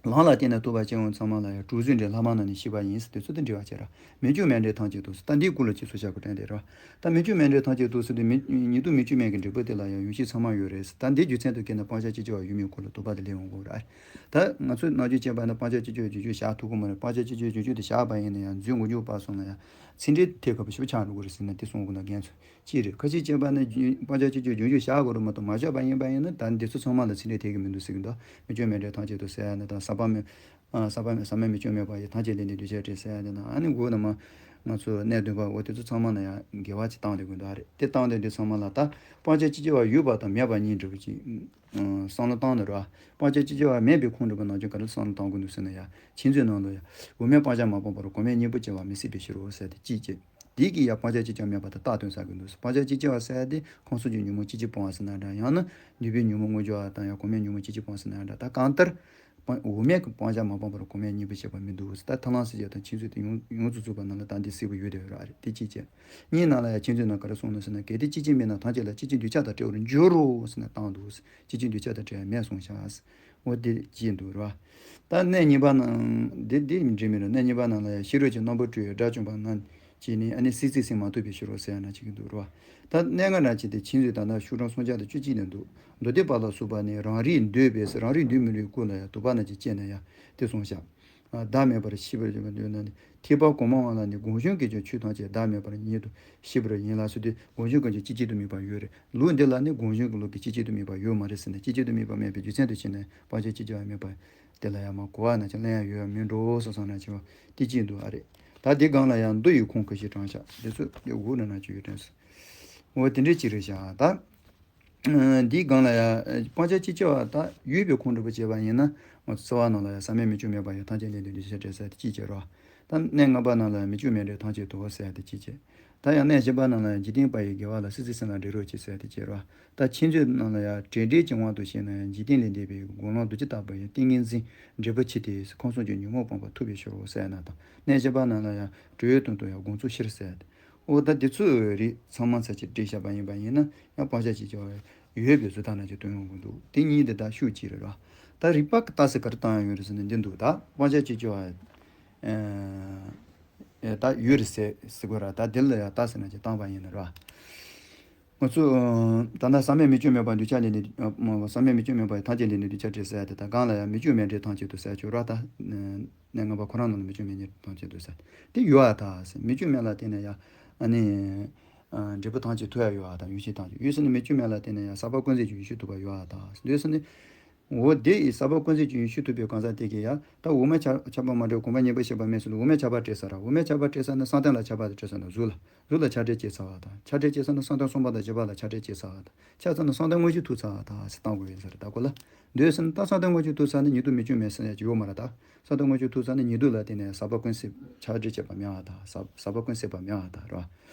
ལམ་ལ་བརྟེན་ནས་ཐུག་པ་སྐྱེ་བོ་ཚང་མ་ལ་ཡང་དྲུག་ཚུལ་འབྲས་ལྷག་མ་རྣམས་ནི་ཤེས་པ་ཡིན་ཟེར་དུས་ཚོད་དེ་འབྲེལ་བ་བྱེད་ར། མི་བསྐྱོད་མེད་འབྲས་ཐམས་ཅད་དུ་ཟེར། ད་འདིའི་སྐོར་ལ་ཅིག་གསལ་བཤད་ཁོ་དྲན་དེ་ར། ད་མི་བསྐྱོད་མེད་འབྲས་ཐམས་ཅད་དུ་ཟེར་དུས་མི་ཉིད་དུ་མི་བསྐྱོད་མེད་ཀྱི་འབྲས་བུ་དེ་ལ་ཡང་ཡང་ཤེས་ཚང་མ་ཡོད་རེད་ཟེར། ད་འདིའི་རྒྱུ་མཚན་དུ་སྐྱེས་ན་སྤང་བྱ་ཅི་བྱ་བ་ཡོད་མེད་སྐོར་ལ་དོགས་པ་དེ་སླེབས་འོང་གི་རེད། ད་ང་ཚོས་རྣལ་འབྱོར་སྤྱད་པ་ན་སྤང་བྱ་ཅི་བྱ་བ་རྒྱུ་རྒྱུ་བཞག་ཐུབ་ཀྱི་མ་རེད། སྤང་བྱ་ཅི་བྱ་བ་རྒྱུ་རྒྱུ་དེ་བཞག་པ་ཡིན་ན་ཡང་རྫུས་མགོ་མཇུག་བར་གསུམ་ལ་ཡང་ཚིག་འབྲས་ཐེབས་དཀའ་བ་ཞིག་ཆགས་འགྲོ་གི་རེད་ཟེར་ན་དེ་གསུང་དགོས་ན་རྒན་ཚོས། ཅི་རེད། ཁ་ཅིག་སྤྱད་པ་ནི་རྒྱུ་སྤང་བྱ་ཅི་བྱ་རྒྱུ་རྒྱུ་བཞག་དགོས་རེད་མ་གཏོགས་མ་བཞག་པ་ཡིན་པ་ཡིན་ན་ད་འདི་ཚོ་ཚང་མ་ལ་ཚིག་འབྲས་ཐེབས་ཀྱི་མི་འདུག་ཟེར་གྱི་འདུག་མི་བསྐྱོད་མེད་འབྲས་ཐམས་ཅད་དུ་ཟེར་ཡ་ནི་ད་ཟག་པ་མེད། ཨ་ཟག་པ་མེད་ཟག་མེད་མི་བསྐྱོད་མེད་པ་ཡི་ཐམས་ཅད་ལས་འདས་གདུལ་བྱའི་སྒྲས་ཟེར་ཡ་དེ་ན་ཨ་ནི་འགོ་ན་མ་ང་ཚོ་གནས་བདུན་པ་འོ་དེ་ཚོ་ཚང་མ་ལ་ཡང་འགལ་བ་ཅིག་བཏང་སྡོད་དགོས་འདུག་ཨ་རེད། དེ་བཏང་སྡོད་དུས་ཚང་མ་ལ་ད་སྤང་བྱ་ཅི་བྱ་བ་ཡོད་པ་དང་མེད་པ་གཉིས་འདྲ་བོ་ཅིག་བསམ་བློ་བཏང་ནས་ར། སྤང་བྱ་ཅི་བྱ་བ་མེད་པའི་ཁུངས་འདྲ་བོ་ནང་བཞིན་ག་རེ་བསམ་བློ་བཏང་དགོས་འདུག་ཟེར་ན་ཡ། མཁྱེན་བརྩེ་ནང་ལ་ཡ། དབུ་མའི་སྤང་བྱ་མ་སྤངས་པར་གོང་མའི་སྙིང་པོ་སྐྱེ་བ་མི་སྲིད་པའི་ཕྱིར་རོ་ཟེར་ཏེ་གཅིག་བྱས། དེ་གི་ཡང་སྤང་བྱ་ཅི་བྱ་མེད་པ་དང་རྟགས་སྟོན་ས་གི་འདུག་སྤང་བྱ་ཅི་བྱ་བ་ཟེར་ཡ་དེ་ཁམས་གསུམ་གྱི་ཉོན་མོངས་ཅི་ཅི་སྤོང་བ་ཟེར་ན་འདྲ། ཡང་ན་ནུས་པའི་ཉོན་མོངས་དངོས་འབྱོར་བ་དང་ཡང་གོང་མའི་ཉོན་མོངས་ཅི་ཅི་སྤོང་ཟེར་ན་འདྲ། ད་གང་ལྟར་དབུ་མའི་སྤང་བྱ་མ་སྤངས་པར་གོང་མའི་སྙིང་པོ་སྐྱེ་བ་མི་འདུག་ད་ཐར་ལམ་སྲིད་རྒྱལ་དང་མཁྱེན་བརྩེ་དེ་ཡོངས་ཡོངས་སུ་རྫོགས་པ་ནང་ལ་ད་འདི་གསལ་པོ་ཡོད་དེ་ར་རེད། དེ་གཅིག་བྱས། གཉིས་ནང་ལ་ཡང་མཁྱེན་བརྩེ་ནང་ག་རེ་གསུངས་ནུག་ཟེར་ན། གལ་ཏེ་སྐྱེ་འཆི་མེད་ན་ཐམས་ཅད་ལ་སྐྱེ་འཆི་འདོད་ཆགས་དང་བྲལ་བར་འགྱུར་རོ་ཟེར་ནས་བཏང་འདུག་སྐྱེ་འཆི་འདོད་ཆགས་དང་བྲལ་བ་མེད་གསུངས་ཤག་འོ་དེ་བྱས་འདུག་ར། ད་གནས་གཉིས་པ་ནང་འདི་འདི་འདྲི་མི་རུང་། གནས་གཉིས་པ་ནང་ལ་ཡང་ཤེས་རབ་ཀྱི་རྣམ་པར་སྤྲུལ་བའི་དགྲ་བཅོམ་པ་རྣམས་ཀྱིས་ནི་ཨ་ནི་སྲིད་རྩེར་སྲིད་མ་ཐུབ་པའི་ཕྱིར་རོ་ཟེར་ཡ་ན་ཅིག་འདུག་ར། ད་གནས་ལྔ་ནང་བྱས་ཏེ་མཁྱེན་བརྩེ་ད་ལྟ་ཤུགས་དྲག་སུམ་བརྒྱ་དང་བཅུ་གཅིག་ནས་འདུག་མདོ་སྡེ་པ་ལ་སོགས་པ་ནི་རང་རིག་འདོད་པས་རང་རིག་འདོད་མི་རུང་སྐོར་ལ་ཡང་དོགས་པ་ནང་བཅས་སྐྱེས་ན་ཡང་དེ་གསུངས་ཤག་བདག་མེད་པར་ཤེས་པར་འདོད་ན་ནི། ཐེག་པ་གོང་མ་འོག་ལ་ནི་སྒོམ་བྱུང་གིས་ཀྱང་ཆོས་ཐམས་ཅད་བདག་མེད་པར་ཉིད་དུ་ཤེས་པར་ཡིན་ལ་ཟེར་དུས་སྒོམ་བྱུང་གིས་ཀྱང་སྐྱེ་འཆི་དུ་མེད་པ་ཡོད་རེད། ལུགས་འདི་ལ་ནི་སྒོམ་བྱུང་གི་ལུགས་ཀྱི་སྐྱེ་འཆི་དུ་མེད་པ་ཡོད་མ་རེད་ཟེར་ནས། སྐྱེ་འཆི་དུ་མེད་པ་མེད་པའི་རྒྱུ་མཚན་དུ་བྱས་ནས་སྤང་བྱ་ཅི་བྱ་བ་མེད་པ་དེ་ལ་ཡང་མ་གོ་བ་ན་ཅང་གླེང་ཡ་ཡོད་ཡ་མིན་འགྲོ་བསམ་བསམ་ན་ཅི་བ་དེ་གཅིག་འདུག་ཨ་རེད། ད་འདི་སྒང་ལ་ཡང་མདོ་ཡི་ཁུངས་ཁ་ཤས་དྲངས་ཤག་འདི་ཚོ་འདི་འུ་ན་ན་ཅི་ཡོད་དྲན་སོང་། འོ་དེ་འདྲའི་ཅིག་རེད་ཤག་ད། འདིའི་སྒང་ལ་ཡང་སྤང་བྱ་ཅི་བྱ་བ་ད་ཡོད་པའི་ཁུངས་འདྲ་པོ་བྱས་པ་ཡིན་ན། ང་ཚོ་འཚོ་བ་ནང་ལ་ཡང་ཟག་མེད་མི་བསྐྱོད་མེད་པ་ཡང་ཐམས་ཅད་ལས་འདས་གདུལ་བྱའི་སྒྲས་ཟེར་ཏེ་གཅིག་བྱས་རོ། ད་གནས་ལྔ་པ་ནང་ལ་ཡང་མི་བསྐྱོད་མེད་འབྲས་ཐམས་ཅད་དོ་ཟེར་ཏེ་གཅིག་བྱས། ད་ཡང་གནས་བཞི་པ་ནང་ལ་ཡང་འཇིག་རྟེན་པ་ཡི་དགེ་བ་ལ་སྲིད་རྩེར་སྲིད་ལ་འབྲེལ་རོགས་གྱིས་ཟེར་ཏེ་གཅིག་རོ། ད་མཁྱེན་བརྩེ་ནང་ལ་ཡང་བྲལ་འབྲས་ཀྱི་དབང་དུ་བྱས་ན་ཡང་འཇིག་རྟེན་ལས་འདས་པའི་སྒོམ་ལམ་རྡོ་རྗེ་ལྟ་བུ་ཡང་ཏིང་ངེ་འཛིན་འབྲས་བུ་ཆེ་སྟེ་ཁམས་གསུམ་གྱི་ཉོན་མོངས་སྤངས་པ་ཐུབ་པའི་ཕྱིར་རོ་ཟེར་ན་དང་། གནས་བཞི་པ་ནང་ལ་ཡང་གྲོལ་བའི་དོན་དུ་ཡང་དགོངས་རྫོགས་ཕྱིར་ཟེར་ཏེ། འོ་ད་དེ་ཚོའི་རིགས་ཚང་མ་ཚར་གཅིག་བསྒྲིལ་བཞག་པ་ཡིན་པ་ཡིན་ན་ཡང་སྤང་བྱ་ཅི་བྱ་བ་ཡོད་པའི་བཟོ་ལྟ་ན་ཅིག་སྟོན་ཡོང་གི་འདུག་དེ་གཉིས་དེ་དག་ཤུགས་ཀྱིས་རེད་ར། ད་རིགས་པ་གི་རྟགས་གསལ་ག་རེ་བཏང་ཡ་ཡོད་རེད་ཟེར་ན་འདི་འདུག་ད་སྤང་བྱ་ཅི་བྱ་བ་ད་ཡོད་རེད་ཟེར་ཟེར་དགོས་ར། ད་དེ་ལ་ཡང་རྟགས་གསལ་ན་ཅིག་བཏང་པ་ཡིན་ན་ར། ང་ཚོ་ད་ལྟ་ཟག་མེད་མི་བསྐྱོད་མེད་པ་འདུལ་བྱ་ལས་ནི། ཟག་མེད་མི་བསྐྱོད་མེད་པ་ཐམས་ཅད་ལས་ནི་འདུལ་བྱ་སྒྲས་ཟེར་ཡ་དེ་དང་སྒང་ལ་ཡང་མི་བསྐྱོད་མེད་འབྲས་ཐམས་ཅད་དོ་ཟེར་ཡ་ཅིག་ཡོད་ར། ད་གནས་ལྔ་པ་ཁོ་རང་ནང་ལ་མི་བསྐྱོད་མེད་འབྲས་ཐམས་ཅད་དོ་ཟེར་དེ་ཡོད་ཨ། ད་ཟེར་མི་བསྐྱོད་མེད་ལ་བརྟེན་ནས་ཡང་ཨ་ནི་འབྲས་བུ་ཐམས་ཅད་ཐོབ་ཡ་ཡོད་ཨ། ད་ཡུལ་ཤེས་ཐམས་ཅད་ཡོད་ཟེར་ནས་མི་བསྐྱོད་མེད་ལ་བརྟེན་ནས་ཡང་ཟག་པ་ཀུན་ཟད་ཀྱི་ཡུལ་ཤེས་ཐུབ་པ་ཡོད་ཨ། ད་འདོད་ཟེར་ནས། འོ་དེ་ཡི་ས་བབ་ཀུན་གཟིགས་ཀྱི་ཡུལ་ཤེས་ཐུབ་པའི་གང་ཟག་དེ་གིས་ཡང་ད་དབུ་མའི་ཆ་ཁྱབ་པ་མ་འདྲེས་གོམས་པ་གཉིས་པོ་ཤེས་པ་མེད་ཟེར་ལ། དབུ་མའི་ཁྱབ་པ་འདྲེས་ས་ར། དབུ་མའི་ཁྱབ་པ་འདྲེས་ས་ནི་བསམ་གཏན་ལ་ཁྱབ་པ་དང་འདྲེས་ས་ན་གཟུགས་ལ། གཟུགས་ལ་ཁྱབ་འདྲེས་སྐྱེས་ཚར་བ་དང་། ཁྱབ་འདྲེས་སྐྱེས་ས་ནི་བསམ་གཏན་གསུམ་པ་དང་བཞི་པ་ལ་ཁྱབ་འདྲེས་སྐྱེས་ཚར་བ་དང་། ཁྱབ་ཚར་ན་བསམ་གཏན་དངོས་གཞི་ཐུག་ཚར་བ་དང་ཟེར་བཏང་དགོས་ཡིན་ས་རེད། ད་གོ་ལ། འདོད་ཟེར་ན་ད་བསམ་གཏན་དངོས་གཞི་ཐུག་ཚར་ན་ཉིད་དུ་མི་འཆུག་མེད་ཟེར་ཡ་ཅིག་ཡོད་མ་རེད་ད། བསམ་གཏན་དངོས་གཞི་ཐུག་ཚར་ན་ཉིད་དུ་ལ་བརྟེན་ནས་ས་བབ་ཀུན་གཟིགས། ཁྱབ་འདྲེས་སྐྱེས་པ་མེད་པ་དང་། ས་ས་བབ་ཀུན་གཟིགས་པ་མེད་པ་དང་རེད་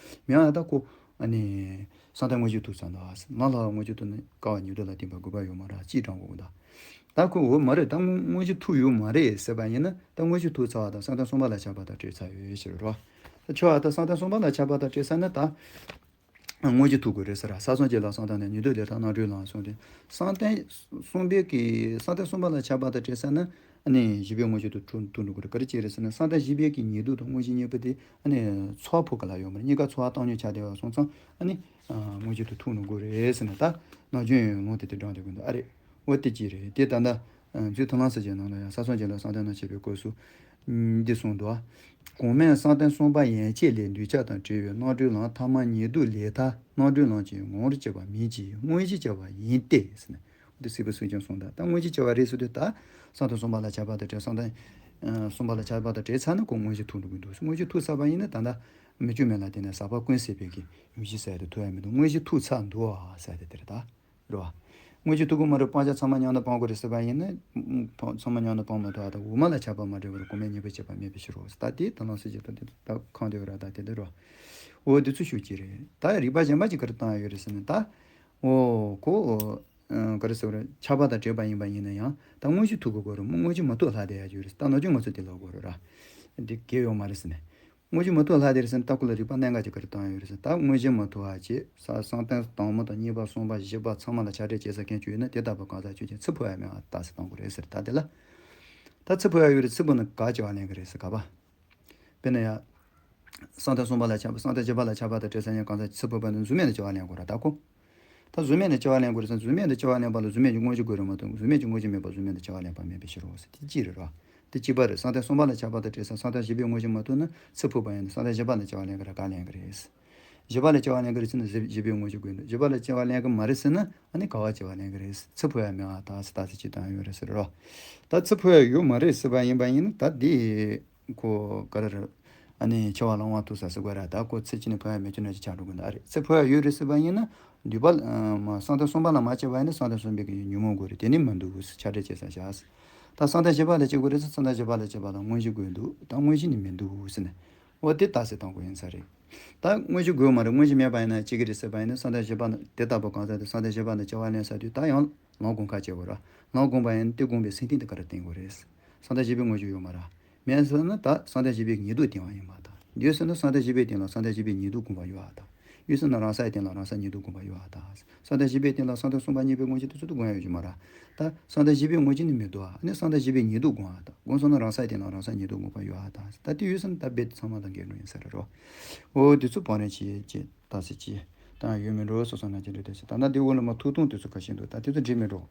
བ། མེད་པ་ད་གོ། ཨ་ནི། བསམ་གཏན་དངོས་གཞི་ཐུག་ཚར་ན། ང་ལ་དངོས་གཞི་ཐུག་ན་ཀ་བ་ཉིད་དུ་ལ་བརྟེན་པ་དགོས་པ་ཡོད་མ་རེད། ཅིས་དྲང་དགོས་གི་ད། ད་ཁོ་འོ་མ་རེད། ད་དངོས་དངོས་གཞི་ཐུག་ཡོད་མ་རེད་ཟེར་བ་ཡིན་ན། ད་དངོས་གཞི་ཐུག་ཚར་བ་དང་བསམ་གཏན་གསུམ་པ་ལ་ཁྱབ་པ་དང་འདྲེས་ཚར་ཡོད་ཕྱིར་རོ། ད་ཁྱོད་ཨ་ད་བསམ་གཏན་གསུམ་པ་ལ་ཁྱབ་པ་དང་འདྲེས་ཚར་ན་ད། དངོས་གཞི་ཐུག་དགོས་རེད་ཟེར་ར། ས་གསུམ་གྱི་ལ་བསམ་གཏན་ནས་ཉིད་དུ་ལས་མཐའ་རྣམ་གྲོལ་ལམ་གསུངས་ཏེ། བསམ་གཏན་གསུམ་པའི་གི་བསམ་གཏན་གསུམ་པ་ལ་ཁྱབ་པ་དང་འདྲེས་ཚར་ན། ཨ་ནི་བཞི་པའི་དངོས་གཞི་དུ་ཐུག་ཐུག་འགྲོ་དགོས་རེད། ག་རེ་བྱས་རེད་ཟེར་ན། བསམ་གཏན་བཞི་པའི་གི་ཉིད་དུ་དང་དངོས་གཞི་གཉིས་པོ་དེ་ཨ་ནི་ཚོགས་ཕུད་ག་ལ་ཡོད་མ་རེད། གཉིས་ཀ་ཚོགས་པ་བཏང་སྙོམས་ཆགས་བསྡད་པ་སོང་ཙང་། ཨ་ནི་ཨ་དངོས་གཞི་དུ་ཐུག་འགྲོ་དགོས་རེད་ཟེར་ན། ད་ནམ་རྒྱུན་ཡང་ལུང་དེ་དེ་དྲངས་བསྡད་དགོས་འདུག་ཨ་རེད། འོ་དེ་ཅི་རེད། དེ་ད་ལྟ་རྫུས་མཐུན་ལམ་ཟེར་གྱི་ནང་ལ་ཡང་ས་གསུམ་གྱི་ལ་བསམ་གཏན་རྣམ་འབྱེད་པའི་སྐབས་སུ་འདི་གསུངས་འདུག། གོང་མའི་བསམ་གཏན་གསུམ་པ་ཡན་ཆད་ལས་འདུས་བྱས་དང་བྲལ་བའི་རྣམ་གྲོལ་ལམ་ཐ་མ་ཉིད་དུ་ལས་མཐའ་རྣམ་གྲོལ་ལམ་གྱི་ངོ་བོར་སྐྱེ་བ་མིན་གྱི་དངོས་གཞི་སྐྱེ་བ་ཡིན་ཏེ་ཟེར་ནས། འདི་སྲིད་པའི་སྲོལ་རྒྱུན་གསུངས་ད། ད་དངོས་གཞི་སྐྱེ་བ་རེད་ཟེར་དུས་ད། བསམ་གཏན་གསུམ་པ་ལ་ཁྱབ་པ་དང་བྲལ། བསམ་གཏན་གསུམ་པ་ལ་ཁྱབ་པ་དང་བྲལ་ཚར་ན་ཁོ་དངོས་གཞི་ཐུག་འགྲོ་གི་འདུག། དངོས་གཞི་ཐུག་ཚར་བ་ཡིན་ན་ད་ལྟ་མི་འཆུག་མེད་ལ་བརྟེན་ནས་ས་བབ་ཀུན་གཟིགས་པའི་གི་ཡུལ་ཤེས་ཟེར་ཡ་དེ་ཐུག་ཡ་མི་འདུག། དངོས་གཞི་ཐུག་ཚར་འདུག་ཨ་ཟེར་ཡ་དེ་དེ་རེད་ད། རེད་བ། དངོས་གཞི་ཐུག་གི་མ་རེད། སྤང་བྱ་ཚང་མ་ཉམས་ལེན་སྤང་དགོས་རེད་ཟེར་བ་ཡིན་ན། ཚང་མ་ཉམས་ལེན་སྤང་མ་ཐུབ་ཨ། ད་དབུ་མ་ལ་ཁྱབ་པ་མ་འདྲེས་པར་གོང་མའི་ཉེས་པ་བྱས་པ་མེད་པའི་ཕྱིར་རོ། ད་དེ་ད་ལམ་སྲོལ་གྱི་ད་དེ་ད་གང་དེ་ར་ད་དེ་འདི་རོ། འོ་དེ་ཚོ་ཤུགས་ཀྱི་རེད། ད་རིགས་པ་གཞན་པ་ཅིག་ག་རེ་བཏང་ཡོད་རེད་ཟེར་ན་ད། འོ་ཁོ། ག་རེ་ཟེར་བ་རེད། ཁྱབ་པ་དང་བྲལ་བ་ཡིན་པ་ཡིན་ན་ཡང་ད་དངོས་གཞི་ཐུག་དགོས་རེད་མོ། དངོས་གཞི་མ་ཐུག་ལྷག་བསྡད་ཡ་ཡོད་རེད། ད་ནམ་རྒྱུན་ང་ཚོ་དེ་ལབ་དགོས་རེད་ར། འདི་གལ་ཡོད་མ་རེད་ཟེར་ནས། དངོས་གཞི་མ་ཐུག་ལྷག་བསྡད་རེད་ཟེར་ན། ད་ཁོ་ལ་རིགས་པ་གནད་འགག་ཅིག་ག་རེ་བཏང་ཡོད་རེད་ཟེར། ད་དངོས་གཞི་མ་ཐུག་པ་བྱས་ས་བསམ་གཏན་དང་པོ་དང་གཉིས་པ་གསུམ་པ་བཞི་པ་ཚང་མ་ལ་ཁྱབ་འདྲེས་སྐྱེས་ས་མཁན་ཅིག་ཡོད་ན། དེ་ལྟ་བུ་གང་ཟག་ཁྱོད་ཀྱིས་ཚིག་ཕུད་ཡ་མེད་པ་ལྟ་ཟེར་བཏང་དགོས་རེད་ཟེར། ད་དེ་ལ་ད་ཚིག་ཕུད་ཡ་ཡོད་རེད། ཚིག་ཕུད་ན་ག་བྱ་བ་ལེན་གི་རེད་ཟེར་ག་པ། དཔེར་ན་ཡ། བསམ་གཏན་གསུམ་པ་ལ་ཁྱབ་པ། བསམ་གཏན་བཞི་པ་ལ་ཁྱབ་པ་དང་བྲལ་ས་ཡང་གང་ཟག་ཚིག་ཕུད་པ་ནི་གཟུགས་མེད་ནས་བྱ་བ་ལེན་དགོས་ར། ད་ཁོ། ད་གཟུགས་མེད་ནས་བྱ་བ་ལེན་དགོས་རེད་ཟེར། གཟུགས་མེད་ནས་བྱ་བ་ལེན་པ་ལ་གཟུགས་མེད་ཀྱི་དངོས་གཞི་དགོས་རེད་མ་གཏོགས། གཟུགས་མེད་ཀྱི་དངོས་གཞི་མེད་པར་གཟུགས་མེད་ནས་བྱ་བ་ལེན་པ་མེད་པའི་ཕྱིར་རོ་ཟེར། དེ་གཅིག་རེད་རོ། དེ་གཅིག་པ་རེད། བསམ་གཏན་གསུམ་པ་ལ་ཁྱབ་པ་དང་བྲལ་ས་བསམ་གཏན་བཞི་པའི་དངོས་གཞི་མ་ཐུག་ན་ཚིག་ཕུད་པ་ཡིན་ན་བསམ་གཏན་བཞི་པ་ལ་བྱ་བ་ལེན་གི་རེད་ག་ལེན་གི་རེད། བཞི་པ་ལ་བྱ་བ་ལེན་གི་རེད་ཟེར་ན་བཞི་བཞི་པའི་དངོས་གཞི་དགོས་འདུག། བཞི་པ་ལ་བྱ་བ་ལེན་གི་མ་རེད་ཟེར་ན་ཨ་ནི་ག་བ་བྱ་བ་ལེན་གི་རེད། ཚིག་ཕུད་ཡ་མེད་པ་ད་ཟེར་ད་ཟེར་ཅིག་བཏང་ཡོད་རེད་ཟེར་རོ། ད་ཚིག་ཕུད་ཡ་ཡོད་མ་རེད་ཟེར་བ་ཡིན་པ་ཡིན་ན་ད་འདི། ཁོ་ག་རེ་རེད། ཨ་ནི་འཆི་བ་ལ་དབང་ཐོབ་ས་ཟེར་དགོས་ར། ད་ཁོ་ཚིག་གཅིག་ནི་ཕུད་ཡ་མེད་རྒྱུ་ན་ཅི་ཆགས་འགྲོ་གི་འདུག་ཨ་རེད། ཚིག་ཕུད་ཡ་ཡོད་རེད་ཟེར་བ་ཡིན་ན། འདུས་པ་ལ་མ་བསམ་གཏན་གསུམ་པ་ལ་མ་སྐྱེས་པ་ཡིན་ན་བསམ་གཏན་གསུམ་པའི་གི་ཉོན་མོངས་དགོས་རེད། དེ་ནི་མི་འདུག་ཟེར་ཁྱབ་འདྲེས་བྱེད་ས་བཞག་ཟེར། ད་བསམ་གཏན་བཞི་པ་ལ་སྐྱེ་དགོས་རེད་ཟེར། བསམ་གཏན་བཞི་པ་ལ་སྐྱེས་པ་ལ་དངོས་གཞི་དགོས་འདུག། ད་དངོས་གཞི་ནི་མི་འདུག་ཟེར་ནས། འོ་དེ་ལྟ་ཟེར་བཏང་དགོས་ཡིན་ས་རེད། ད་དངོས་གཞི་དགོས་མ་རེད། དངོས་གཞི་མེད་པ་ཡིན་ན་སྐྱེ་གི་རེད་ཟེར་བ་ཡིན་ན་བསམ་གཏན་བཞི་པ་ན་དེ་ལྟ་བུ་གང་ཟག་དེ་བསམ་གཏན་བཞི་པ་ན་སྐྱེ་བ་ལེན་ས་དུས་ད་ཡང་ལམ་སྒོམ་ཁ་སྐྱེ་དགོས་ར། ལམ་སྒོམ་པ་ཡིན་ན་དེ་སྒོམ་པའི་སེམས་རྟེན་དེ་ག་རེ་བསྟེན་དགོས་རེད། བསམ་གཏན་བཞི་པའི་དངོས་གཞི་ཡོད་མ་རེད། མེད་ཟེར་ན་ད་བསམ་གཏན་བཞི་པའི་ཉིད་དུ་བསྟེན་པ་ཡིན་པ་དང་། ཡོད་ཟེར་ན་བསམ་གཏན་བཞི་པའི་སྟེང་ལ་བསམ་གཏན་བཞི་པའི་ཉིད་དུ་སྒོམ་པ་ཡོད་པ་དང་། ཡོད་ཟེར་ན་རང་སའི་སྟེང་ལ་རང་སའི་ཉིད་དུ་སྒོམ་པ་ཡོད་པ་དང་། བསམ་གཏན་བཞི་པའི་སྟེང་ལ་བསམ་གཏན་གསུམ་པ་གཉིས་པའི་དངོས་གཞི་དེ་ཚོ་དུ་སྒོམ་ཡ་ཡོད་ཀྱི་མ་རེད། ད་བསམ་གཏན་བཞི་པའི་དངོས་གཞི་ནི་མི་འདུག་ཨ། ཨ་ནི་བསམ་གཏན་བཞི་པའི་ཉིད་དུ་སྒོམ་པ་དང་། སྒོམ་སོང་ན་རང་སའི་སྟེང་ལ་རང་སའི་ཉིད་དུ་སྒོམ་པ་ཡོད་པ་དང་། ད་དེ་ཡོད་ཟེར་ན་ད་རྦད་དེ་ཚང་མ་དང་འགལ་འགྲོ་ཡིན་ས་རེད་རོ། འོ་དེ་ཚོ་བང་རིམ་བྱེད་ཅེས་ད་ཟེར་ཅེས་ད་ཡོད་མི་འགྲོ་སོ་སོ་ན་ཅི་འདྲ་དེ་ཟེར། ད་ན་དེ་འོག་ལ་མ་ཐུག་ཐུག་དེ་ཚོ་ཁ་ཤས་འདུག། ད་དེ་ཚོ་འགྲིག་མི་འགྲོ།